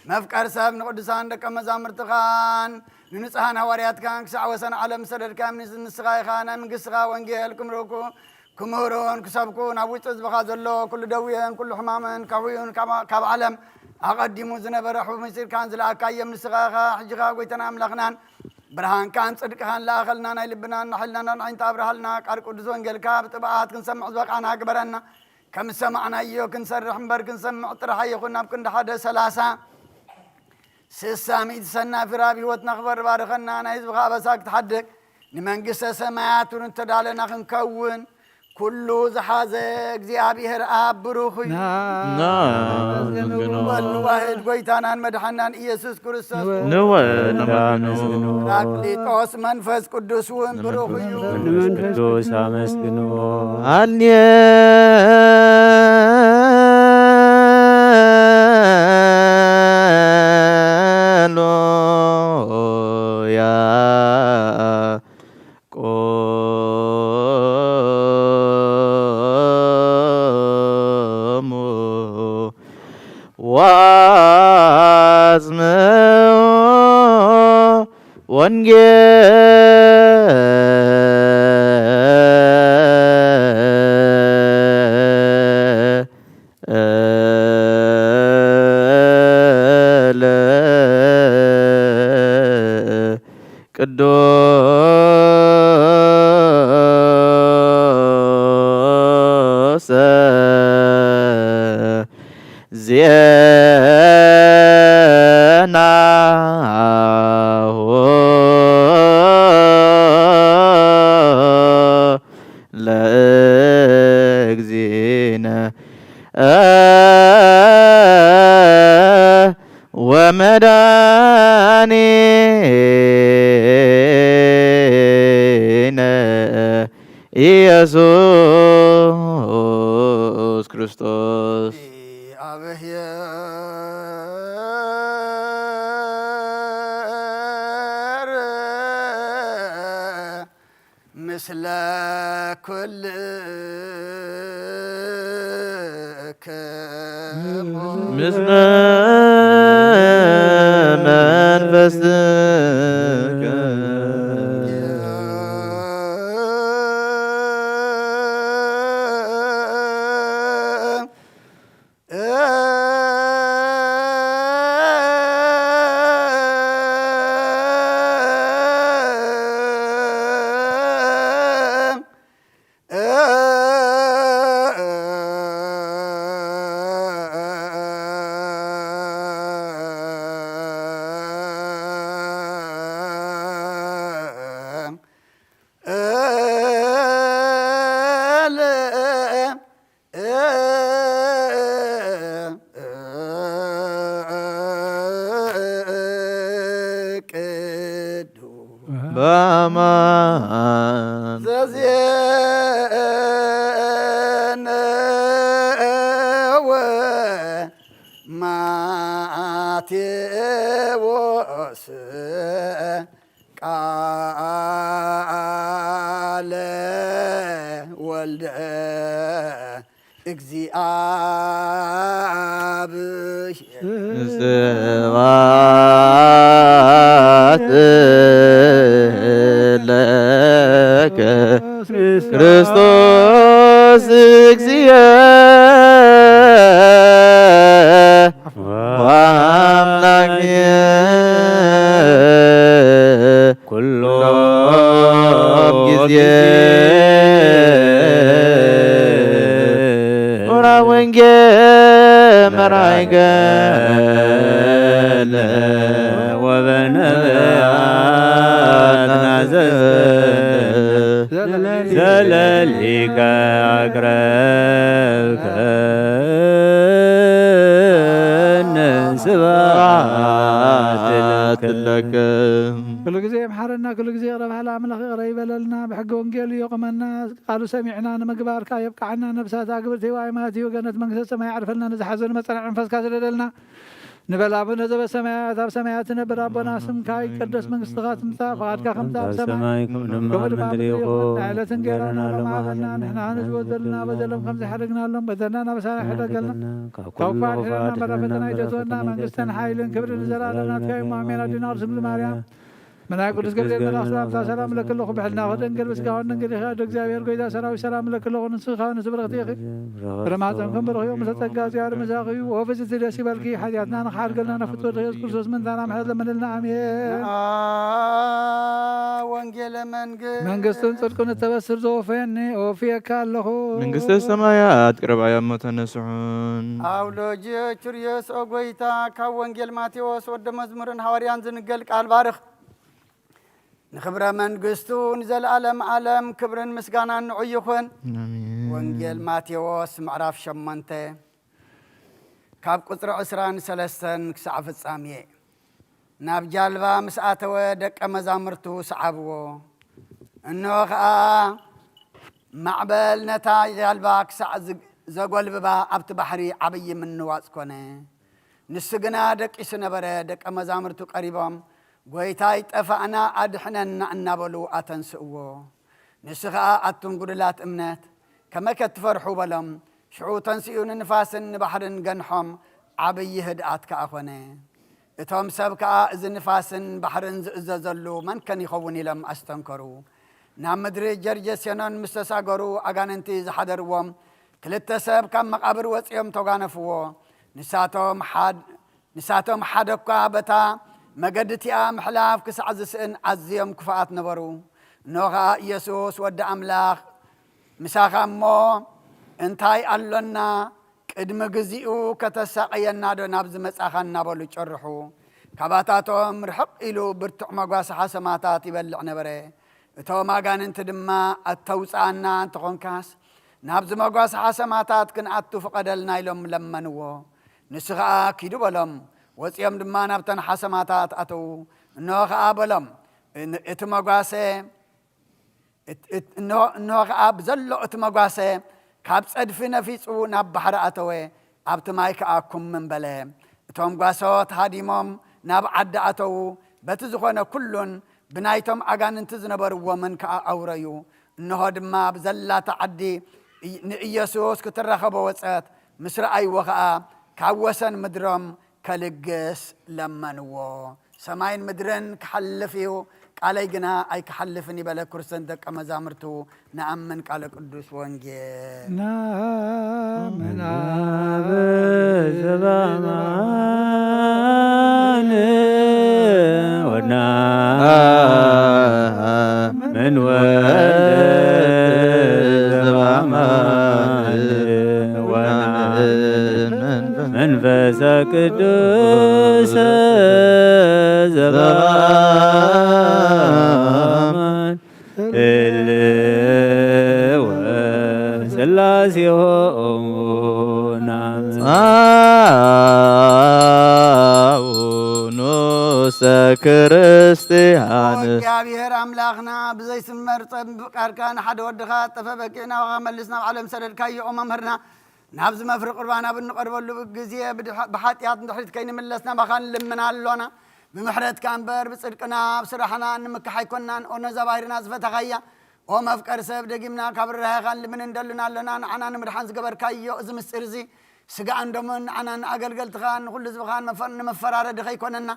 መፍቀር ሰብ ንቅዱሳን ደቀ መዛሙርትኻን ንንጹሃን ሃዋርያትካን ክሳዕ ወሰን ዓለም ዝሰደድካዮም ንስኻ ኢኻ። ናይ መንግስትኻ ወንጌል ክምርኩ ክምህሩን ክሰብኩ ናብ ውሽጢ ህዝብኻ ዘሎ ኩሉ ደውየን ኩሉ ሕማመን ከሕውዩን ካብ ዓለም ኣቐዲሙ ዝነበረ ሕቡብ መሲልካን ዝለኣካዮም ንስኻ ኢኻ። ሕጂ ኸኣ ጎይታና ኣምላኽናን ብርሃንካን ጽድቅኻን ለኣኸልና ናይ ልብናን ንሓይልናን ኣዒንታ ኣብርሃልና። ቃል ቅዱስ ወንጌልካ ብጥብዓት ክንሰምዕ ዝበቃዕና ግበረና። ከም ዝሰማዕናዮ ክንሰርሕ እምበር ክንሰምዕ ጥራሕ ኣይኹን። ኣብ ክንዲ ሓደ ሰላሳ ስሳ ሚእቲ ሰናፊራ ኣብ ህይወትና ክበር ባርኸና። ናይ ህዝብኻ ኣበሳ ክትሓድግ ንመንግስተ ሰማያት እውን እተዳለና ክንከውን ኩሉ ዝሓዘ እግዚኣብሔር ኣብ ብሩኽ እዩ። ና- ናመስግንዎ። ወልድ ዋሕድ ጎይታናን መድሓናን ኢየሱስ ክርስቶስ ንወ- ናመስግንዎ። ጳራቅሊጦስ መንፈስ ቅዱስ እውን ብሩኽ እዩ። መንፈስ ቅዱስ ኣመስግንዎ። ሃሌሉያ። ቆሙ ወአጽምዑ ወንጌለ ቅዱስ ዜናሁ ለእግዚእነ ወመድኃኒነ ኢየሱስ ክርስቶስ። አብሔር ስለ ኩልክሙ ምስለ መንፈስከ ቅዱስ በአማን ዘዜነወ ማቴዎስ ቃለ ወልደ እግዚኣብሔር ስብሐት ለከ ክርስቶስ እግዚእ ወአምላክ ኩሎም ጊዜ ኦራ ወንጌል መራይ ገለ ወበነቢያት ናዘዘ ዘለሊከ ኣቅረብከን ስብሐት ለከ። ኩሉ ግዜ ይምሓረና፣ ኩሉ ግዜ ይቕረ በሃሊ ኣምላኽ ይቕረ ይበለልና። ብሕጊ ወንጌሉ የቑመና፣ ቃሉ ሰሚዕና ንምግባር ከኣ የብቅዓና። ነብሳት ኣግብርቲ ዋይማት እዩ ገነት መንግስተ ሰማይ ዓርፈልና። ንዝሓዘኑ መጸናዕ መንፈስካ ስደደልና። ንበል ኣቡነ ዘበሰማያት፣ ኣብ ሰማያት ትነብር ኣቦና፣ ስምካ ይቀደስ፣ መንግስትኻ ትምጻእ፣ ፈቓድካ ከምቲ ኣብ ሰማይ ሰማይ ከም ድማ ከምኡ ድማ ምድሪ ምድሪ ይኹን። ይኹን። ዕለት እንጌራና ሎማሃበና፣ ንሕና ንዝወደልና በደሎም ከም ዝሓደግናሎም በደልና ናበሳና ሕደገልና። ካብ ክፉ ኣድሕነና፣ እምበር ፈተና ኣይተእትወና፣ መንግስትን ሓይልን ክብርን ንዘለኣለም ናትካ እዩ። ኣሜን። ኣዴና ቅድስት ድንግል ማርያም፣ ምናይ ቅዱስ ገብርኤል መልኣክ ሰላምታ ሰላም እለኪ ኣለኹ። ብሕልና ክደንግል ብስጋውን ድንግል ኢኺ። ኣደ እግዚኣብሔር ጎይታ ሰራዊት ሰላም እለኪ ኣለኹ። ንስኺ ከኣ ንስብርኽቲ ኢኺ። ብረማፀም ከም ብርኽዮ ምስ ጸጋ እግዚኣብሔር ምሳኺ እዩ። ወፍጽቲ ደስ ይበልኪ። ሓጢኣትና ንኽሓድገልና ንፍቶ ድኽየስ ክርስቶስ ምንታና ምሕረት ለምንልና። ኣሜን። ወንጌለ መንግስት መንግስትን ጽድቅን እተበስር ዘወፈየኒ ወፍየካ ኣለኹ። መንግስተ ሰማያት ቅርብ እያ እሞ ተነስሑን። ኣውሎጅ ቹርዮስ ኦ ጎይታ ካብ ወንጌል ማቴዎስ ወደ መዝሙርን ሃዋርያን ዝንገል ቃል ባርኽ። ንኽብረ መንግስቱ ንዘለኣለም ዓለም ክብርን ምስጋናን ንዑ ይኹን። ኣሜን። ወንጌል ማቴዎስ ምዕራፍ ሸሞንተ ካብ ቁፅሪ ዕስራን ሰለስተን ክሳዕ ፍጻሜ። ናብ ጃልባ ምስ ኣተወ ደቀ መዛሙርቱ ሰዓብዎ። እንሆ ኸኣ ማዕበል ነታ ጃልባ ክሳዕ ዝግ- ዘጎልብባ ኣብቲ ባሕሪ ዓብዪ ምንዋጽ ኮነ። ንሱ ግና ደቂሱ ነበረ። ደቀ መዛሙርቱ ቀሪቦም፣ "ጐይታይ፣ ጠፋእና፣ ኣድሕነና" እናበሉ ኣተንስእዎ። ንሱ ኸኣ፣ "ኣቱም ጉዱላት እምነት፣ ከመከ ትፈርሑ?" በሎም። ሽዑ ተንሲኡ ንንፋስን ንባሕርን ገንሖም፣ ዓብዪ ህድኣት ከኣ ኾነ። እቶም ሰብ ከኣ፣ "እዚ ንፋስን ባሕርን ዝእዘዘሉ መን ከን ይኸውን?" ኢሎም ኣስተንከሩ። ናብ ምድሪ ጀርጀሴኖን ምስ ተሳገሩ፣ ኣጋንንቲ ዝሓደርዎም ክልተ ሰብ ካብ መቓብር ወጺኦም ተጓነፍዎ። ንሳቶም ሓድ-፣ ንሳቶም ሓደ እኳ በታ መገዲ እቲኣ ምሕላፍ ክሳዕ ዝስእን ኣዝዮም ክፉኣት ነበሩ። እንሆ ኸኣ ኢየሱስ ወዲ ኣምላኽ ምሳኻ እሞ እንታይ ኣሎና? ቅድሚ ግዚኡ ከተሳቕየና ዶ ናብዚ መጻኻ? እናበሉ ጨርሑ። ካባታቶም ርሕቕ ኢሉ ብርቱዕ መጓሰ ሓሰማታት ይበልዕ ነበረ። እቶም ኣጋንንቲ ድማ፣ "ኣተውጽኣና እንተኾንካስ፣ ናብዚ መጓሰ ሓሰማታት ክንኣቱ ፍቐደልና" ኢሎም ለመንዎ። ንሱ ኸኣ፣ "ኪዱ" በሎም። ወጺኦም ድማ ናብተን ሓሰማታት ኣተዉ። እንሆ ኸኣ በሎም፣ "ን-፣ እቲ መጓሰ፣ እት-፣ እት-፣ እንሆ፣ እንሆ ኸኣ ብዘሎ እቲ መጓሰ ካብ ጸድፊ ነፊጹ ናብ ባሕሪ ኣተወ፣ ኣብቲ ማይ ከኣ ኩምም በለ። እቶም ጓሶት ሃዲሞም ናብ ዓዲ ኣተዉ፣ በቲ ዝኾነ ኩሉን ብናይቶም ኣጋንንቲ ዝነበርዎምን ከኣ ኣውረዩ። እንሆ ድማ ብዘላታ ዓዲ ንኢየሱስ ክትረኸቦ ወጸት። ምስ ረኣይዎ ኸኣ ካብ ወሰን ምድሮም ከልግስ ለመንዎ። ሰማይን ምድርን ክሓልፍ እዩ፣ ቃለይ ግና ኣይክሓልፍን እዩ በለ። ክርስቶስ ደቀ መዛሙርቱ ንኣምን ቃለ ቅዱስ ወንጌል። ናምን ኣብ ዘበኣማን ወናምን ወልድ ዘበኣማን ወናምን መንፈሰ ቅዱስ ዘበአማን ህልወ ሥላሴሆሙ ናምን። ጻኡ ንኡሰ ክርስቲያን። ኦ እግዚኣብሔር ኣምላኽና፣ ብዘይስመር ጸም ፍቃድካ ንሓደ ወድኻ ጠፈ በቂዕና ወኻ መልስ ናብ ዓለም ሰደድካዮ። ኦ መምህርና፣ ናብዚ መፍሪ ቁርባን ኣብ እንቐርበሉ ግዜ ብድሓ-፣ ብሓጢኣት ንድሕሪት ከይንምለስ ናባኻ ንልምን ኣሎና። ብምሕረትካ እምበር ብጽድቅና ኣብ ስራሕና እንምካሕ ኣይኮንናን። ኦ ነዛ ባሕርና ዝፈተኻያ፣ ኦ መፍቀሪ ሰብ፣ ደጊምና ካብ ርህራሄኻ ንልምን እንደልን ኣሎና። ንዓና ንምድሓን ዝገበርካዮ እዚ ምስጢር እዚ ስጋእን ደሙን ንዓና ንኣገልገልትኻ ንኹሉ ህዝብኻ ንመፈ-፣ ንመፈራረዲ ከይኮነና፣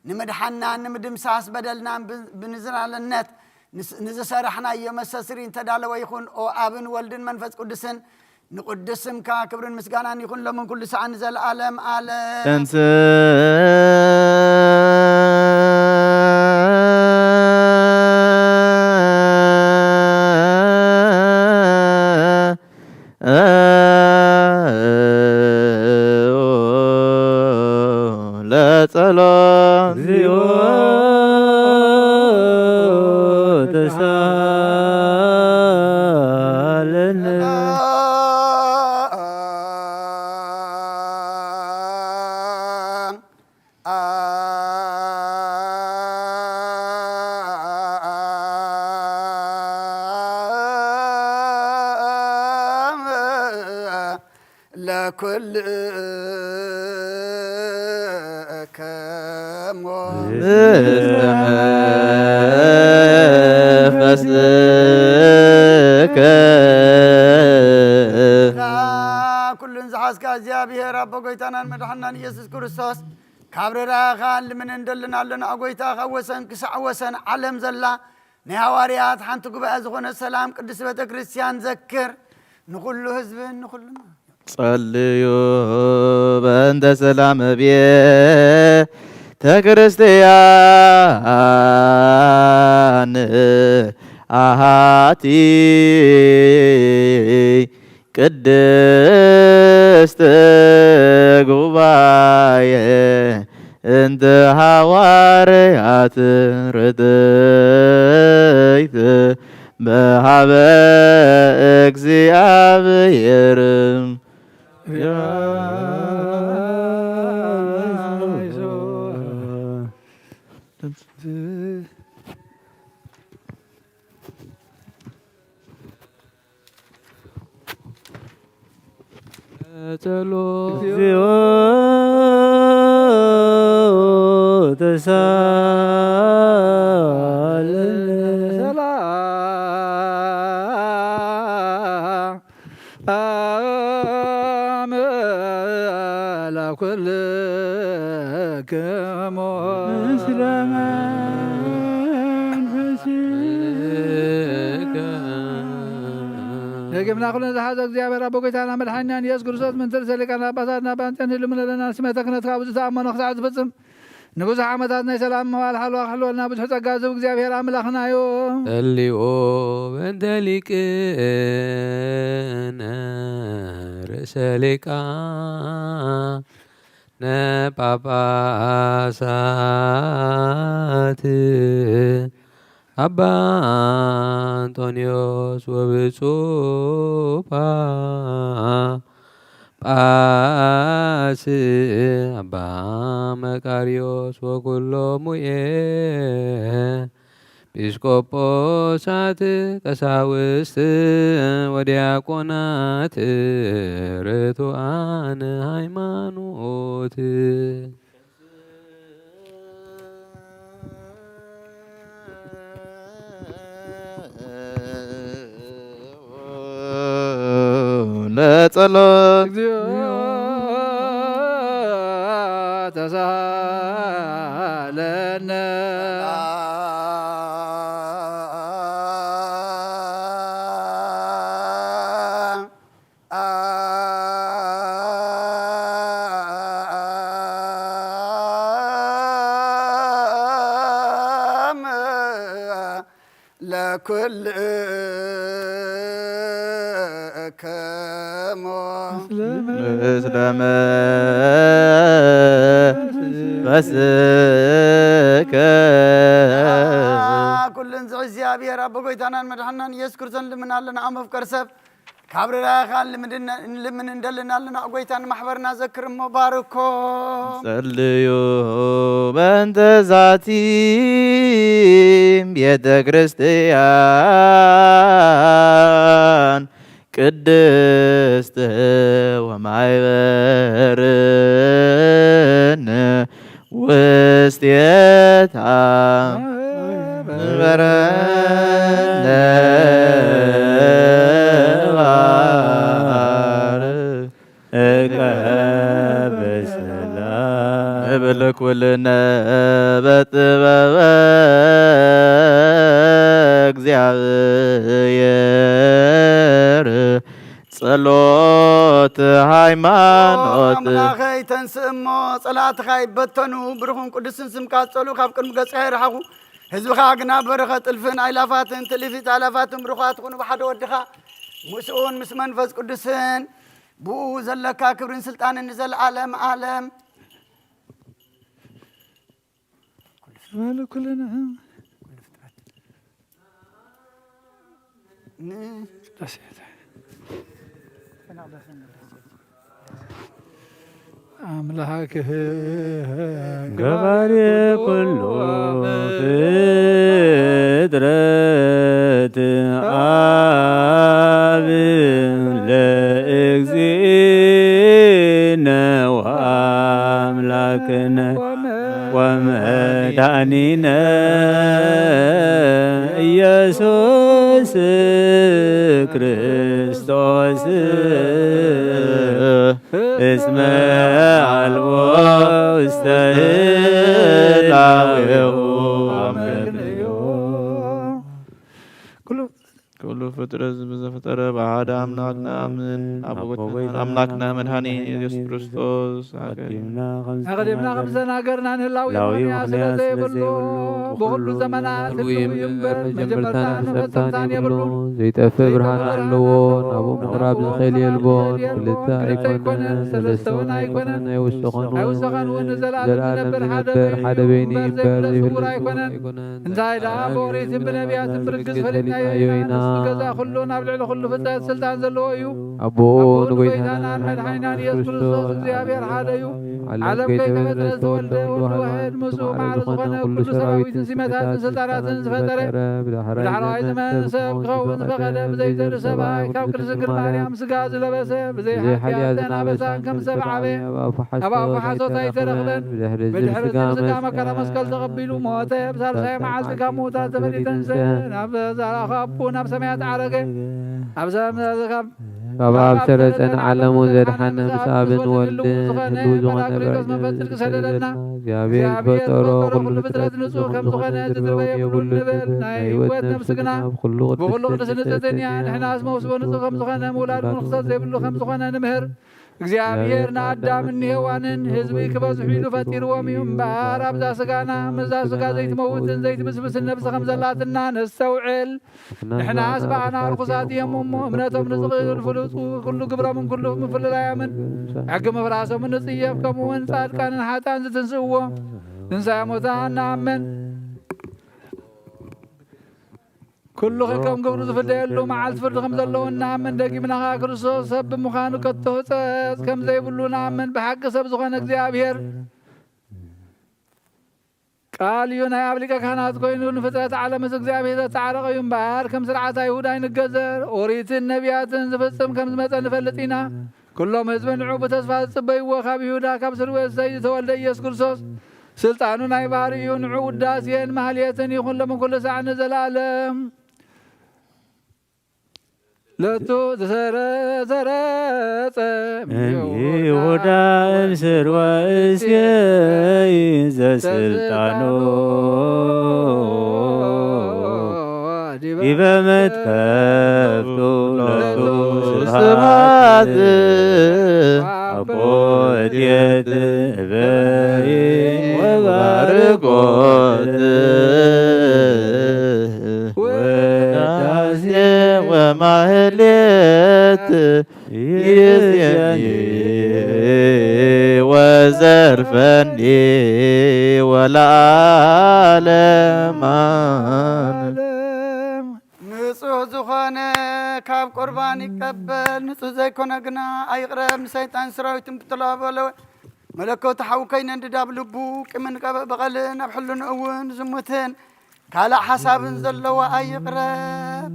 ንምድሓንና ንምድምሳስ በደልና ብ-፣ ብንዝላልነት ንስ-፣ ንዝሰራሕናዮ መሰስሪ እንተዳለወ ይኹን። ኦ ኣብን ወልድን መንፈስ ቅዱስን ንቅዱስ ስምካ ክብርን ምስጋናን ይኹን ሎምን ኩሉ ሰዓን ንዘለዓለም ዓለም። ተንስ ለጸሎት እግዚኦ ተሳለነ። ለኩልክሙ። ኩሉን ዝሓዝካ እግዚኣብሔር ኣቦ ጎይታናን መድሓናን ኢየሱስ ክርስቶስ፣ ካብ ርህራሄኻ ንልምን እንደልን ኣለና። ኦ ጎይታ፣ ካብ ወሰን ክሳዕ ወሰን ዓለም ዘላ ናይ ሃዋርያት ሓንቲ ጉባኤ ዝኾነ ሰላም ቅድስት ቤተ ክርስቲያን ዘክር። ንኹሉ ህዝብን ንኹልና ጸልዩ በእንተ ሰላም ቤተ ክርስቲያን ኣሃቲ ቅድስት ጉባኤ እንተ ሃዋርያት ርድእት በሃበ እግዚኣብሔር። ጸሎት እግዚኦ ተሳለነ። ሰላም ለኩልክሙ ምስለ መንፈስከ። ደጊምና ኩሉ ዝሓዘ እግዚኣብሔር ኣቦ ጎይታና መድሓኒናን ኢየሱስ ክርስቶስ ምንትር ሰሊቃና ኣባታትና ባንተን ህልምለለና ስመተ ክነትካ ብዙ ተኣመኖ ክሳዕ ዝፍጽም ንብዙሕ ዓመታት ናይ ሰላም መዋል ሓልዋ ክሕልወልና ብዙሕ ጸጋ ዝህብ እግዚኣብሔር ኣምላኽና እዩ። ጸልዩ በእንተ ሊቅነ ርእሰ ሊቃነ ጳጳሳት ኣባ እንጦንዮስ ወብፁዕ ጳ ጳስ ኣባ መቃርዮስ ወኩሎሙ ኤ ጲስቆጶሳት ቀሳውስት ወዲያቆናት ርቱዓን ሃይማኖት። ለጸሎት እግዚኦ ተሳሃለነ። ለኩልክሙ ምስለ መንፈስከ ኩሉ እንዚ እግዚኣብሔር ኣቦ ጎይታናን መድሓናን ኢየሱስ ክርስቶስ ልምን ኣለና ኣብ መፍቀር ሰብ ካብ ርራኻ ልምን እንደልን ኣለና ጎይታ ንማሕበርና ዘክር እሞ ባርኮ። ጸልዩ በእንተ ዛቲ ቤተ ክርስቲያን ቅድስት ወማይበርን ውስቴታ መንበረነ ባር እቀበ ሰላም። እብል ኩልነ በጥበበ እግዚኣብሔር ጸሎት ሃይማኖት ኣምላኸይ ተንስእ እሞ ጸላእትኻ ይበተኑ፣ ብሩኽን ቅዱስን ስምካ ጸሉ ካብ ቅድሚ ገጽኻ ይርሓቑ። ህዝብኻ ግና በረኸ ጥልፍን ኣይላፋትን ትልፊት ኣላፋትን ብሩኻት ኩኑ ብሓደ ወድኻ ምስኡን ምስ መንፈስ ቅዱስን ብኡ ዘለካ ክብርን ስልጣንን ንዘለኣለም ኣለም። በሉ ኩልና ኣምላክ ገባሬ ኩሉ ፍጥረት ኣብ ለእግዚእነ ወአምላክነ ወመድኃኒነ ኢየሱስ ክርስቶስ እስመ አልቦ ውስተ ህላዌሁ አመክንዮ። ኩሉ ፍጥረት ብዘፈጠረ ብሓደ ኣምላክ ንኣምን። ኣብ ጎይታና ኣምላክና መድኃኒ ኢየሱስ ክርስቶስ ኣቐዲምና ከም ዝተናገርና ንህላዊ ምኽንያት ስለ ዘይብሉ ብኹሉ ዘመናት ህልው እዩ እምበር መጀመርታን መፈጸምታን የብሉን። ዘይጠፍእ ብርሃን ኣለዎ። ናብኡ ምቕራብ ዝኽእል የልቦን። ክልተ ኣይኮነን፣ ሰለስተ እውን ኣይኮነን። ናይ ውስጠ ኾነ እውን ንዘለኣለም ዝነብር ሓደ በይኑ እዩ እምበር ዘይብሉ ስውር ኣይኮነን። እንታይ ደኣ ብኦሪትን ብነቢያትን ብርግጽ ፈሊጥናዮ ኢና። ንሱ ገዛ ኩሉ፣ ኣብ ልዕሊ ኩሉ ፍጥረት ስልጣን ዘለዎ እዩ። ኣቦኡ ንጎይታናን መድሓኒናን ኢየሱስ ክርስቶስ እግዚኣብሔር ሓደ እዩ። ዓለም ከይተፈጥረ ዝተወልደ ወልድ ዋሕድ ምስኡ ማዕረ ዝኾነ ኩሉ ሰራዊትን ሲመታትን ስልጣናትን ዝፈጠረ ብዳሕራይ ዘመን ሰብ ክኸውን ዝፈቐደ ብዘይ ዘርኢ ሰብኣይ ካብ ቅድስት ድንግል ማርያም ስጋ ዝለበሰ ብዘይ ሓጢኣትን ኣበሳን ከም ሰብ ዓበየ። ኣብ ኣፉ ሓሶት ኣይተረኽበን። ብድሕሪ እዚ ብስጋ መከራ መስቀል ተቐቢሉ ሞተ። ብሳልሳይ መዓልቲ ካብ ምዉታት ተፈልዩ ተንስአ። ናብ ዘራኸቡ ናብ ሰማያት ዓረገ። ኣብ ዘም- ካብ ካብ ኣብ ሰረጸ ንዓለሙ ዘድሓነ ምስ ኣብን ወልድን ህልው ዝኾነ በርዕን ሰደደና። እግዚኣብሔር ዝፈጠሮ ኩሉ ፍጥረት ንጹህ ከም ዝኾነ ዝድርበ የብሉን ንብል። ናይ ህይወት ነብሲ ግና ብኹሉ ቅድስትን ንጽሕትን እያ። ንሕናስ መውስቦ ንጹህ ከም ዝኾነ ምውላድ ምርኽሰት ዘይብሉ ከም ዝኾነ ንምህር። እግዚኣብሔር ንኣዳምን ንሄዋንን ህዝቢ ክበዝሑ ኢሉ ፈጢርዎም እዩ እምበኣር፣ ኣብዛ ስጋና ምስዛ ስጋ ዘይትመውትን ዘይትብስብስን ነብሲ ከም ዘላትና ነስተውዕል። ንሕናስ ብኣና ርኹሳት እዮም እሞ፣ እምነቶም ንዝኽእል ፍሉጥ ኩሉ ግብሮምን ኩሉ ምፍልላዮምን ሕጊ ምፍራሶምን ንጽየፍ። ከምኡውን ጻድቃንን ሓጥኣን ዝትንስእዎ ትንሳኤ ሙታን ንኣምን። ኩሉ ከም ግብሩ ዝፍደየሉ መዓልቲ ፍርዲ ከም ዘለዉ እናኣምን፣ ደጊምና ኸኣ ክርስቶስ ሰብ ብምዃኑ ከቶ ህጸጽ ከም ዘይብሉ ንኣምን። ብሓቂ ሰብ ዝኾነ እግዚኣብሔር ቃል እዩ። ናይ ኣብ ሊቀ ካህናት ኮይኑ ንፍጥረት ዓለም ምስ እግዚኣብሔር ዘተዓረቐ እዩ እምበኣር፣ ከም ስርዓት ኣይሁድ ኣይንገዘር። ኦሪትን ነቢያትን ዝፍጽም ከም ዝመጸ ንፈልጥ ኢና። ኩሎም ህዝቢ ንዑ ብተስፋ ዝጽበይዎ፣ ካብ ይሁዳ ካብ ስርወ እሰይ ዝተወልደ ኢየሱስ ክርስቶስ ስልጣኑ ናይ ባህሪ እዩ። ንዑ ውዳሴን ማህሌትን ይኹን ሎምን ኩሉ ሳዕ ንዘለኣለም። ለቱ ዝሰረ-፣ ዘረጸ እምይሁዳ እንስር ወእሴይ ዘስልጣኑ ዲበ መትከፍቱ ለቱ ስብሐት ስብሐት አቦ እዴት እበይ ወባርኮት ወዳሴ ወማህሌት ይእዜኒ ወዘርፈኒ ወለዓለመ ዓለም። ንጹህ ዝኾነ ካብ ቁርባን ይቀበል፣ ንጹህ ዘይኮነ ግና ኣይቕረብ፣ ንሰይጣን ሰራዊትን ብትለዋ በለወ። መለኮት ሓው ከይነንድድ ኣብ ልቡ ቂምን ቀበ-፣ በቐልን ኣብ ሕልንኡ እውን ዝሙትን ካልእ ሓሳብን ዘለዎ ኣይቕረብ።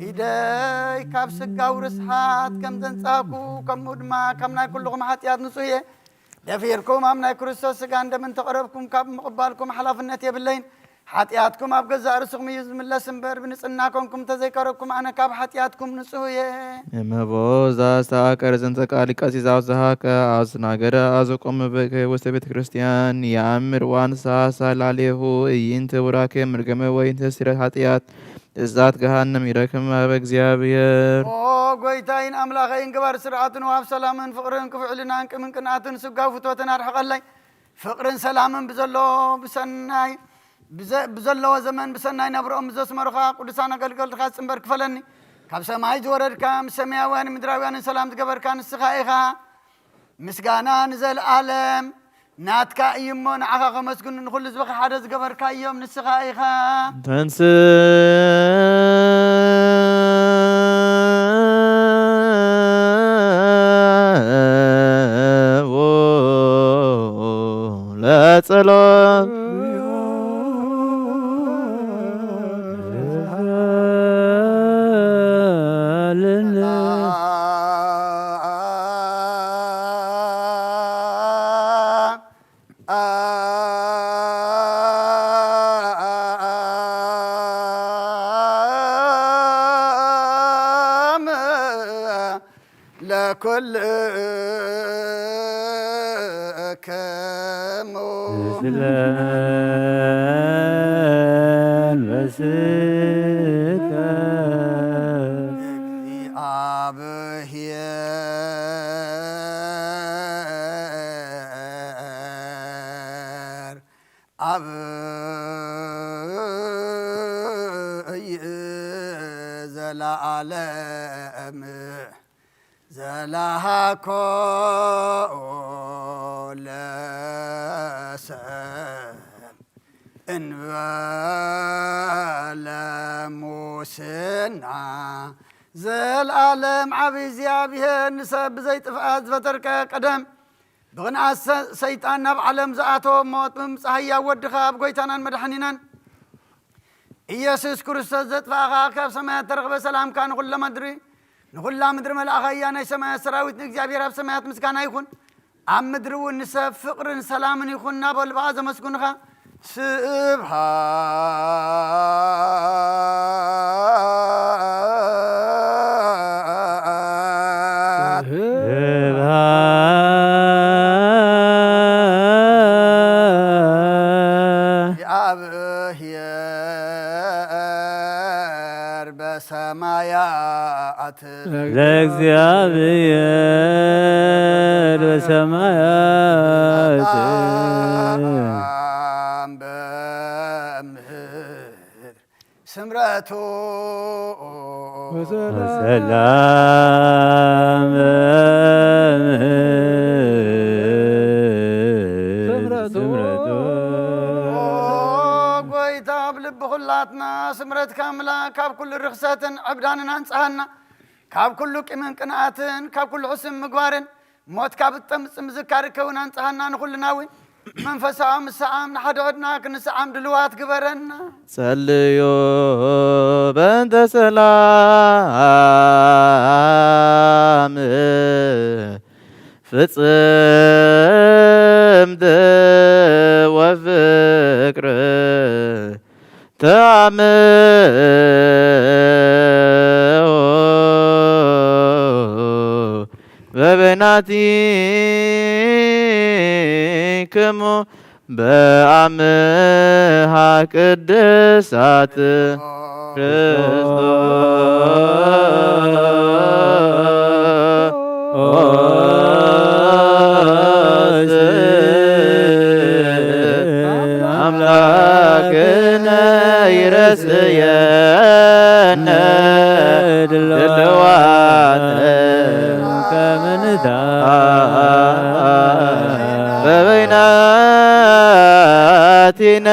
ኢደይ ካብ ስጋዊ ርስሓት ከም ዘንጻህኩ፣ ከምኡ ድማ ካብ ናይ ኩልኹም ሓጢኣት ንጹህ እየ። ደፊርኩም ኣብ ናይ ክርስቶስ ስጋን ደምን ተቐረብኩም ካብ ምቕባልኩም ሓላፍነት የብለይን። ሓጢኣትኩም ኣብ ገዛእ ርእስኹም እዩ ዝምለስ እምበር፣ ብንጽህና ኮንኩም እንተዘይቀረብኩም ኣነ ካብ ሓጢኣትኩም ንጹህ እየ። እመቦ ዛስተአቀር ዝንተ ቃል ቀሲስ አውዝሃከ አውስናገረ አዘቆም በከ ውስተ ቤተ ክርስቲያን የአምር ዋንሳ ሳላሌሁ እይንተ ውራከ ምርገመ ወይንተ ስረት ኃጢአት እሳት ገሃነም ይረክም አበ እግዚአብሔር። ኦ ጎይታይን ኣምላኸይን ግባር ስርዓትን ወሃብ ሰላምን ፍቕርን ክፉዕ ሕልናን ቅምን ቅንኣትን ስጋዊ ፍትወትን ኣርሕቐለይ። ፍቕርን ሰላምን ብዘሎ ብሰናይ ብዘ-፣ ብዘለዎ ዘመን ብሰናይ ነብርኦም ዘስመሩኻ ቅዱሳን ኣገልገልትኻ ጽንበር ክፈለኒ። ካብ ሰማይ ዝወረድካ ምስ ሰማያውያን ምድራውያንን ሰላም ዝገበርካ ንስኻ ኢኻ። ምስጋና ንዘለኣለም ናትካ እዩ እሞ ንዓኻ ከመስግኑ ንኹሉ ህዝብኻ ሓደ ዝገበርካዮም ንስኻ ኢኻ። ተንስ ለጸሎት ለኩልክሙ ለእግዚአብሔር አብ እይ ዘለዓለም ዘላሃኮ ለሰብ እንበለ ሙስና ዘልዓለም ዓቢ እግዚኣብሔር ንሰብ ብዘይጥፍኣት ዝፈጠርከ ቀደም ብቕንኣት ሰ-፣ ሰይጣን ናብ ዓለም ዝኣተወ ሞት ብምብጻሕ ህያው ወድኻ ኣብ ጐይታናን መድሓኒናን ኢየሱስ ክርስቶስ ዘጥፋእኻ ካብ ሰማያት ተረኽበ ሰላምካ ንኹላ ምድሪ፣ ንኹላ ምድሪ መልኣኻ እያ። ናይ ሰማያት ሰራዊት ንእግዚኣብሔር ኣብ ሰማያት ምስጋና ይኹን፣ ኣብ ምድሪ እውን ንሰብ ፍቕርን ሰላምን ይኹን እናበሉ ብኣ ዘመስግኑኻ። ስብሃት ስብሃት ለእግዚአብሔር በሰማያት ለእግዚአብሔር በሰማያት ሰላም በምድር ስምረቱ በሰላም በምድር ስምረቱ። ስምረቱ። ኦ ጎይታ፣ ኣብ ልቢ ኩላትና ስምረትካ ምላእ፣ ካብ ኩሉ ርኽሰትን ዕብዳንን ኣንጽሃና፣ ካብ ኩሉ ቂምን ቅንኣትን፣ ካብ ኩሉ ሕሱም ምግባርን፣ ሞት ካብ እትጠምጽ ምዝካር ከውን ኣንጽሃና፣ ንኹልና እውን መንፈሳዊ ምስዓም ንሓድሕድና ክንስዓም ድልዋት ግበረና። ጸልዩ በእንተ ሰላም ፍጽምት ወፍቅር ተአምኦ ናቲክሙ በአምሃ ቅድሳት ክርስቶስ አምላክነ ይረስየነ ድልዋተ ከመንታ በበይናቲነ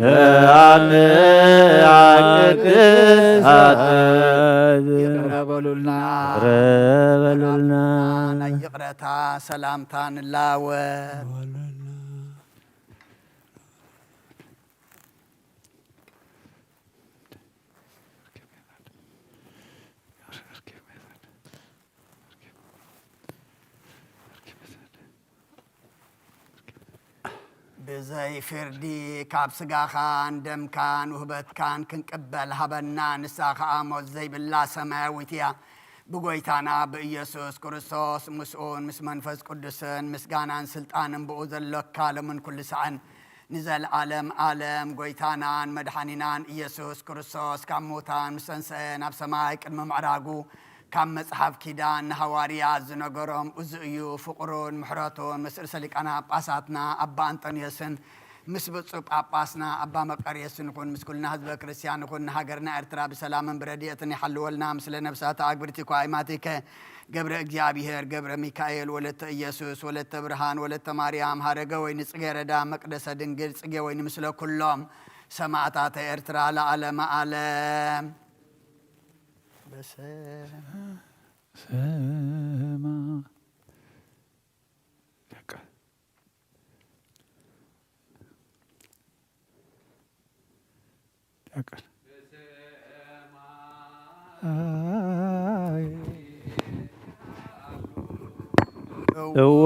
በአምሃ ቅድሳት። ይቅረ በሉልና። ይቅረ በሉልና። ናይ ይቅረታ ሰላምታ ንላወ። ብዘይ ፍርዲ ካብ ስጋኻን ደምካን ውህበትካን ክንቅበል ሃበና። ንሳ ኸኣ ሞት ዘይብላ ሰማያዊት እያ። ብጎይታና ብኢየሱስ ክርስቶስ ምስኡን ምስ መንፈስ ቅዱስን ምስጋናን ስልጣንን ብኡ ዘሎካ ሎምን ኩሉ ሰዓን ንዘለዓለም ዓለም ጎይታናን መድሓኒናን ኢየሱስ ክርስቶስ ካብ ሙታን ምስ ተንስአ ናብ ሰማይ ቅድሚ ምዕራጉ ካብ መጽሓፍ ኪዳን ንሃዋርያት ዝነገሮም እዚ እዩ። ፍቕሩን ምሕረቱን ምስ ርእሰ ሊቃነ ጳጳሳትና ኣባ ኣንጠንዮስን ምስ ብፁዕ ጳጳስና ኣባ መቃርዮስን ይኹን፣ ምስ ኩልና ህዝበ ክርስቲያን ይኹን፣ ንሃገርና ኤርትራ ብሰላምን ብረድኤትን ይሓልወልና። ምስለ ነብሳተ ኣግብርቲኮ ኣይማቲከ ገብረ እግዚኣብሔር፣ ገብረ ሚካኤል፣ ወለተ ኢየሱስ፣ ወለተ ብርሃን፣ ወለተ ማርያም፣ ሀረገ ወይኒ፣ ጽጌረዳ፣ መቅደሰ ድንግል፣ ጽጌ ወይኒ፣ ምስለ ኩሎም ሰማዕታተ ኤርትራ ለዓለመ ዓለም። በሰ- ሰማ- እወ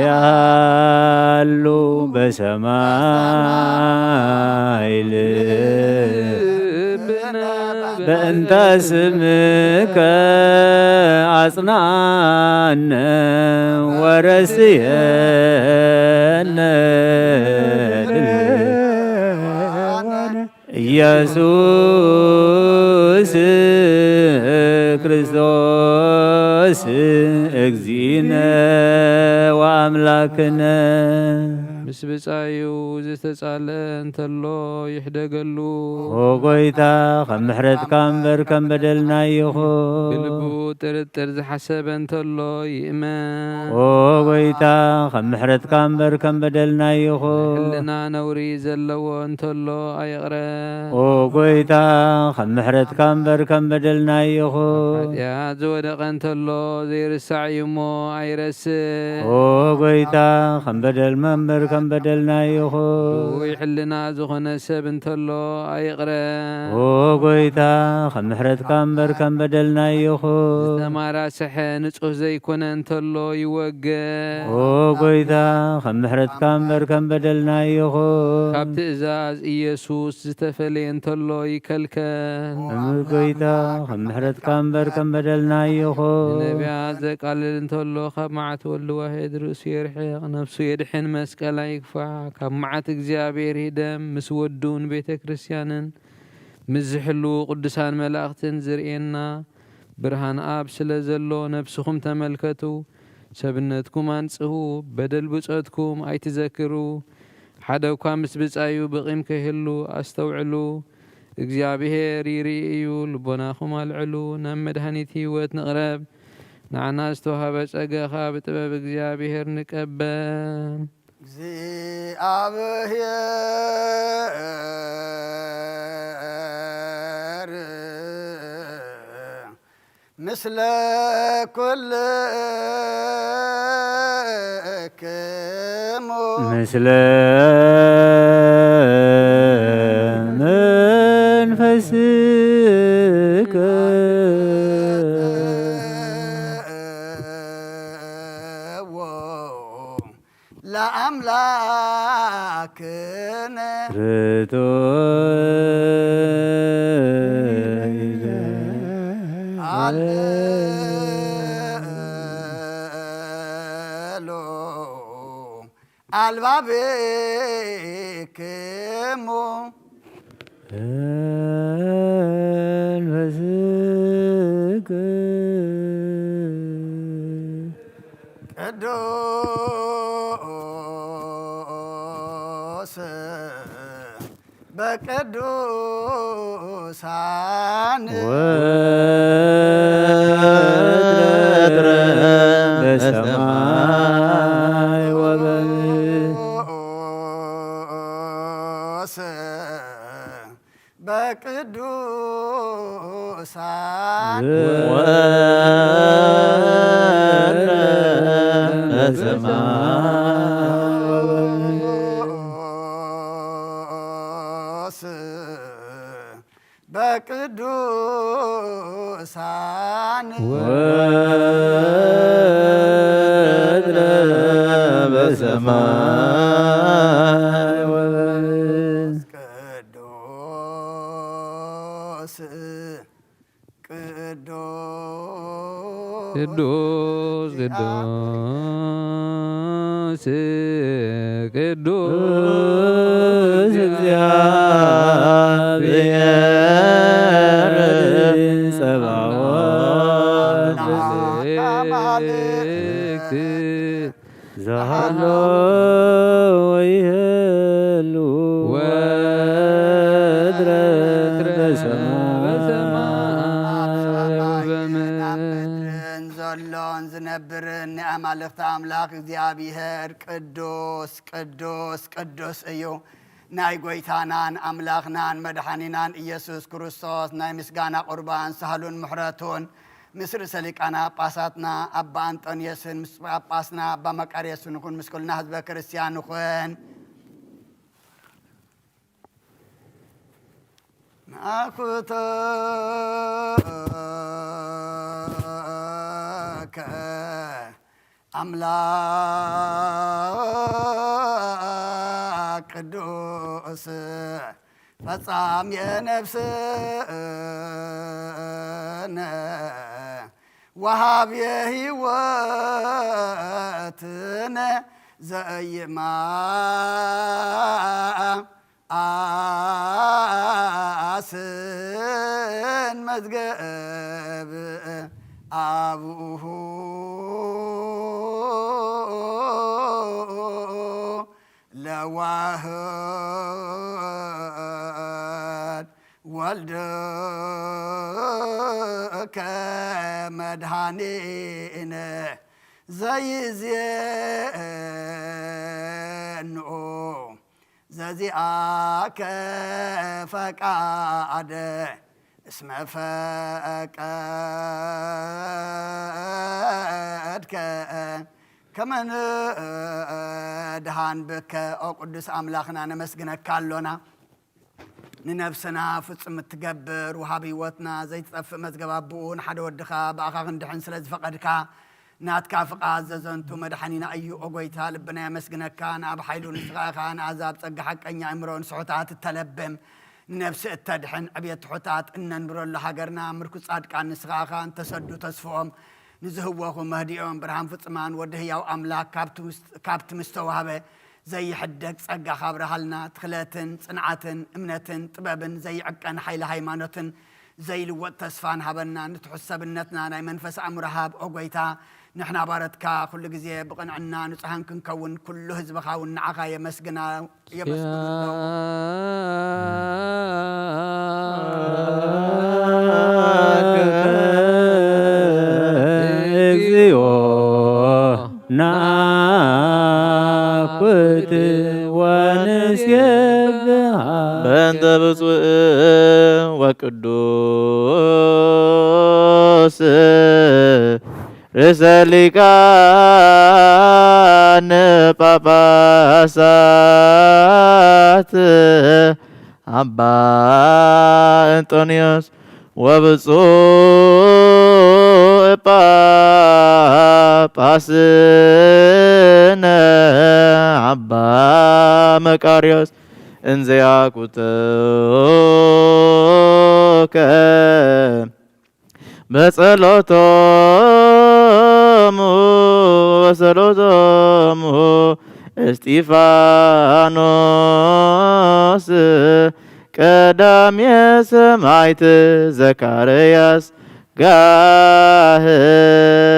ያሉ በሰማይ ልብነ በእንተ ስምከ አጽናነ ወረስየነ ኢየሱስ ክርስቶስ እግዚእነ ወአምላክነ። ምስ ብጻዩ ዝተጻልአ እንተሎ ይሕደገሉ። ኦ ጎይታ፣ ከም ምሕረትካ እምበር ከም በደልና ይኹን። ብልቡ ጥርጥር ዝሓሰበ እንተሎ ይእመን። ኦ ጎይታ፣ ከም ምሕረትካ እምበር ከም በደልና ይኹን። ሕልና ነውሪ ዘለዎ እንተሎ ኣይቕረ። ኦ ጎይታ፣ ከም ምሕረትካ እምበር ከም በደልና ይኹን። ሓጢኣት ዝወደቐ እንተሎ ዘይርሳዕ እዩ እሞ ኣይረስዕ። ኦ ጎይታ፣ ከም በደልና እምበር ከም በደልና ይኹን። ድውይ ሕልና ዝኾነ ሰብ እንተሎ ኣይቕረ። ኦ ጎይታ፣ ከም ምሕረትካ እምበር ከም በደልና ይኹን። ዝተማራስሐ ንጹህ ዘይኮነ እንተሎ ይወገ። ኦ ጎይታ፣ ከም ምሕረትካ እምበር ከም በደልና ይኹን። ካብ ትእዛዝ ኢየሱስ ዝተፈለየ እንተሎ ይከልከል። እምር ጎይታ፣ ከም ምሕረትካ እምበር ከም በደልና ይኹን። ንነቢያት ዘቃልል እንተሎ ካብ መዓት ወልድ ዋሕድ ርእሱ የርሕቕ፣ ነፍሱ የድሕን፣ መስቀል ኣይግፋዕ። ካብ መዓት እግዚኣብሔር ይህደም፣ ምስ ወዱን ቤተ ክርስቲያንን ምስ ዝሕልዉ ቅዱሳን መላእኽትን ዝርእየና ብርሃን ኣብ ስለ ዘሎ ነፍስኹም ተመልከቱ፣ ሰብነትኩም ኣንጽሁ፣ በደል ብጾትኩም ኣይትዘክሩ። ሓደ እኳ ምስ ብጻዩ ብቒም ከይህሉ ኣስተውዕሉ። እግዚኣብሔር ይርኢ እዩ፣ ልቦናኹም ኣልዕሉ፣ ናብ መድሃኒት ህይወት ንቕረብ። ንዓና ዝተዋህበ ጸጋ ኸኣ ብጥበብ እግዚኣብሔር ንቀበል። እግዚኣብሔር ምስለ ኩልክሙ። ምስለ መንፈስከ። ለአምላክነ ርቱ አልዕሉ አልባብክሙ መንፈስክ ቅዱስ በቅዱሳን ወትረ በሰማይ ወበምድር በቅዱሳን ወትረ በሰማይ ወበምድር በቅዱሳን ወትረ በሰማይ ወበምድር ቅዱስ ቅዱስ ቅዱስ ቅዱስ እግዚአብሔር ጸባኦት በመላእክት ዘሃሎ ወይህሉ ወትረ በሰማይ ወበምድር። ኣብ ሰማይን ኣብ ምድርን ዘሎን ዝነብርን ናይ ኣማልኽቲ ኣምላኽ እግዚኣብሔር ቅዱስ ቅዱስ ቅዱስ እዩ። ናይ ጐይታናን ኣምላኽናን መድሓኒናን ኢየሱስ ክርስቶስ ናይ ምስጋና ቁርባን ሳህሉን ምሕረቱን ምስ ርእሰ ሊቃነ ጳጳሳትና ኣባ ኣንጦንዮስን ምስ ጳጳስና ኣባ መቃርዮስን ይኹን፣ ምስ ኩልና ህዝበ ክርስትያን ይኹን። ናኩተከ ኣምላክ ቅዱስ ፈጻምየ ነፍስነ ወሃብየ ህይወትነ ዘኢይማእ ኣስን መዝገብ ኣብኡ ለዋህድ ወልድከ መድኃኒነ ዘይዜንኡ ዘዚኣከ ፈቃደ እስመ ፈቀድከ ከመ ንድሃን ብከ። ኦ ቅዱስ ኣምላኽና ነመስግነካ ኣሎና። ንነፍስና ፍጹም እትገብር ወሃቢ ህይወትና ዘይትጠፍእ መዝገብ ኣቦኡ ንሓደ ወድኻ ብኣኻ ክንድሕን ስለ ዝፈቐድካ ናትካ ፍቓድ ዘዘንቱ መድሓኒና እዩ። ኦ ጐይታ ልብና የመስግነካ። ንኣብ ሓይሉ ንስኻ ኢኻ ንኣዛብ ጸጋ ሓቀኛ ኣእምሮ ንስሑታት እተለብም ንነፍሲ እተድሕን ዕብየት ትሑታት እነንብረሉ ሃገርና ምርኩስ ጻድቃን ንስኻ ኢኻ። እንተሰዱ ተስፍኦም ንዝህወኹ መህዲኦም ብርሃን ፍጹማን ወዲ ህያው ኣምላክ ካብቲ ውስጥ- ካብቲ ምስተዋህበ ዘይሕደግ ጸጋ ካብርሃልና ትኽለትን ጽንዓትን እምነትን ጥበብን ዘይዕቀን ሓይሊ ሃይማኖትን ዘይልወጥ ተስፋን ሃበና። ንትሑት ሰብነትና ናይ መንፈስ ኣእምሮ ሃብ ኦ ጐይታ። ንሕና ባረትካ ኩሉ ግዜ ብቕንዕና ንጹሃን ክንከውን ኩሉ ህዝብኻ እውን ንዓኻ የመስግና የመስግኑ ኣለዉ። እግዚኦ ናኩት ወንሴብሃ በእንተ ብፁዕ ወቅዱስ ርእሰ ሊቃነ ጳጳሳት አባ እንጦንዮስ ወብፁዕ ጳጳስነ መቃርዮስ እንዘያቁተከ በጸሎቶሙ ወጸሎቶሙ እስጢፋኖስ ቀዳሜ ሰማዕት ዘካርያስ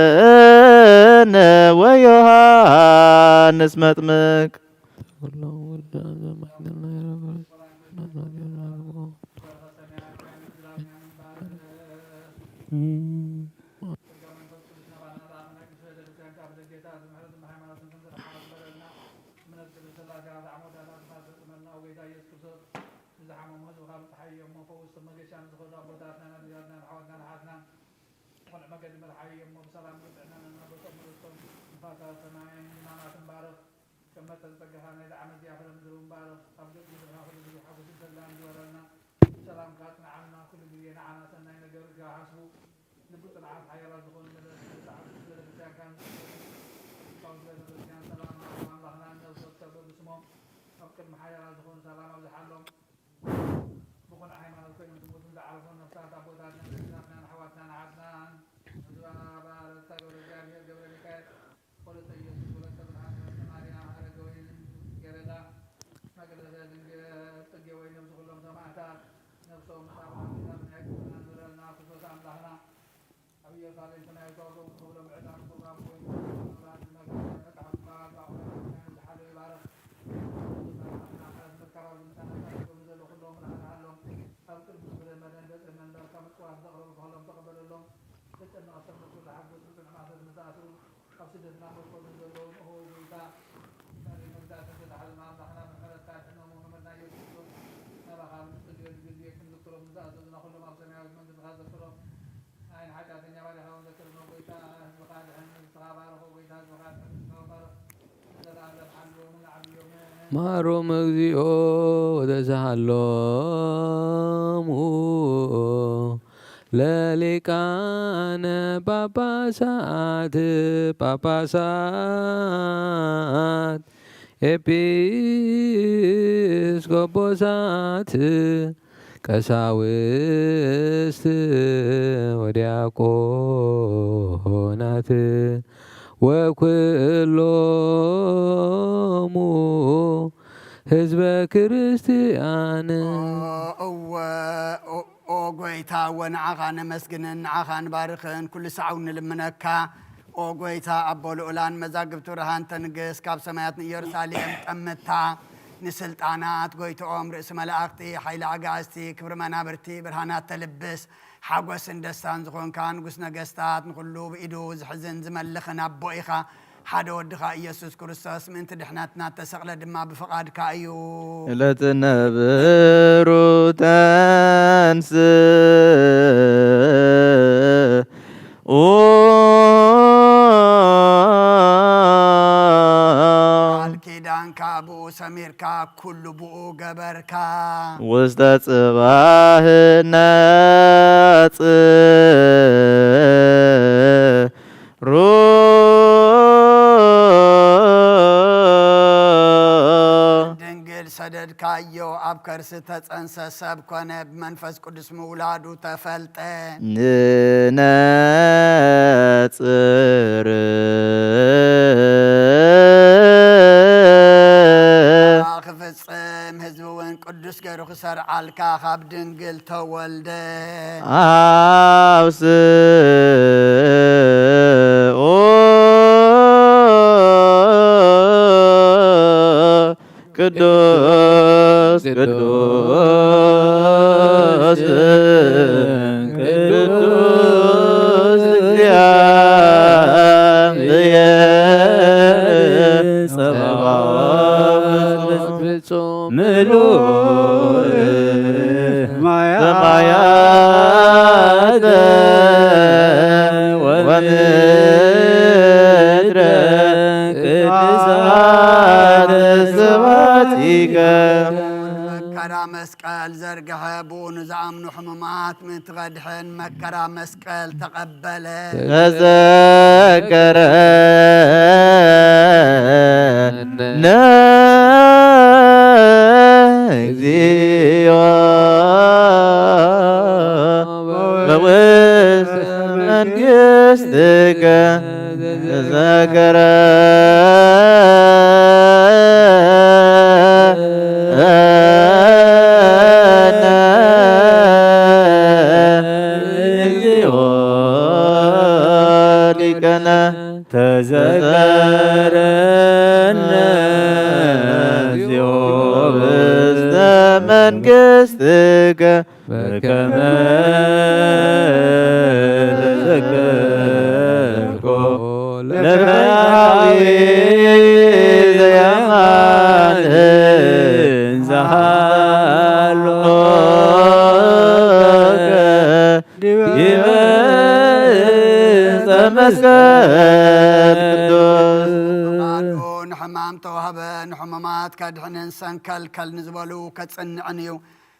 ጋህን ወዮሃንስ መጥምቅ። ንዝሓመሙ ህዝብኻ ብጽሓይ እሞ ፈውስ፣ መገሻ ንዝኸዱ ኣቦታትናን ኣዴታትናን ኣሕዋትናን ኣሓትናን ብቕኑዕ መገዲ ምርሓይ እሞ ብሰላም ብጥዕና ነናበቶም ምለሶም። ንፋሳት ሰማይን ይማማትን ባርኽ። ከም መጠን ጸጋኻ ናይዛ ዓመት እዚኣ ፍረ ምድሪ እውን ባርኽ። ኣብ ገጽ ምድርና ኩሉ ግዜ ሓጎስን ተድላን ግበረልና። ሰላምካ ኣጽንዓልና። ኩሉ ግዜ ንዓና ሰናይ ነገር ግሃስቡ። ልቢ ጽንዓት ሓያላት ዝኾኑ መለስ ቤተክርስትያንካን ሊቃውንቲ ቤተክርስትያን ሰላም ኣምላኽና ነብሶት ሰብ ወዲ ስሞም ኣብ ቅድሚ ሓያላት ዝኾኑ ሰላም ኣብዝሓሎም። ብኹን ሃይማኖት ኮይኖም ዝሞቱን ዝዓረፉን ነፍሳት ኣቦታትናን ኣዴታትናን ኣሕዋትናን ኣሓትናን ህዝባ ባረታ ገብረ እግዚኣብሔር ገብረ ሚካኤል ወለተ ኢየሱስ ወለተ ብርሃን ወለተ ማርያም ኣረገ ወይን ገረዳ መቅደሰ ድንግል ጽጌ ወይን ነብሲ ኩሎም ሰማዕታት ነፍሶም ምስ ኣምላኽና ብናይ ቅዱሳን ንረልና ክርስቶስ ኣምላኽና ኣብ ኢየሩሳሌም ሰማያዊ ተዋህዶ ክብሎም ዕጣን ቁርባን ኮይኑ መብራት መግቢያ መጽሓፍካ ባቑላ ዝሓለው ይባረኽ። መካባቢ ምጣና ዘሎ ኩሎም ርሃሃሎም ኣብ ቅድሚ ክብረ መድህን በጽሒ መንበርካ ምጽዋት ዘቕረቡ ከሎም ተቐበለሎም። ዘጨነቐ ሰብ ኩሉ ሓጎስ ብጽንዕ ማሰት ምስ ኣስሩ ኣብ ስደትና መኮንን ዘለውን ኦሆ ጎይታ መግዛእትን ዘተሓዘ ኣምላኽና ምሕረትካ ድሕኖም። መምህርና ኢየሱስ ክርስቶስ ናባኻ ኣብ ንጽልየሉ ግዜ ክንዝክሮም ምስ ኣዘዙና ኩሎም ኣብ ሰማያዊት መንግስትኻ ዘክሮም። ኣይን ሓጢኣተኛ ባሪኻ እውን ዘክርኖ ጎይታ ህዝብኻ ድሕን ንስኻ ባርኾ ጎይታ ህዝብኻ ድሕን ንስኻ ባርኽ። ንዘለኣለም ሓልዎም ንዓብዮምን። ማሮም እግዚኦ ወተሳሃሎሙ ለሊቃነ ጳጳሳት ጳጳሳት ኤጲስቆጶሳት ቀሳውስት ወዲያቆናት ወኩሎሙ ህዝበ ክርስቲያን። እወ፣ ኦ፣ ኦ ጎይታ፣ እወ ንዓኻ ነመስግንን ንዓኻ ንባርኽን፣ ኩሉ ሳዕ እውን ንልምነካ። ኦ ጎይታ፣ ኣቦ ልኡላን መዛግብቲ ብርሃን ተንግስ፣ ካብ ሰማያት ንኢየሩሳሌም ጠምታ፣ ንስልጣናት ጎይትኦም፣ ርእሲ መላእኽቲ፣ ሓይሊ ኣጋእዝቲ፣ ክብሪ መናብርቲ፣ ብርሃናት ተልብስ፣ ሓጎስን ደስታን ዝኾንካ ንጉስ ነገስታት፣ ንኹሉ ብኢዱ ዝሕዝን ዝመልኽን ኣቦ ኢኻ። ሓደ ወድኻ ኢየሱስ ክርስቶስ ምእንቲ ድሕነትና እተሰቕለ ድማ ብፍቓድካ እዩ። ለትነብሩ ተንስኡ። ቃል ኪዳንካ ብኡ ሰሚርካ፣ ኩሉ ብኡ ገበርካ። ውስተ ጽባህ ነጽሩ ድንግል ሰደድካዮ፣ ኣብ ከርሲ ተጸንሰ፣ ሰብ ኮነ፣ ብመንፈስ ቅዱስ ምውላዱ ተፈልጠ። ንነጽር ክፍጽም ህዝቢ እውን ቅዱስ ገይሩ ክሰርዓልካ ካብ ድንግል ተወልደ። ኣብስኦ ቅዱስ ቅዱስ ቅዱስ እግዚአብሔር ጸባኦት ፍጹም ምሉእ ሰማያተ ወምድረ ቅድሳተ ስብሐቲከ። መከራ መስቀል ዘርግሐ፣ ብኡ ንዝኣምኑ ሕሙማት ምእንቲ ከድሕን መከራ መስቀል ተቐበለ። ተዘከረነ ረነ እግዚኦ ሊቀነ ተዘከረነ እግዚኦ ውስተ መንግሥትከ በከመ ተዘከርኮ ለፈትሐዊ ዘየማን ዘሃሎከ ዲበ ዕፀ መስቀል ቅዱስ። ፍቃዱ ንሕማም ተዋህበ፣ ንሕሙማት ከድሕንን ሰንከልከል ንዝበሉ ከጽንዕን እዩ።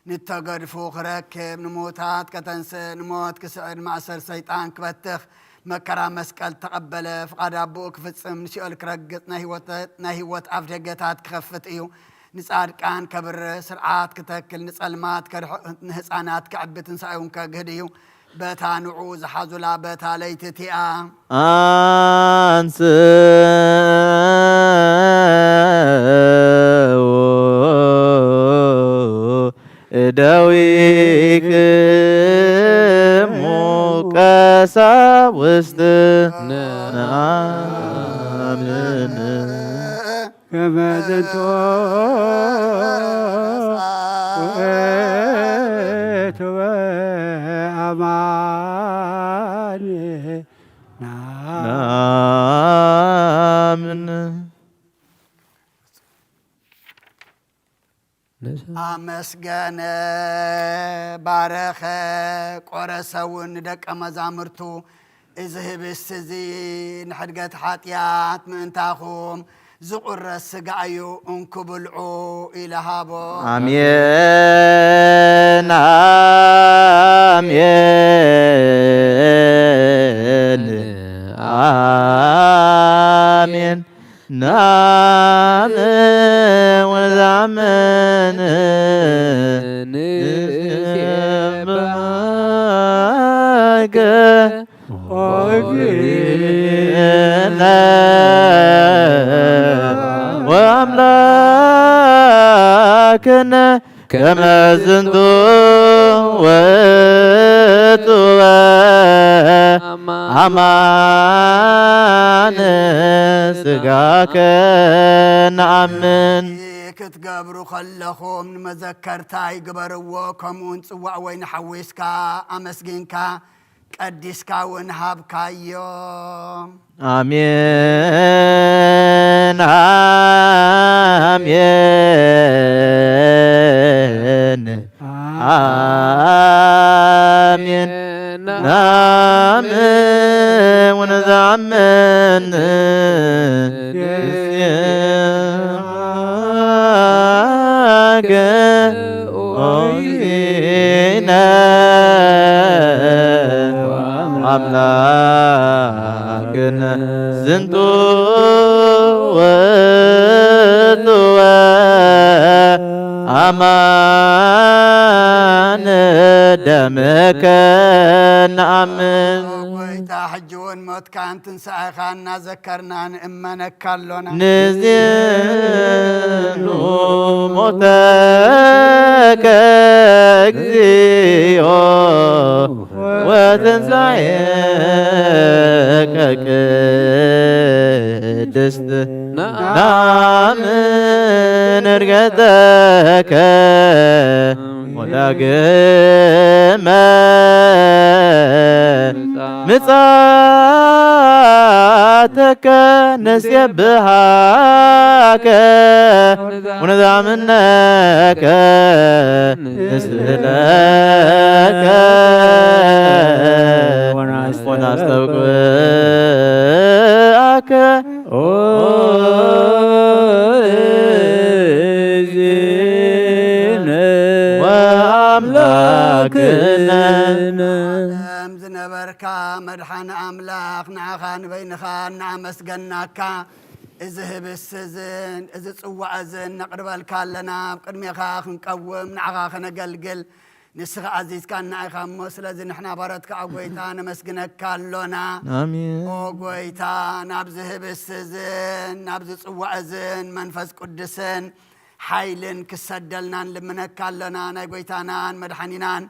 ንተገድፉ ክረክብ፣ ንሙታት ከተንስእ፣ ንሞት ክስዕር፣ ማእሰር ሰይጣን ክበትኽ፣ መከራ መስቀል ተቐበለ፣ ፍቓድ ኣቦኡ ክፍጽም፣ ንሲኦል ክረግጽ፣ ናይ ህይወት፣ ናይ ህይወት ኣፍ ደገታት ክኸፍት እዩ። ንጻድቃን ከብርህ፣ ስርዓት ክተክል፣ ንጸልማት ከድሕን፣ ንህጻናት ከዕቢ፣ ትንሳኤውን ከግህድ እዩ። በታ ንዑ ዝሓዙላ በታ ለይቲ እቲኣ። ኣንስኡ እደዊክሙ ቀሳውስት ነአምን። ከመ ዝንቱ ውእቱ አማን። ናምን። ኣመስገነ፣ ባረኸ፣ ቆረሰ እውን ንደቀ መዛሙርቱ፣ እዚ ህብስት እዚ ንሕድገት ሓጢኣት ምእንታኹም ዝቑረስ ስጋ እዩ፣ እንኩ ብልዑ ኢለ ሃቦ። ኣሜን፣ ኣሜን፣ ኣሜን። ናምን ወዛምን ንሴብሐከ ኦ እግዚእነ ወአምላክነ ከመ ዝንቱ ውእቱ አማን ስጋከ ነአምን። ክትገብሩ ከለኹም ንመዘከርታይ ግበርዎ፣ ከምኡውን ጽዋእ ወይኒ ሓዊስካ ኣመስጊንካ ቀዲስካ እውን ሃብካዮ። ኣሜን፣ ኣሜን፣ ኣሜን። ናምን ወነዛምን ንስየምከ ኦይነ አምላክነ ዝንቱ ውእቱ አማን ደምከ ነአምን። ጎይታ፣ ሕጂ እውን ሞትካን ትንሳኤኻን እናዘከርና ንእመነካ ኣሎና። ንዜኑ ሞተከ እግዚኦ ወትንሳኤከ ቅድስት ነአምን ዕርገተከ ወዳግመ ምጽኣተከ ንሴብሃከ ወነዛምነከ ንስእለከ ወናስተውቅዓከ ኦ እግዚእነ ወአምላክነ። ዓለም ዝነበርካ መድሓኒ ኣምላኽ፣ ንዓኻ ንበይንኻ እናኣመስገናካ፣ እዚ ህብስት እዝን እዚ ጽዋዕ እዝን ነቕርበልካ ኣለና። ኣብ ቅድሜኻ ክንቀውም፣ ንዓኻ ከነገልግል፣ ንስኻ ኣዚዝካና ኢኻ እሞ፣ ስለዚ ንሕና ባሮትካ፣ ኦ ጐይታ፣ ነመስግነካ ኣሎና። ኣሜን። ኦ ጐይታ፣ ናብዚ ህብስቲ እዝን ናብዚ ጽዋእ እዝን መንፈስ ቅዱስን ሓይልን ክሰደልና ንልምነካ ኣሎና። ናይ ጐይታናን መድሓኒናን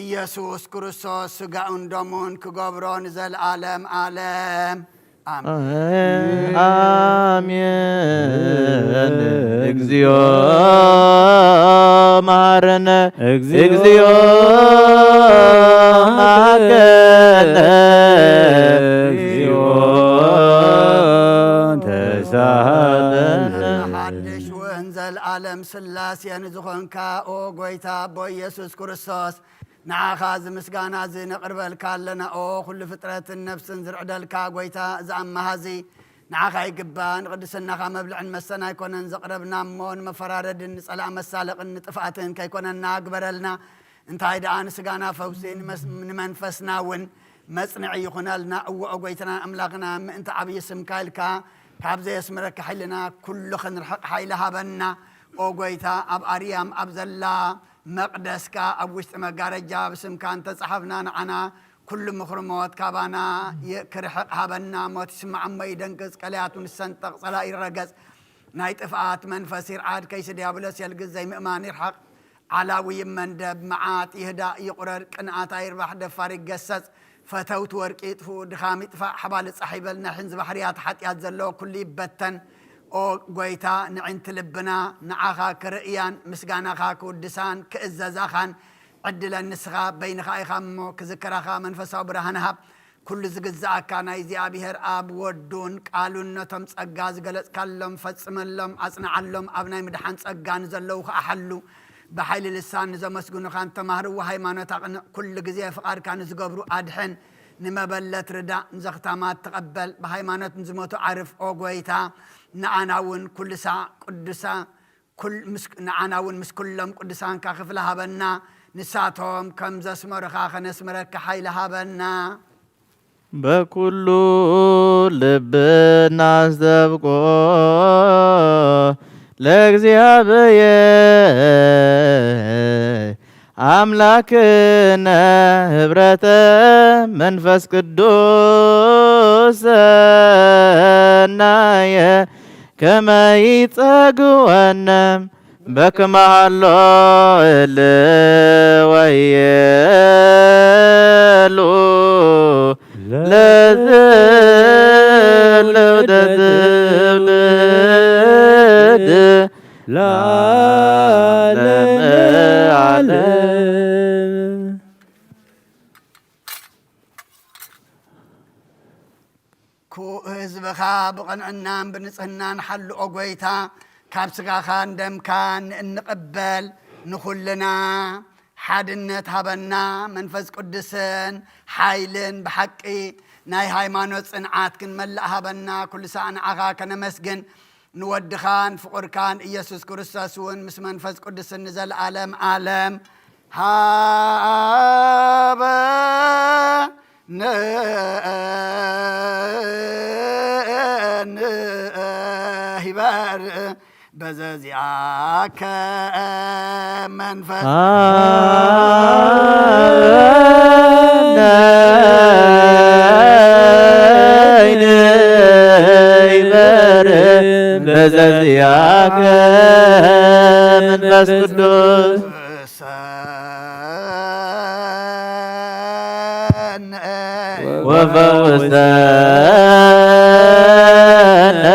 ኢየሱስ ክርስቶስ ስጋኡን ደሙን ክገብሮ ንዘለኣለም ዓለም። ኣሜን። ኣሜን። እግዚኦ መሐረነ፣ እግዚኦ መሐረነ፣ እግዚኦ ተሳሃለነ። ሓድሽ እውን ዘለዓለም ስላሴ ንዝኾንካ ኦ ጐይታ ኣቦ ኢየሱስ ክርስቶስ፣ ንዓኻ እዚ ምስጋና እዚ ነቕርበልካ ኣለና። ኦ ኩሉ ፍጥረትን ነፍስን ዝርዕደልካ ጐይታ፣ እዚ ኣመሃዚ ንዓኻ ይግባእ። ንቕድስናኻ መብልዕን መስተን ኣይኮነን ዘቕረብና እሞ፣ ንመፈራረድን ንጸላእ መሳለቕን ንጥፍኣትን ከይኮነና ግበረልና። እንታይ ደኣ ንስጋና ፈውሲ፣ ንመስ-፣ ንመንፈስና እውን መጽንዒ ይኹነልና። እወ፣ ኦ ጐይታና ኣምላኽና፣ ምእንቲ ዓብዪ ስምካ ኢልካ ካብ ዘየስምረካ ሓይልና ኩሉ ክንርሕቕ ሓይሊ ሃበና። ኦ ጐይታ፣ ኣብ ኣርያም ኣብ ዘላ መቕደስካ ኣብ ውሽጢ መጋረጃ ብስምካ እንተጸሓፍና፣ ንዓና ኩሉ ምኽሪ ሞት ካባና ይ-፣ ክርሕቕ ሃበና። ሞት ይስማዕ እሞ ይደንግጽ፣ ቀላያቱ ንሰንጠቕ፣ ጸላኢ ይረገጽ፣ ናይ ጥፍኣት መንፈስ ይርዓድ፣ ከይሲ ዲያብሎስ የልግስ፣ ዘይምእማን ይርሓቕ፣ ዓላዊ ይመንደብ፣ መዓት ይህዳእ ይቑረር፣ ቅንኣት ኣይርባሕ፣ ደፋር ይገሰጽ፣ ፈተውቲ ወርቂ ይጥፍኡ፣ ድኻም ይጥፋእ፣ ሓባል ጻሕ ይበል፣ ናይ ሕንዚ ባሕርያት ሓጢኣት ዘለዎ ኩሉ ይበተን። ኦ ጐይታ፣ ንዕንቲ ልብና ንዓኻ ክርእያን ምስጋናኻ ክውድሳን ክእዘዛኻን ዕድለን ንስኻ በይንኻ ኢኻ እሞ ክዝከራኻ መንፈሳዊ ብርሃን ሃብ። ኩሉ ዝግዝኣካ ናይ እግዚኣብሔር ኣብ ወዱን ቃሉን ነቶም ጸጋ ዝገለጽካሎም ፈጽመሎም፣ ኣጽንዓሎም። ኣብ ናይ ምድሓን ጸጋ ንዘለዉ ከኣ ሓሉ። ብሓይሊ ልሳን ንዘመስግኑኻ ንተማህርዎ ሃይማኖት ኣቕንዕ። ኩሉ ግዜ ፍቓድካ ንዝገብሩ ኣድሕን። ንመበለት ርዳእ፣ ንዘኽታማት ተቐበል። ብሃይማኖት ንዝሞቱ ዓርፍ ኦ ጐይታ። ንኣና እውን ኩሉ ሳዕ ቅዱሳ ኩል-፣ ምስ-፣ ንዓና እውን ምስ ኩሎም ቅዱሳንካ ክፍሊ ሃበና፣ ንሳቶም ከም ዘስመሩኻ ከነስምረካ ሓይሊ ሃበና። በኩሉ ልብና ዘብቆ ለእግዚኣብሔር ኣምላክነ ህብረተ መንፈስ ቅዱስ ሰናየ ከመ ይጸግወነ በክመ ሀሎ እልወየሉ ለዘለወደ ትውልድ ለዓለመ ዓለም። ኩ-፣ ህዝብኻ ብቕንዕናን ብንጽህናን ሓሉ፣ ኦ ጐይታ። ካብ ስጋኻን ደምካን እንቕበል ንኹልና ሓድነት ሃበና። መንፈስ ቅዱስን ሓይልን ብሓቂ ናይ ሃይማኖት ጽንዓት ክንመልእ ሃበና። ኩሉ ሳዕ ንዓኻ ከነመስግን ንወድኻን ፍቑርካን ኢየሱስ ክርስቶስ እውን ምስ መንፈስ ቅዱስን ንዘለዓለም ዓለም ሃበ ንንሂበር በዘዚኣከ መንፈስ ይበር በዘዚኣከ መንፈስ ቅዱስ ወፈውሰነ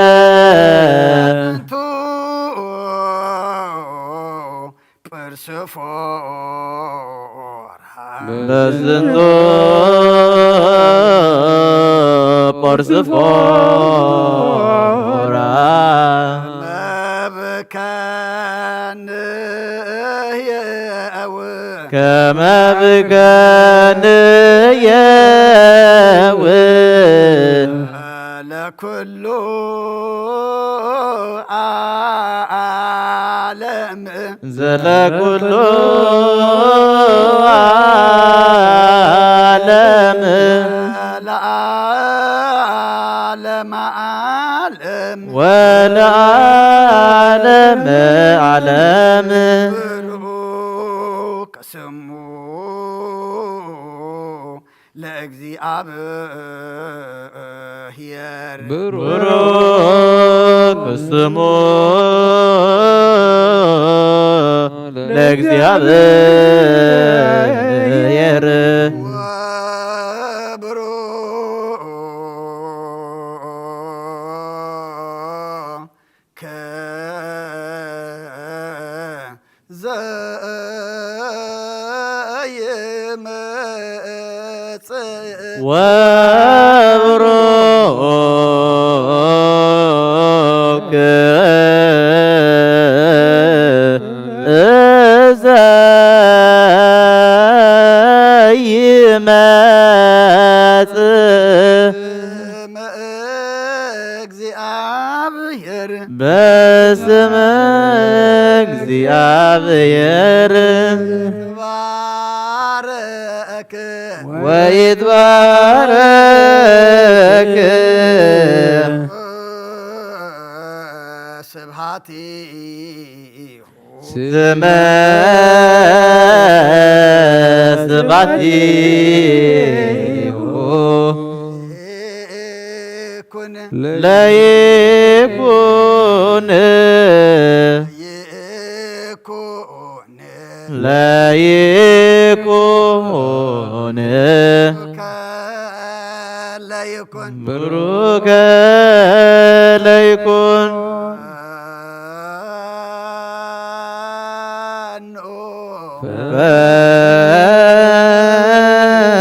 በዝንቱ ጶርስፎራ ከመ ብከንየው ለኩሉ ዓለም ዘለኩሉ ዓለም ለዓለመ ዓለም ወለዓለመ ዓለም ብሩክ ስሙ ለእግዚኣብሔር። ብሩክ ስሙ ለእግዚኣብሔር። ወብሩክ ዘይመጽእ። ወብሩክ ዘይመጽእ። ስም እግዚኣብሔር። በስመ እግዚኣብሔር ይትባረክ። ወይትባረክ ስብሐቲሁ። ስመ ስብሐቲሁ ይኩን። ለይኩን ይኩን። ለይኩን ለይኩን። ብሩከ ለይኩን ፈኑ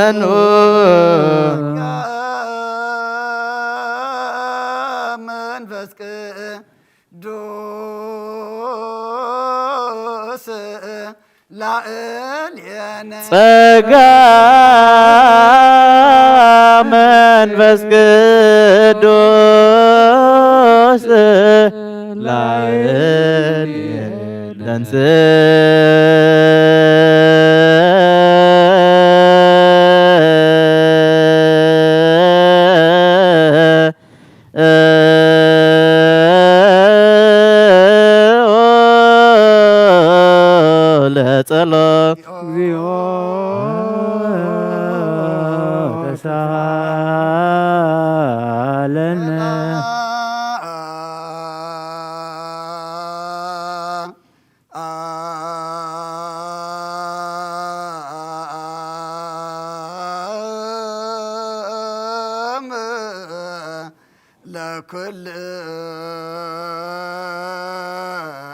ፈኑ መንፈስ ቅዱስ ላዕሌነ። ጸጋ መንፈስ ቅዱስ ላዕሌነ ለጸሎት እግዚኦ ተሳሃለነ።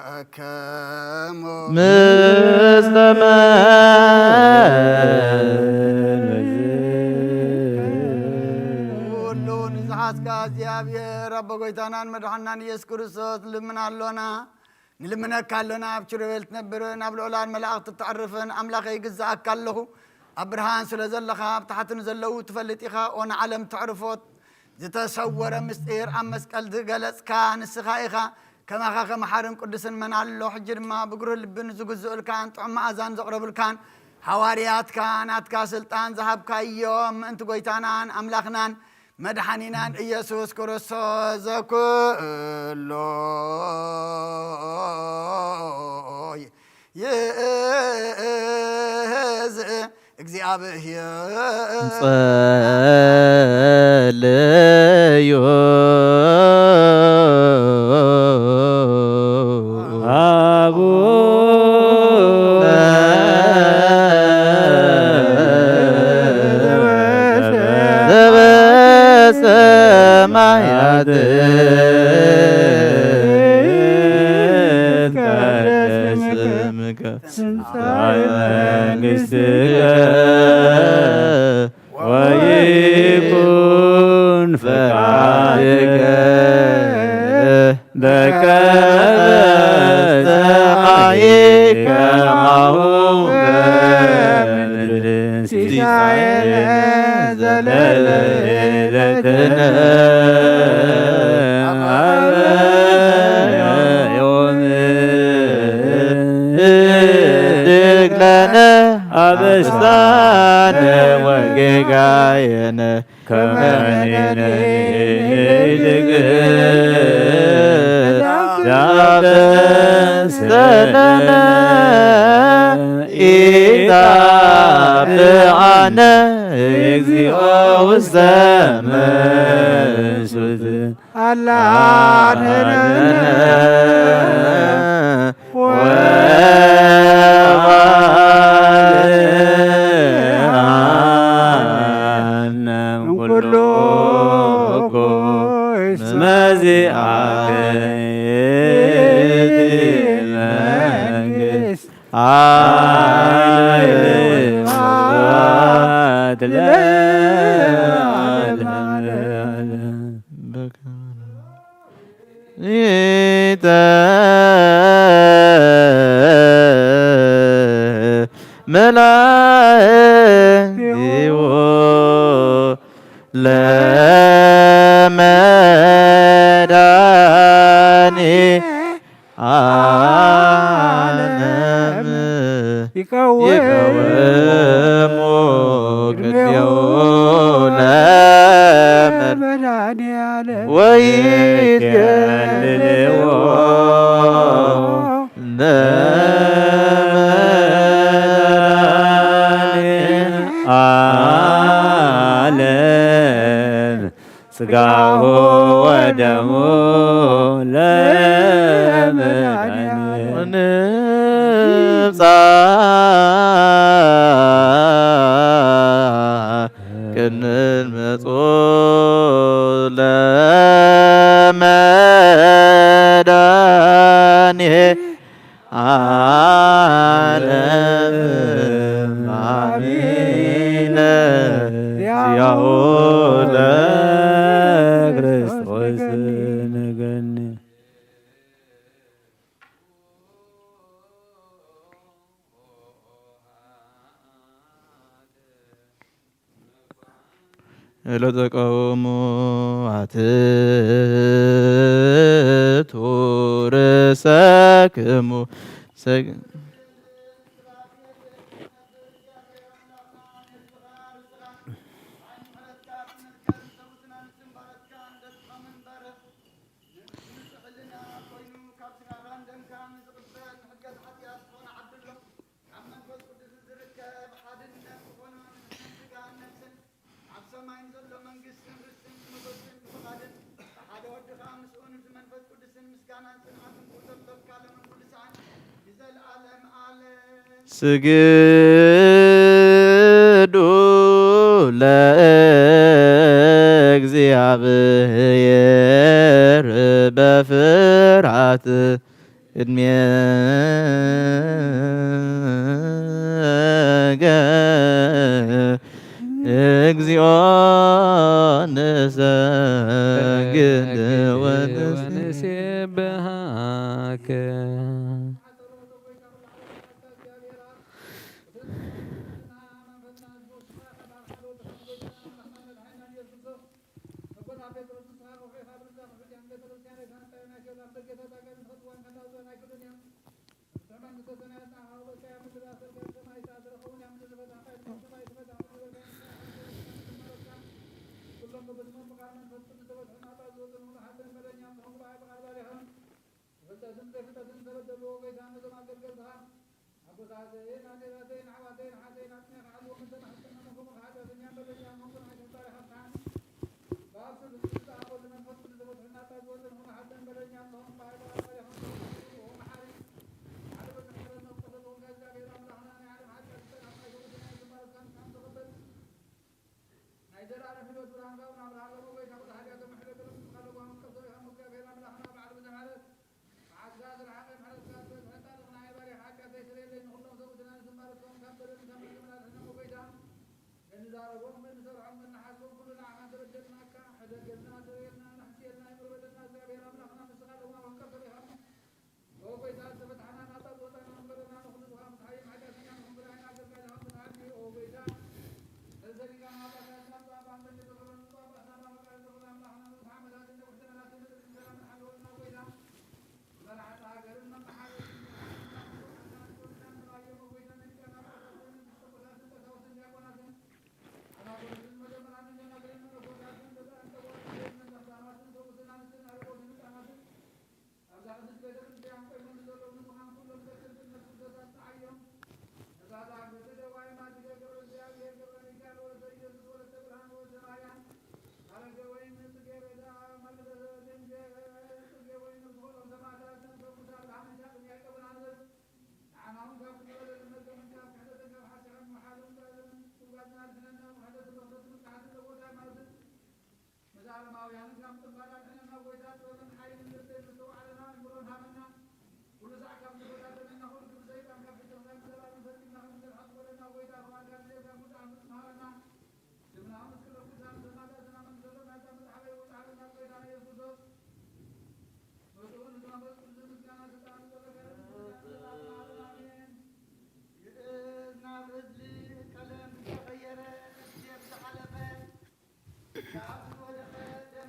ለኩልከሙ ምስለ ኩሉ ንዝሓዝካ እግዚኣብሔር ኣቦ ጎይታናን መድሓናን ኢየሱስ ክርስቶስ ልምን ኣሎና። ንልምነካ ኣሎና፣ ኣብ ኪሩቤል ትነብር፣ ናብ ልዑላን መላእኽቲ እተዕርፍን ኣምላኸይ ይግዝኣካ ኣለኹ። ኣብ ብርሃን ስለ ዘለኻ፣ ኣብ ታሕቲ ንዘለዉ ትፈልጥ ኢኻ። ኦ ንዓለም ተዕርፎት ዝተሰወረ ምስጢር ኣብ መስቀል ዝገለጽካ ንስኻ ኢኻ። ከማኻ ከመሓርን ቅዱስን መን ኣሎ? ሕጂ ድማ ብግሩህ ልብን ዝግዝኡልካን ጥዑም መኣዛን ዘቕረቡልካን ሃዋርያትካ ናትካ ስልጣን ዝሃብካዮም ምእንቲ ጎይታናን ኣምላኽናን መድሓኒናን ኢየሱስ ክርስቶስ ዘኩሎ ይእዝ እግዚኣብሔር። ጸልዩ አቡነ ዘበሰማያት ይትቀደስ ስምከ ትምጻእ መንግሥትከ ወይኩን ፈቃድከ በከመ በሰማይ ከማሁ በምድር። ሲሳየነ ዘለለዕለትነ ሀበነ ዮም። ህድግ ለነ አበሳነ ወጌጋየነ ከመ ንሕነኒ ንህድግ ዳበሰለነ ኢታብአነ እግዚኦ ውስተ መስሑት ኣላ ኣድህነነ ወአውፅኣነ እምኩሉ እኩይ። እስመ ዚአከ ይእቲ መንግስት ኃይል ወስብሐት ለዓለመ ዓለም። መላእክቲሁ ለመድኃኔ ዓለም ይቀውሙ ይቀውሙ ቅድሜሁ ለመድኃኔዓለም ወይትከልልዎ ለመድኃኔ ዓለም። ሥጋሁ ወደሙ ለመድኃኒነ ወንብጻሕ ክንመጹ ለመድኃኒነ ዓለም አሚነ ያሁ ለክርስቶስ ንገኒ። ለተቃውሞ አትቱ ርእሰክሙ ሰግ- ስግዱ ለእግዚአብሔር በፍርሃት ቅድሜከ እግዚኦ ንሰግድ ወንሴብሐከ።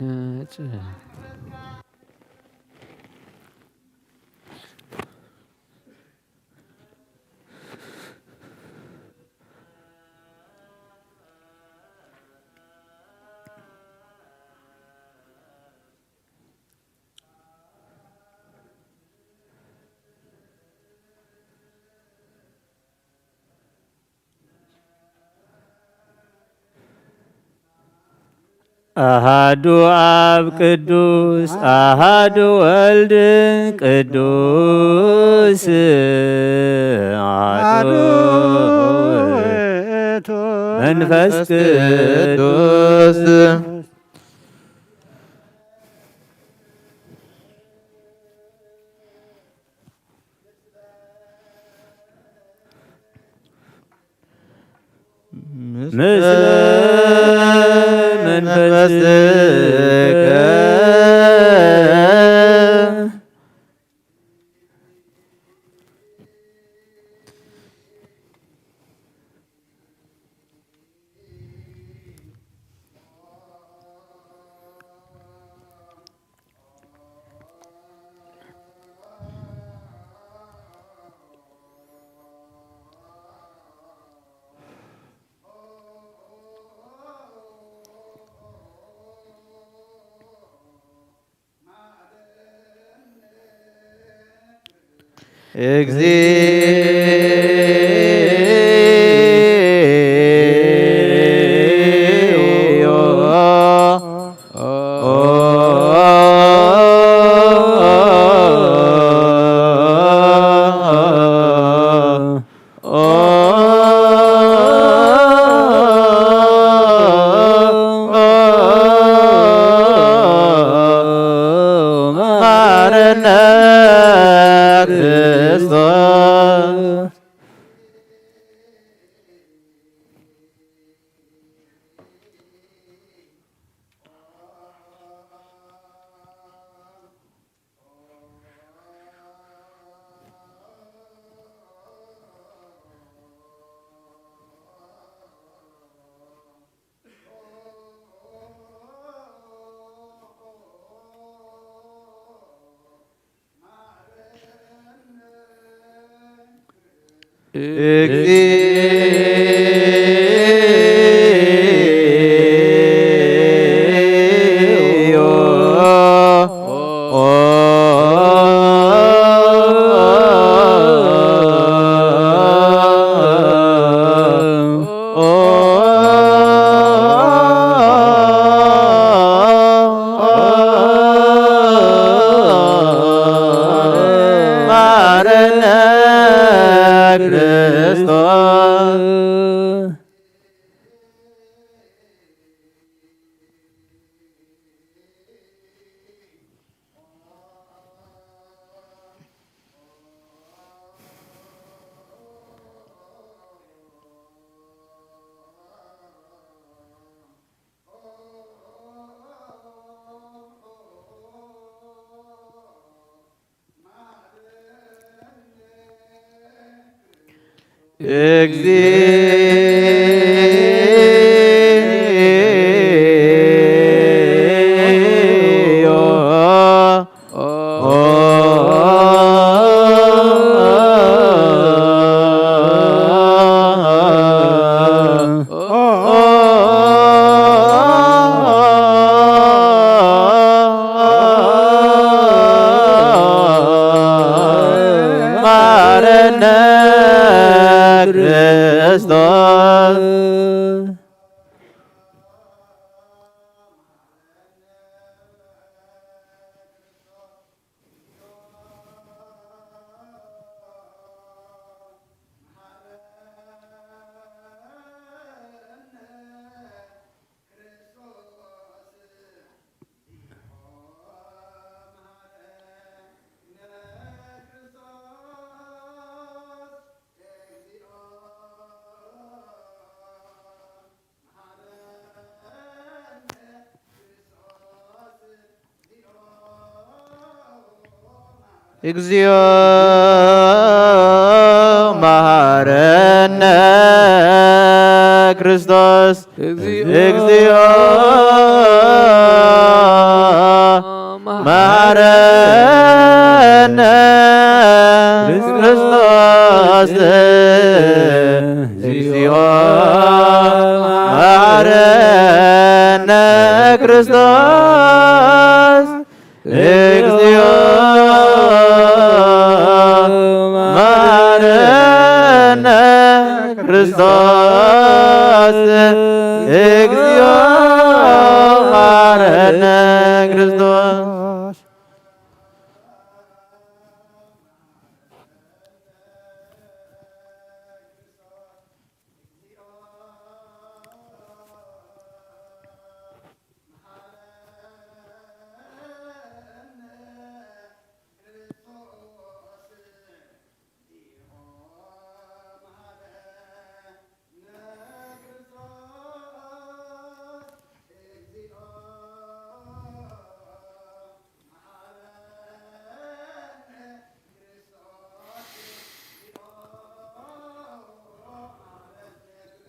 ነጽ- ኣሃዱ ኣብ ቅዱስ፣ ኣሃዱ ወልድ ቅዱስ፣ ኣሃዱ ውእቱ መንፈስ ቅዱስ። ምስለ መንፈስከ። እግዚኦ። መሐረነ ክርስቶስ። እግዚኦ። መሐረነ ክርስቶስ። እግዚኦ። መሐረነ ክርስቶስ። እግዚኦ መሐረነ ክርስቶስ። እግዚኦ። መሐረነ ክርስቶስ፣ እግዚኦ መሐረነ ክርስቶስ፣ እግዚኦ መሐረነ ክርስቶስ፣ እግዚኦ መሐረነ ክርስቶስ።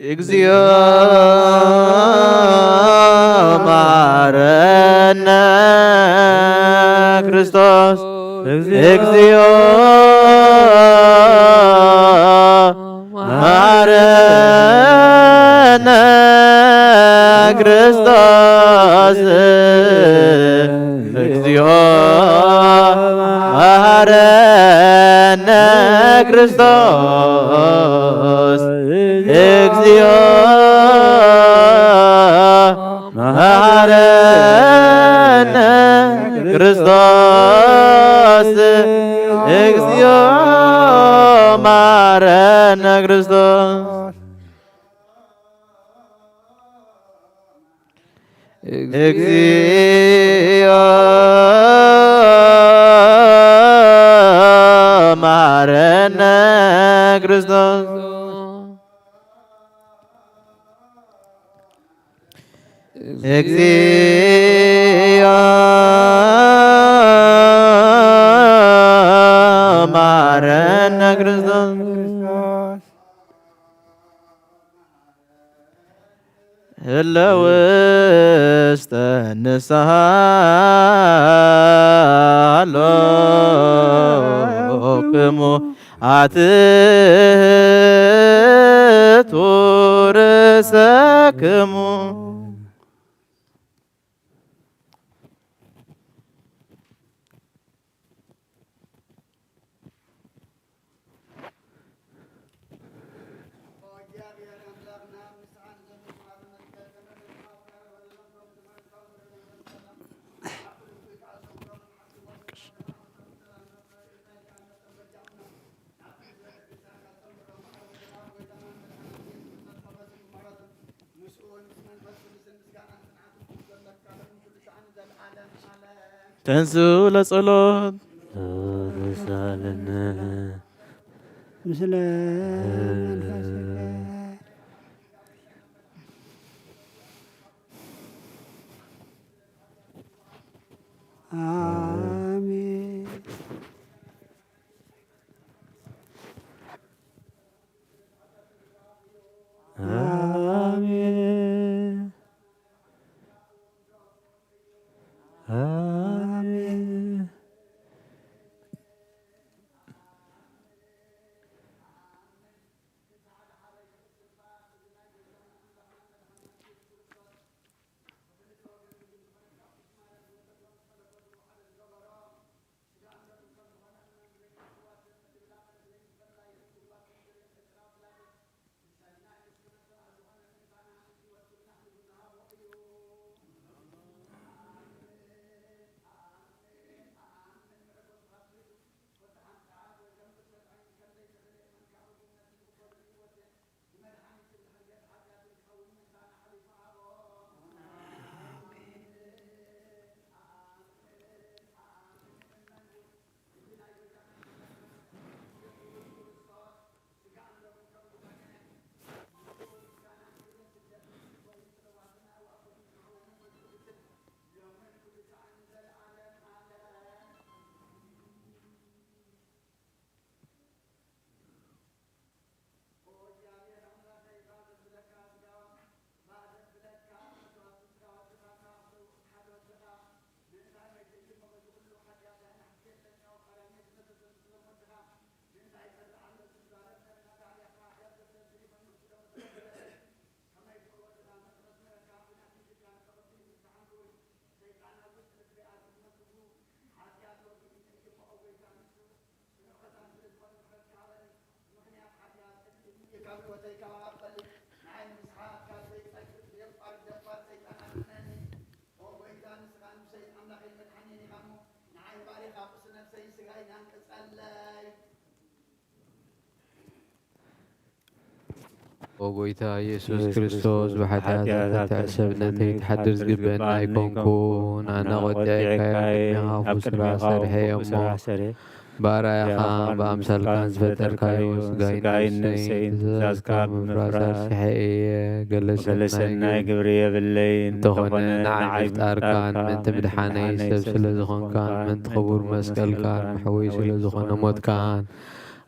እግዚኦ መሐረነ ክርስቶስ፣ እግዚኦ መሐረነ ክርስቶስ፣ እግዚኦ መሐረነ ክርስቶስ፣ እግዚኦ መሐረነ ክርስቶስ፣ እግዚኦ መሐረነ ክርስቶስ። እግዚኦ መሐረነ ክርስቶስ። እግዚኦ መሐረነ ክርስቶስ። ህለ ውስተ ንስሓ ሃሎክሙ ኣትሕቱ ርእሰክሙ። ተንሥኡ ለጸሎት። ተሳለነ። ምስለ መንፈስከ። አሜን። አሜን። አሜን። ካብ ህይወተይ ካባኻ ክፈልጥ ንዓይ ንምስሓት ካብ ዘይጸግብ ደፋር ደፋር ሰይጣን ኣድሕነኒ። ኦ ጎይታ፣ ንስኻ ንጉሰይን ኣምላኸይን መድሓኒን ኢኻ እሞ፣ ንዓይ ባሪኻ ቁስሊ ነፍሰይን ስጋይን ኣንቅጸለይ። ኦ ጎይታ ኢየሱስ ኢየሱስ ክርስቶስ፣ ክርስቶስ፣ ብሓጢኣት ብሓጢኣት ተትሕሰብ ተትሕሰብ ነተይ ነተይ ትሓድር ትሓድር ዝግበአኒ ዝግበአኒ ኣይኮንኩን። ኣይኮንኩን። ኣነ ኣነ ቆጢዐካዮ፣ ቆጢዐካዮ፣ ቅድሜኻ ኣብ ክፉእ ስራሕ ቅድሜኻ ሰርሐ ክፉእ እሞ፣ ስራሕ ሰርሐ። ብኣርኣያኻን ብኣርኣያኻን ብኣምሳልካን ብኣምሳልካን ዝፈጠርካዮ ዝፈጠርካዮ ስጋይን ስጋይን ነፍሰይን ነፍሰይን ትእዛዝካ ትእዛዝካ ብምፍራስ ብምፍራስ ርሒቐ እየ። ገለ ገለ ሰናይ ሰናይ ግብሪ ግብሪ የብለይን። እንተኾነ እንተኾነ ንዓይ ንዓይ ምፍጣርካን ምፍጣርካን ምእንቲ ምእንቲ ምድሓነይ ምድሓነይ ሰብ ሰብ ስለ ስለ ዝኾንካን ዝኾንካን ምእንቲ ምእንቲ ክቡር ክቡር መስቀልካን መስቀልካን መሕወይ መሕወይ ስለ ዝኾነ ዝኾነ ሞትካን ሞትካን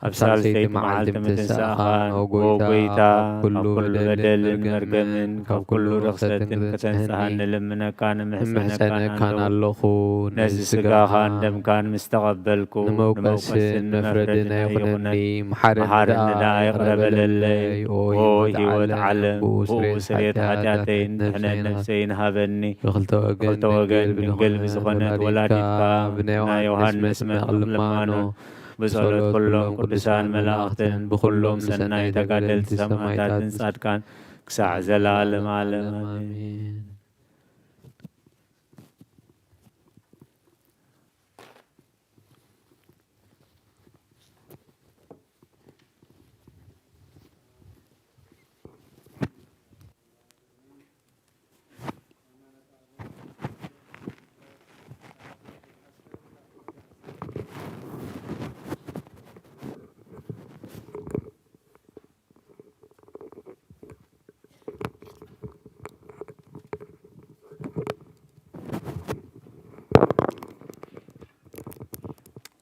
ኣብ ኣብ ሳልሰይቲ ሳልሰይቲ መዓልቲ መዓልቲ ምትንሳእኻን፣ ምትንሳእኻን፣ ኦ ኦ ጎይታ፣ ጎይታ፣ ካብ ኩሉ በደልን መርገምን፣ ካብ ኩሉ ርኽሰትን ከተንጽሃኒ ከተንጽሃኒ ልምነካን እምሕጸነካን እምሕጸነካን ኣለኹ። ኣለኹ። ነዚ ነዚ ስጋኻን ስጋኻን ደምካን ምስ ተቐበልኩ፣ ንመውቀስን ንመውቀስን ንመፍረድን መፍረድን ኣይኹነኒ። ኣይኹነኒ። መሓረኒ መሓረኒ ደኣ ደኣ ይቕረ ይቕረ በለለይ። በለለይ። ኦ ኦ ህይወት ህይወት ዓለም፣ ዓለም፣ ብኡ ብኡ ስርየት ስርየት ሓጢኣት ሓጢኣተይን ድሕነት ድሕነት ነፍሰይን ነፍሰይን ሃበኒ። ብኽልተ ወገን ብኽልተ ወገን ድንግል ድንግል ብዝኾነት ብዝኾነት ወላዲትካ፣ ወላዲትካ፣ ብናይ ብናይ ዮሃንስ ዮሃንስ ምዕቕ ምዕቕ ልማኖ፣ ልማኖ፣ ብጸሎት ብጸሎት ኩሎም ኩሎም ቅዱሳን ቅዱሳን መላእኽትን፣ መላእኽትን፣ ብኩሎም ብኩሎም ሰናይ ሰናይ ተጋደልቲ ተጋደልቲ ሰማዕታትን ሰማዕታትን ጻድቃን፣ ክሳዕ ክሳዕ ዘላለም ዘላለም ዓለም። ዓለም። ኣሜን። ኣሜን።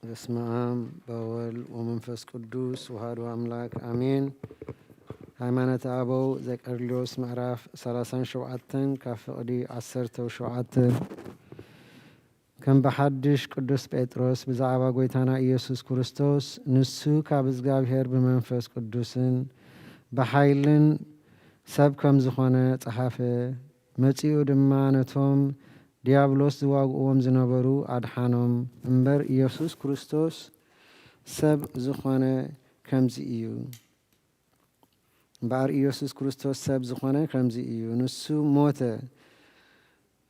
በስመ አብ ወወልድ ወመንፈስ ቅዱስ ወአሐዱ አምላክ አሜን። ሃይማኖተ አበው ዘቄርሎስ ምዕራፍ ሰላሳን ሸውዓተን ካብ ፍቕዲ ዓሰርተ ሸውዓተ። ከም ብሓድሽ ቅዱስ ጴጥሮስ ብዛዕባ ጐይታና ኢየሱስ ክርስቶስ፣ ንሱ ካብ እግዚኣብሔር ብመንፈስ ቅዱስን ብሓይልን ሰብ ከም ዝኾነ ጸሓፈ። መጺኡ ድማ ነቶም ዲያብሎስ ዝዋግእዎም ዝነበሩ ኣድሓኖም። እምበር ኢየሱስ ክርስቶስ ሰብ ዝኾነ ከምዚ እዩ። እምበኣር ኢየሱስ ክርስቶስ ሰብ ዝኾነ ከምዚ እዩ። ንሱ ሞተ፣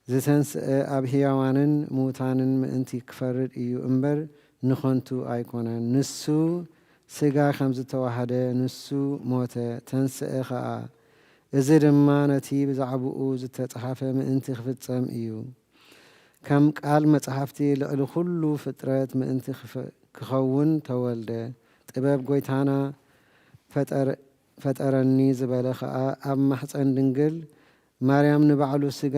ዝተንስአ ኣብ ሕያዋንን ምዉታንን ምእንቲ ክፈርድ እዩ እምበር ንኸንቱ ኣይኮነን። ንሱ ሥጋ ከም ዝተዋህደ ንሱ ሞተ፣ ተንስአ ኸኣ። እዚ ድማ ነቲ ብዛዕባኡ ዝተጻሕፈ ምእንቲ ክፍጸም እዩ። ከም ቃል መጻሕፍቲ ልዕሊ ኹሉ ፍጥረት ምእንቲ ክፈ-፣ ክኸውን ተወልደ። ጥበብ ጐይታና ፈጠረ-፣ ፈጠረኒ ዝበለ ኸኣ ኣብ ማሕፀን ድንግል ማርያም ንባዕሉ ሥጋ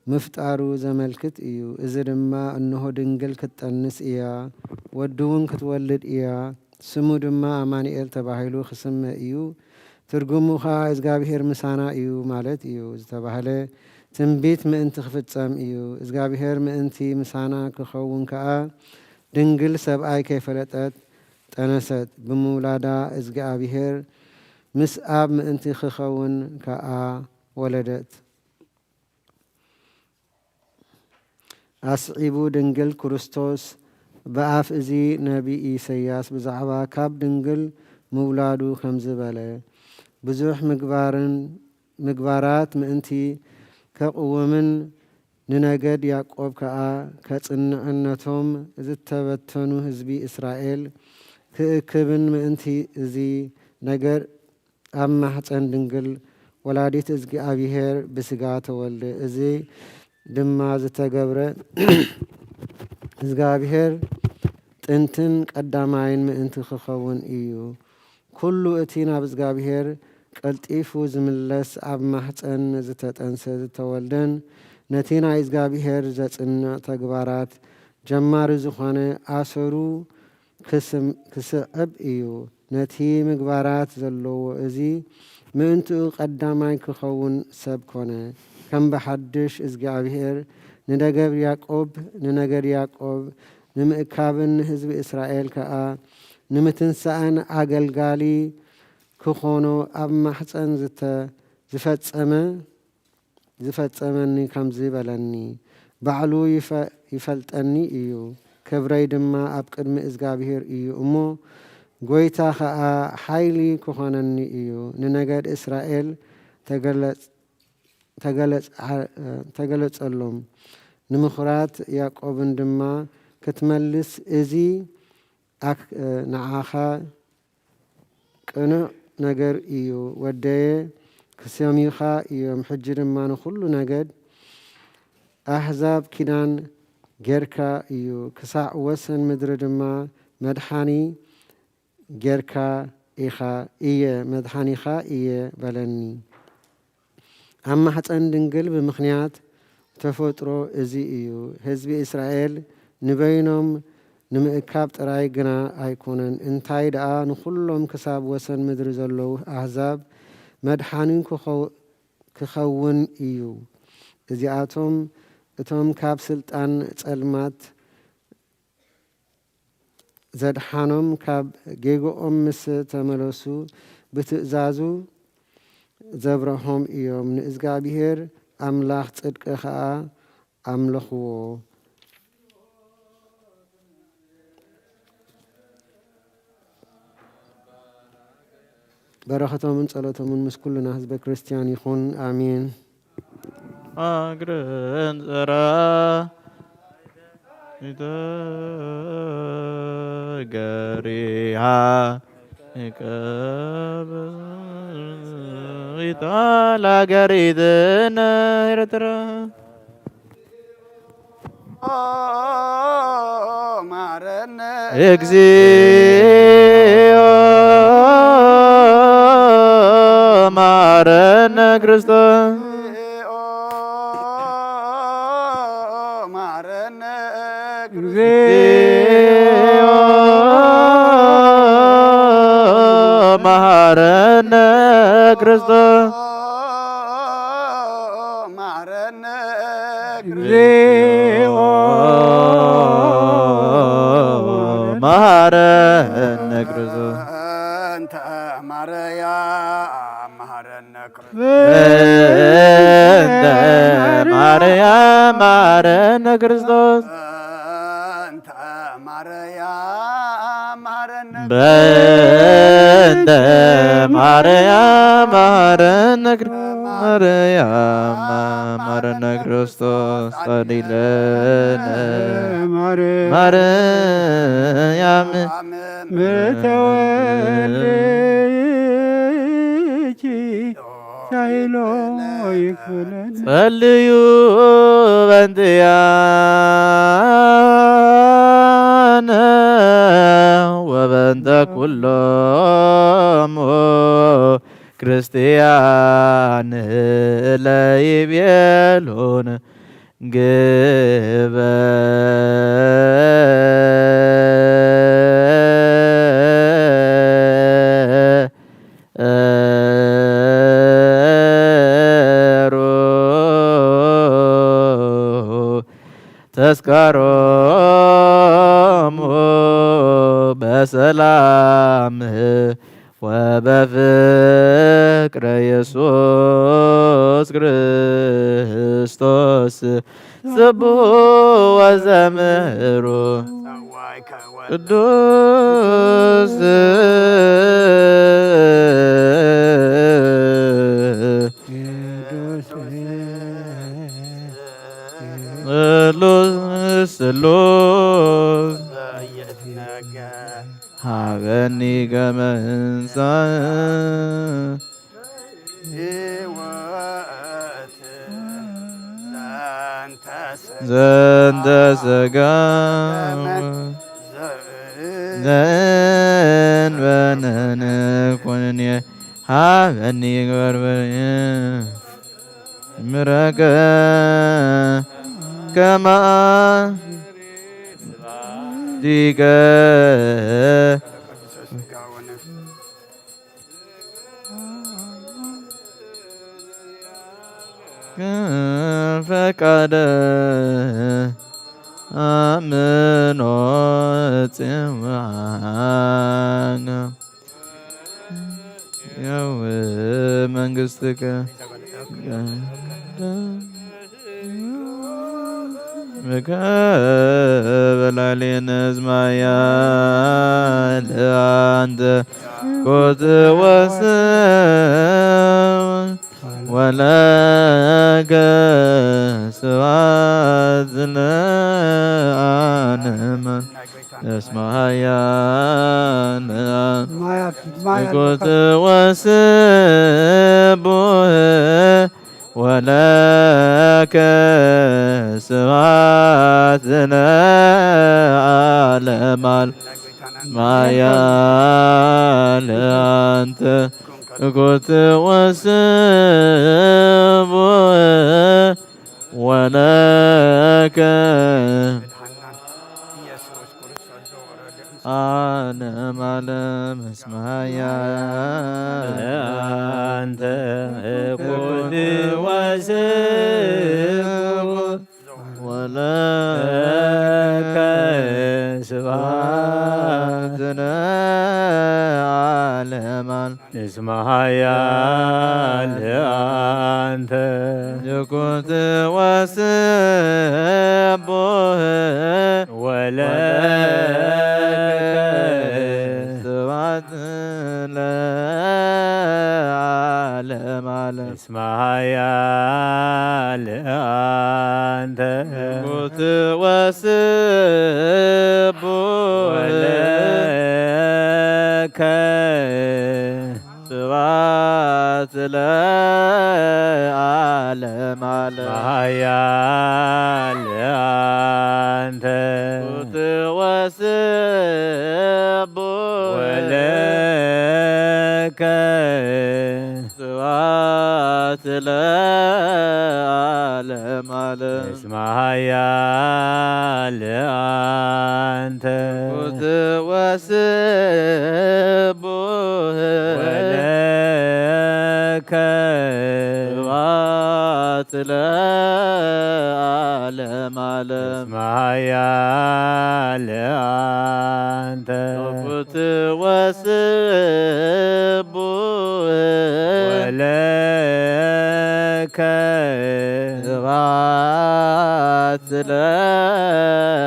ምፍጣሩ ዘመልክት እዩ። እዚ ድማ እንሆ ድንግል ክትጠንስ እያ፣ ወዲ እውን ክትወልድ እያ፣ ስሙ ድማ ኣማኑኤል ተባሂሉ ክስመ እዩ። ትርጉሙ ኸኣ እግዚኣብሔር ምሳና እዩ ማለት እዩ ዝተባህለ ትንቢት ምእንቲ ክፍጸም እዩ። እግዚኣብሔር ምእንቲ ምሳና ክኸውን ከኣ ድንግል ሰብኣይ ከይፈለጠት ጠነሰት። ብምውላዳ እግዚኣብሔር ምስ ኣብ ምእንቲ ክኸውን ከኣ ወለደት። ኣስዒቡ ድንግል ክርስቶስ ብኣፍ እዚ ነቢ ኢሰያስ ብዛዕባ ካብ ድንግል ምውላዱ ከምዚ በለ፣ ብዙሕ ምግባርን፣ ምግባራት ምእንቲ ከቕውምን ንነገድ ያዕቆብ ከኣ ከጽንዕን ነቶም ዝተበተኑ ህዝቢ እስራኤል ክእክብን ምእንቲ እዚ ነገር ኣብ ማሕፀን ድንግል ወላዲት እግዚኣብሔር ብስጋ ተወልደ። እዚ ድማ ዝተገብረ እግዚኣብሔር ጥንትን ቀዳማይን ምእንቲ ክኸውን እዩ። ኩሉ እቲ ናብ እግዚኣብሔር ቀልጢፉ ዝምለስ ኣብ ማሕፀን ዝተጠንሰ ዝተወልደን ነቲ ናይ እግዚኣብሔር ዘጽንዕ ተግባራት ጀማሪ ዝኾነ ኣሰሩ ክስም-፣ ክስዕብ እዩ። ነቲ ምግባራት ዘለዎ እዚ ምእንትኡ ቀዳማይ ክኸውን ሰብ ኮነ። ከም ብሓድሽ እግዚኣብሔር ንነገድ ያዕቆብ፣ ንነገድ ያዕቆብ ንምእካብን ንህዝቢ እስራኤል ከኣ ንምትንሳእን ኣገልጋሊ ክኾኖ ኣብ ማሕፀን ዝተ-፣ ዝፈጸመ ዝፈጸመኒ ከምዚ በለኒ፣ ባዕሉ ይፈ-፣ ይፈልጠኒ እዩ፣ ክብረይ ድማ ኣብ ቅድሚ እግዚኣብሔር እዩ እሞ፣ ጐይታ ኸኣ ሓይሊ ክኾነኒ እዩ። ንነገድ እስራኤል ተገለጽ-፣ ተገለጽ-፣ ተገለጸሎም። ንምኹራት ያዕቆብን ድማ ክትመልስ፣ እዚ ኣክ-፣ ንዓኻ ቅኑዕ ነገር እዩ። ወደየ፣ ክሰምዩኻ እዮም። ሕጂ ድማ ንኹሉ ነገድ ኣህዛብ ኪዳን ጌርካ እዩ። ክሳዕ ወሰን ምድሪ ድማ መድሓኒ ጌርካ ኢኻ፣ እየ፣ መድሓኒኻ እየ በለኒ። ኣብ ማሕፀን ድንግል ብምኽንያት ተፈጥሮ እዚ እዩ። ህዝቢ እስራኤል ንበይኖም ንምእካብ ጥራይ ግና ኣይኮነን፣ እንታይ ደኣ ንኹሎም ክሳብ ወሰን ምድሪ ዘለዉ ኣህዛብ መድሓኒ ክኸው-፣ ክኸውን እዩ። እዚኣቶም እቶም ካብ ስልጣን ጸልማት ዘድሓኖም፣ ካብ ጌግኦም ምስ ተመለሱ ብትእዛዙ ዘብረሆም እዮም። ንእዝጋብሄር ኣምላኽ ጽድቂ ኸኣ ኣምለኽዎ። በረኸቶምን ጸሎቶምን ምስ ኩልና ህዝበ ክርስቲያን ይኹን። ኣሜን። ኣግርን ዘራ ይተገሪሃ ይቀብታ ለገሪትን ኤርትራ። ማረነ እግዚኦ ማረነ ክርስቶስ። ማረነ እግዚኦ መሐረነ ክርስቶስ። ማረነ እግዚኦ መሐረነ ክርስቶስ። እንተ ማርያም መሐረነ በእንተ ማርያም መሐረነ ክርስቶስ። በእንተ ማርያም መሐረነ በእንተ ማርያም መሐረነ ክርስቶስ። ማርያም መሐረነ ክርስቶስ ጸልይለነ። ማርያም ምርተወልኪ ሳይሎ ይኩነን። ጸልዩ በእንትያነ ወበእንተ ኩሎሙ ክርስቲያን ለይቤሉን ግበ ሩ ተስካሮሙ በሰላም ወበፍቅረ ኢየሱስ ክርስቶስ ስቡ ወዘምህሩ ቅዱስ ስሉስ ስሉስ ሀበኒ ገመንሳ ዘንተ ስጋ ዘንበነን ኩንኔ ሀበኒ ግበር በርየ ምረከ ከማ ዲከ ፈቃደ አምኖ ጽዋና ያው መንግስትከ ብከበላሌነ ዝማያል ኣንተ ኩትወስብ ወለከ ስብሐት ለዓለመ። እስመ ኃያል ኩትወስብ ወለከ ስብሐት ለዓለመ። እስመ ኃያል አንተ ኩትወስብ ወለከ ዓለም ዓለም። እስመ ኃያል አንተ ኩትወስብ ወለከ ስብሐት ለዓለም ዓለም። እስመ ኃያል አንተ ኩትወስብ ወለከ ስብሐት ለዓለም ዓለም። እስመ ኃያል አንተ ኩትወስብ ወለከ ስብሐት ለዓለም ዓለም። ኃያል አንተ ኩትወስብ ወለከ ስብሐት ለዓለም ዓለም። እስመ ኃያል አንተ ኩትወስብ ወለከ ስብሐት ለዓለም ዓለም። እስመ ኃያል አንተ ኩትወስብ ወለከ ስብሐት ለዓለም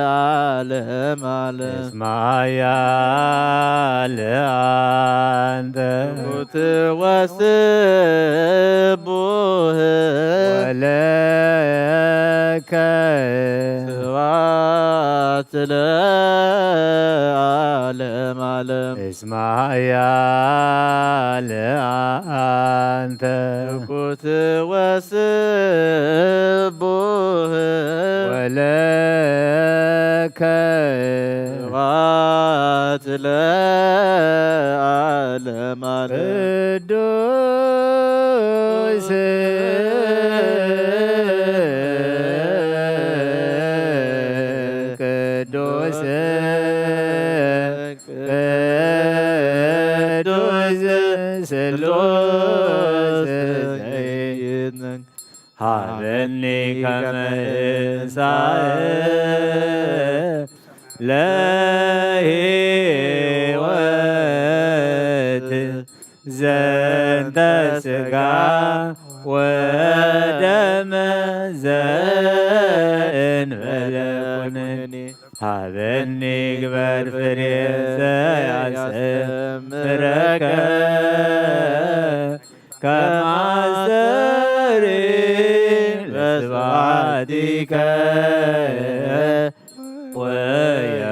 ዓለም። እስመ ኃያል አንተ ኩትወስብ ወለከ ስብሐት ለዓለም ዓለም። እስመ ኃያል አንተ ኩትወስብ ወለከ ስብሐት ለዓለም ዓለም። ቅዱስ ቅዱስ ቅዱስ ስሉስ ዘይትነክ ሀበኒ ከመ እንሳእ ለሕይወት ዘንተ ሥጋ ወደመ ዘእንበለ ኩነኔ። ሀበኒ ግበር ፍሬ ዘያስተምረከ ከማስተሪ ለስብሐቲከ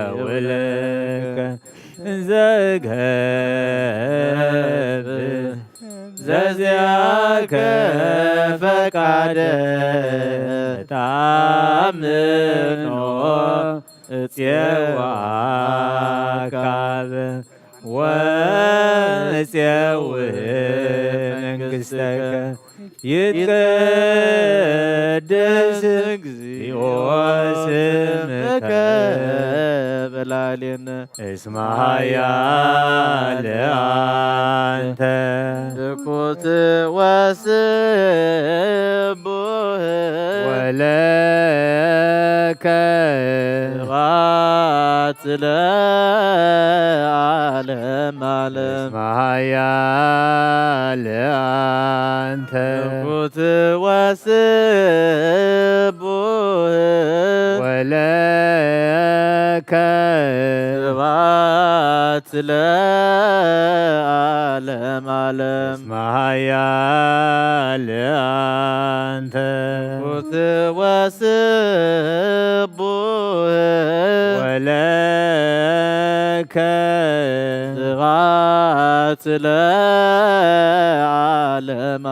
ወየውለከ ዘገብእ ዘዚአከ ፈቃደ ታምኖ እፄዋ ካበ ወእፄው መንግሥተከ ይትቀደስ እግዚኦ ስምከ በላዕሌነ እስመ ኃያል አንተ ኩት ወስቡህ ለከ ስብሐት ለዓለመ ዓለም። እስመ ኃያል አንተ። ትኩት ወስቡህ። ወለከ ስብሐት ለዓለመ ዓለም። እስመ ኃያል አንተ። ትኩት ወስቡህ። ወለከ ስብሐት ለዓለመ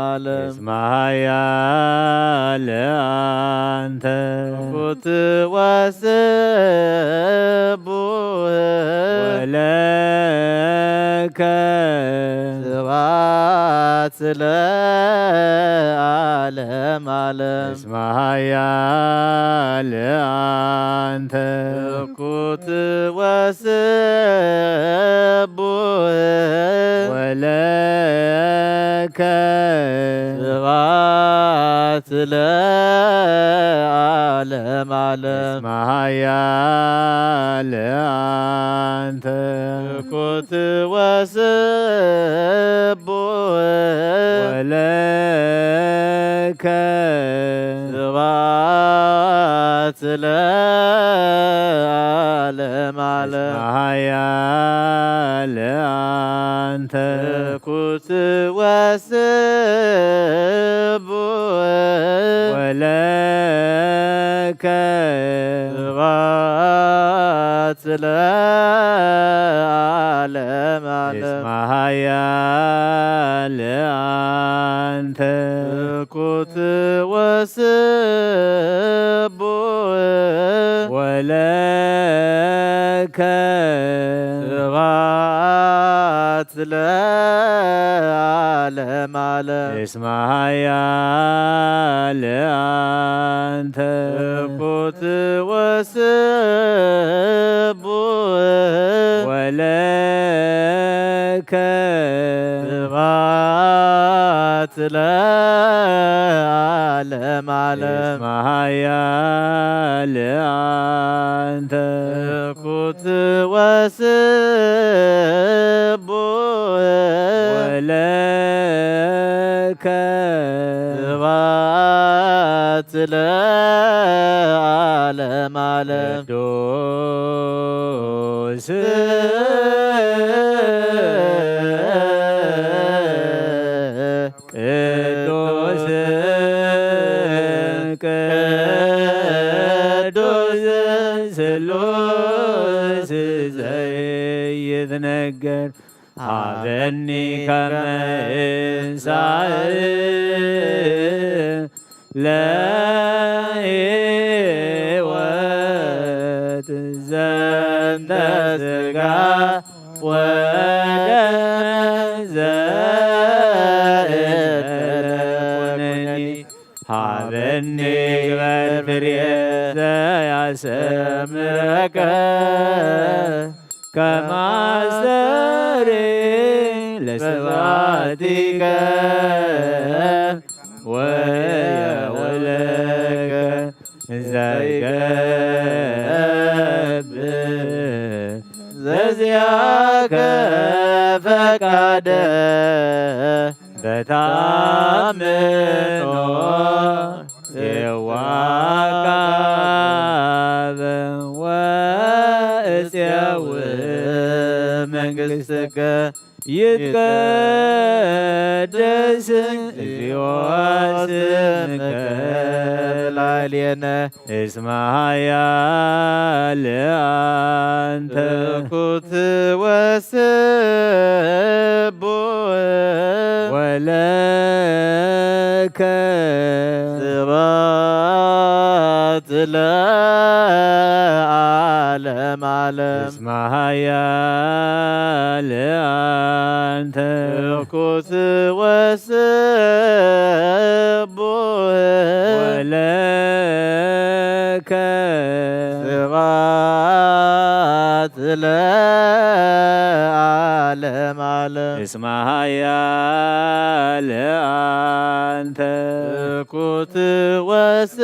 ዓለም። እስመ ኃያል አንተ። ትኩት ወስቡህ። ወለከ ስብሐት ለዓለመ ዓለም። እስመ ኃያል አንተ። ትኩት ወስቡህ። ወለከ ስብሐት ለዓለመ ዓለም። እስመ ኃያል አንተ። ትኩት ወስቡህ። ወለከ ስብሐት ለዓለመ ዓለም። እስመ ኃያል አንተ። ትኩት ወስቡህ። ወለከ ስብሐት ለዓለመ ዓለም። እስመ ኃያል አንተ። ትኩት ወስቡህ። ወለከ ስብሐት ለዓለመ ዓለም። እስመ ኃያል አንተ። ትኩት ወስቡህ። ወለከ ስብሐት ለዓለመ ዓለም። እስመ ኃያል አንተ። ትኩት ወስቡህ። ወለከ ስብሐት ለዓለመ ዓለም። ቅዱስ ቅዱስ ቅዱስ ስሉስ ዘይትነገር ሀበኒ ከመ እንሳእ ለሕይወት ዘንተ ሥጋ ወደም ዘእንበለ ኩነኒ ሀበኒ ግበር ፍሬ ዘያሰምረከ ከመ አስተሪ ለስብሐቲከ ወየውለከ ዘይገብር ዘዚአከ ፈቃደ በታምኖ የዋካበ ወእፄው መንግሥትከ ይትቀደስ እግዚኦ ስምከ ላዕሌነ እስመ ኃያል አንተ። ትኩት ወስቡሕ ወለከ ስብሐት ለዓለመ ዓለም። እስመ ኃያል አንተ። ትኩት ወስቡሕ ወለከ ስብሐት ለዓለም ዓለም። እስመ ኃያል አንተ። ትኩት ወስቡሕ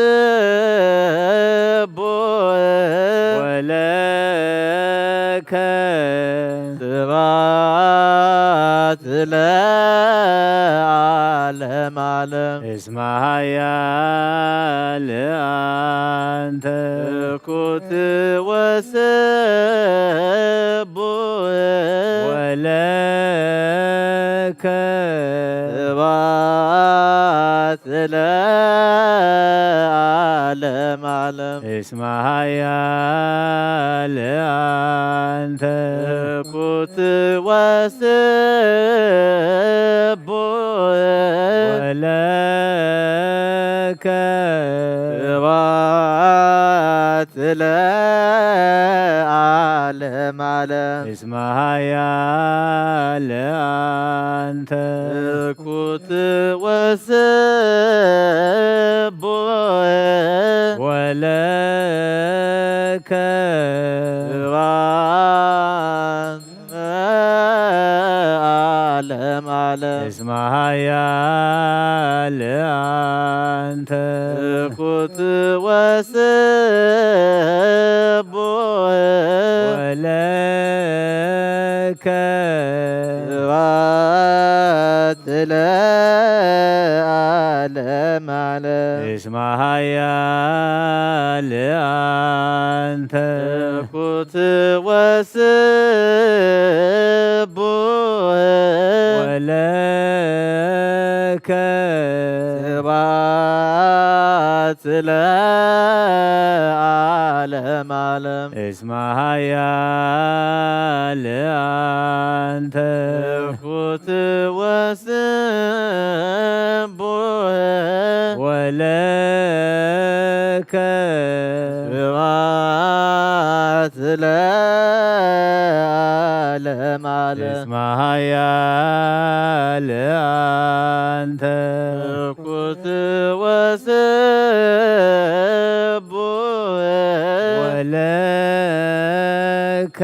ወለከ ስብሐት ለዓለም ዓለም። እስመ ኃያል አንተ። ትኩት ወስቡሕ ወለከ ስብሐት ለዓለም ዓለም። እስመ ኃያል አንተ። ትኩት ወስቡሕ ወለከ ስብሐት ለዓለም ዓለም። እስመ ኃያል አንተ። ትኩት ወስቡሕ ወለከ ስብሐት ለዓለም ዓለም። እስመ ኃያል አንተ። ትኩት ወስቡሕ ወለከ ስብሐት ለዓለም ዓለም። እስመ ኃያል አንተ። ትኩት ወስቡሕ ወለከ ስብሐት ለዓለም ዓለም። እስመ ኃያል አንተ። ትኩት ወስቡሕ ወለከ ስብሐት ለዓለም ዓለም። እስመ ኃያል አንተ። ትኩት ወስቡሕ ወለከ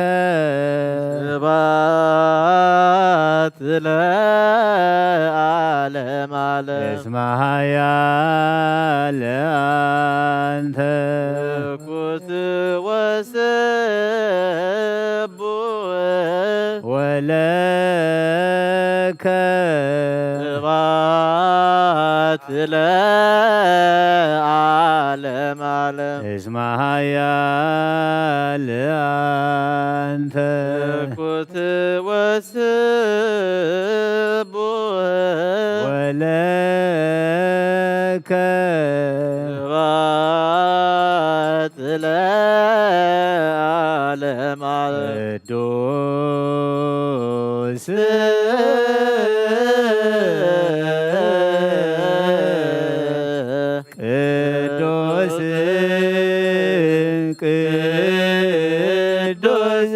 ስብሐት ለዓለም ዓለም። እስመ ኃያል አንተ። ትኩት ወስቡሕ ወለከ ስብሐት ለዓለም ዓለም። እስመ ኃያል አንተ። ትኩት ወስቡሕ ወለከ ስብሐት ለዓለም ዓለም። ቅዱስ ቅዱስ ቅዱስ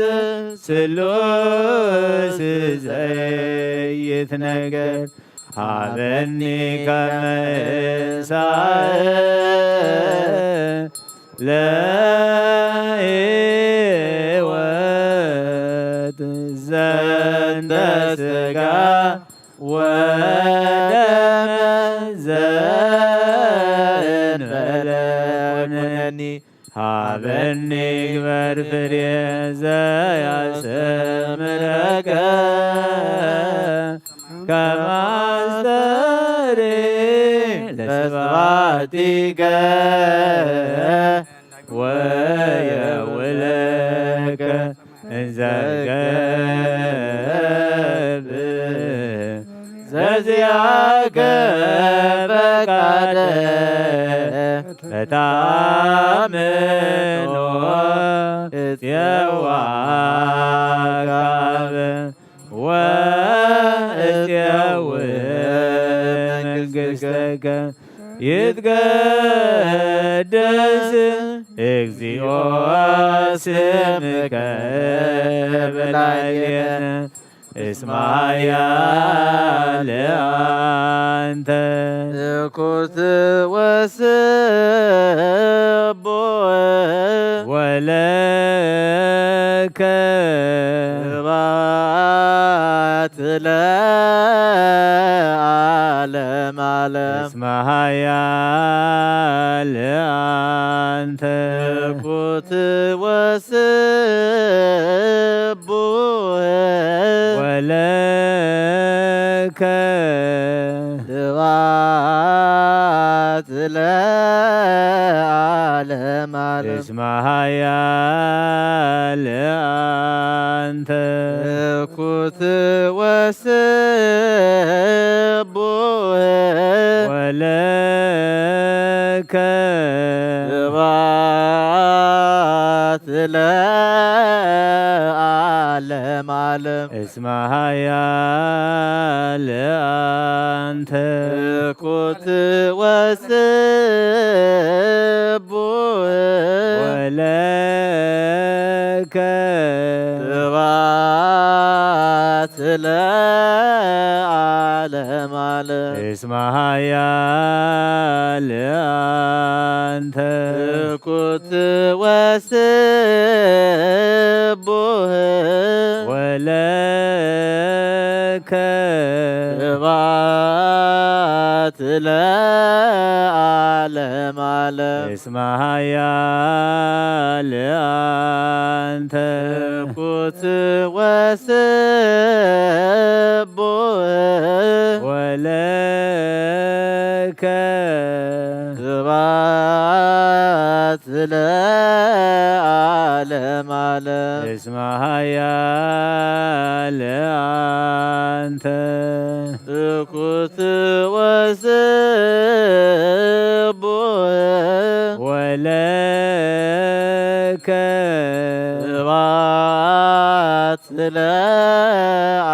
ስሉስ ዘይትነገር ሀበኒ ከመ እሳእ ለሕይወት ዘንተ ሥጋ ወደመ ዘእንበለ ኩነኒ ሀበኒ ግበር ፍሬ ዘያስተምረከ ከመ አስተሪ ለስብሐቲከ ወየውለከ እንዘ ገብእ ዘዚአከ ፈቃደ በታምኖ እጽዋከ ወእጽው መንግሥተከ ይትቀደስ እግዚኦ ስምከ በላዕሌነ እስመ ኃያል አንተ። ትኩት ወስቡሕ ወለከ ስብሐት ለዓለመ ዓለም። እስመ ኃያል አንተ ትኩት ወስቡሕ ወለከ ስብሐት ለዓለመ ዓለም። እስመ ኃያል አንተ ትኩት ወስቡሕ ወለከ ስብሐት ለዓለመ ዓለም። እስመ ኃያል አንተ ትኩት ወስቡሕ ወለከ ስብሐት ለዓለመ ዓለም። እስመ ኃያል አንተ ትኩት ወስቡሕ ወለከ ስብሐት ለዓለመ ዓለም። እስመ ኃያል አንተ ትኩት ወስቡሕ ወለከ ስብሐት ለዓለመ ዓለም። እስመ ኃያል አንተ ትኩት ወስቡሕ ወለከ ስብሐት ለዓለመ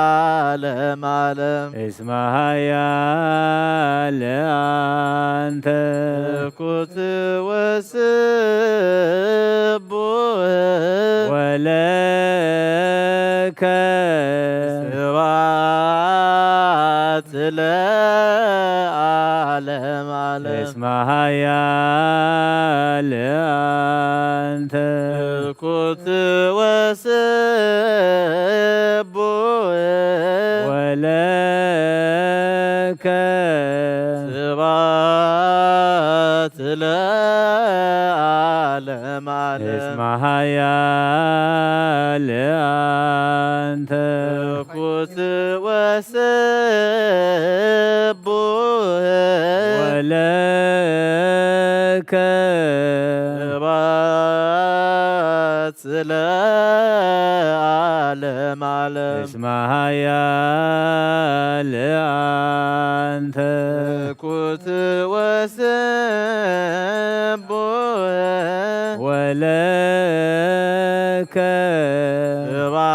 ዓለም። እስመ ኃያል አንተ ትኩት ወስቡሕ ወለከ ስብሐት ለዓለመ ዓለም። እስመ ኃያል አንተ ትኩት ወስቡሕ ወለከ ስብሐት ለዓለመ ዓለም። እስመ ኃያል አንተ ትኩት ወስቡሕ ወለከ ስብሐት ለዓለመ ዓለም። እስመ ኃያል አንተ ትኩት ወስቡሕ ወለከ ስብሐት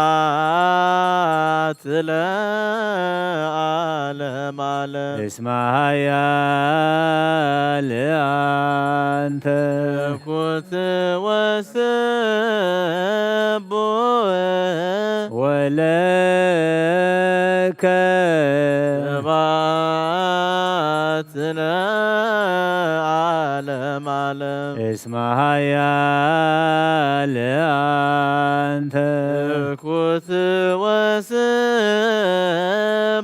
ለዓለመ ዓለም። እስመ ኃያል አንተ ትኩት ወስቡሕ ወለከ ስብሐት ለዓለመ ዓለም። እስመ ኃያል አንተ ትኩት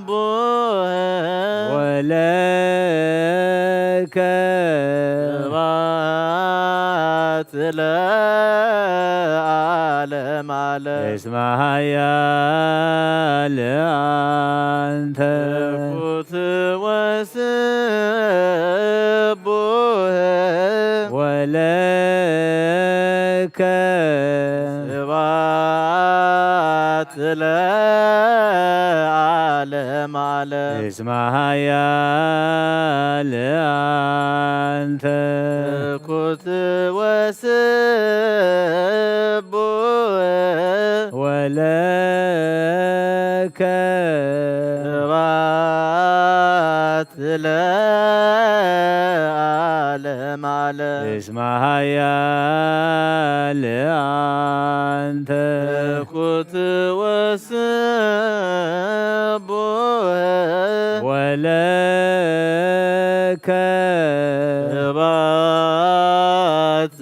ወስቡሕ ወለከ ስብሐት ለዓለመ ዓለም። እስመ ኃያል አንተ ትኩት ወስቡሕ ወለከ ስብሐት ለዓለመ ዓለም። እስመ ኃያል አንተ ትኩት ወስቡሕ ወለከ ስብሐት ለዓለመ ዓለም። እስመ ኃያል አንተ ትኩት ወስቡሕ ወለከ ስብሐት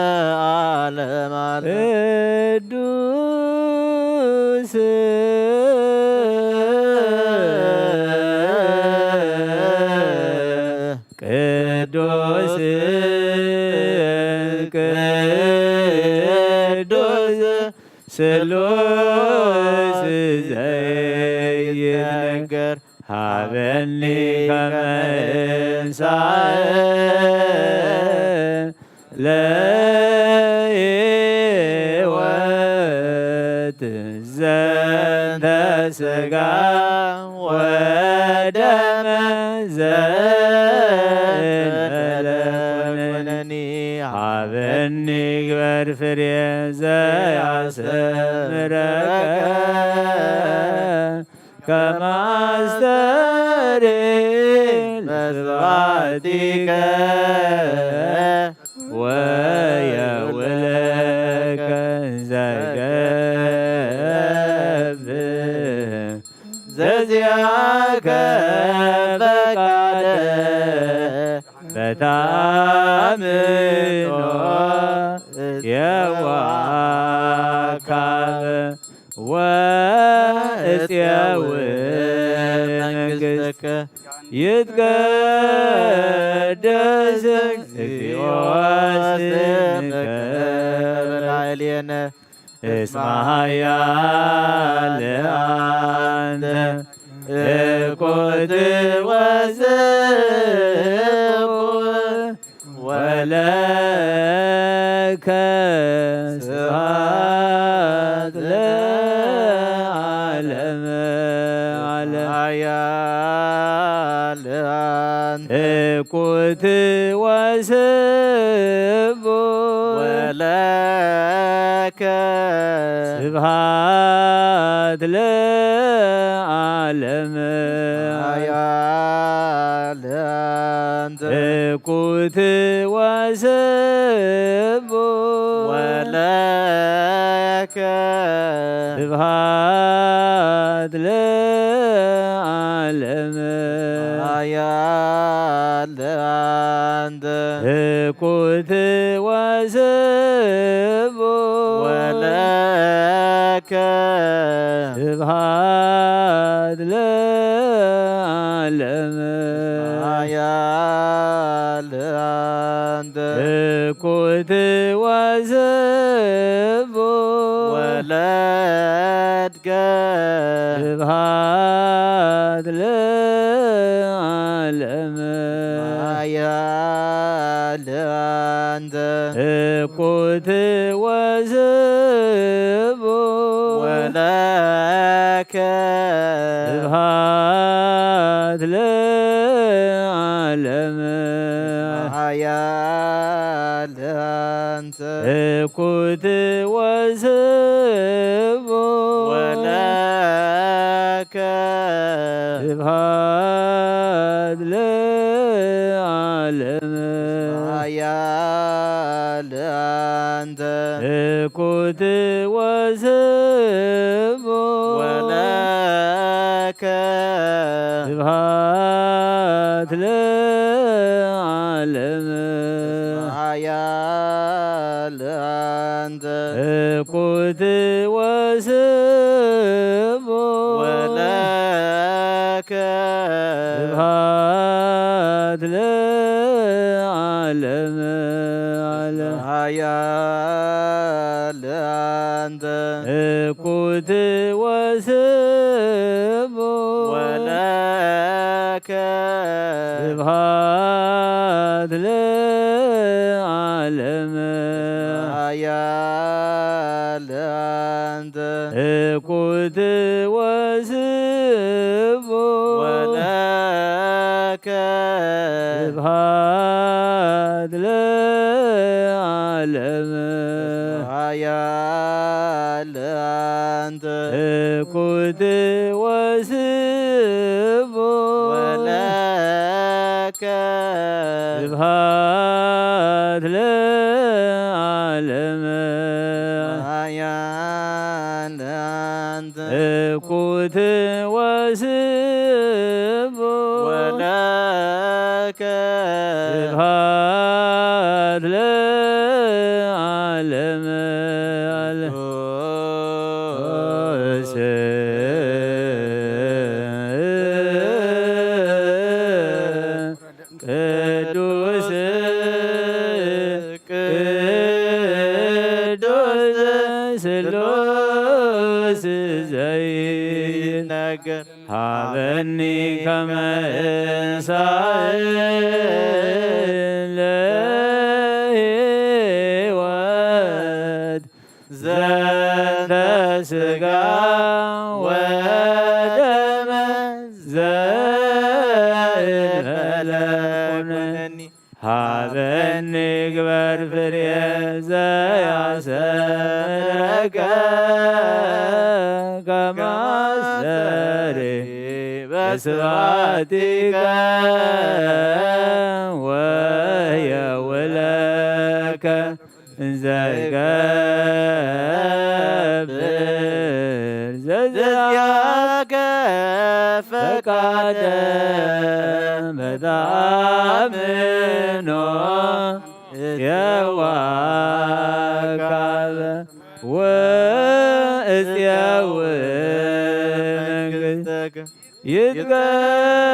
ለዓለመ ዓለም። ስሉስ ዘይትነገር ሃበኒ ከመ እንሳእ ለህይወት ዘንተ ሥጋ ወደመ ዘእንበለ ኩነኒ። ሃበኒ ግበር ፍሬ ዘያስተምረከ ከማስተሪ ለስብሐቲከ ወየውለከ ዘገብእ ዘዚአከ ፈቃደ በታምኖ የዋካበ ወእፄው መንግሥትከ ይትቀደስ እግዚኦ ስምከ በላዕሌነ እስመ ኃያል አንተ እኩት ወስቡሕ ወለከ ስብሐት ለዓለመ ዓለም። ኃያል አንተ እኩት ወስቡሕ ወለከ ስብሐት ለዓለመ ኃያል አንተ እኩት ወስቡሕ ወለከ ስብሐት ለዓለመ ኃያል አንተ እኩት ወስቡሕ ወለከ ስብሐት ለዓለመ ኃያል አንተ እኩት ወስቡሕ ወለከ ስብሐት ለዓለመ ኃያል አንተ እኩት ወስቡሕ ወለከ ስብሐት ለዓለመ ኃያል አንተ እኩት ወስቡሕ ወለከ ስብሐት ለዓለመ ኃያል አንተ እኩት ወስቡሕ ወለከ ስብሐት ለዓለመ ኃያል አንተ እኩት ወስቡሕ ወለከ ስብሐት ለዓለመ ዓለም። ኃያል አንተ እኩት ወስቡሕ ወለከ ስብሐት ለዓለመ ኃያል አንተ እኩት ወስቡሕ ወለከ ስብሐት ለዓለመ ኃያል አንተ እኩት ወስቡሕ ወለከ ስብሐት ለዓለመ ኃያል አንተ እኩት ወስቡሕ ወለከ ስብሐት ለዓለመ ዓለም። ቅዱስ ቅዱስ ቅዱስ ስሉስ ዘይነገር ሃበኒ ከመ እንሳእ ለህይወት ዘንተ ስጋ ወደመ ዘእንበለ ኩነኒ። ሃበኒ ግበር ፍሬ ዘያሰረከ ከማስተሪ በስባቲከ ወየውለከ ዘይገብር ዘዚአከ ፈቃደ በተአምኖ የዋካበ ወእጽየው መንግሥተከ።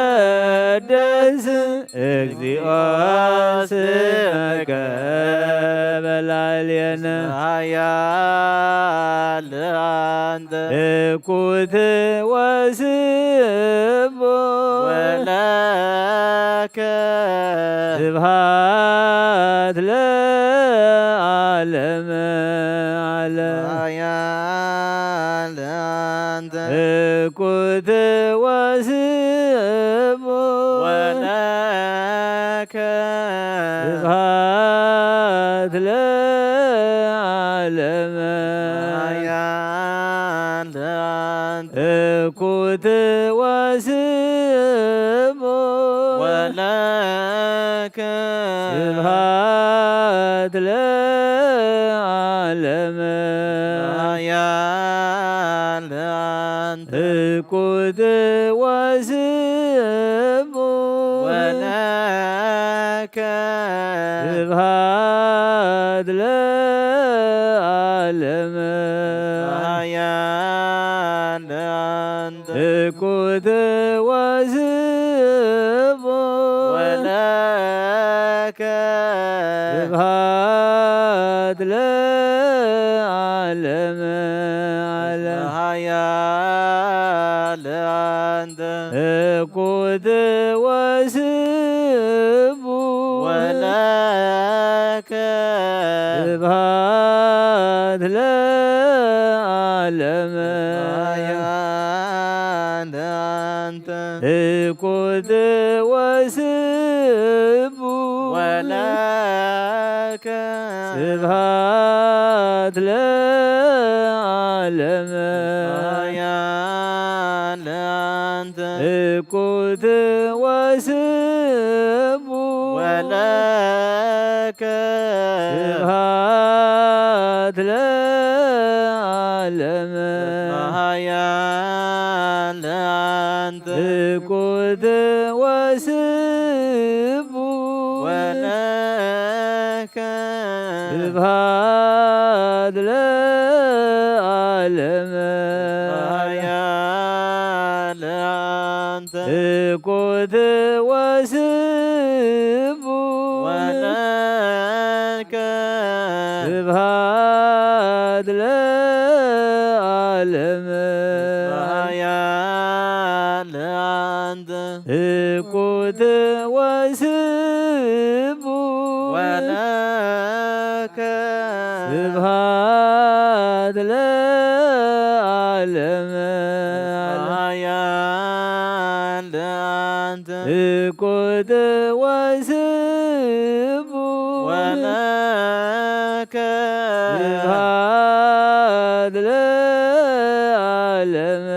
ይትቀደስ እግዚኦ ስመከ በላዕሌነ ኃያል አንተ። እኩት ወስቡ ወለከ ስብሐት ለዓለመ ዓለም። ኃያል አንተ። እኩት ወስቡ ወለከ ስብሐት ለዓለመ። ኃያል አንተ። እኩት ወስቡ ወለከ ስብሐት ለዓለመ። ኃያል አንተ። እኩት ወስቡ ወለከ ስብሐት ለዓለመ። ኃያል አንተ። እኩት ወስቡ ወለከ ስብሐት ለዓለመ። ኃያል አንተ። እኩት ወስቡ ወለከ ስብሐት ለዓለመ። ኃያል አንተ። እኩት ወስቡ ወለከ ስብሐት ለዓለመ። ኃያል አንተ። እኩት ወስቡ ወለከ ስብሐት ለዓለመ። ኃያል አንተ። እኩት ወስቡ ወለከ ስብሐት ለዓለመ። ኃያል አንተ። እኩት ወስቡ ወለከ ስብሐት ለዓለመ። ኃያል አንተ። እኩት ወስቡ ወለከ ስብሐት ለዓለመ። ኃያል አንተ። እኩት ወስቡ ወለከ ስብሐት ለዓለመ።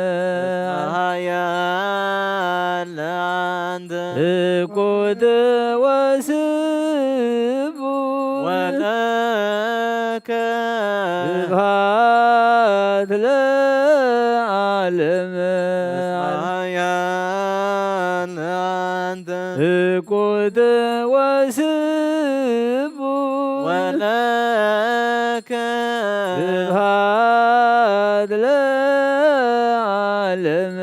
ኃያል አንተ። እኩት ወስቡ ወለከ ስብሐት ለዓለመ። ኃያል አንተ። እኩት ወስቡ ወለከ ስብሐት ለዓለመ።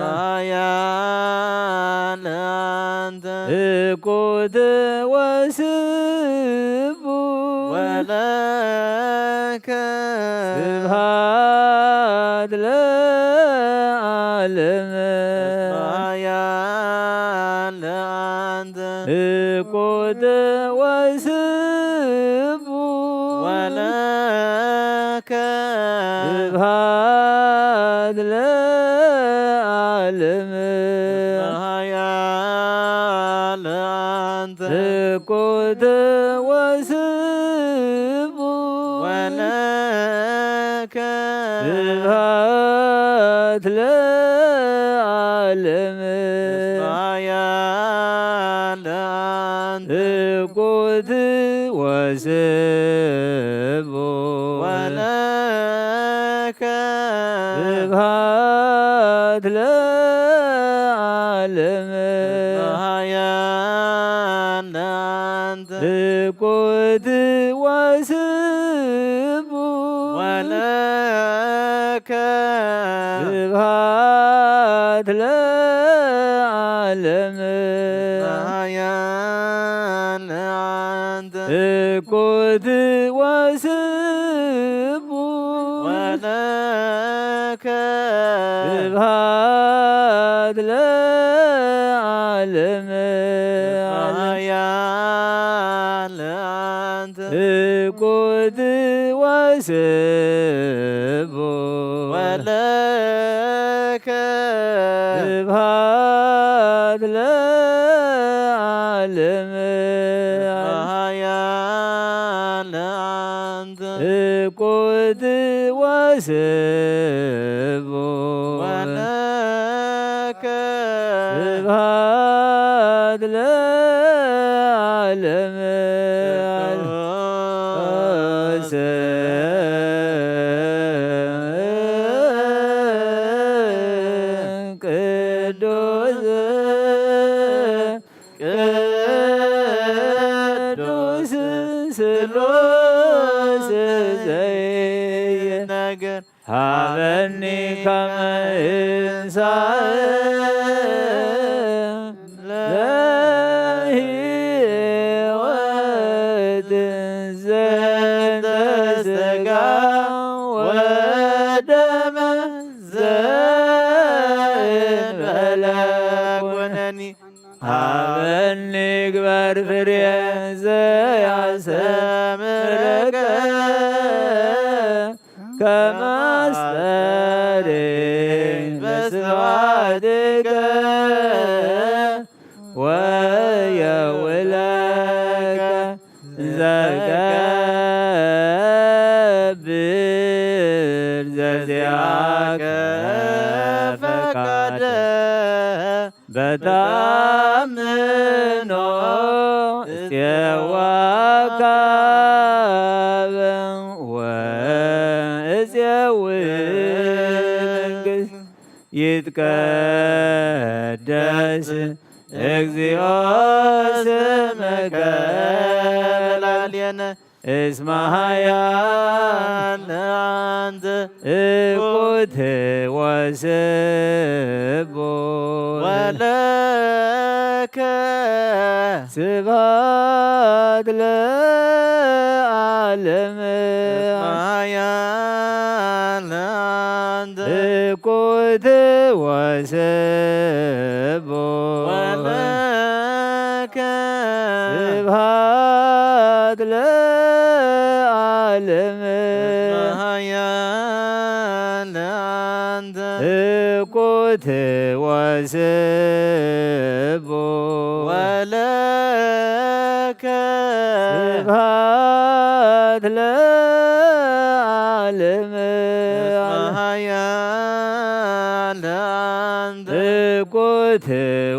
ኃያል አንተ። እኩት ወስቡ ወለከ ስብሐት ለዓለም ኃያል አንተ ትኩት ወስቡ ወለከ ስብሐት ለዓለም ኃያል አንተ ትኩት ወስቡ ወለከ ስብሐት ለዓለም ኃያል አንተ ትኩት ወስቡ ወለከ ስብሐት ለዓለም ኃያል አንተ ትኩት ወስቡ ወለከ ስብሐት ለዓለም ኃያል አንተ ትኩት ወስቡ ወለከ ስብሐት ለዓለም ኃያል አንተ ትኩት ወስቡ ወለከ ስብሐት ለዓለም ቅዱስ ቅዱስ ቅዱስ ስሉስ ዘይነገር ሀበኒ ከመ እንሳእ ለሕይወት ዘንተ ሥጋ ወደመ ዘእንበለ ኩነኒ ሀበኒ ግበር ፍሬ ዘያስተምረከ ከመ አስተሪ በስብሐትከ ወየውለከ ዘገብር ዘዚአከ ፈቃደ በታምኖ እፄዋካብ ወእፄዊ መንግስት ይትቀደስ እግዚኦ ስምከ ላዕሌነ እስመ ኃያል አንተ ትኩት ወስቡሕ ወለከ ስብሐት ለዓለም እስመ ኃያል አንተ ትኩት ወስቡሕ ወለከ ስብሐት ለዓለም እስመ ኃያል አንተ ትኩት ወስቡሕ ወለከ ስብሐት ለዓለም እስመ ኃያል አንተ ትኩት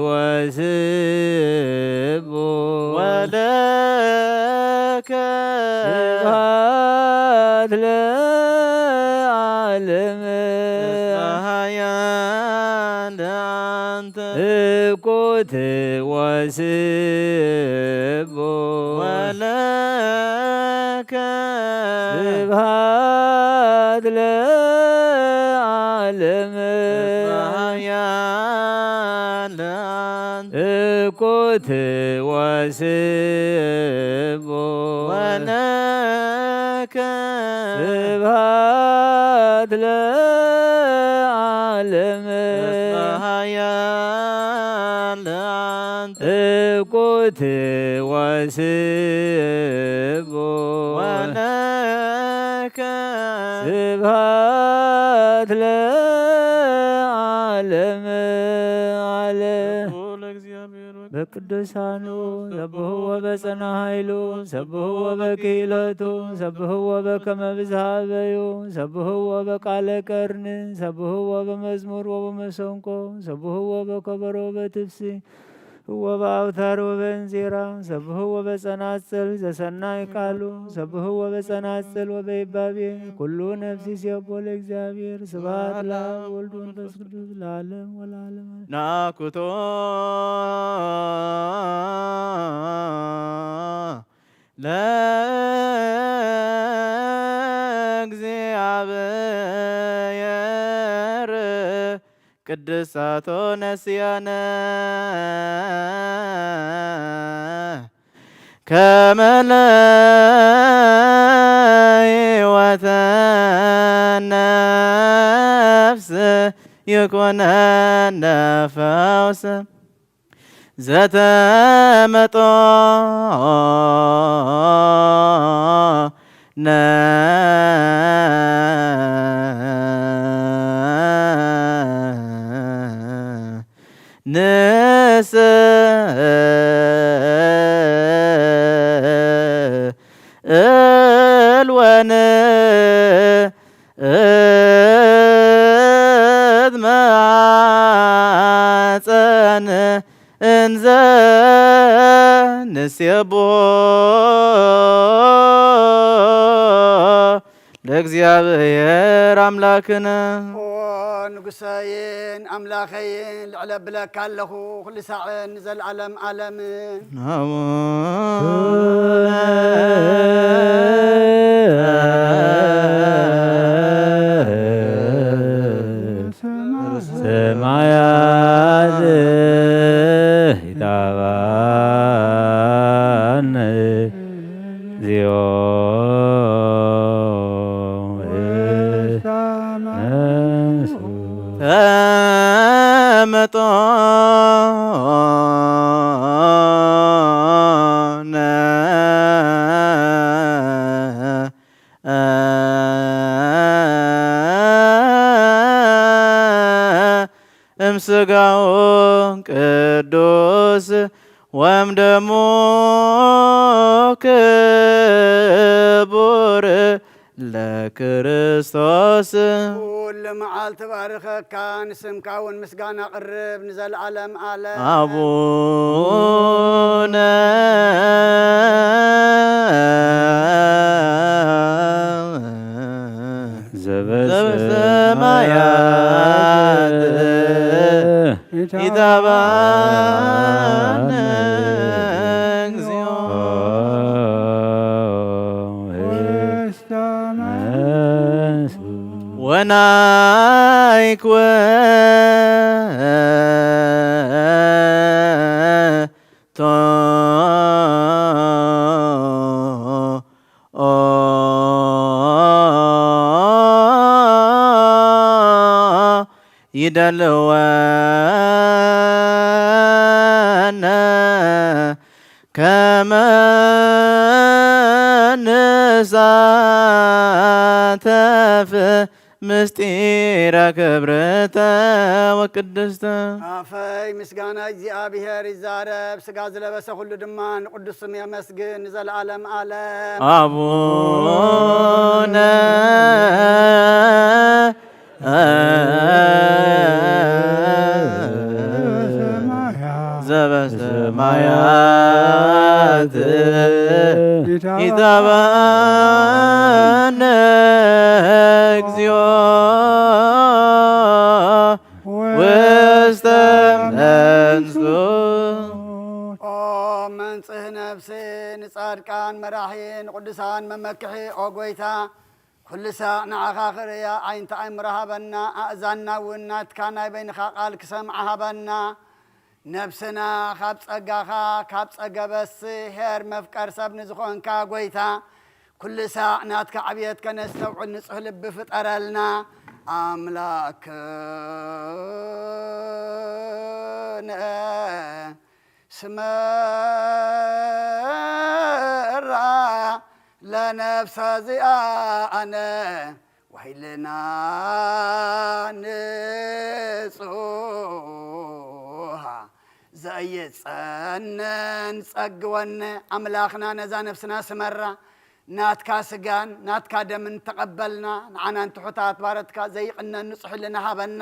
ወስቡሕ ወለከ ስብሐት ለዓለም እስመ ኃያል አንተ ትኩት ወስቡሕ ወለከ ስብሐት ለዓለም እስመ ኃያል አንተ ትኩት ወስቡሕ ወለከ ስብሐት ለዓለም እስመ ኃያል አንተ ትኩት ወስቡሕ ወለከ ስብሐት ለ ዓለም ዓለም። ለእግዚኣብሔር በቅዱሳኑ ሰብህዎ በጸና ኃይሉ ሰብህዎ በክህለቱ ሰብህዎ በከመ ብዝሃበዩ ሰብህዎ በቃለ ቀርኒ ሰብህዎ በመዝሙር ወበመሰንቆ ሰብህዎ በከበሮ በትፍሲ ወበአውታር ወበእንዚራ ሰብህዎ በጸናጽል ዘሰናይ ቃሉ ሰብህዎ በጸናጽል ወበይባቤ ኩሉ ነፍሲ ሲዮቦ ለእግዚኣብሔር ስብሐት ለአብ ወልድ መንፈስ ቅዱስ ለዓለም ወለዓለም። ናኩቶ ለእግዚኣብሔር ቅድሳቶ ነስያነ ከመ ለህይወተ ነፍስ ይኩነነ ፈውስ ዘተመጦ ነ ንስ እልወን እትመዓፀን እንዘ ንሴቦ ለእግዚኣብሔር ኣምላክነ። ኦ ንጉሰይን ኣምላኸይን ልዕለ ብለካ ኣለኹ ኩሉ ሳዕን ንዘለዓለም ዓለምን። ሰማያት ይታባን ዚኦ ተመጦነ እምስጋው ቅዱስ ወም ደሙ ክቡር ለክርስቶስ። ኩሉ መዓልቲ ባርከካ ንስምካ እውን ምስጋና ቅርብ ንዘለዓለም ዓለም። ኣቡነ ዘበሰማያት ኢታባነ እግዚኦ። ወናይክወ ቶ ይደልወነ ከመ ንሳተፍ ምስጢረ ክብርተ ወቅድስተ። ኣፈይ ምስጋና እግዚኣብሔር ይዛረብ፣ ስጋ ዝለበሰ ኩሉ ድማ ንቅዱስ ስም የመስግን ንዘለዓለም ዓለም። ኣቡነ ዘበሰማያት ኢታባነ እግዚኦ ውስተ መንሱ። ኦ መንጽህ ነፍሲ ንጻድቃን መራሒ ንቅዱሳን መመክሒ ኦ ጎይታ ኩሉ ሳዕ ንዓኻ ክርእያ ዓይንቲ ኣእምሮ ሃበና፣ ኣእዛንና እውን ናትካ ናይ በይንኻ ቃል ክሰምዓ ሃበና። ነብስና ካብ ጸጋኻ፣ ካብ ጸገበስ ሄር መፍቀር ሰብ ንዝኾንካ ጎይታ፣ ኩሉ ሳዕ ናትካ ዕብየት ከነስተውዕል ንጹህ ልቢ ፍጠረልና። ኣምላክነ ስመራ ለነፍሰ ዚኣነ ወይልና ንጹ ይጸንን ጸግወን ኣምላኽና ነዛ ነፍስና ስመራ ናትካ ስጋን ናትካ ደምን ተቐበልና ንዓናን ትሑታት ባረትካ ዘይቕነን ንጹሕ ህልና ሃበና።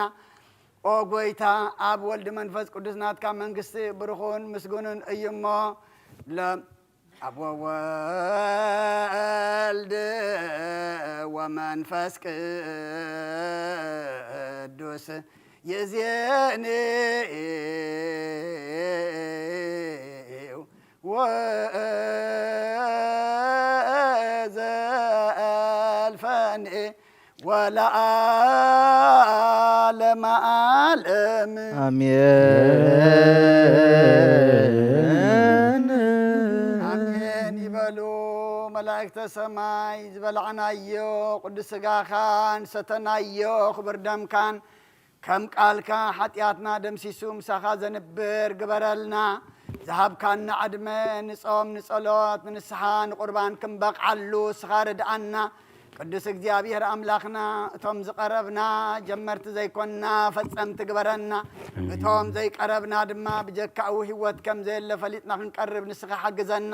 ኦ ጎይታ ኣብ ወልድ መንፈስ ቅዱስ ናትካ መንግስቲ ብሩኹን ምስጉንን እዩ እሞ ለ ኣብ ወወልድ ወመንፈስ ቅዱስ ይእዜኒ ወዘልፈኒ ወለዓለመ ዓለም። ኣሜን። ኣሜን ይበሉ መላእክተ ሰማይ። ዝበላዕናዮ ቅዱስ ስጋኻን ሰተናዮ ክቡር ደምካን ከም ቃልካ ሓጢኣትና ደምሲሱ ምሳኻ ዘንብር ግበረልና። ዝሃብካና ዕድመ ንጾም፣ ንጸሎት፣ ንንስሓ፣ ንቁርባን ክንበቕዓሉ እስኻ ርድኣና። ቅዱስ እግዚኣብሔር ኣምላኽና፣ እቶም ዝቐረብና ጀመርቲ ዘይኮንና ፈጸምቲ ግበረና። እቶም ዘይቀረብና ድማ ብጀካኡ ህይወት ከም ዘየለ ፈሊጥና ክንቀርብ ንስኻ ሓግዘና።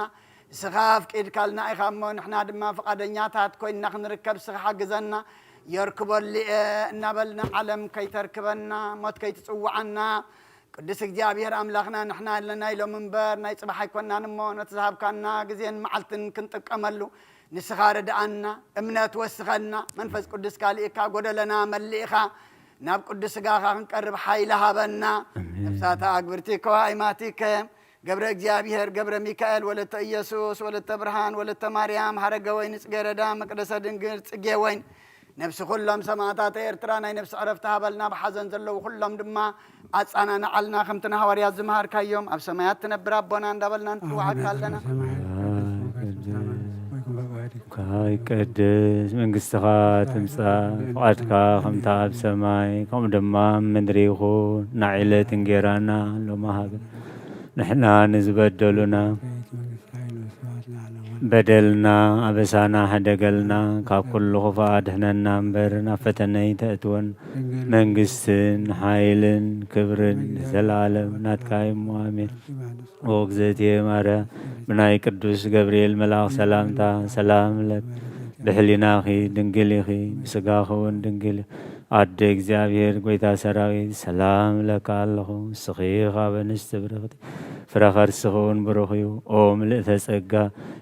ንስኻ ኣፍቂድካልና ኢኻ እሞ ንሕና ድማ ፍቓደኛታት ኮይንና ክንርከብ ንስኻ ሓግዘና። የርክበሉ እየ እናበልና ዓለም ከይተርክበና፣ ሞት ከይትጽውዓና። ቅዱስ እግዚኣብሔር ኣምላኽና ንሕና ኣለና ኢሎም እምበር ናይ ጽባሕ ኣይኮናን እሞ ነቲ ዝሃብካና ግዜን መዓልትን ክንጥቀመሉ ንስኻ ርድኣና፣ እምነት ወስኸና፣ መንፈስ ቅዱስካ ልኢካ ጎደለና መሊእኻ ናብ ቅዱስ ስጋኻ ክንቀርብ ሓይሊ ሃበና። ኣሜን። ነፍሳተ ኣግብርቲከ ወኣይማቲከ ገብረ እግዚኣብሔር ገብረ ሚካኤል ወለተ ኢየሱስ ወለተ ብርሃን ወለተ ማርያም ሃረገ ወይኒ ጽጌረዳ መቅደሰ ድንግል ጽጌ ወይን ነፍሲ ኩሎም ሰማእታት ኤርትራ ናይ ነፍሲ ዕረፍቲ ሃበልና። ብሓዘን ዘለዉ ኩሎም ድማ ኣጻናንዓልና። ከምቲ ንሃዋርያት ዝመሃርካዮም ኣብ ሰማያት ትነብር ኣቦና እንዳበልና ንጽውዓካ ኣለና። ይቀደስ መንግስትኻ ትምጻእ፣ ፍቓድካ ከምታ ኣብ ሰማይ ከምኡ ድማ ኣብ ምድሪ ይኹን። ንዕለት እንጌራና ሎሚ ሃበ ንሕና ንዝበደሉና በደልና ኣበሳና ሕደገልና፣ ካብ ኩሉ ክፉእ ኣድሕነና እምበር ናብ ፈተነ ኣይተእትወን። መንግስትን ሓይልን ክብርን ንዘለኣለም ናትካ እዩ እሞ ኣሜን። ኦ እግዝእትየ ማርያም፣ ብናይ ቅዱስ ገብርኤል መልኣኽ ሰላምታ ሰላም እብለኪ፣ ብሕሊናኺ ድንግል ኢኺ፣ ብስጋኺ እውን ድንግል ኢኺ። ኣደ እግዚኣብሔር ጐይታ ሰራዊት፣ ሰላም እብለኪ ኣለኹ። ንስኺ ካብ ኣንስቲ ብርኽቲ፣ ፍረ ከርስኺ እውን ብሩኽ እዩ። ኦ ምልእተ ጸጋ፣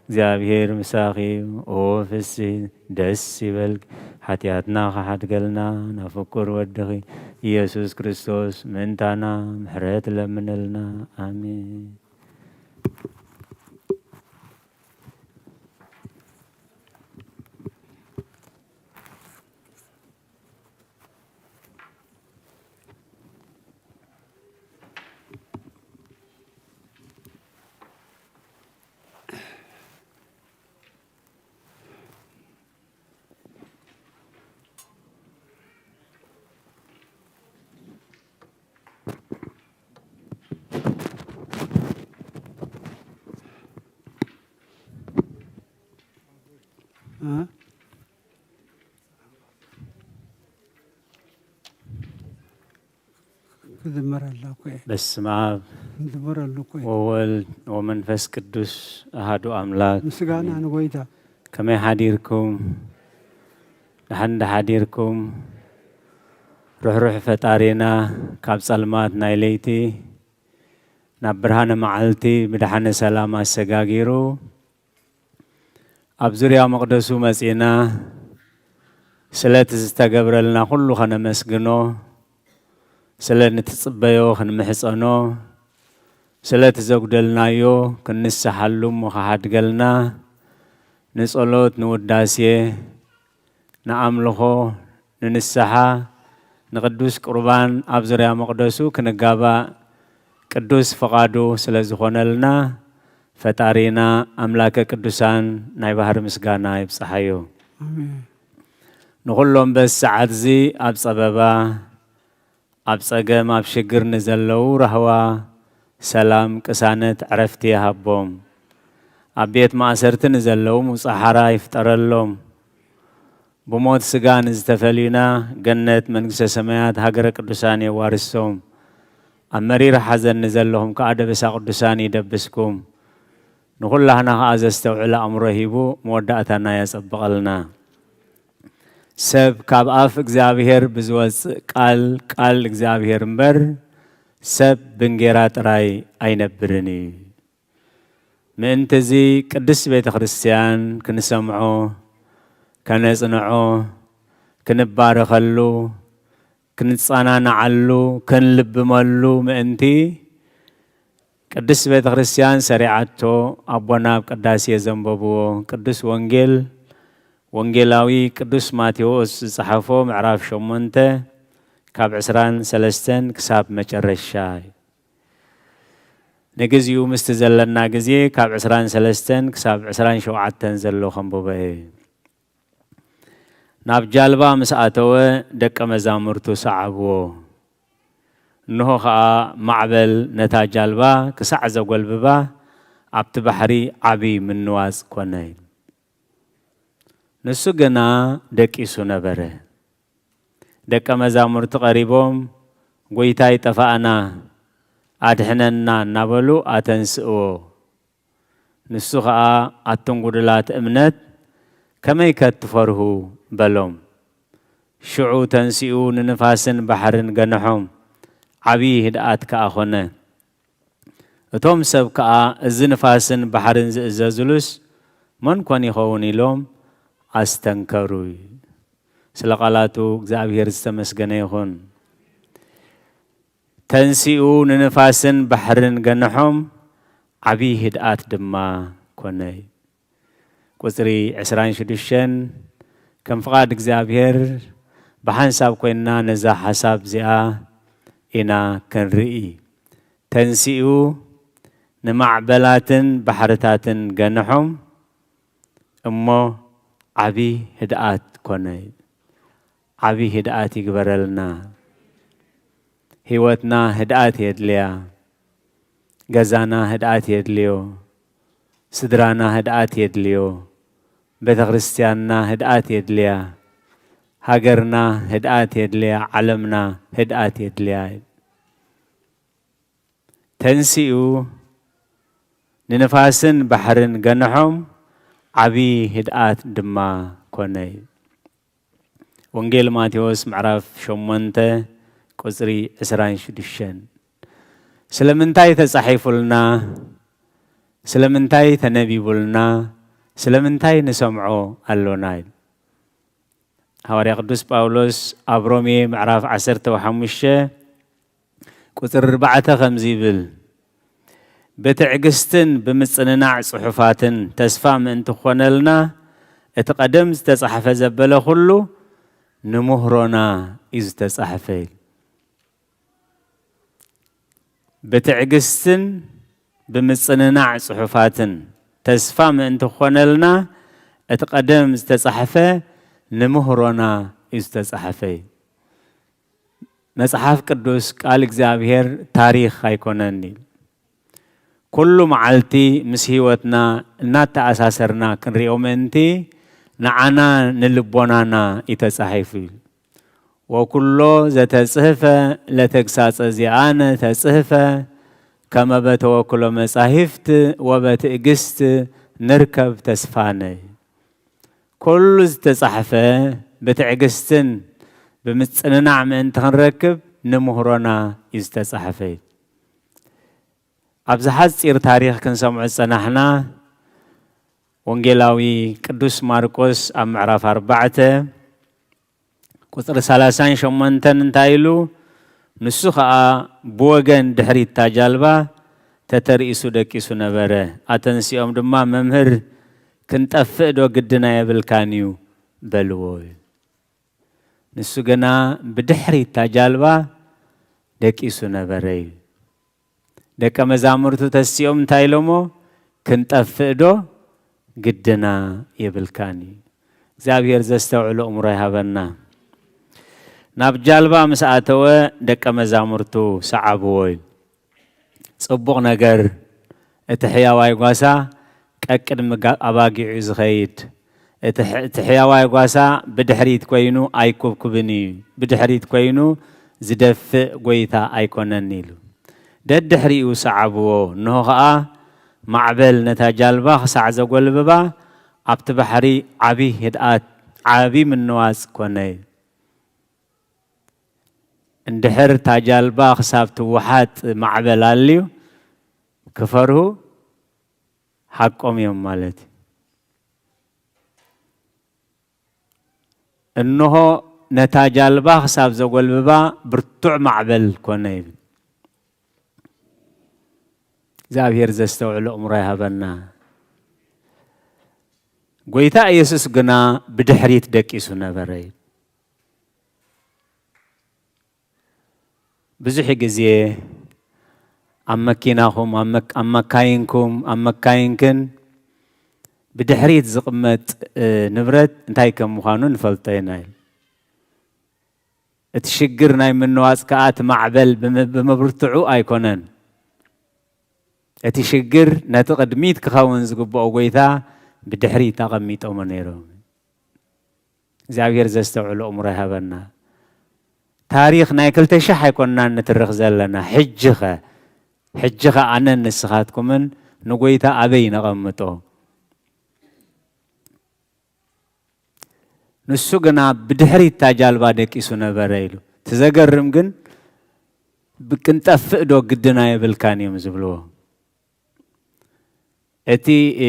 እግዚኣብሔር ምሳኺ እዩ። ኦ ፍስሂ፣ ደስ ይበልኪ፣ ሓጢኣትና ክሓድገልና ናብ ፍቁር ወድኺ ኢየሱስ ክርስቶስ ምእንታና ምሕረት ለምነልና። ኣሜን። እ? ክዝመረላ እኮ እየ። በስመ ኣብ ክዝመረሉ እኮ እየ። ወወልድ ወመንፈስ ቅዱስ ኣሃዱ ኣምላክ። ምስጋና ኣሜን። ንጎይታ። ከመይ ሓዲርኩም? ደሓን ዶ ሓዲርኩም? ርሕሩሕ ፈጣሪና ካብ ጸልማት ናይ ለይቲ ናብ ብርሃነ መዓልቲ ብደሓነ ሰላም ኣሰጋጊሩ ኣብ ዙርያ መቕደሱ መጺእና ስለቲ ዝተገብረልና ኩሉ ከነመስግኖ፣ ስለ ንትጽበዮ ክንምሕጸኖ፣ ስለቲ ዘጉደልናዮ ክንንስሓሉ እሞ ክሓድገልና ንጸሎት፣ ንውዳሴ፣ ንኣምልኾ፣ ንንስሓ፣ ንቅዱስ ቁርባን ኣብ ዙርያ መቕደሱ ክንጋባእ ቅዱስ ፍቓዱ ስለ ዝኾነልና፣ ፈጣሪና ኣምላከ ቅዱሳን ናይ ባህሪ ምስጋና ይብጽሓዮ። ኣሜን። ንኹሎም በዚ ሰዓት እዚ ኣብ ጸበባ፣ ኣብ ጸገም፣ ኣብ ሽግር ንዘለዉ ራህዋ፣ ሰላም፣ ቅሳነት፣ ዕረፍቲ ይሃቦም። ኣብ ቤት ማእሰርቲ ንዘለዉ ምውጻእ ሓራ ይፍጠረሎም። ብሞት ስጋ ንዝተፈልዩና ገነት መንግስተ ሰማያት ሃገረ ቅዱሳን የዋርሶም። ኣብ መሪር ሓዘን ንዘለኹም ከኣ ደበሳ ቅዱሳን ይደብስኩም። ንኹላህና ከኣ ዘስተውዕል ኣእምሮ ሂቡ መወዳእታና የጸብቐልና። ሰብ ካብ ኣፍ እግዚኣብሔር ብዝወጽእ ቃል፣ ቃል እግዚኣብሔር እምበር፣ ሰብ ብእንጌራ ጥራይ ኣይነብርን እዩ። ምእንቲ እዚ ቅድስት ቤተ ክርስቲያን ክንሰምዖ፣ ከነጽንዖ፣ ክንባረኸሉ፣ ክንጸናናዓሉ፣ ክንልብመሉ ምእንቲ ቅድስት ቤተ ክርስቲያን ሰሪዓቶ ኣቦና ኣብ ቅዳሴ ዘንበብዎ ቅዱስ ወንጌል ወንጌላዊ ቅዱስ ማቴዎስ ዝጸሓፎ ምዕራፍ ሸሞንተ ካብ ዕስራን ሰለስተን ክሳብ መጨረሻ እዩ። ንግዚኡ ምስቲ ዘለና ግዜ ካብ ዕስራን ሰለስተን ክሳብ ዕስራን ሸውዓተን ዘሎ ከንብቦ እየ። ናብ ጃልባ ምስ ኣተወ ደቀ መዛሙርቱ ሰዓብዎ። እንሆ ኸኣ ማዕበል ነታ ጃልባ ክሳዕ ዘጎልብባ ኣብቲ ባሕሪ ዓቢ ምንዋጽ ኮነ። ንሱ ግና ደቂሱ ነበረ። ደቀ መዛሙርቲ ቀሪቦም፣ "ጐይታይ፣ ጠፋእና፣ ኣድሕነና" እናበሉ ኣተንስእዎ። ንሱ ኸኣ፣ "ኣቱም ጉዱላት እምነት፣ ከመይከ ትፈርሁ?" በሎም። ሽዑ ተንሲኡ ንንፋስን ባሕርን ገንሖም፣ ዓቢ ህድኣት ከኣ ኾነ። እቶም ሰብ ከኣ፣ "እዚ ንፋስን ባሕርን ዝእዘዝሉስ መን ኮን ይኸውን?" ኢሎም ኣስተንከሩ። ስለ ቃላቱ እግዚኣብሔር ዝተመስገነ ይኹን። ተንሲኡ ንንፋስን ባሕርን ገንሖም፣ ዓቢ ህድኣት ድማ ኮነ። ቁጽሪ ዕስራን ሽዱሽተን፣ ከም ፍቓድ እግዚኣብሔር ብሓንሳብ ኮይንና ነዛ ሓሳብ እዚኣ ኢና ክንርኢ። ተንሲኡ ንማዕበላትን ባሕርታትን ገንሖም፣ እሞ ዓቢ ህድኣት ኮነ። ዓቢ ህድኣት ይግበረልና። ህይወትና ህድኣት የድልያ። ገዛና ህድኣት የድልዮ። ስድራና ህድኣት የድልዮ። ቤተ ክርስቲያንና ህድኣት የድልያ። ሃገርና ህድኣት የድልያ። ዓለምና ህድኣት የድልያ። ተንሲኡ ንንፋስን ባሕርን ገንሖም፣ ዓቢ ህድኣት ድማ ኮነ። ወንጌል ማቴዎስ ምዕራፍ ሸሞንተ ቁጽሪ ዕስራን ሽዱሽተን። ስለምንታይ ተጻሒፉልና? ስለምንታይ ተነቢቡልና? ስለምንታይ ንሰምዖ ኣሎና? ኢሉ። ሃዋርያ ቅዱስ ጳውሎስ ኣብ ሮሜ ምዕራፍ ዓሰርተ ሓሙሽተ ቁጽሪ ኣርባዕተ ከምዚ ይብል፣ "ብትዕግስትን ብምጽንናዕ ጽሑፋትን ተስፋ ምእንቲ ክኾነልና፣ እቲ ቀደም ዝተጻሕፈ ዘበለ ኩሉ ንምህሮና እዩ ዝተጻሕፈ" ኢሉ። ብትዕግስትን ብምጽንናዕ ጽሑፋትን ተስፋ ምእንቲ ክኾነልና፣ እቲ ቀደም ዝተጻሕፈ ንምህሮና እዩ ዝተጻሕፈ። መጽሓፍ ቅዱስ ቃል እግዚኣብሔር ታሪኽ ኣይኮነን እዩ። ኩሉ መዓልቲ ምስ ህይወትና እናተኣሳሰርና ክንሪኦ ምእንቲ፣ ንዓና ንልቦናና እዩ ተጻሒፉ እዩ። "ወኩሎ ዘተጽህፈ ለተግሳጸ ዚኣነ ተጽህፈ፣ ከመ በተወክሎ መጻሕፍት ወበትዕግስት ንርከብ ተስፋነ" እዩ። ኩሉ ዝተጻሕፈ ብትዕግስትን ብምጽንናዕ ምእንቲ ክንረክብ ንምህሮና እዩ ዝተጻሕፈ። ኣብዚ ሓጺር ታሪኽ ክንሰምዖ ዝጸናሕና፣ ወንጌላዊ ቅዱስ ማርቆስ ኣብ ምዕራፍ ኣርባዕተ ቁጽሪ ሰላሳን ሸሞንተን እንታይ ኢሉ? ንሱ ኸኣ ብወገን ድሕሪት እታ ጃልባ ተተርኢሱ ደቂሱ ነበረ። ኣተንሲኦም ድማ፣ "መምህር፣ ክንጠፍእ ዶ ግድና የብልካን እዩ?" በልዎ። ንሱ ግና ብድሕሪት እታ ጃልባ ደቂሱ ነበረ እዩ። ደቀ መዛሙርቱ ተሲኦም እንታይ ኢሎሞ? "ክንጠፍእ ዶ ግድና የብልካን እዩ?" እግዚኣብሔር ዘስተውዕሎ እምሮ ይሃበና። ናብ ጃልባ ምስ ኣተወ ደቀ መዛሙርቱ ሰዓብዎ እዩ። ጽቡቕ ነገር፣ እቲ ሕያዋይ ጓሳ ቀቅድሚ ጋ-፣ ኣባጊዑ እዩ ዝኸይድ። እቲ ሕ-፣ እቲ ሕያዋይ ጓሳ ብድሕሪት ኮይኑ ኣይኩብኩብን እዩ፣ ብድሕሪት ኮይኑ ዝደፍእ ጎይታ ኣይኮነን ኢሉ። ደድሕሪኡ ሰዓብዎ። እንሆ ኸኣ ማዕበል ነታ ጃልባ ክሳዕ ዘጎልብባ፣ ኣብቲ ባሕሪ ዓቢ ህድኣት፣ ዓቢ ምንዋጽ ኮነ። እንድሕር እታ ጃልባ ክሳብ ትወሓጥ ማዕበል ኣልዩ ክፈርሁ ሓቆም እዮም ማለት እዩ። እንሆ ነታ ጃልባ ክሳብ ዘጎልብባ ብርቱዕ ማዕበል ኮነ ይብል። እግዚኣብሔር ዘስተውዕሎ እምሮ ይሃበና። ጎይታ ኢየሱስ ግና ብድሕሪት ደቂሱ ነበረ። ብዙሕ ግዜ ኣብ መኪናኹም፣ ኣብ መክ-፣ ኣብ መካይንኩም፣ ኣብ መካይንክን ብድሕሪት ዝቕመጥ፣ እ፣ ንብረት እንታይ ከም ምዃኑ ንፈልጦ ኢና ኢሉ። እቲ ሽግር ናይ ምንዋጽ ከኣ እቲ ማዕበል ብም-፣ ብምብርትዑ ኣይኮነን። እቲ ሽግር ነቲ ቅድሚት ክኸውን ዝግብኦ ጎይታ ብድሕሪት ኣቐሚጦሞ ነይሮም። እግዚኣብሔር ዘስተውዕሎ እምሮ ይሃበና። ታሪኽ ናይ ክልተ ሽሕ ኣይኮንናን ንትርኽ ዘለና። ሕጂ ኸ፣ ሕጂ ኸ ኣነን ንስኻትኩምን ንጎይታ ኣበይ ነቐምጦ? ንሱ ግና ብድሕሪት እታ ጃልባ ደቂሱ ነበረ ኢሉ። እቲ ዘገርም ግን፣ "ክንጠፍእ ዶ ግድና የብልካን?" እዮም ዝብልዎ። እቲ፣ እ፣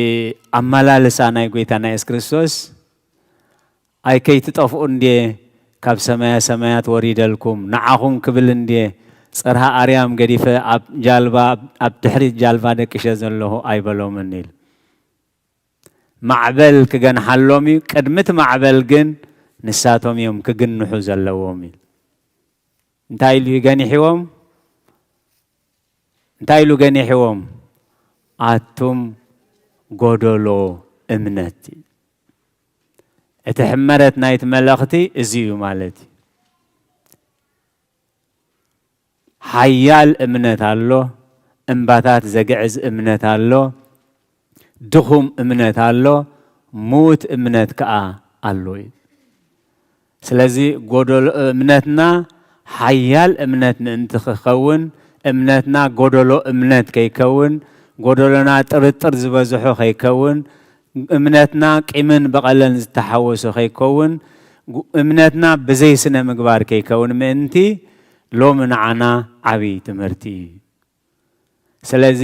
ኣመላልሳ ናይ ጎይታና የሱስ ክርስቶስ፣ "ኣይ ከይትጠፍኡ እንድየ ካብ ሰማያ ሰማያት ወሪደልኩም፣ ንዓኹም ክብል እንድየ ጽርሃ ኣርያም ገዲፈ ኣብ ጃልባ፣ ኣብ ድሕሪት ጃልባ ደቂሸ ዘለኹ" ኣይበሎምን ኢሉ። ማዕበል ክገንሓሎም እዩ። ቅድሚ እቲ ማዕበል ግን ንሳቶም እዮም ክግንሑ ዘለዎም እዩ። እንታይ ኢሉ እዩ ገኒሕዎም? እንታይ ኢሉ ገኒሕዎም? ኣቱም ጎደሎ እምነት። እቲ ሕመረት ናይቲ መልእኽቲ እዚ እዩ ማለት እዩ። ሓያል እምነት ኣሎ፣ እምባታት ዘግዕዝ እምነት ኣሎ፣ ድኹም እምነት ኣሎ፣ ምዉት እምነት ከኣ ኣሎ እዩ። ስለዚ ጎደሎ እምነትና ሓያል እምነት ምእንቲ ክኸውን፣ እምነትና ጎደሎ እምነት ከይከውን፣ ጎደሎና ጥርጥር ዝበዝሖ ከይከውን፣ እምነትና ቂምን በቐለን ዝተሓወሶ ከይከውን፣ ጉ-፣ እምነትና ብዘይ ስነ ምግባር ከይከውን ምእንቲ ሎሚ ንዓና ዓብዪ ትምህርቲ እዩ። ስለዚ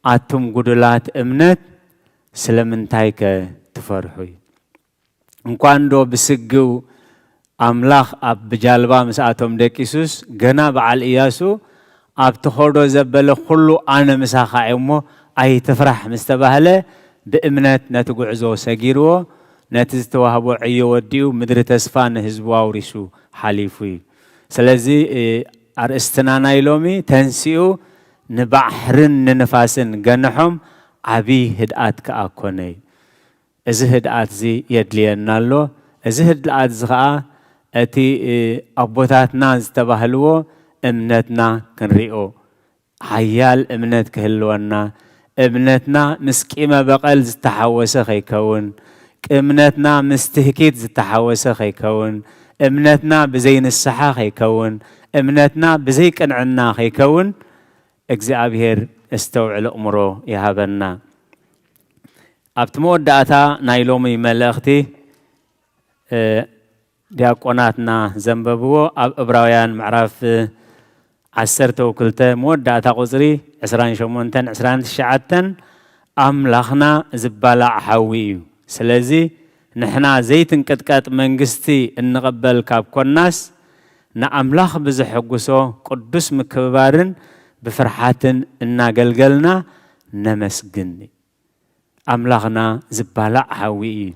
ኣቱም ጉዱላት እምነት ስለምንታይ ከ ትፈርሑ? እንኳን ዶ ብስግው ኣምላኽ ኣብ ብጃልባ ምስኣቶም ደቂሱስ፣ ገና በዓል እያሱ ኣብ ትኸዶ ዘበለ ኩሉ ኣነ ምሳኻ እየ እሞ ኣይትፍራሕ ምስ ተባህለ፣ ብእምነት ነቲ ጉዕዞ ሰጊርዎ፣ ነቲ ዝተዋህቦ ዕዮ ወዲኡ ምድሪ ተስፋ ንህዝቡ ኣውሪሱ ሓሊፉ እዩ። ስለዚ፣ እ፣ ኣርእስትና ናይ ሎሚ ተንሲኡ ንባሕርን ንንፋስን ገንሖም፣ ዓብዪ ህድኣት ከኣ ኮነ እዩ። እዚ ህድኣት እዚ የድልየና ኣሎ። እዚ ህድኣት እዚ ኸኣ እቲ፣ እ፣ ኣቦታትና ዝተባህልዎ እምነትና ክንሪኦ፣ ሓያል እምነት ክህልወና፣ እምነትና ምስ ቂመ በቐል ዝተሓወሰ ከይከውን፣ እምነትና ምስ ትህኪት ዝተሓወሰ ከይከውን፣ እምነትና ብዘይ ንስሓ ከይከውን፣ እምነትና ብዘይ ቅንዕና ከይከውን፣ እግዚኣብሔር እስተውዕል ኣእምሮ ይሃበና። ኣብቲ መወዳእታ ናይ ሎሚ መልእኽቲ፣ እ፣ ዲያቆናትና ዘንበብዎ ኣብ ዕብራውያን ምዕራፍ ዓሰርተ ወክልተ መወዳእታ ቁጽሪ ዕስራን ሸሞንተን ዕስራን ትሽዓተን ኣምላኽና ዝባላዕ ሓዊ እዩ። ስለዚ ንሕና ዘይትንቅጥቀጥ መንግስቲ እንቕበል ካብ ኮናስ፣ ንኣምላኽ ብዘሐጉሶ ቅዱስ ምክብባርን ብፍርሓትን እናገልገልና ነመስግን። ኣምላኽና ዝባላዕ ሓዊ እዩ።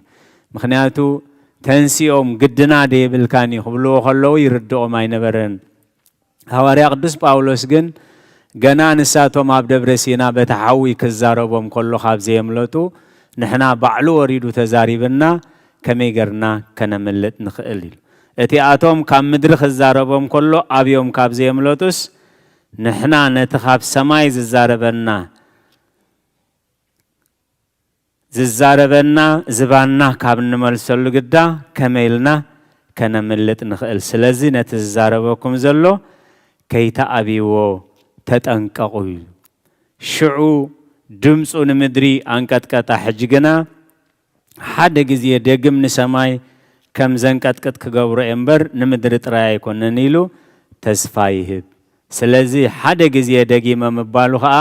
ምኽንያቱ ተንሲኦም ግድና ደየብልካን እዩ ክብልዎ ከለዉ ይርድኦም ኣይነበረን። ሃዋርያ ቅዱስ ጳውሎስ ግን ገና ንሳቶም ኣብ ደብረ ሲና በቲ ሓዊ ክዛረቦም ከሎ ካብ ዘየምለጡ ንሕና ባዕሉ ወሪዱ ተዛሪብና ከመይ ገርና ከነምልጥ ንኽእል ኢሉ። እቲኣቶም ካብ ምድሪ ክዛረቦም ከሎ ኣብዮም ካብ ዘየምለጡስ ንሕና ነቲ ካብ ሰማይ ዝዛረበና ዝዛረበና ዝባንና ካብ እንመልሰሉ ግዳ ከመይ ኢልና ከነምልጥ ንኽእል? ስለዚ ነቲ ዝዛረበኩም ዘሎ ከይተኣብይዎ ተጠንቀቑ ኢሉ። ሽዑ ድምፁ ንምድሪ ኣንቀጥቀጣ። ሕጂ ግና ሓደ ግዜ ደጊም ንሰማይ ከም ዘንቀጥቅጥ ክገብሮ እየ እምበር ንምድሪ ጥራይ ኣይኮነን ኢሉ ተስፋ ይህብ። ስለዚ ሓደ ግዜ ደጊመ ምባሉ ኸኣ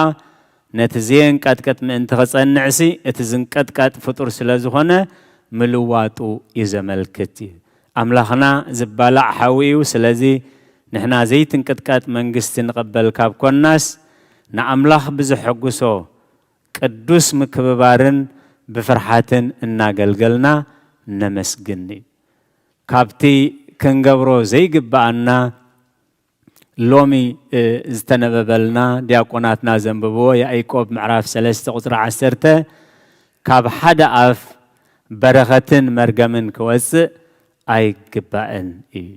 ነቲ ዘየንቀጥቅጥ ምእንቲ ኸጸንዕሲ እቲ ዝንቀጥቀጥ ፍጡር ስለ ዝኾነ ምልዋጡ እዩ ዘመልክት እዩ። ኣምላኽና ዝባላዕ ሓዊ እዩ። ስለዚ ንሕና ዘይትንቅጥቀጥ መንግስቲ ንቐበል ካብ ኮናስ ንኣምላኽ ብዘሐጉሶ ቅዱስ ምክብባርን ብፍርሓትን እናገልገልና ነመስግን እዩ። ካብቲ ክንገብሮ ዘይግብኣና ሎሚ ዝተነበበልና ዲያቆናትና ዘንብብዎ ያዕቆብ ምዕራፍ ሰለስተ ቁፅሪ ዓሰርተ ካብ ሓደ ኣፍ በረኸትን መርገምን ክወፅእ ኣይግባእን እዩ።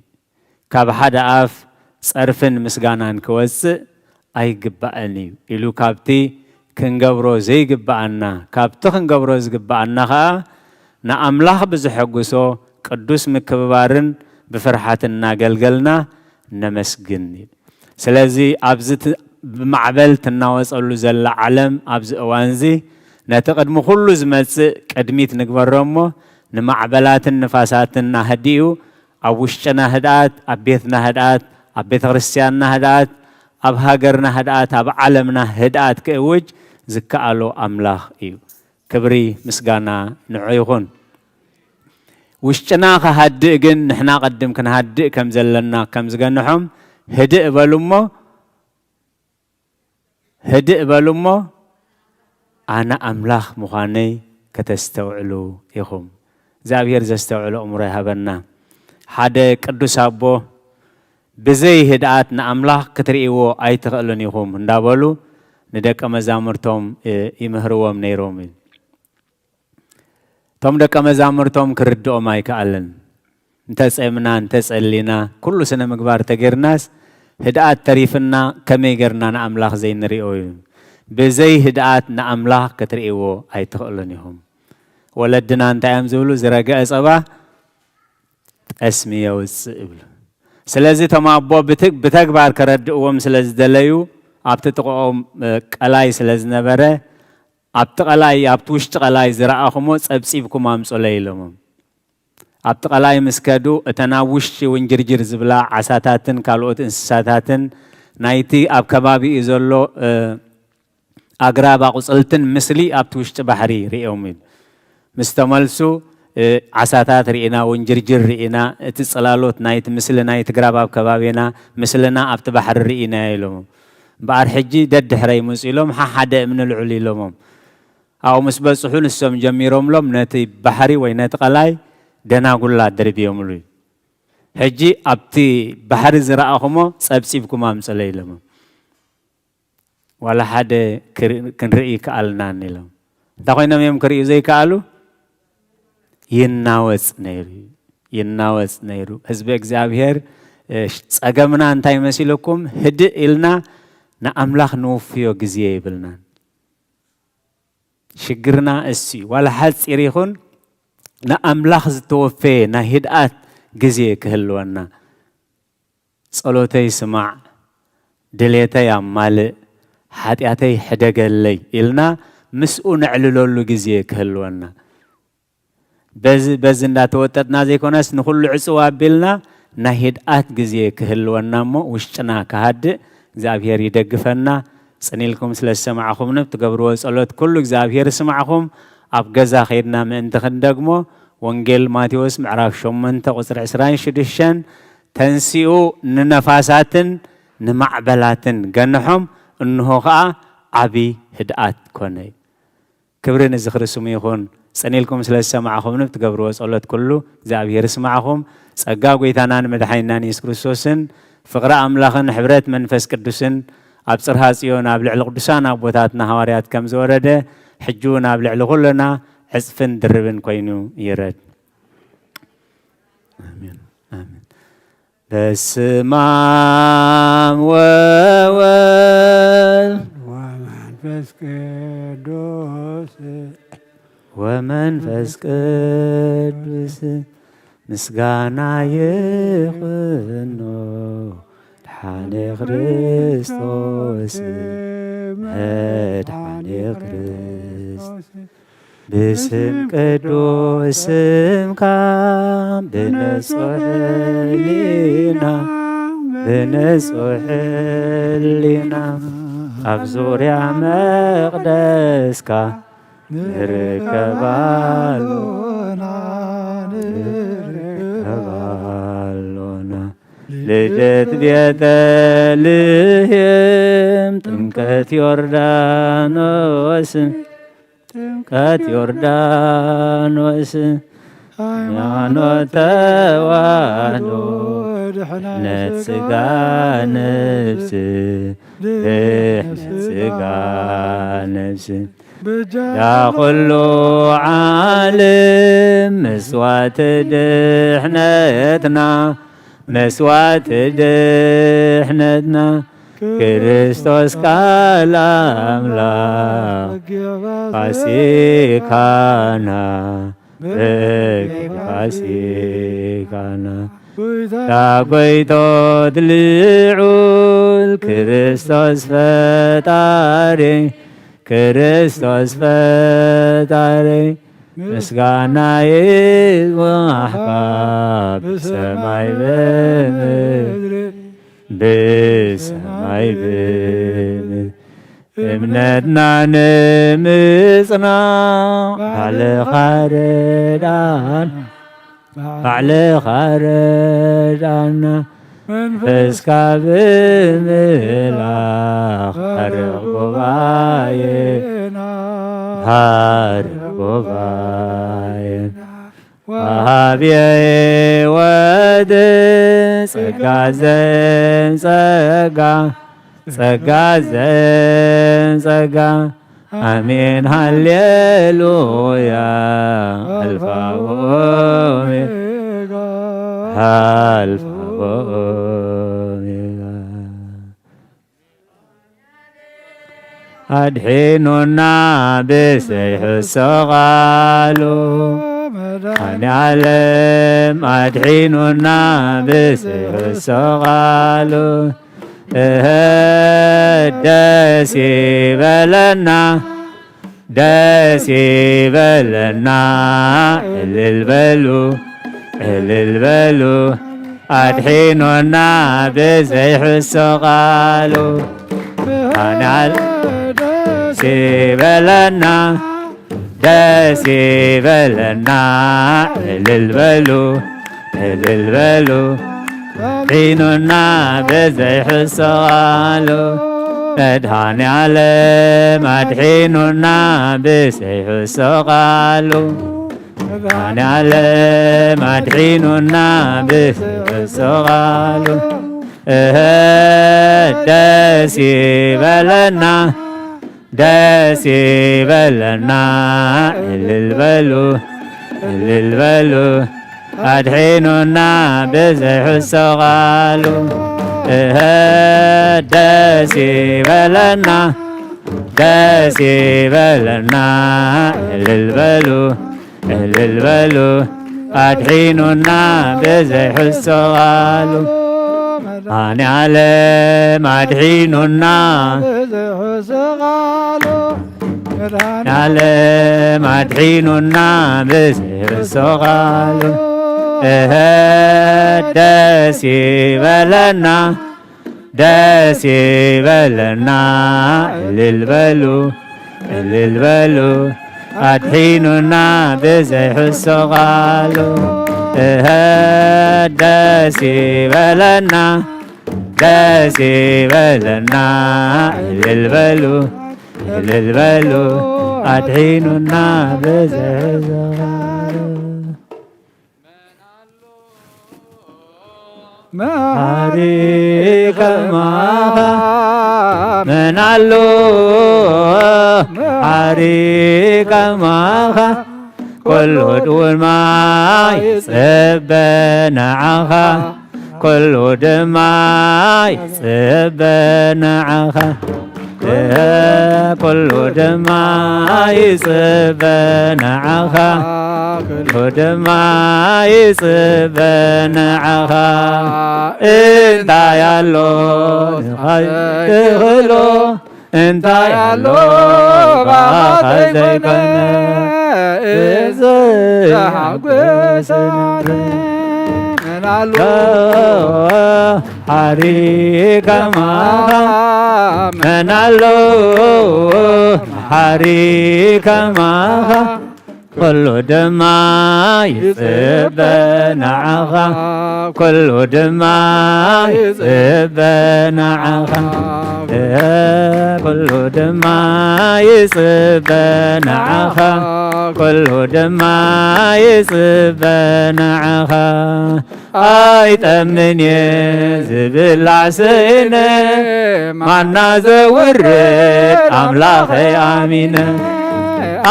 ካብ ሓደ ኣፍ ጸርፍን ምስጋናን ክወጽእ ኣይግባእን እዩ ኢሉ ካብቲ ክንገብሮ ዘይግባኣና ካብቲ ክንገብሮ ዝግባኣና ኸኣ ንኣምላኽ ብዝሐጉሶ ቅዱስ ምክብባርን ብፍርሓት እናገልገልና ነመስግን እዩ። ስለዚ ኣብዚ ብማዕበል ትናወጸሉ ዘላ ዓለም ኣብዚ እዋንዚ ነቲ ቅድሚ ኩሉ ዝመጽእ ቅድሚት ንግበሮ እሞ ንማዕበላትን ንፋሳትን ናህዲኡ ኣብ ውሽጥና ህድኣት፣ ኣብ ቤትና ህድኣት፣ ኣብ ቤተ ክርስቲያንና ህድኣት፣ ኣብ ሃገርና ህድኣት፣ ኣብ ዓለምና ህድኣት ክእውጅ ዝከኣሎ ኣምላኽ እዩ። ክብሪ ምስጋና ንዑ ይኹን። ውሽጥና ክሃድእ ግን ንሕና ቅድም ክንሃድእ ከም ዘለና ከም ዝገንሖም ህድእ በሉ እሞ ህድእ በሉ እሞ ኣነ ኣምላኽ ምዃነይ ከተስተውዕሉ ኢኹም። እግዚኣብሔር ዘስተውዕሎ እምሮ ይሃበና። ሓደ ቅዱስ ኣቦ ብዘይ ህድኣት ንኣምላኽ ክትርእይዎ ኣይትኽእሉን ኢኹም እንዳበሉ ንደቀ መዛሙርቶም ይምህርዎም ነይሮም እዩ። እቶም ደቀ መዛሙርቶም ክርድኦም ኣይከኣለን። እንተጸምና እንተጸሊና ኩሉ ስነ ምግባር ተጌርናስ ህድኣት ተሪፍና ከመይ ጌርና ንኣምላኽ ዘይንሪኦ እዩ። ብዘይ ህድኣት ንኣምላኽ ክትርእይዎ ኣይትኽእሉን ኢኹም። ወለድና እንታይ እዮም ዝብሉ? ዝረገአ ጸባ ጠስሚ የውፅእ ይብሉ። ስለዚ እቶም ኣቦ ብተግባር ከረድእዎም ስለ ዝደለዩ ኣብቲ ጥቕኦም ቀላይ ስለ ዝነበረ ኣብቲ ቀላይ ኣብቲ ውሽጢ ቀላይ ዝረኣኹሞ ጸብጺብኩም ኣምጹለይ ኢሎሞም። ኣብቲ ቀላይ ምስ ከዱ እተን ኣብ ውሽጢ ውንጅርጅር ዝብላ ዓሳታትን ካልኦት እንስሳታትን ናይቲ ኣብ ከባቢኡ ዘሎ ኣግራብ ኣቑጽልትን ምስሊ ኣብቲ ውሽጢ ባሕሪ ርእዮም ኢሉ። ምስ ተመልሱ ዓሳታት ርኢና፣ ውንጅርጅር ርኢና፣ እቲ ጽላሎት ናይቲ ምስሊ ናይቲ ግራብ ኣብ ከባቢና፣ ምስልና ኣብቲ ባሕሪ ርኢናዮ ኢሎሞም። እምበኣር ሕጂ ደድሕረይ ምጹ ኢሎም ሓሓደ እምኒ ልዑል ኢሎሞም። ኣብኡ ምስ በጽሑ ንሶም ጀሚሮምሎም ነቲ ባሕሪ ወይ ነቲ ቀላይ ደናጉላ ደርብዮምሉ እዩ። ሕጂ ኣብቲ ባሕሪ ዝረኣኹሞ ጸብጺብኩም ኣምጽለይ ኢሎሞም። ዋላ ሓደ ክንርኢ ይከኣልናን ኢሎም። እንታይ ኮይኖም እዮም ክርእዩ ዘይከኣሉ? ይናወጽ ነይሩ፣ ይናወጽ ነይሩ። ህዝቢ እግዚኣብሔር ጸገምና እንታይ መሲልኩም? ህድእ ኢልና ንኣምላኽ ንውፍዮ ግዜ ይብልናን። ሽግርና እሱ እዩ። ዋላ ሓጺር ይኹን ንኣምላኽ ዝተወፈየ ናይ ህድኣት ግዜ ክህልወና። ጸሎተይ ስማዕ፣ ድሌተይ ኣማልእ፣ ሓጢኣተይ ሕደገለይ ኢልና ምስኡ ነዕልለሉ ግዜ ክህልወና። በዚ በዚ እንዳተወጠጥና ዘይኮነስ ንኹሉ ዕጽው ኣቢልና ናይ ህድኣት ግዜ ክህልወና እሞ ውሽጥና ክሃድእ እግዚኣብሔር ይደግፈና። ጽን ኢልኩም ስለ ዝሰማዕኹምኒ ብትገብርዎ ጸሎት ኩሉ እግዚኣብሔር ይስማዕኹም። ኣብ ገዛ ከይድና ምእንቲ ክንደግሞ ወንጌል ማቴዎስ ምዕራፍ ሸሞንተ ቁጽሪ ዕስራን ሽዱሽተን ተንሲኡ ንነፋሳትን ንማዕበላትን ገንሖም፣ እንሆ ኸኣ ዓቢ ህድኣት ኮነ። ክብሪ ንዝኽሪ ስሙ ይኹን። ጽን ኢልኩም ስለ ዝሰማዕኹምኒ ብትገብርዎ ጸሎት ኩሉ እግዚኣብሔር ይስማዕኹም። ጸጋ ጐይታናን መድሓኒናን የሱስ ክርስቶስን ፍቕሪ ኣምላኽን ሕብረት መንፈስ ቅዱስን ኣብ ጽርሃ ጽዮን ኣብ ልዕሊ ቅዱሳን ኣቦታትና ሃዋርያት ከም ዝወረደ ሕጂ እውን ኣብ ልዕሊ ኩልና ዕጽፍን ድርብን ኮይኑ ይረድ። ኣሜን። ኣሜን። በስመ አብ ወወልድ ወመንፈስ ቅዱስ ወመንፈስ ቅዱስ ምስጋና ይኹኖ መድሓኒ ክርስቶስ፣ መድሓኒ ክርስቶስ፣ ብስም ቅዱስ ስምካ፣ ብንጹሕ ህሊና፣ ብንጹሕ ህሊና፣ ኣብ ዙርያ መቕደስካ ንርከብ ኣሎና፣ ንርከብ ኣሎና። ልደት ቤተልሔም፣ ጥምቀት ዮርዳኖስ፣ ጥምቀት ዮርዳኖስ፣ ሃይማኖት ተዋህዶ፣ ድሕነት ስጋ ነፍስ፣ ድሕነት ስጋ ነፍስ፣ ብጃ ኩሉ ዓለም መስዋዕቲ ድሕነትና፣ መስዋዕቲ ድሕነትና፣ ክርስቶስ ቃል ኣምላኽ ፋሲካና፣ በጊዕ ፋሲካና። ዳጎይቶት ልዑል ክርስቶስ ፈጣሪ፣ ክርስቶስ ፈጣሪ፣ ምስጋና ይግባሕካ ብሰማይ ብምድሪ፣ ብሰማይ ብምድሪ። እምነትና ንምጽናዕ ባዕልኻ ርዳን፣ ባዕልኻ ርዳና። መንፈስካ ብምልኣኽ ሃርቕ ጉባኤና፣ ሃርቕ ጉባኤና። ወሃብየ ሕይወት ጸጋ ዘን ጸጋ፣ ጸጋ ዘን ጸጋ። ኣሜን ሃሌሉያ። ኣልፋ ወኦሜጋ፣ ኣልፋ ወኦሜጋ። ኣድሒኑና ብዘይሕሶ ቃሉ፣ መድኃኔዓለም ኣድሒኑና ብዘይሕሶ ቃሉ። እህ ደስ ይበለና፣ ደስ ይበለና፣ እልል በሉ፣ እልል በሉ፣ ኣድሒኑና ብዘይሕሶ ቃሉ። ኣናል ደስ ይበለና፣ ደስ ይበለና፣ እልል በሉ፣ እልል በሉ፣ ኣድሒኑና ብዘይሕሶ ቃሉ። መድኃኔዓለም ኣድሒኑና ብዘይሕሶ ቃሉ። መድኃኔዓለም ኣድሒኑና ብዘይሕሶ ቃሉ። እህ ደስ ይበለና፣ ደስ ይበለና፣ እልል በሉ፣ እልል በሉ፣ ኣድሒኑና ብዘይሕሶ ቃሉ። እህ ደስ ይበለና፣ ደስ ይበለና፣ እልል በሉ፣ እልል በሉ፣ ኣድሒኑና ብዘይሕሶ ቃሉ። መድኃኔዓለም ኣድሒኑና ብዘይሕሶ ቃሉ። መድኃኔዓለም ኣድሒኑና ብዘይሕሶ ቃሉ። እህ ደስ ይበለና፣ ደስ ይበለና፣ እልል በሉ፣ እልል በሉ፣ ኣድሒኑና ብዘይሕሶ ቃሉ። እህ ደስ ይበለና፣ ደስ ይበለና፣ እልል በሉ፣ እልል በሉ፣ ኣድሒኑና ብዘይሕሶ ቃሉ። መሓሪ ከማኻ መን ኣሎ? መሓሪ ከማኻ ኩሉ ድማ ይጽበ ንዓኻ፣ ኩሉ ድማ ይጽበ ንዓኻ። ኩሉ ድማ ይጽበ ንዓኻ፣ ኩሉ ድማ ይጽበ ንዓኻ። እንታይ ኣሎ ንኻይክእሎ፣ እንታይ ኣሎ ብኣኻ ዘይኮነ፣ እዚ ተሓጎሰ መን ኣሎ ሓሪ ከማኻ፣ መን ኣሎ ሓሪ ከማኻ። ኩሉ ድማ ይጽበ ንዓኻ፣ ኩሉ ድማ ይጽበ ንዓኻ። ኩሉ ድማ ይጽበ ንዓኻ፣ ኩሉ ድማ ይጽበ ንዓኻ። ኣይጠምን እየ ዝብላዕ ስእነ፣ ማና ዘውርድ ኣምላኸይ ኣሚነ።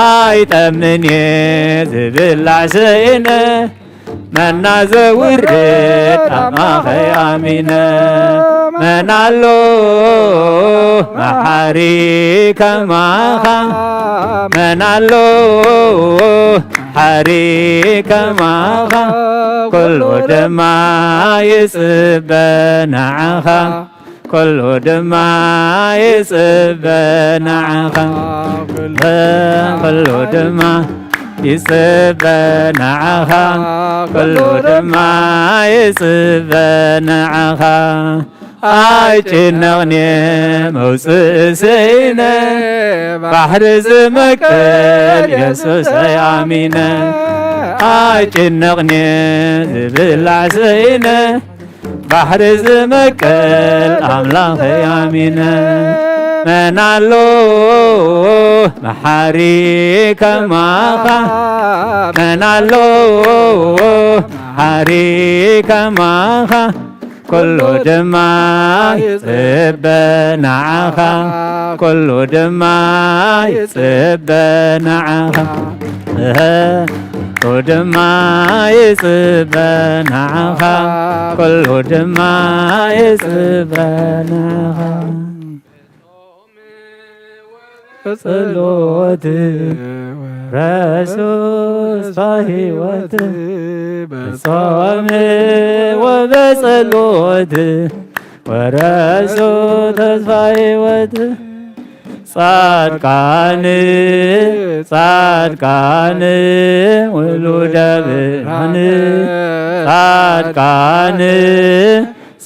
ኣይጠምን እየ ዝብላዕ ስእነ፣ መና ዘውርድ ኣምላኸይ ኣሚነ። መን ኣሎ መሓሪ ከማኻ፣ መን ኣሎ ሓሪ ከማኻ፣ ኩሉ ድማ ይጽበ ንዓኻ፣ ኩሉ ድማ ይጽበ ንዓኻ፣ ኩሉ ድማ ይጽበ ንዓኻ፣ ኩሉ ድማ ይጽበ ንዓኻ። ኣይጭነቕን እየ መውፅእ ስኢነ፣ ባሕሪ ዝመቅል የሱሰይ ኣሚነ። ኣይጭነቕን እየ ዝብላዕ ስኢነ፣ ባሕሪ ዝመቅል ኣምላኸይ ኣሚነ። መን ኣሎ መሓሪ ከማኻ፣ መን ኣሎ መሓሪ ከማኻ፣ ኩሉ ድማ ይጽበ ንዓኻ፣ ኩሉ ድማ ይጽበ ንዓኻ። እህ፣ ኩሉ ድማ ይጽበ ንዓኻ፣ ኩሉ ድማ ይጽበ ንዓኻ። ጸሎት ረሱ ተስፋ ህይወት፣ በጾም ወበጸሎት ወረሱ ተስፋ ህይወት። ጻድቃን ጻድቃን ውሉደ ብርሃን፣ ጻድቃን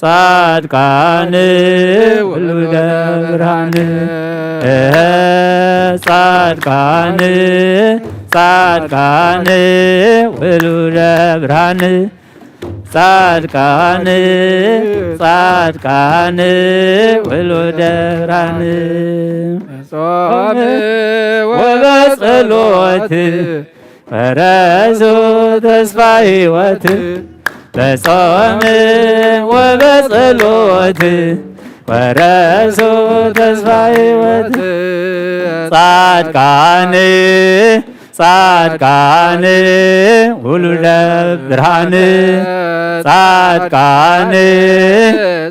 ጻድቃን ውሉደ ብርሃን፣ እህ፣ ጻድቃን ጻድቃን ውሉደ ብርሃን፣ ጻድቃን ጻድቃን ውሉደ ብርሃን። ጾም ወበጸሎት ወረሱ ተስፋ ህይወት፣ በጾም ወበጸሎት ወረሱ ተስፋ ህይወት። ጻድቃን ጻድቃን ውሉደ ብርሃን፣ ጻድቃን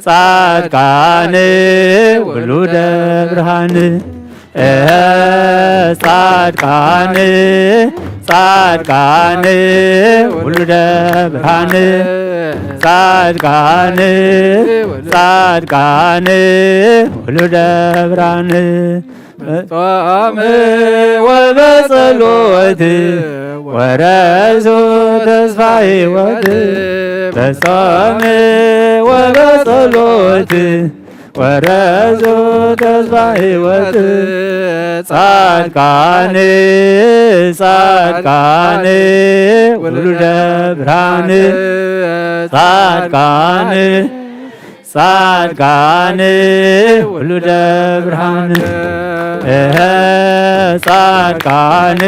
ጻድቃን ውሉደ ብርሃን። እህ፣ ጻድቃን ጻድቃን ውሉደ ብርሃን፣ ጻድቃን ጻድቃን ውሉደ ብርሃን። በጾም ወበጸሎት ወረሱ ተስፋ ህይወት፣ በጾም ወበጸሎት ወረሱ ተስፋ ህይወት። ጻድቃን ጻድቃን ውሉደ ብርሃን፣ ጻድቃን ጻድቃን ውሉደ ብርሃን፣ እህ፣ ጻድቃን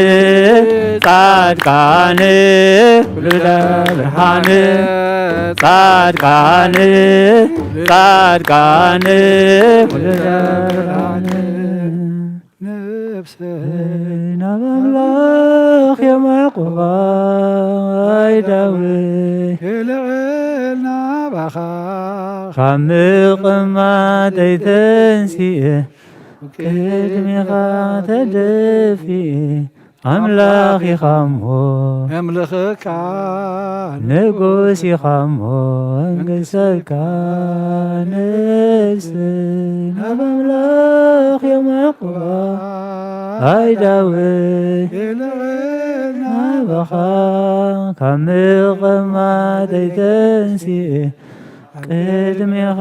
ጻድቃን ውሉደ ብርሃን፣ ጻድቃን ጻድቃን ውሉደ ብርሃን። ነፍሰይ ናብ ኣምላኽ የማዕቁባ፣ ኣይዳዊ የልዕል ናባኻ፣ ካብ ምቕማጠይ ተንሲኤ ቅድሜኻ ተደፊ ኣምላኽ ኢኻ እሞ የምልኽካ ንጉስ ኢኻ እሞ እንግሰካ ነፍስ ናብ ኣምላኽ የማቕባ ኣይዳዊ ናባኻ ካብ ምቕማጠይ ተንሲኤ ቅድሜኻ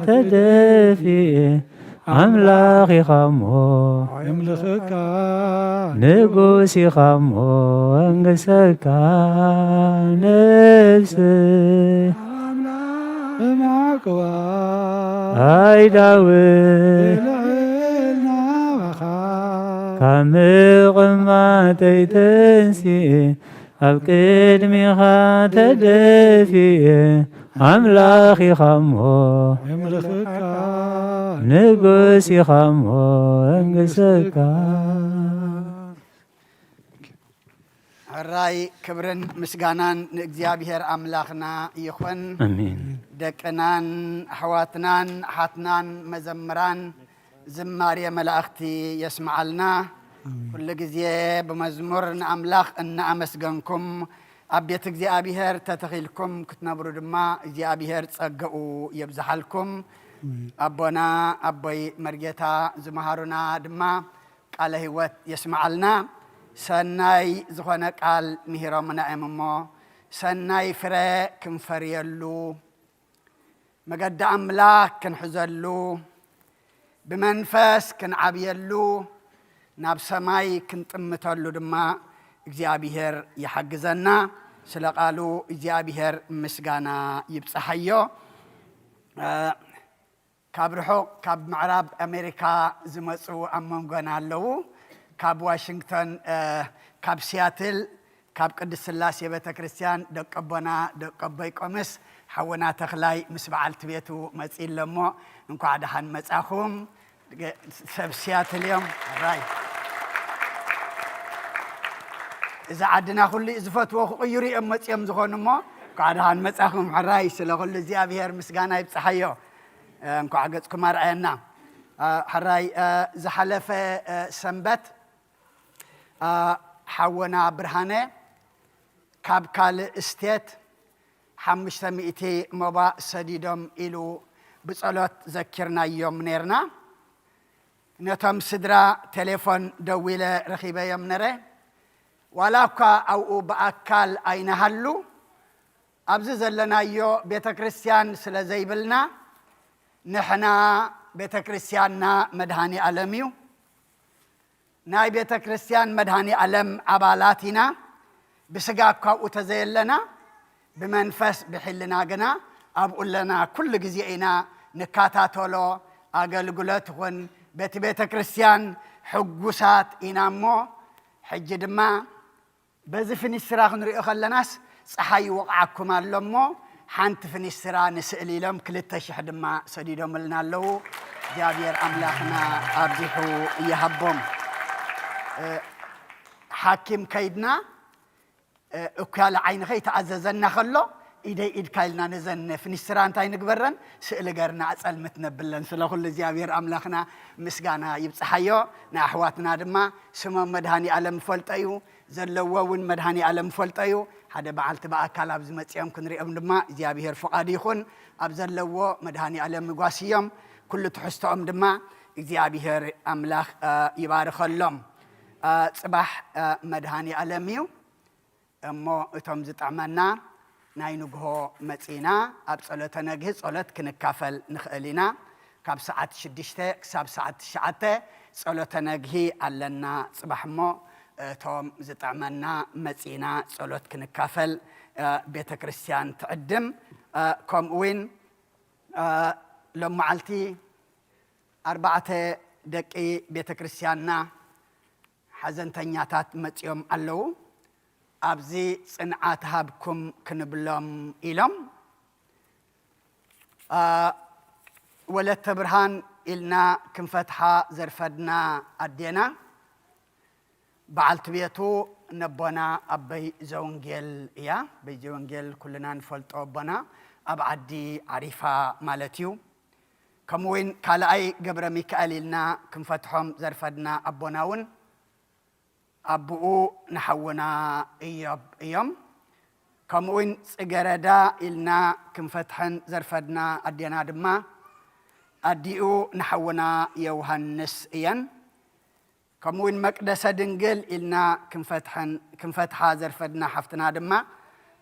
ተደፊኤ ኣምላኽ ኢኻ እሞ የምልኽካ ንጉስ ኢኻ እሞ እንግሰካ ነፍስ ማቅባ ኣይዳዊ ናባኻ ካብ ምቕማጠይ ተንሲኤ ኣብ ቅድሜኻ ተደፊኤ ኣምላኽ ኢኻ እሞ የምልኽካ ንጉስ ኢኻ እሞ እንግሰካ። ሕራይ ክብርን ምስጋናን ንእግዚኣብሔር ኣምላኽና ይኹን። ኣሜን። ደቅናን ኣሕዋትናን ኣሓትናን መዘምራን ዝማሬ መላእኽቲ የስምዓልና። ኩሉ ግዜ ብመዝሙር ንኣምላኽ እናኣመስገንኩም ኣብ ቤት እግዚኣብሔር ተተኺልኩም ክትነብሩ ድማ እግዚኣብሔር ጸገኡ የብዝሓልኩም። ኣቦና ኣቦይ መርጌታ ዝመሃሩና ድማ ቃለ ህይወት የስምዓልና። ሰናይ ዝኾነ ቃል ምሂሮምና እዮም እሞ ሰናይ ፍረ ክንፈርየሉ መገዲ ኣምላኽ ክንሕዘሉ ብመንፈስ ክንዓብየሉ ናብ ሰማይ ክንጥምተሉ ድማ እግዚኣብሔር ይሓግዘና። ስለ ቃሉ እግዚኣብሔር ምስጋና ይብጽሓዮ። ካብ ርሑቕ ካብ ምዕራብ ኣሜሪካ ዝመፁ ኣብ መንጎና ኣለዉ። ካብ ዋሽንግቶን ካብ ሲያትል ካብ ቅድስት ስላሴ ቤተ ክርስቲያን ደቀቦና ደቀቦይ ቆምስ ሓወና ተኽላይ ምስ በዓልቲ ቤቱ መፂ ኣለሞ። እንኳዕ ደሓን መፃኹም። ሰብ ሲያትል እዮም። ራይ እዚ ዓድና ኩሉ ዝፈትዎ ክቕይሩ እዮም መፂኦም ዝኾኑ እሞ እንኳዕ ደሓን መፃኹም። ሕራይ ስለ ኩሉ እግዚኣብሔር ምስጋና ይብፅሓዮ። እንኳዕ ገፅኩም ኣርኣየና። ሕራይ ዝሓለፈ ሰንበት ሓወና ብርሃነ ካብ ካልእ ስቴት ሓሙሽተ ሚእቲ ሞባእ ሰዲዶም ኢሉ ብጸሎት ዘኪርናዮም ኔርና። ነቶም ስድራ ቴሌፎን ደዊለ ረኺበዮም ነረ። ዋላ እኳ ኣብኡ ብኣካል ኣይንሃሉ፣ ኣብዚ ዘለናዮ ቤተ ክርስቲያን ስለ ዘይብልና፣ ንሕና ቤተ ክርስቲያንና መድሃኔ ኣለም እዩ። ናይ ቤተ ክርስቲያን መድሃኔ ኣለም ኣባላት ኢና። ብስጋ እኳ ኣብኡ ተዘየለና፣ ብመንፈስ ብሕልና ግና ኣብኡ ኣለና። ኩሉ ግዜ ኢና ንካታተሎ። ኣገልግሎት ይኹን በቲ ቤተ ክርስቲያን ሕጉሳት ኢና እሞ፣ ሕጂ ድማ በዚ ፍኒስትራ ክንሪኦ ከለናስ ጸሓይ ይወቕዓኩም ኣሎ እሞ፣ ሓንቲ ፍኒስትራ ንስእሊ ኢሎም ክልተ ሽሕ ድማ ሰዲዶምልና ኣለዉ። እግዚኣብሔር ኣምላኽና ኣብዚሑ ይሃቦም። እ፣ ሓኪም ከይድና፣ እ፣ እኩያለ ዓይኒ ከይተኣዘዘና ከሎ፣ ኢደይ ኢድካ ኢልና ነዘን ፍኒስትራ እንታይ ንግበረን? ስእሊ ገርና ኣጸልምት ነብለን። ስለ ኩሉ እግዚኣብሔር ኣምላኽና ምስጋና ይብጽሓዮ። ንኣሕዋትና ድማ ስሞም መድሃኒ ኣለም ይፈልጦ እዩ። ዘለዎ እውን መድሃኒ ኣለም ይፈልጦ እዩ። ሓደ በዓልቲ ብኣካል ኣብዚ መጺኦም ክንሪኦም ድማ እግዚኣብሔር ፍቓዱ ይኹን። ኣብ ዘለዎ መድሃኒ ኣለም ይጓስዮም። ኩሉ ትሕዝቶኦም ድማ እግዚኣብሔር ኣምላኽ፣ እ፣ ይባርኸሎም። እ፣ ጽባሕ፣ እ፣ መድሃኒ ኣለም እዩ። እሞ እቶም ዝጥዕመና ናይ ንግሆ መጺና ኣብ ጸሎተ ነግሂ ጸሎት ክንካፈል ንኽእል ኢና። ካብ ሰዓት ሽዱሽተ ክሳብ ሰዓት ትሽዓተ ጸሎተ ነግሂ ኣለና ጽባሕ እሞ እቶም ዝጥዕመና መጺና ጸሎት ክንካፈል፣ እ፣ ቤተ ክርስቲያን ትዕድም። እ፣ ከምኡ እውን፣ እ፣ ሎም መዓልቲ ኣርባዕተ ደቂ ቤተ ክርስቲያንና ሓዘንተኛታት መጺኦም ኣለዉ። ኣብዚ ጽንዓት ሃብኩም ክንብሎም ኢሎም፣ አ፣ ወለተ ብርሃን ኢልና ክንፈትሓ ዘርፈድና ኣዴና፣ በዓልቲ ቤቱ ነቦና ኣበይ ዘወንጌል እያ። ኣበይ ዘወንጌል ኩልና ንፈልጦ ኣቦና ኣብ ዓዲ ዓሪፋ ማለት እዩ። ከምኡ እውን ካልኣይ ገብረ ሚካኤል ኢልና ክንፈትሖም ዘርፈድና ኣቦና እውን ኣቦኡ ንሓውና እዮብ እዮም። ከምኡ እውን ጽገረዳ ኢልና ክንፈትሐን ዘርፈድና ኣዴና ድማ ኣዲኡ ንሓውና ዮውሃንስ እየን። ከምኡ እውን መቅደሰ ድንግል ኢልና ክንፈትሐን ክንፈትሓ ዘርፈድና ሓፍትና ድማ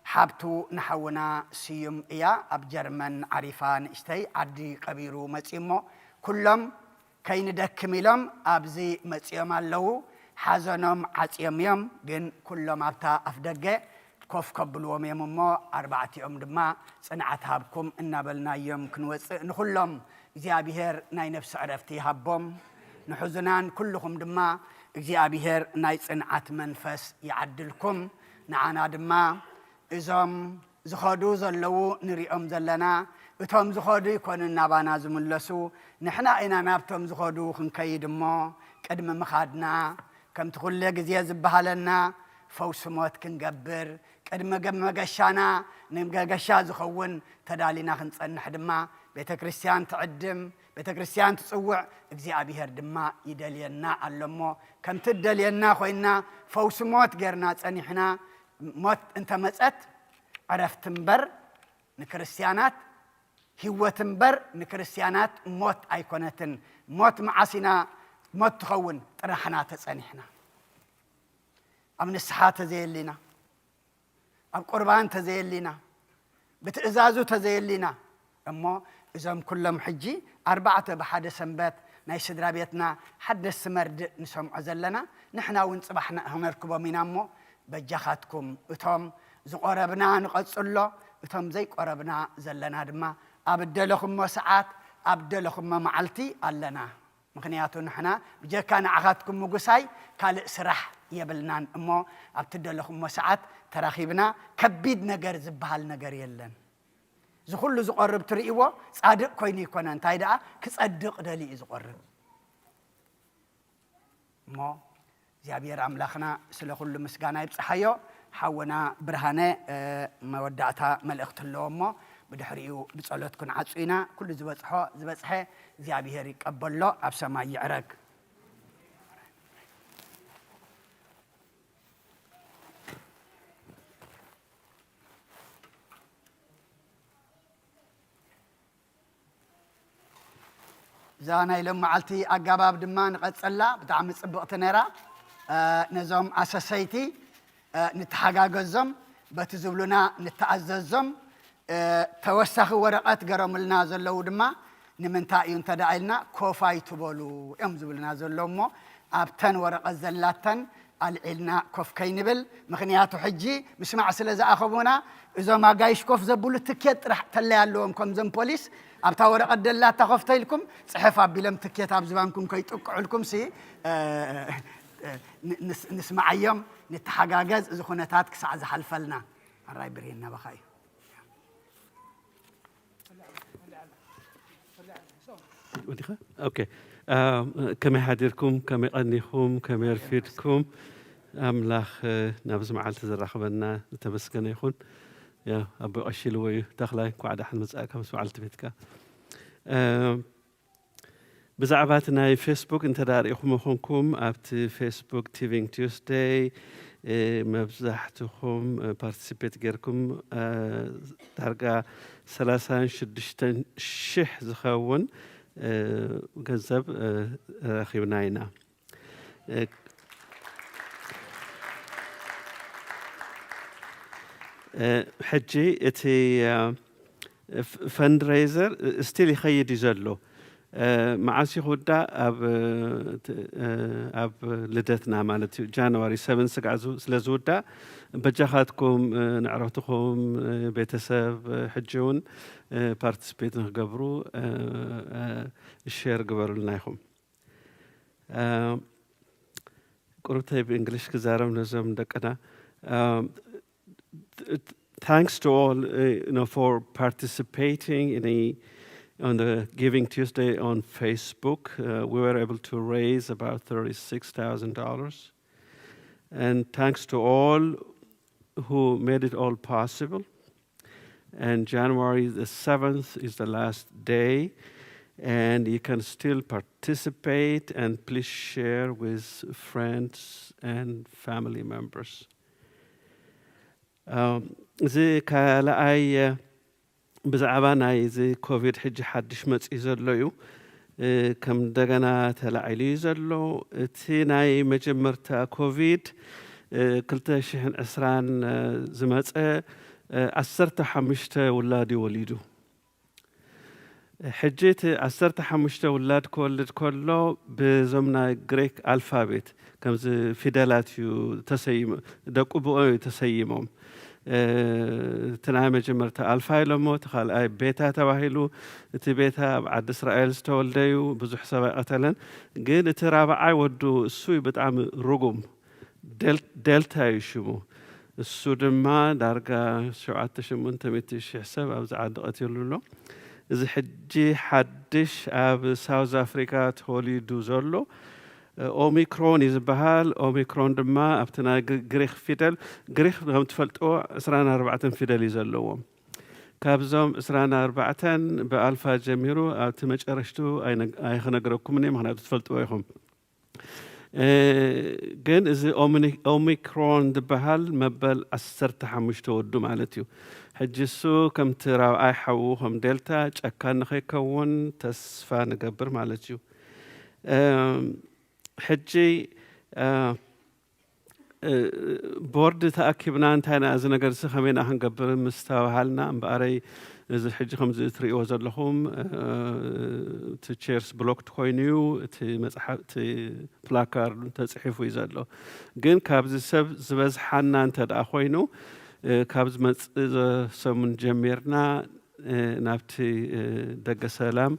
ሓብቱ ንሓውና ስዩም እያ። ኣብ ጀርመን ዓሪፋ ንእሽተይ ዓዲ ቀቢሩ መጺኡ እሞ ኩሎም ከይንደክም ኢሎም ኣብዚ መጺኦም ኣለዉ። ሓዘኖም ዓጽዮም እዮም፣ ግን ኩሎም ኣብታ ኣፍደገ ኮፍ ከብልዎም እዮም እሞ ኣርባዕቲኦም ድማ ጽንዓት ሃብኩም እናበልናዮም ክንወጽእ ንኹሎም እግዚኣብሔር ናይ ነፍሲ ዕረፍቲ ይሃቦም። ንሕዙናን ኩልኹም ድማ እግዚኣብሔር ናይ ጽንዓት መንፈስ ይዓድልኩም። ንዓና ድማ እዞም ዝኸዱ ዘለዉ ንሪኦም ዘለና፣ እቶም ዝኸዱ ይኮኑን ናባና ዝምለሱ፣ ንሕና ኢና ናብቶም ዝኸዱ ክንከይድ እሞ፣ ቅድሚ ምኻድና ከምቲ ኩለ ግዜ ዝበሃለና ፈውሲ ሞት ክንገብር፣ ቅድሚ ገ- መገሻና ንመገሻ ዝኸውን ተዳሊና ክንጸንሕ ድማ ቤተ ክርስቲያን ትዕድም፣ ቤተ ክርስቲያን ትጽውዕ፣ እግዚኣብሔር ድማ ይደልየና ኣሎ እሞ፣ ከምቲ እደልየና ኮይንና ፈውሲ ሞት ጌርና ጸኒሕና፣ ሞት እንተመጸት ዕረፍቲ እምበር ንክርስትያናት፣ ህይወት እምበር ንክርስትያናት ሞት ኣይኮነትን። ሞት መዓስ ኢና ሞት ትኸውን? ጥራሕና ተጸኒሕና፣ ኣብ ንስሓ ተዘየሊና፣ ኣብ ቁርባን ተዘየሊና፣ ብትእዛዙ ተዘየሊና እሞ፣ እዞም ኩሎም ሕጂ ኣርባዕተ ብሓደ ሰንበት ናይ ስድራ ቤትና ሓደስቲ መርድእ ንሰምዖ ዘለና፣ ንሕና እውን ጽባሕ ነ- ክነርክቦም ኢና እሞ፣ በጃኻትኩም እቶም ዝቆረብና ንቐጽሎ፣ እቶም ዘይቆረብና ዘለና ድማ ኣብ እደለኹሞ ሰዓት ኣብ ደለኹሞ መዓልቲ ኣለና። ምኽንያቱ ንሕና ብጀካ ንዓኻትኩም ምጉሳይ ካልእ ስራሕ የብልናን እሞ፣ ኣብቲ ደለኹሞ ሰዓት ተራኺብና ከቢድ ነገር ዝበሃል ነገር የለን። እዚ ኩሉ ዝቆርብ ትርእይዎ ጻድቕ ኮይኑ ይኮነ፣ እንታይ ደኣ ክጸድቕ ደልዩ እዩ ዝቆርብ። እሞ እግዚኣብሔር ኣምላኽና ስለ ኩሉ ምስጋና ይብጽሓዮ። ሓወና ብርሃነ መወዳእታ መልእኽቲ ኣለዎ እሞ ብድሕሪኡ ብጸሎት ክንዓጹ ኢና። ኩሉ ዝበጽሖ ዝበጽሐ እግዚኣብሔር ይቀበሎ፣ ኣብ ሰማይ ይዕረግ። እዛ ናይ ሎም መዓልቲ ኣጋባብ ድማ ንቐጸላ፣ ብጣዕሚ ጽብቕቲ ነይራ። ነዞም ኣሰሰይቲ ንተሓጋገዞም፣ በቲ ዝብሉና ንተኣዘዞም። ተወሳኺ ወረቐት ገሮምልና ዘለዉ ድማ ንምንታይ እዩ እንተ ደኣ ኢልና ኮፍ ኣይትበሉ እዮም ዝብሉና ዘለዉ እሞ ኣብተን ወረቐት ዘላተን ኣልዒልና ኮፍ ከይንብል፣ ምኽንያቱ ሕጂ ምስማዕ ስለ ዝኣኸቡና፣ እዞም ኣጋይሽ ኮፍ ዘብሉ ትኬት ጥራሕ ተለይ ኣለዎም። ከምዞም ፖሊስ ኣብታ ወረቐት ደላታ ኮፍ ተይልኩም ጽሕፍ ኣቢሎም ትኬት ኣብ ዝባንኩም ከይጥቅዑልኩም ሲ ንስማዓዮም፣ ንተሓጋገዝ። እዚ ኩነታት ክሳዕ ዝሓልፈልና ኣራይ ብርሂን ናባኻ እዩ። ወዲኻ ኦኬ። ከመይ ሓዲርኩም? ከመይ ቀኒኹም? ከመይ ኣርፊድኩም? ኣምላኽ ናብዚ መዓልቲ ዘራኽበና ዝተመስገነ ይኹን። ኣቦ ቀሺልዎ እዩ። ተኽላይ እንኳዕ ደሓን መጻእካ ምስ በዓልቲ ቤትካ። ብዛዕባ እቲ ናይ ፌስቡክ እንተ ደኣ ርኢኹም ኾንኩም ኣብቲ ፌስቡክ ቲቪንግ ቲውስደይ መብዛሕትኹም ፓርቲሲፔት ጌርኩም ዳርጋ ሰላሳን ሽዱሽተን ሽሕ ዝኸውን ገንዘብ ረኺብና ኢና። ሕጂ እቲ ፈንድሬዘር ስቲል ይኸይድ እዩ ዘሎ። መዓስ እዩ ክውዳእ? ኣብ ልደትና ማለት እዩ፣ ጃንዋሪ ሰቨን ስጋዕ ስለ ዝውዳእ፣ በጃኻትኩም ንዕረትኹም ቤተሰብ ሕጂ እውን ፓርቲስፔት ንክገብሩ ሸር ግበሩልና ኢኹም። ቁሩብተይ ብእንግሊሽ ክዛረብ ነዞም ደቅና። Thanks to all, uh, you know, for participating in a on the Giving Tuesday on Facebook. Uh, we were able to raise about thirty-six thousand dollars, and thanks to all who made it all possible. And January the seventh is the last day. And you can still participate and please share with friends and family members. Um, እዚ ካልኣይ ብዛዕባ ናይ እዚ ኮቪድ ሕጂ ሓድሽ መፅኡ ዘሎ እዩ። ከም እንደገና ተላዒሉ እዩ ዘሎ። እቲ ናይ መጀመርታ ኮቪድ ክልተ ሽሕን ዕስራን ዝመፀ ዓሰርተ ሓሙሽተ ውላድ እዩ ወሊዱ። ሕጂ እቲ ዓሰርተ ሓሙሽተ ውላድ ክወልድ ከሎ ብዞም ናይ ግሪክ ኣልፋቤት ከምዚ ፊደላት እዩ ተሰይሙ፣ ደቁ ብኡ እዩ ተሰይሞም። እቲ ናይ መጀመርታ ኣልፋ ኢሎሞ፣ እቲ ካልኣይ ቤታ ተባሂሉ። እቲ ቤታ ኣብ ዓዲ እስራኤል ዝተወልደ እዩ፣ ብዙሕ ሰብ ኣይቐተለን። ግን እቲ ራብዓይ ወዱ እሱ እዩ ብጣዕሚ ርጉም፣ ዴልታ እዩ ሽሙ። እሱ ድማ ዳርጋ ሸውዓተ ሽሙንተ ሚእቲ ሽሕ ሰብ ኣብዚ ዓዲ ቀቲሉ ኣሎ። እዚ ሕጂ ሓድሽ ኣብ ሳውዝ ኣፍሪካ ተወሊዱ ዘሎ ኦሚክሮን እዩ ዝበሃል። ኦሚክሮን ድማ ኣብቲ ናይ ግሪክ ፊደል፣ ግሪክ ከም ትፈልጥዎ ዕስራን ኣርባዕተን ፊደል እዩ ዘለዎም። ካብዞም ዕስራን ኣርባዕተን ብኣልፋ ጀሚሩ ኣብቲ መጨረሽቱ ኣይክነግረኩምን እየ፣ ምክንያቱ ትፈልጥዎ ኢኹም። ግን እዚ ኦሚክሮን ዝበሃል መበል ዓሰርተ ሓሙሽተ ወዱ ማለት እዩ። ሕጂ እሱ ከምቲ ራብኣይ ሓዉ ከም ዴልታ ጨካን ንኸይከውን ተስፋ ንገብር ማለት እዩ። ሕጂ ቦርድ ተኣኪብና እንታይ ና እዚ ነገር እዚ ከመይና ክንገብር ምስ ተባሃልና እምበኣረይ፣ እዚ ሕጂ ከምዚ እትርእይዎ ዘለኹም እቲ ቼርስ ብሎክድ ኮይኑ እዩ። እቲ መፅሓፍ እቲ ፕላካርድ ተፅሒፉ እዩ ዘሎ። ግን ካብዚ ሰብ ዝበዝሓና እንተ ደኣ ኮይኑ ካብ ዝመፅእ ሰሙን ጀሚርና ናብቲ ደገ ሰላም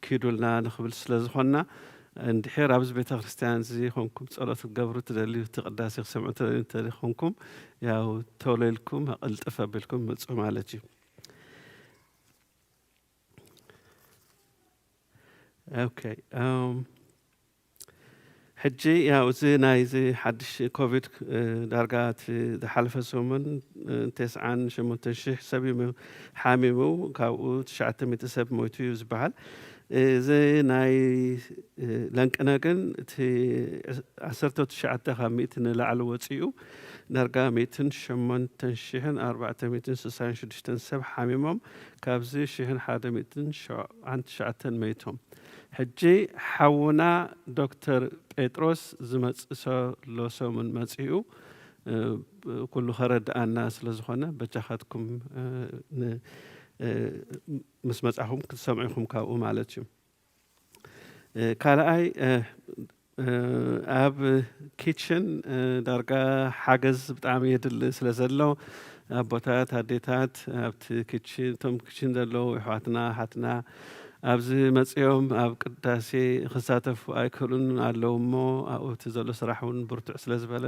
ኪዱልና ንኽብል ስለ ዝኾንና፣ እንድሕር ኣብዚ ቤተ ክርስቲያን እዚ ኾንኩም ጸሎት ክትገብሩ ትደልዩ፣ እቲ ቅዳሴ ክሰምዑ ትደልዩ እንተ ኾንኩም፣ ያው ቶሎ ኢልኩም ቅልጥፍ ኣቢልኩም ምጹ ማለት እዩ። ኦኬ፣ እም፣ ሕጂ ያው እዚ ናይዚ ሓድሽ ኮቪድ፣ እ፣ ዳርጋ እቲ ዝሓለፈ ሰሙን፣ እ፣ ተስዓን ሸሞንተን ሽሕ ሰብ እዩ ሓሚሙ፣ ካብኡ ትሽዓተ ሚእቲ ሰብ ሞይቱ እዩ ዝበሃል። እዚ ናይ፣ እ፣ ለንቅነ ግን እቲ ዓሰርተ ትሽዓተ ካብ ሚእቲ ንላዕሊ ወፂኡ፣ ዳርጋ ሚእትን ሸሞንተን ሽሕን ኣርባዕተ ሚእትን ስሳን ሽዱሽተን ሰብ ሓሚሞም፣ ካብዚ ሽሕን ሓደ ሚእትን ሸውዓን ትሽዓተን መይቶም። ሕጂ ሓውና ዶክተር ጴጥሮስ ዝመጽእ ዘሎ ሰሙን መጺኡ፣ እ፣ ኩሉ ከረድኣና ስለ ዝኾነ፣ በጃኻትኩም፣ እ፣ ን-፣ እ፣ ምስ መጻኹም ክትሰምዑ ኢኹም ካብኡ ማለት እዩ። እ፣ ካልኣይ፣ እ፣ እ፣ ኣብ ኪችን፣ እ፣ ዳርጋ ሓገዝ ብጣዕሚ የድሊ ስለ ዘሎ፣ ኣቦታት፣ ኣዴታት፣ ኣብቲ ኪችን፣ እቶም ኪችን ዘለዉ ኣሕዋትና፣ ኣሓትና፣ ኣብዚ መጺኦም ኣብ ቅዳሴ ክሳተፉ ኣይክእሉን ኣለዉ እሞ፣ ኣብኡ እቲ ዘሎ ስራሕ እውን ብርቱዕ ስለ ዝበለ፣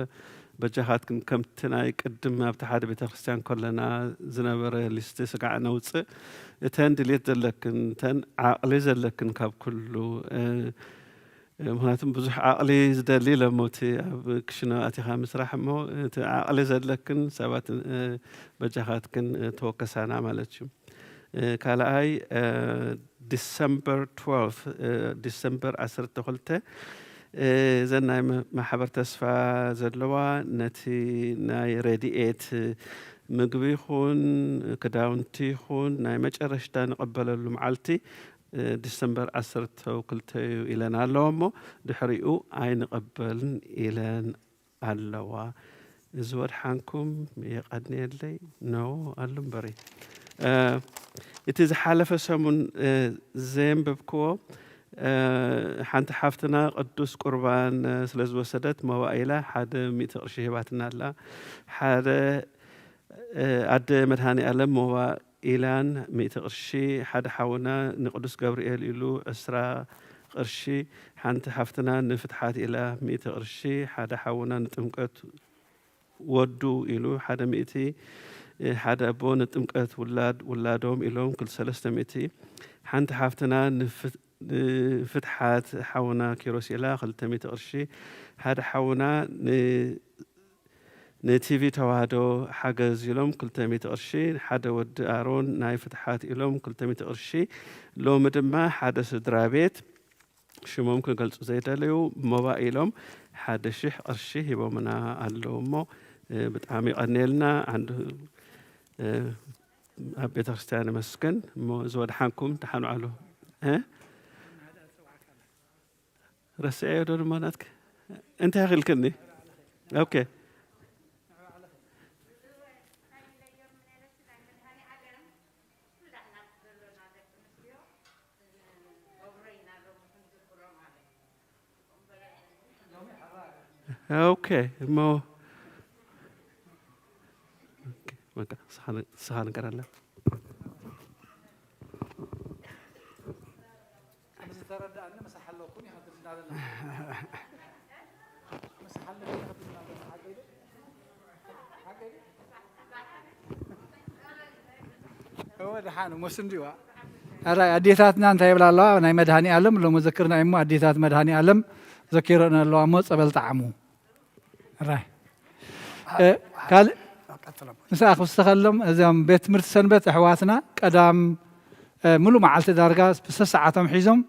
በጃኻትክን ከምቲ ናይ ቅድም ኣብቲ ሓደ ቤተ ክርስቲያን ከለና ዝነበረ ሊስቲ ስጋዕ ነውጽእ። እተን ድሌት ዘለክን፣ እተን ዓቕሊ ዘለክን ካብ ኩሉ፣ እ፣ ምኽንያቱም ብዙሕ ዓቕሊ ዝደሊ ኢለ እሞ እቲ ኣብ ክሽነ ኣቲኻ ምስራሕ እሞ እቲ ዓቕሊ ዘለክን ሰባት፣ እ፣ በጃኻትክን፣ እ፣ ተወከሳና ማለት እዩ። እ፣ ካልኣይ፣ እ፣ ዲሰምበር ትወልቭ፣ እ፣ ዲሰምበር ዓሰርተ ክልተ፣ እ፣ እዘን ናይ መ-፣ ማሕበር ተስፋ ዘለዋ ነቲ ናይ ረድኤት ምግቢ ይኹን ክዳውንቲ ይኹን ናይ መጨረሽታ ንቐበለሉ መዓልቲ፣ እ፣ ዲሰምበር ዓሰርተ ክልተ እዩ ኢለን ኣለዋ እሞ ድሕሪኡ ኣይንቐበልን ኢለን ኣለዋ። እዚ ወድሓንኩም የቐንየለይ። ኖ፣ ኣሉ እምበሪ። እ፣ እቲ ዝሓለፈ ሰሙን፣ እ፣ ዘየንበብክዎ፣ እ፣ ሓንቲ ሓፍትና ቅዱስ ቁርባን፣ እ፣ ስለ ዝወሰደት ሞባእ ኢላ ሓደ ሚእቲ ቅርሺ ሂባትና ኣላ። ሓደ፣ እ፣ ኣደ መድሃኔ ኣለም ሞባእ ኢላን ሚእቲ ቅርሺ፣ ሓደ ሓውና ንቅዱስ ገብርኤል ኢሉ ዕስራ ቅርሺ፣ ሓንቲ ሓፍትና ንፍትሓት ኢላ ሚእቲ ቅርሺ፣ ሓደ ሓውና ንጥምቀት ወዱ ኢሉ ሓደ ሚእቲ፣ ሓደ ኣቦ ንጥምቀት ውላድ፣ ውላዶም ኢሎም ክል-፣ ሰለስተ ሚእቲ፣ ሓንቲ ሓፍትና ንፍት-፣ ንፍትሓት ሓውና ኪሮስ ኢላ ክልተ ሚእቲ ቅርሺ፣ ሓደ ሓውና ን-፣ ንቲቪ ተዋህዶ ሓገዝ ኢሎም ክልተ ሚእቲ ቅርሺ፣ ሓደ ወዲ ኣሮን ናይ ፍትሓት ኢሎም ክልተ ሚእቲ ቅርሺ፣ ሎሚ ድማ ሓደ ስድራ ቤት ሽሞም ክገልጹ ዘይደለዩ ሞባእ ኢሎም ሓደ ሽሕ ቅርሺ ሂቦምና ኣለዉ እሞ፣ እ፣ ብጣዕሚ የቐንየልና። ዓንዱ፣ እ፣ ኣብ ቤተ ክርስቲያን የመስግን እሞ፣ እዚ ወድሓንኩም ደሓን ዋዕሉ። እ? ረስዐዮ ዶ ድማ ናትክ? እንታይ ኢልክኒ? ኦኬ። ኦኬ፣ እሞ፣ ኦኬ፣ በቃ፣ ንስኻ ን-፣ ንስኻ ንገረላ። ከምዚ ተረዳእኒ፣ ምሳሕ ኣለኩም ይኸትልና ኣለና። ምሳሕ ኣለኩም ይኸትልና ኣለና። ሓቀይ ዶ? ሓቀይ ዶ? እወ፣ ደሓን፣ እሞ ስንዲዋ። ኣራይ፣ ኣዴታትና እንታይ ይብላ ኣለዋ? ናይ መድኃኔ ዓለም ሎመዘክርና እሞ፣ ኣዴታት መድኃኔ ዓለም ዘኪረን ኣለዋ እሞ፣ ጸበል ጣዕሙ። ራይ። እ፣ ካልእ ቀጥሎ። ምስኣ ክውስኸሎም፣ እዞም ቤት ትምህርቲ ሰንበት ኣሕዋትና ቀዳም፣ እ፣ ሙሉእ መዓልቲ ዳርጋ ብሰሰዓቶም ሒዞም፣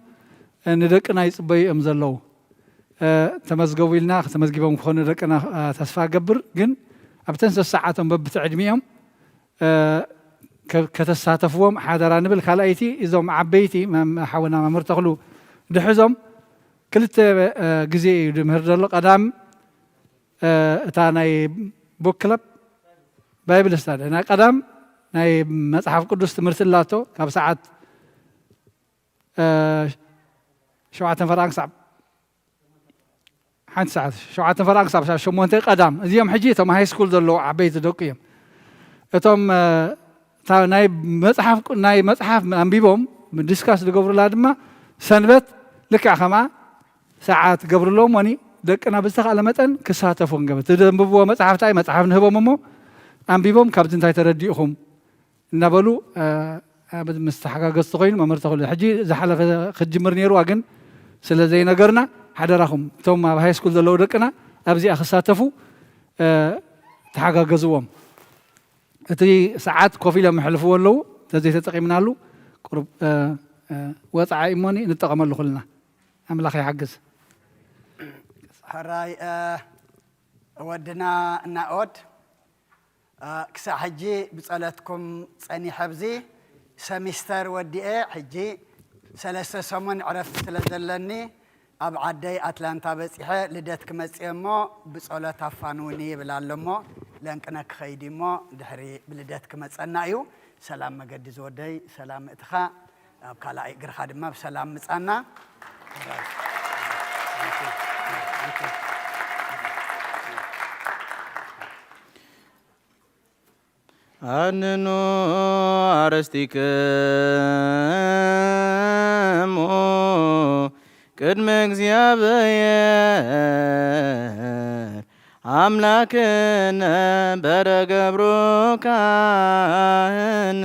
እ፣ ንደቅና ይጽበዩ እዮም ዘለዉ። እ፣ ተመዝገቡ ኢልና፣ ተመዝጊቦም ክኾኑ ደቅና፣ እ፣ ተስፋ እገብር። ግን ኣብተን ሰሰዓቶም በብቲ ዕድሚኦም፣ እ፣ ከ-፣ ከተሳተፍዎም ሓደራ ንብል። ካልኣይቲ፣ እዞም ዓበይቲ መም-፣ ሓውና መምህር ተኽሉ ድሕዞም ክልተ፣ እ፣ ግዜ እዩ ድምህር ዘሎ። ቀዳም፣ እ፣ እታ ናይ ቡክ ክለብ ባይብል ስታዲ፣ ናይ ቀዳም ናይ መጽሓፍ ቅዱስ ትምህርቲ ኣላቶ፣ ካብ ሰዓት፣ እ፣ ሸውዓተ ፈረቓ ክሳብ ሓንቲ ሰዓት፣ ሸውዓተ ፈረቓ ክሳብ ሰዓት ሸሞንተ ቀዳም። እዚኦም ሕጂ እቶም ሃይ ስኩል ዘለዉ ዓበይቲ ደቂ እዮም። እቶም፣ እ፣ እታ ናይ መጽሓፍ ቁ-፣ ናይ መጽሓፍ ኣንቢቦም ዲስካስ ዝገብሩላ ድማ ሰንበት ልክዕ ከምኣ ሰዓት ገብርሎም ወኒ ደቅና ብዝተኻእለ መጠን ክሳተፉ ክንገብር። እቲ ዘንብብዎ መጽሓፍ እንታይ መጽሓፍ ንህቦም እሞ ኣንቢቦም ካብዚ እንታይ ተረዲእኹም እናበሉ፣ እ፣ ኣብ ምስ ተሓጋገዝቲ ኮይኑ መምህር ተኽሉ ሕጂ ዝሓለፈ ክትጅምር ነይርዋ፣ ግን ስለ ዘይነገርና ሓደራኹም እቶም ኣብ ሃይ ስኩል ዘለዉ ደቅና ኣብዚኣ ክሳተፉ፣ እ፣ ተሓጋገዝዎም። እቲ ሰዓት ኮፍ ኢሎም የሕልፍዎ ኣለዉ። እንተዘይተጠቒምናሉ ቁሩብ፣ እ፣ እ፣ ወጽዓ እዩ እሞኒ ንጠቐመሉ ኩልና። ኣምላኽ ይሓግዝ። ሕራይ፣ እ፣ ወድና ናኦድ፣ እ፣ ክሳዕ ሕጂ ብጸሎትኩም ጸኒሐ ኣብዚ ሰሚስተር ወዲኤ ሕጂ ሰለስተ ሰሙን ዕረፍቲ ስለ ዘለኒ ኣብ ዓደይ ኣትላንታ በጺሐ ልደት ክመጽእ እየ እሞ ብጸሎት ኣፋንውኒ ይብል ኣሎ እሞ ለንቅነ ክኸይድ እዩ እሞ ድሕሪ ብልደት ክመጸና እዩ። ሰላም መገዲ ዝወደይ፣ ሰላም ምእትኻ፣ ኣብ ካልኣይ እግርኻ ድማ ብሰላም ምጻና። ኣንኑ ኣረስቲክሙ ቅድመ እግዚኣብሔር ኣምላክነ በረ ገብሩ ካህን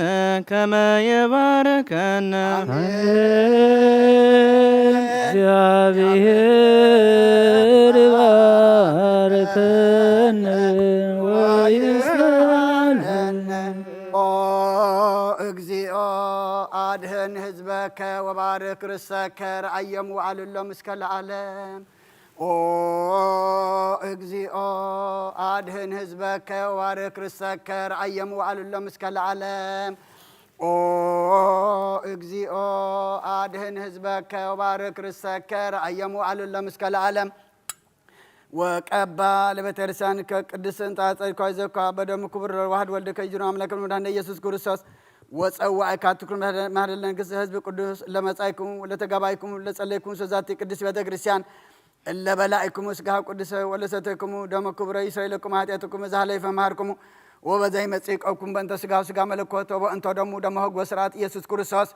ከመ ይባርከነ። ኣሜን። እግዚኣብሔር ይባርከነ ወይስሐነ። ኦ እግዚኦ፣ ኣድህን ህዝበከ ወባርክ ርሰከ፣ ረኣዮም ወኣልሎም እስከ ለዓለም። ኦ እግዚኦ፣ ኣድህን ህዝበከ ወባርክ ርሰከ፣ ረኣዮም ወኣልሎም እስከ ለዓለም። ኦ እግዚኦ፣ ኣድህን ህዝበከ ወባርክ ርሰከ፣ ረኣዮም ወኣልሎም እስከ ለዓለም። ወቀባ ለቤተክርስቲያን ከቅድስ እንተ ጸድኳ ይዘኳ በደሙ ክቡር ለዋህድ ወልድ ከይጅኑ ኣምላክ መድኃኒነ ኢየሱስ ክርስቶስ ወጸዋዕካ ትኩን ማህደል መንግስት ህዝብ ቅዱስ ለመጻይኩም ለተጋባይኩም ለጸለይኩም ሶዛቲ ቅድስ ቤተክርስቲያን እለ በላዕኩሙ ስጋሁ ቅዱሰ ወለሰተይኩሙ ደሞ ክቡረ ይስረይ ለኩም ኃጢአትኩም እዛ ኃለይፈ መሃርኩሙ። ወበዛይ መጽእ ቀብኩም በእንተ ስጋሁ ስጋ መለኮት ወበእንተ ደሙ ደሞ ህግ ወስርዓት ኢየሱስ ክርስቶስ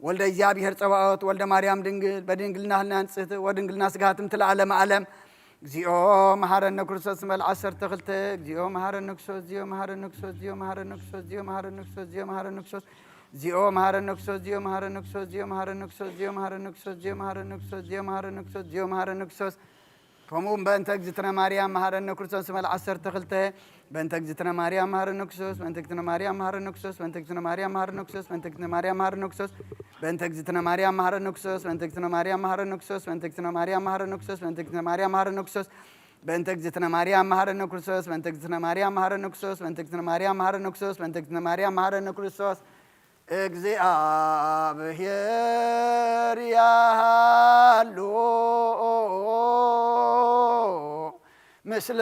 ወልደ እግዚኣብሔር ጸባኦት ወልደ ማርያም ድንግል በድንግልና ህልና ንጽህት ወድንግልና ስጋ ትምትል ዓለመ ዓለም። እግዚኦ መሐረነ ክርስቶስ መል ዓሰርተ ክልተ። እግዚኦ መሐረነ ክርስቶስ፣ እግዚኦ መሐረነ ክርስቶስ፣ እግዚኦ መሐረነ ክርስቶስ፣ እግዚኦ መሐረነ ክርስቶስ፣ እግዚኦ መሐረነ ክርስቶስ፣ እግዚኦ መሐረነ ክርስቶስ፣ እግዚኦ መሐረነ ክርስቶስ፣ እግዚኦ መሐረነ ክርስቶስ፣ እግዚኦ መሐረነ ክርስቶስ፣ እግዚኦ መሐረነ ክርስቶስ፣ እግዚኦ መሐረነ ክርስቶስ፣ እግዚኦ መሐረነ ክርስቶስ። ከምኡ እውን በእንተ እግዝእትነ ማርያም መሐረነ ክርስቶስ መል ዓሰርተ ክልተ። በእንተ እግዝእትነ ማርያም መሐረነ ክርስቶስ፣ በእንተ እግዝእትነ ማርያም መሐረነ ክርስቶስ፣ በእንተ እግዝእትነ ማርያም መሐረነ ክርስቶስ፣ በእንተ እግዝእትነ ማርያም መሐረነ ክርስቶስ፣ በእንተ እግዝእትነ ማርያም መሐረነ ክርስቶስ፣ በእንተ እግዝእትነ ማርያም መሐረነ ክርስቶስ፣ በእንተ እግዝእትነ ማርያም መሐረነ ክርስቶስ፣ በእንተ እግዝእትነ ማርያም መሐረነ ክርስቶስ፣ በእንተ እግዝእትነ ማርያም መሐረነ ክርስቶስ፣ በእንተ እግዝእትነ ማርያም መሐረነ ክርስቶስ፣ በእንተ እግዝእትነ ማርያም መሐረነ ክርስቶስ፣ በእንተ እግዝእትነ ማርያም መሐረነ ክርስቶስ። እግዚኣብሔር ያሃሉ ምስለ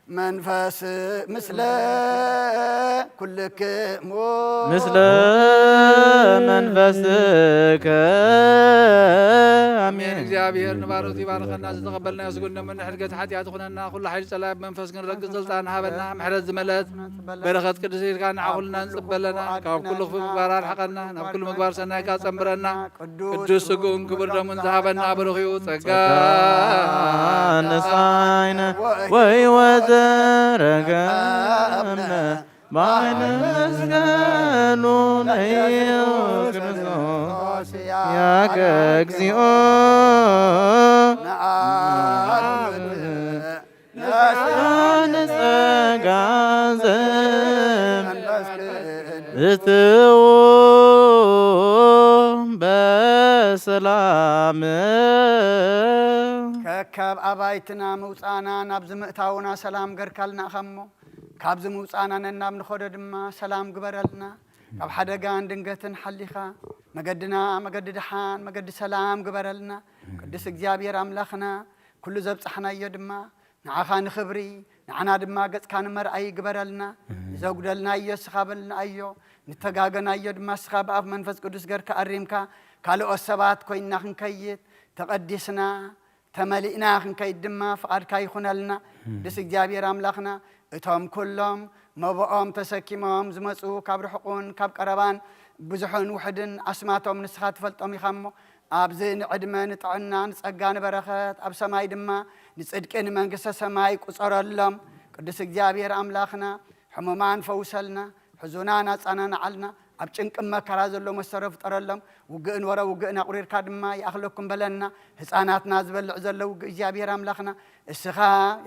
መንፈስ ምስለ ኩልክሙ ምስለ መንፈስከ። ኣሜን። እግዚኣብሔር ንባሮት ይባርኸና። ዝተቐበልናዮ ስጉድ ነመነ ሕድገት ሓጢኣት ይኹነና። ኩሉ ሓይሊ ጸላኢ ብመንፈስ ክንረግጽ ስልጣን ሃበና። ምሕረት ዝመለት በረኸት ቅድስት ኢልካ ንዓኹልና ንጽበለና። ካብ ኩሉ ክፉእ ምግባር ኣርሕቐና። ናብ ኩሉ ምግባር ሰናይካ ጸንብረና። ቅዱስ ስግኡን ክቡር ደሙን ዝሃበና ብሩኽ እዩ። ጸጋ ንሳይነ ወይ ወዘረገምነ ባይነ መስገኑ ለኢየሱስ ክርስቶስ ያከ እግዚኦ ንጸጋ ዘም እትዉ በሰላም ከካብ ኣባይትና ምውፃእና ናብዚ ምእታውና ሰላም ገርካልና ኢኻ እሞ፣ ካብዚ ምውፃእና ነናብ ንኸዶ ድማ ሰላም ግበረልና። ካብ ሓደጋን ድንገትን ሓሊኻ መገድና መገዲ ደሓን መገዲ ሰላም ግበረልና። ቅዱስ እግዚኣብሔር ኣምላኽና፣ ኩሉ ዘብፃሕናዮ ድማ ንዓኻ ንኽብሪ፣ ንዓና ድማ ገጽካ ንመርኣይ ግበረልና። ንዘጉደልናዮ እስኻ በልናዮ፣ ንተጋገናዮ ድማ እስኻ ብኣፍ መንፈስ ቅዱስ ገርካ ኣሪምካ፣ ካልኦት ሰባት ኮይንና ክንከይድ፣ ተቐዲስና፣ ተመሊእና ክንከይድ ድማ ፍቓድካ ይኹነልና። ቅዱስ እግዚኣብሔር ኣምላኽና፣ እቶም ኩሎም መብኦም ተሰኪሞም ዝመጹ ካብ ርሑቕን ካብ ቀረባን ብዙሕን ውሑድን ኣስማቶም ንስኻ ትፈልጦም ኢኻ እሞ፣ ኣብዚ ንዕድመ ንጥዕና ንጸጋ ንበረኸት ኣብ ሰማይ ድማ ንጽድቂ ንመንግስተ ሰማይ ቁጸረሎም። ቅዱስ እግዚኣብሔር ኣምላኽና፣ ሕሙማን ፈውሰልና፣ ሕዙናን ኣጸናንዓልና፣ ኣብ ጭንቂ መከራ ዘሎ መሰረ ፍጠረሎም። ውግእን ወረ ውግእን ኣቑሪርካ ድማ ይኣኽለኩም በለና። ህፃናትና ዝበልዕ ዘሎ ውግእ እግዚኣብሔር ኣምላኽና እስኻ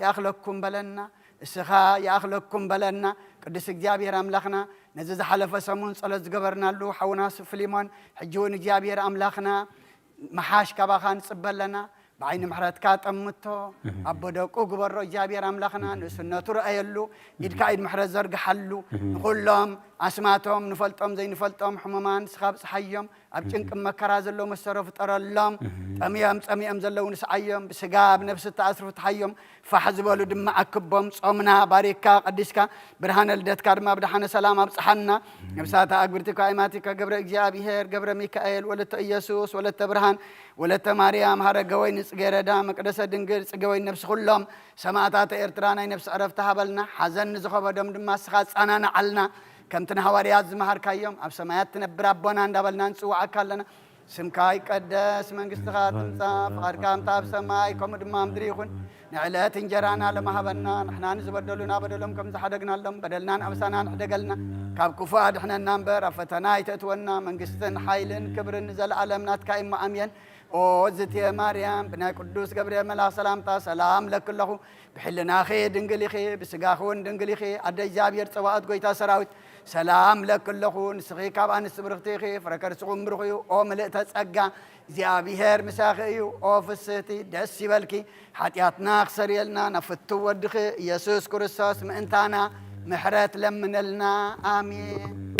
ይኣኽለኩም በለና። እስኻ ይኣኽለኩም በለና። ቅዱስ እግዚኣብሔር ኣምላኽና፣ ነዚ ዝሓለፈ ሰሙን ጸሎት ዝገበርናሉ ሓውና ፊሊሞን፣ ሕጂ እውን እግዚኣብሔር ኣምላኽና፣ ምሓሽ ካባኻ ንጽበ ኣለና። ብዓይኒ ምሕረትካ ጠምቶ፣ ኣቦ ደቁ ግበሮ እግዚኣብሔር ኣምላኽና፣ ንእስነቱ ረኣየሉ፣ ኢድካ ኢድ ምሕረት ዘርግሓሉ። ንኹሎም ኣስማቶም ንፈልጦም ዘይንፈልጦም ሕሙማን ንስኻ ብጽሓዮም። ኣብ ጭንቂ መከራ ዘለዉ መሰሮ ፍጠረሎም። ጠምዮም ጸሚኦም ዘለዉ ንስዓዮም። ብስጋ ብነፍሲ እተኣስሩ ፍትሓዮም። ፋሕ ዝበሉ ድማ ኣክቦም። ጾምና ባሪካ ቀዲስካ፣ ብርሃነ ልደትካ ድማ ብደሓነ ሰላም ኣብጽሓና። ነብሳታ ኣግብርቲካ ኣይማቲካ ገብረ እግዚኣብሔር፣ ገብረ ሚካኤል፣ ወለተ ኢየሱስ፣ ወለተ ብርሃን፣ ወለተ ማርያም፣ ሃረገ ወይኒ፣ ጽጌረዳ፣ መቅደሰ ድንግል፣ ጽጌ ወይኒ ነብሲ ኩሎም ሰማእታተ ኤርትራ ናይ ነብሲ ዕረፍቲ ሃበልና። ሓዘን ንዝኸበዶም ድማ እስኻ ኣጸናንዓልና። ከምቲ ንሃዋርያት ዝመሃርካዮም፣ ኣብ ሰማያት ትነብር ኣቦና እንዳበልና ንጽውዓካ ኣለና። ስምካ ይቀደስ፣ መንግስትኻ ትምጻእ፣ ፍቓድካ ከምታ ኣብ ሰማይ ከምኡ ድማ ኣብ ምድሪ ይኹን። ንዕለት እንጀራና ሎሚ ሃበና፣ ንሕና ንዝበደሉና በደሎም ከም ዝሓደግናሎም በደልናን ኣበሳናን ሕደገልና፣ ካብ ክፉእ ኣድሕነና እምበር ኣብ ፈተና ኣይተእትወና። መንግስትን ሓይልን ክብርን ንዘለኣለም ናትካ እሞ ኣሜን። ኦ ዝትየ ማርያም፣ ብናይ ቅዱስ ገብርኤል መልኣኽ ሰላምታ ሰላም ለኪ ኣለኹ። ብሕልናኺ ድንግል ኢኺ፣ ብስጋኺ እውን ድንግል ኢኺ። ኣደ እግዚኣብሔር ጸባኦት፣ ጎይታ ሰራዊት፣ ሰላም ለኪ ኣለኹ። ንስኺ ካብ ኣንስቲ ብርኽቲ ኢኺ፣ ፍረ ከርስኺ እውን ብሩኽ እዩ። ኦ ምልእተ ጸጋ፣ እግዚኣብሔር ምሳኺ እዩ። ኦ ፍስህቲ፣ ደስ ይበልኪ። ሓጢኣትና ክሰርየልና ናብ ፍቱው ወድኺ ኢየሱስ ክርስቶስ ምእንታና ምሕረት ለምነልና። ኣሜን።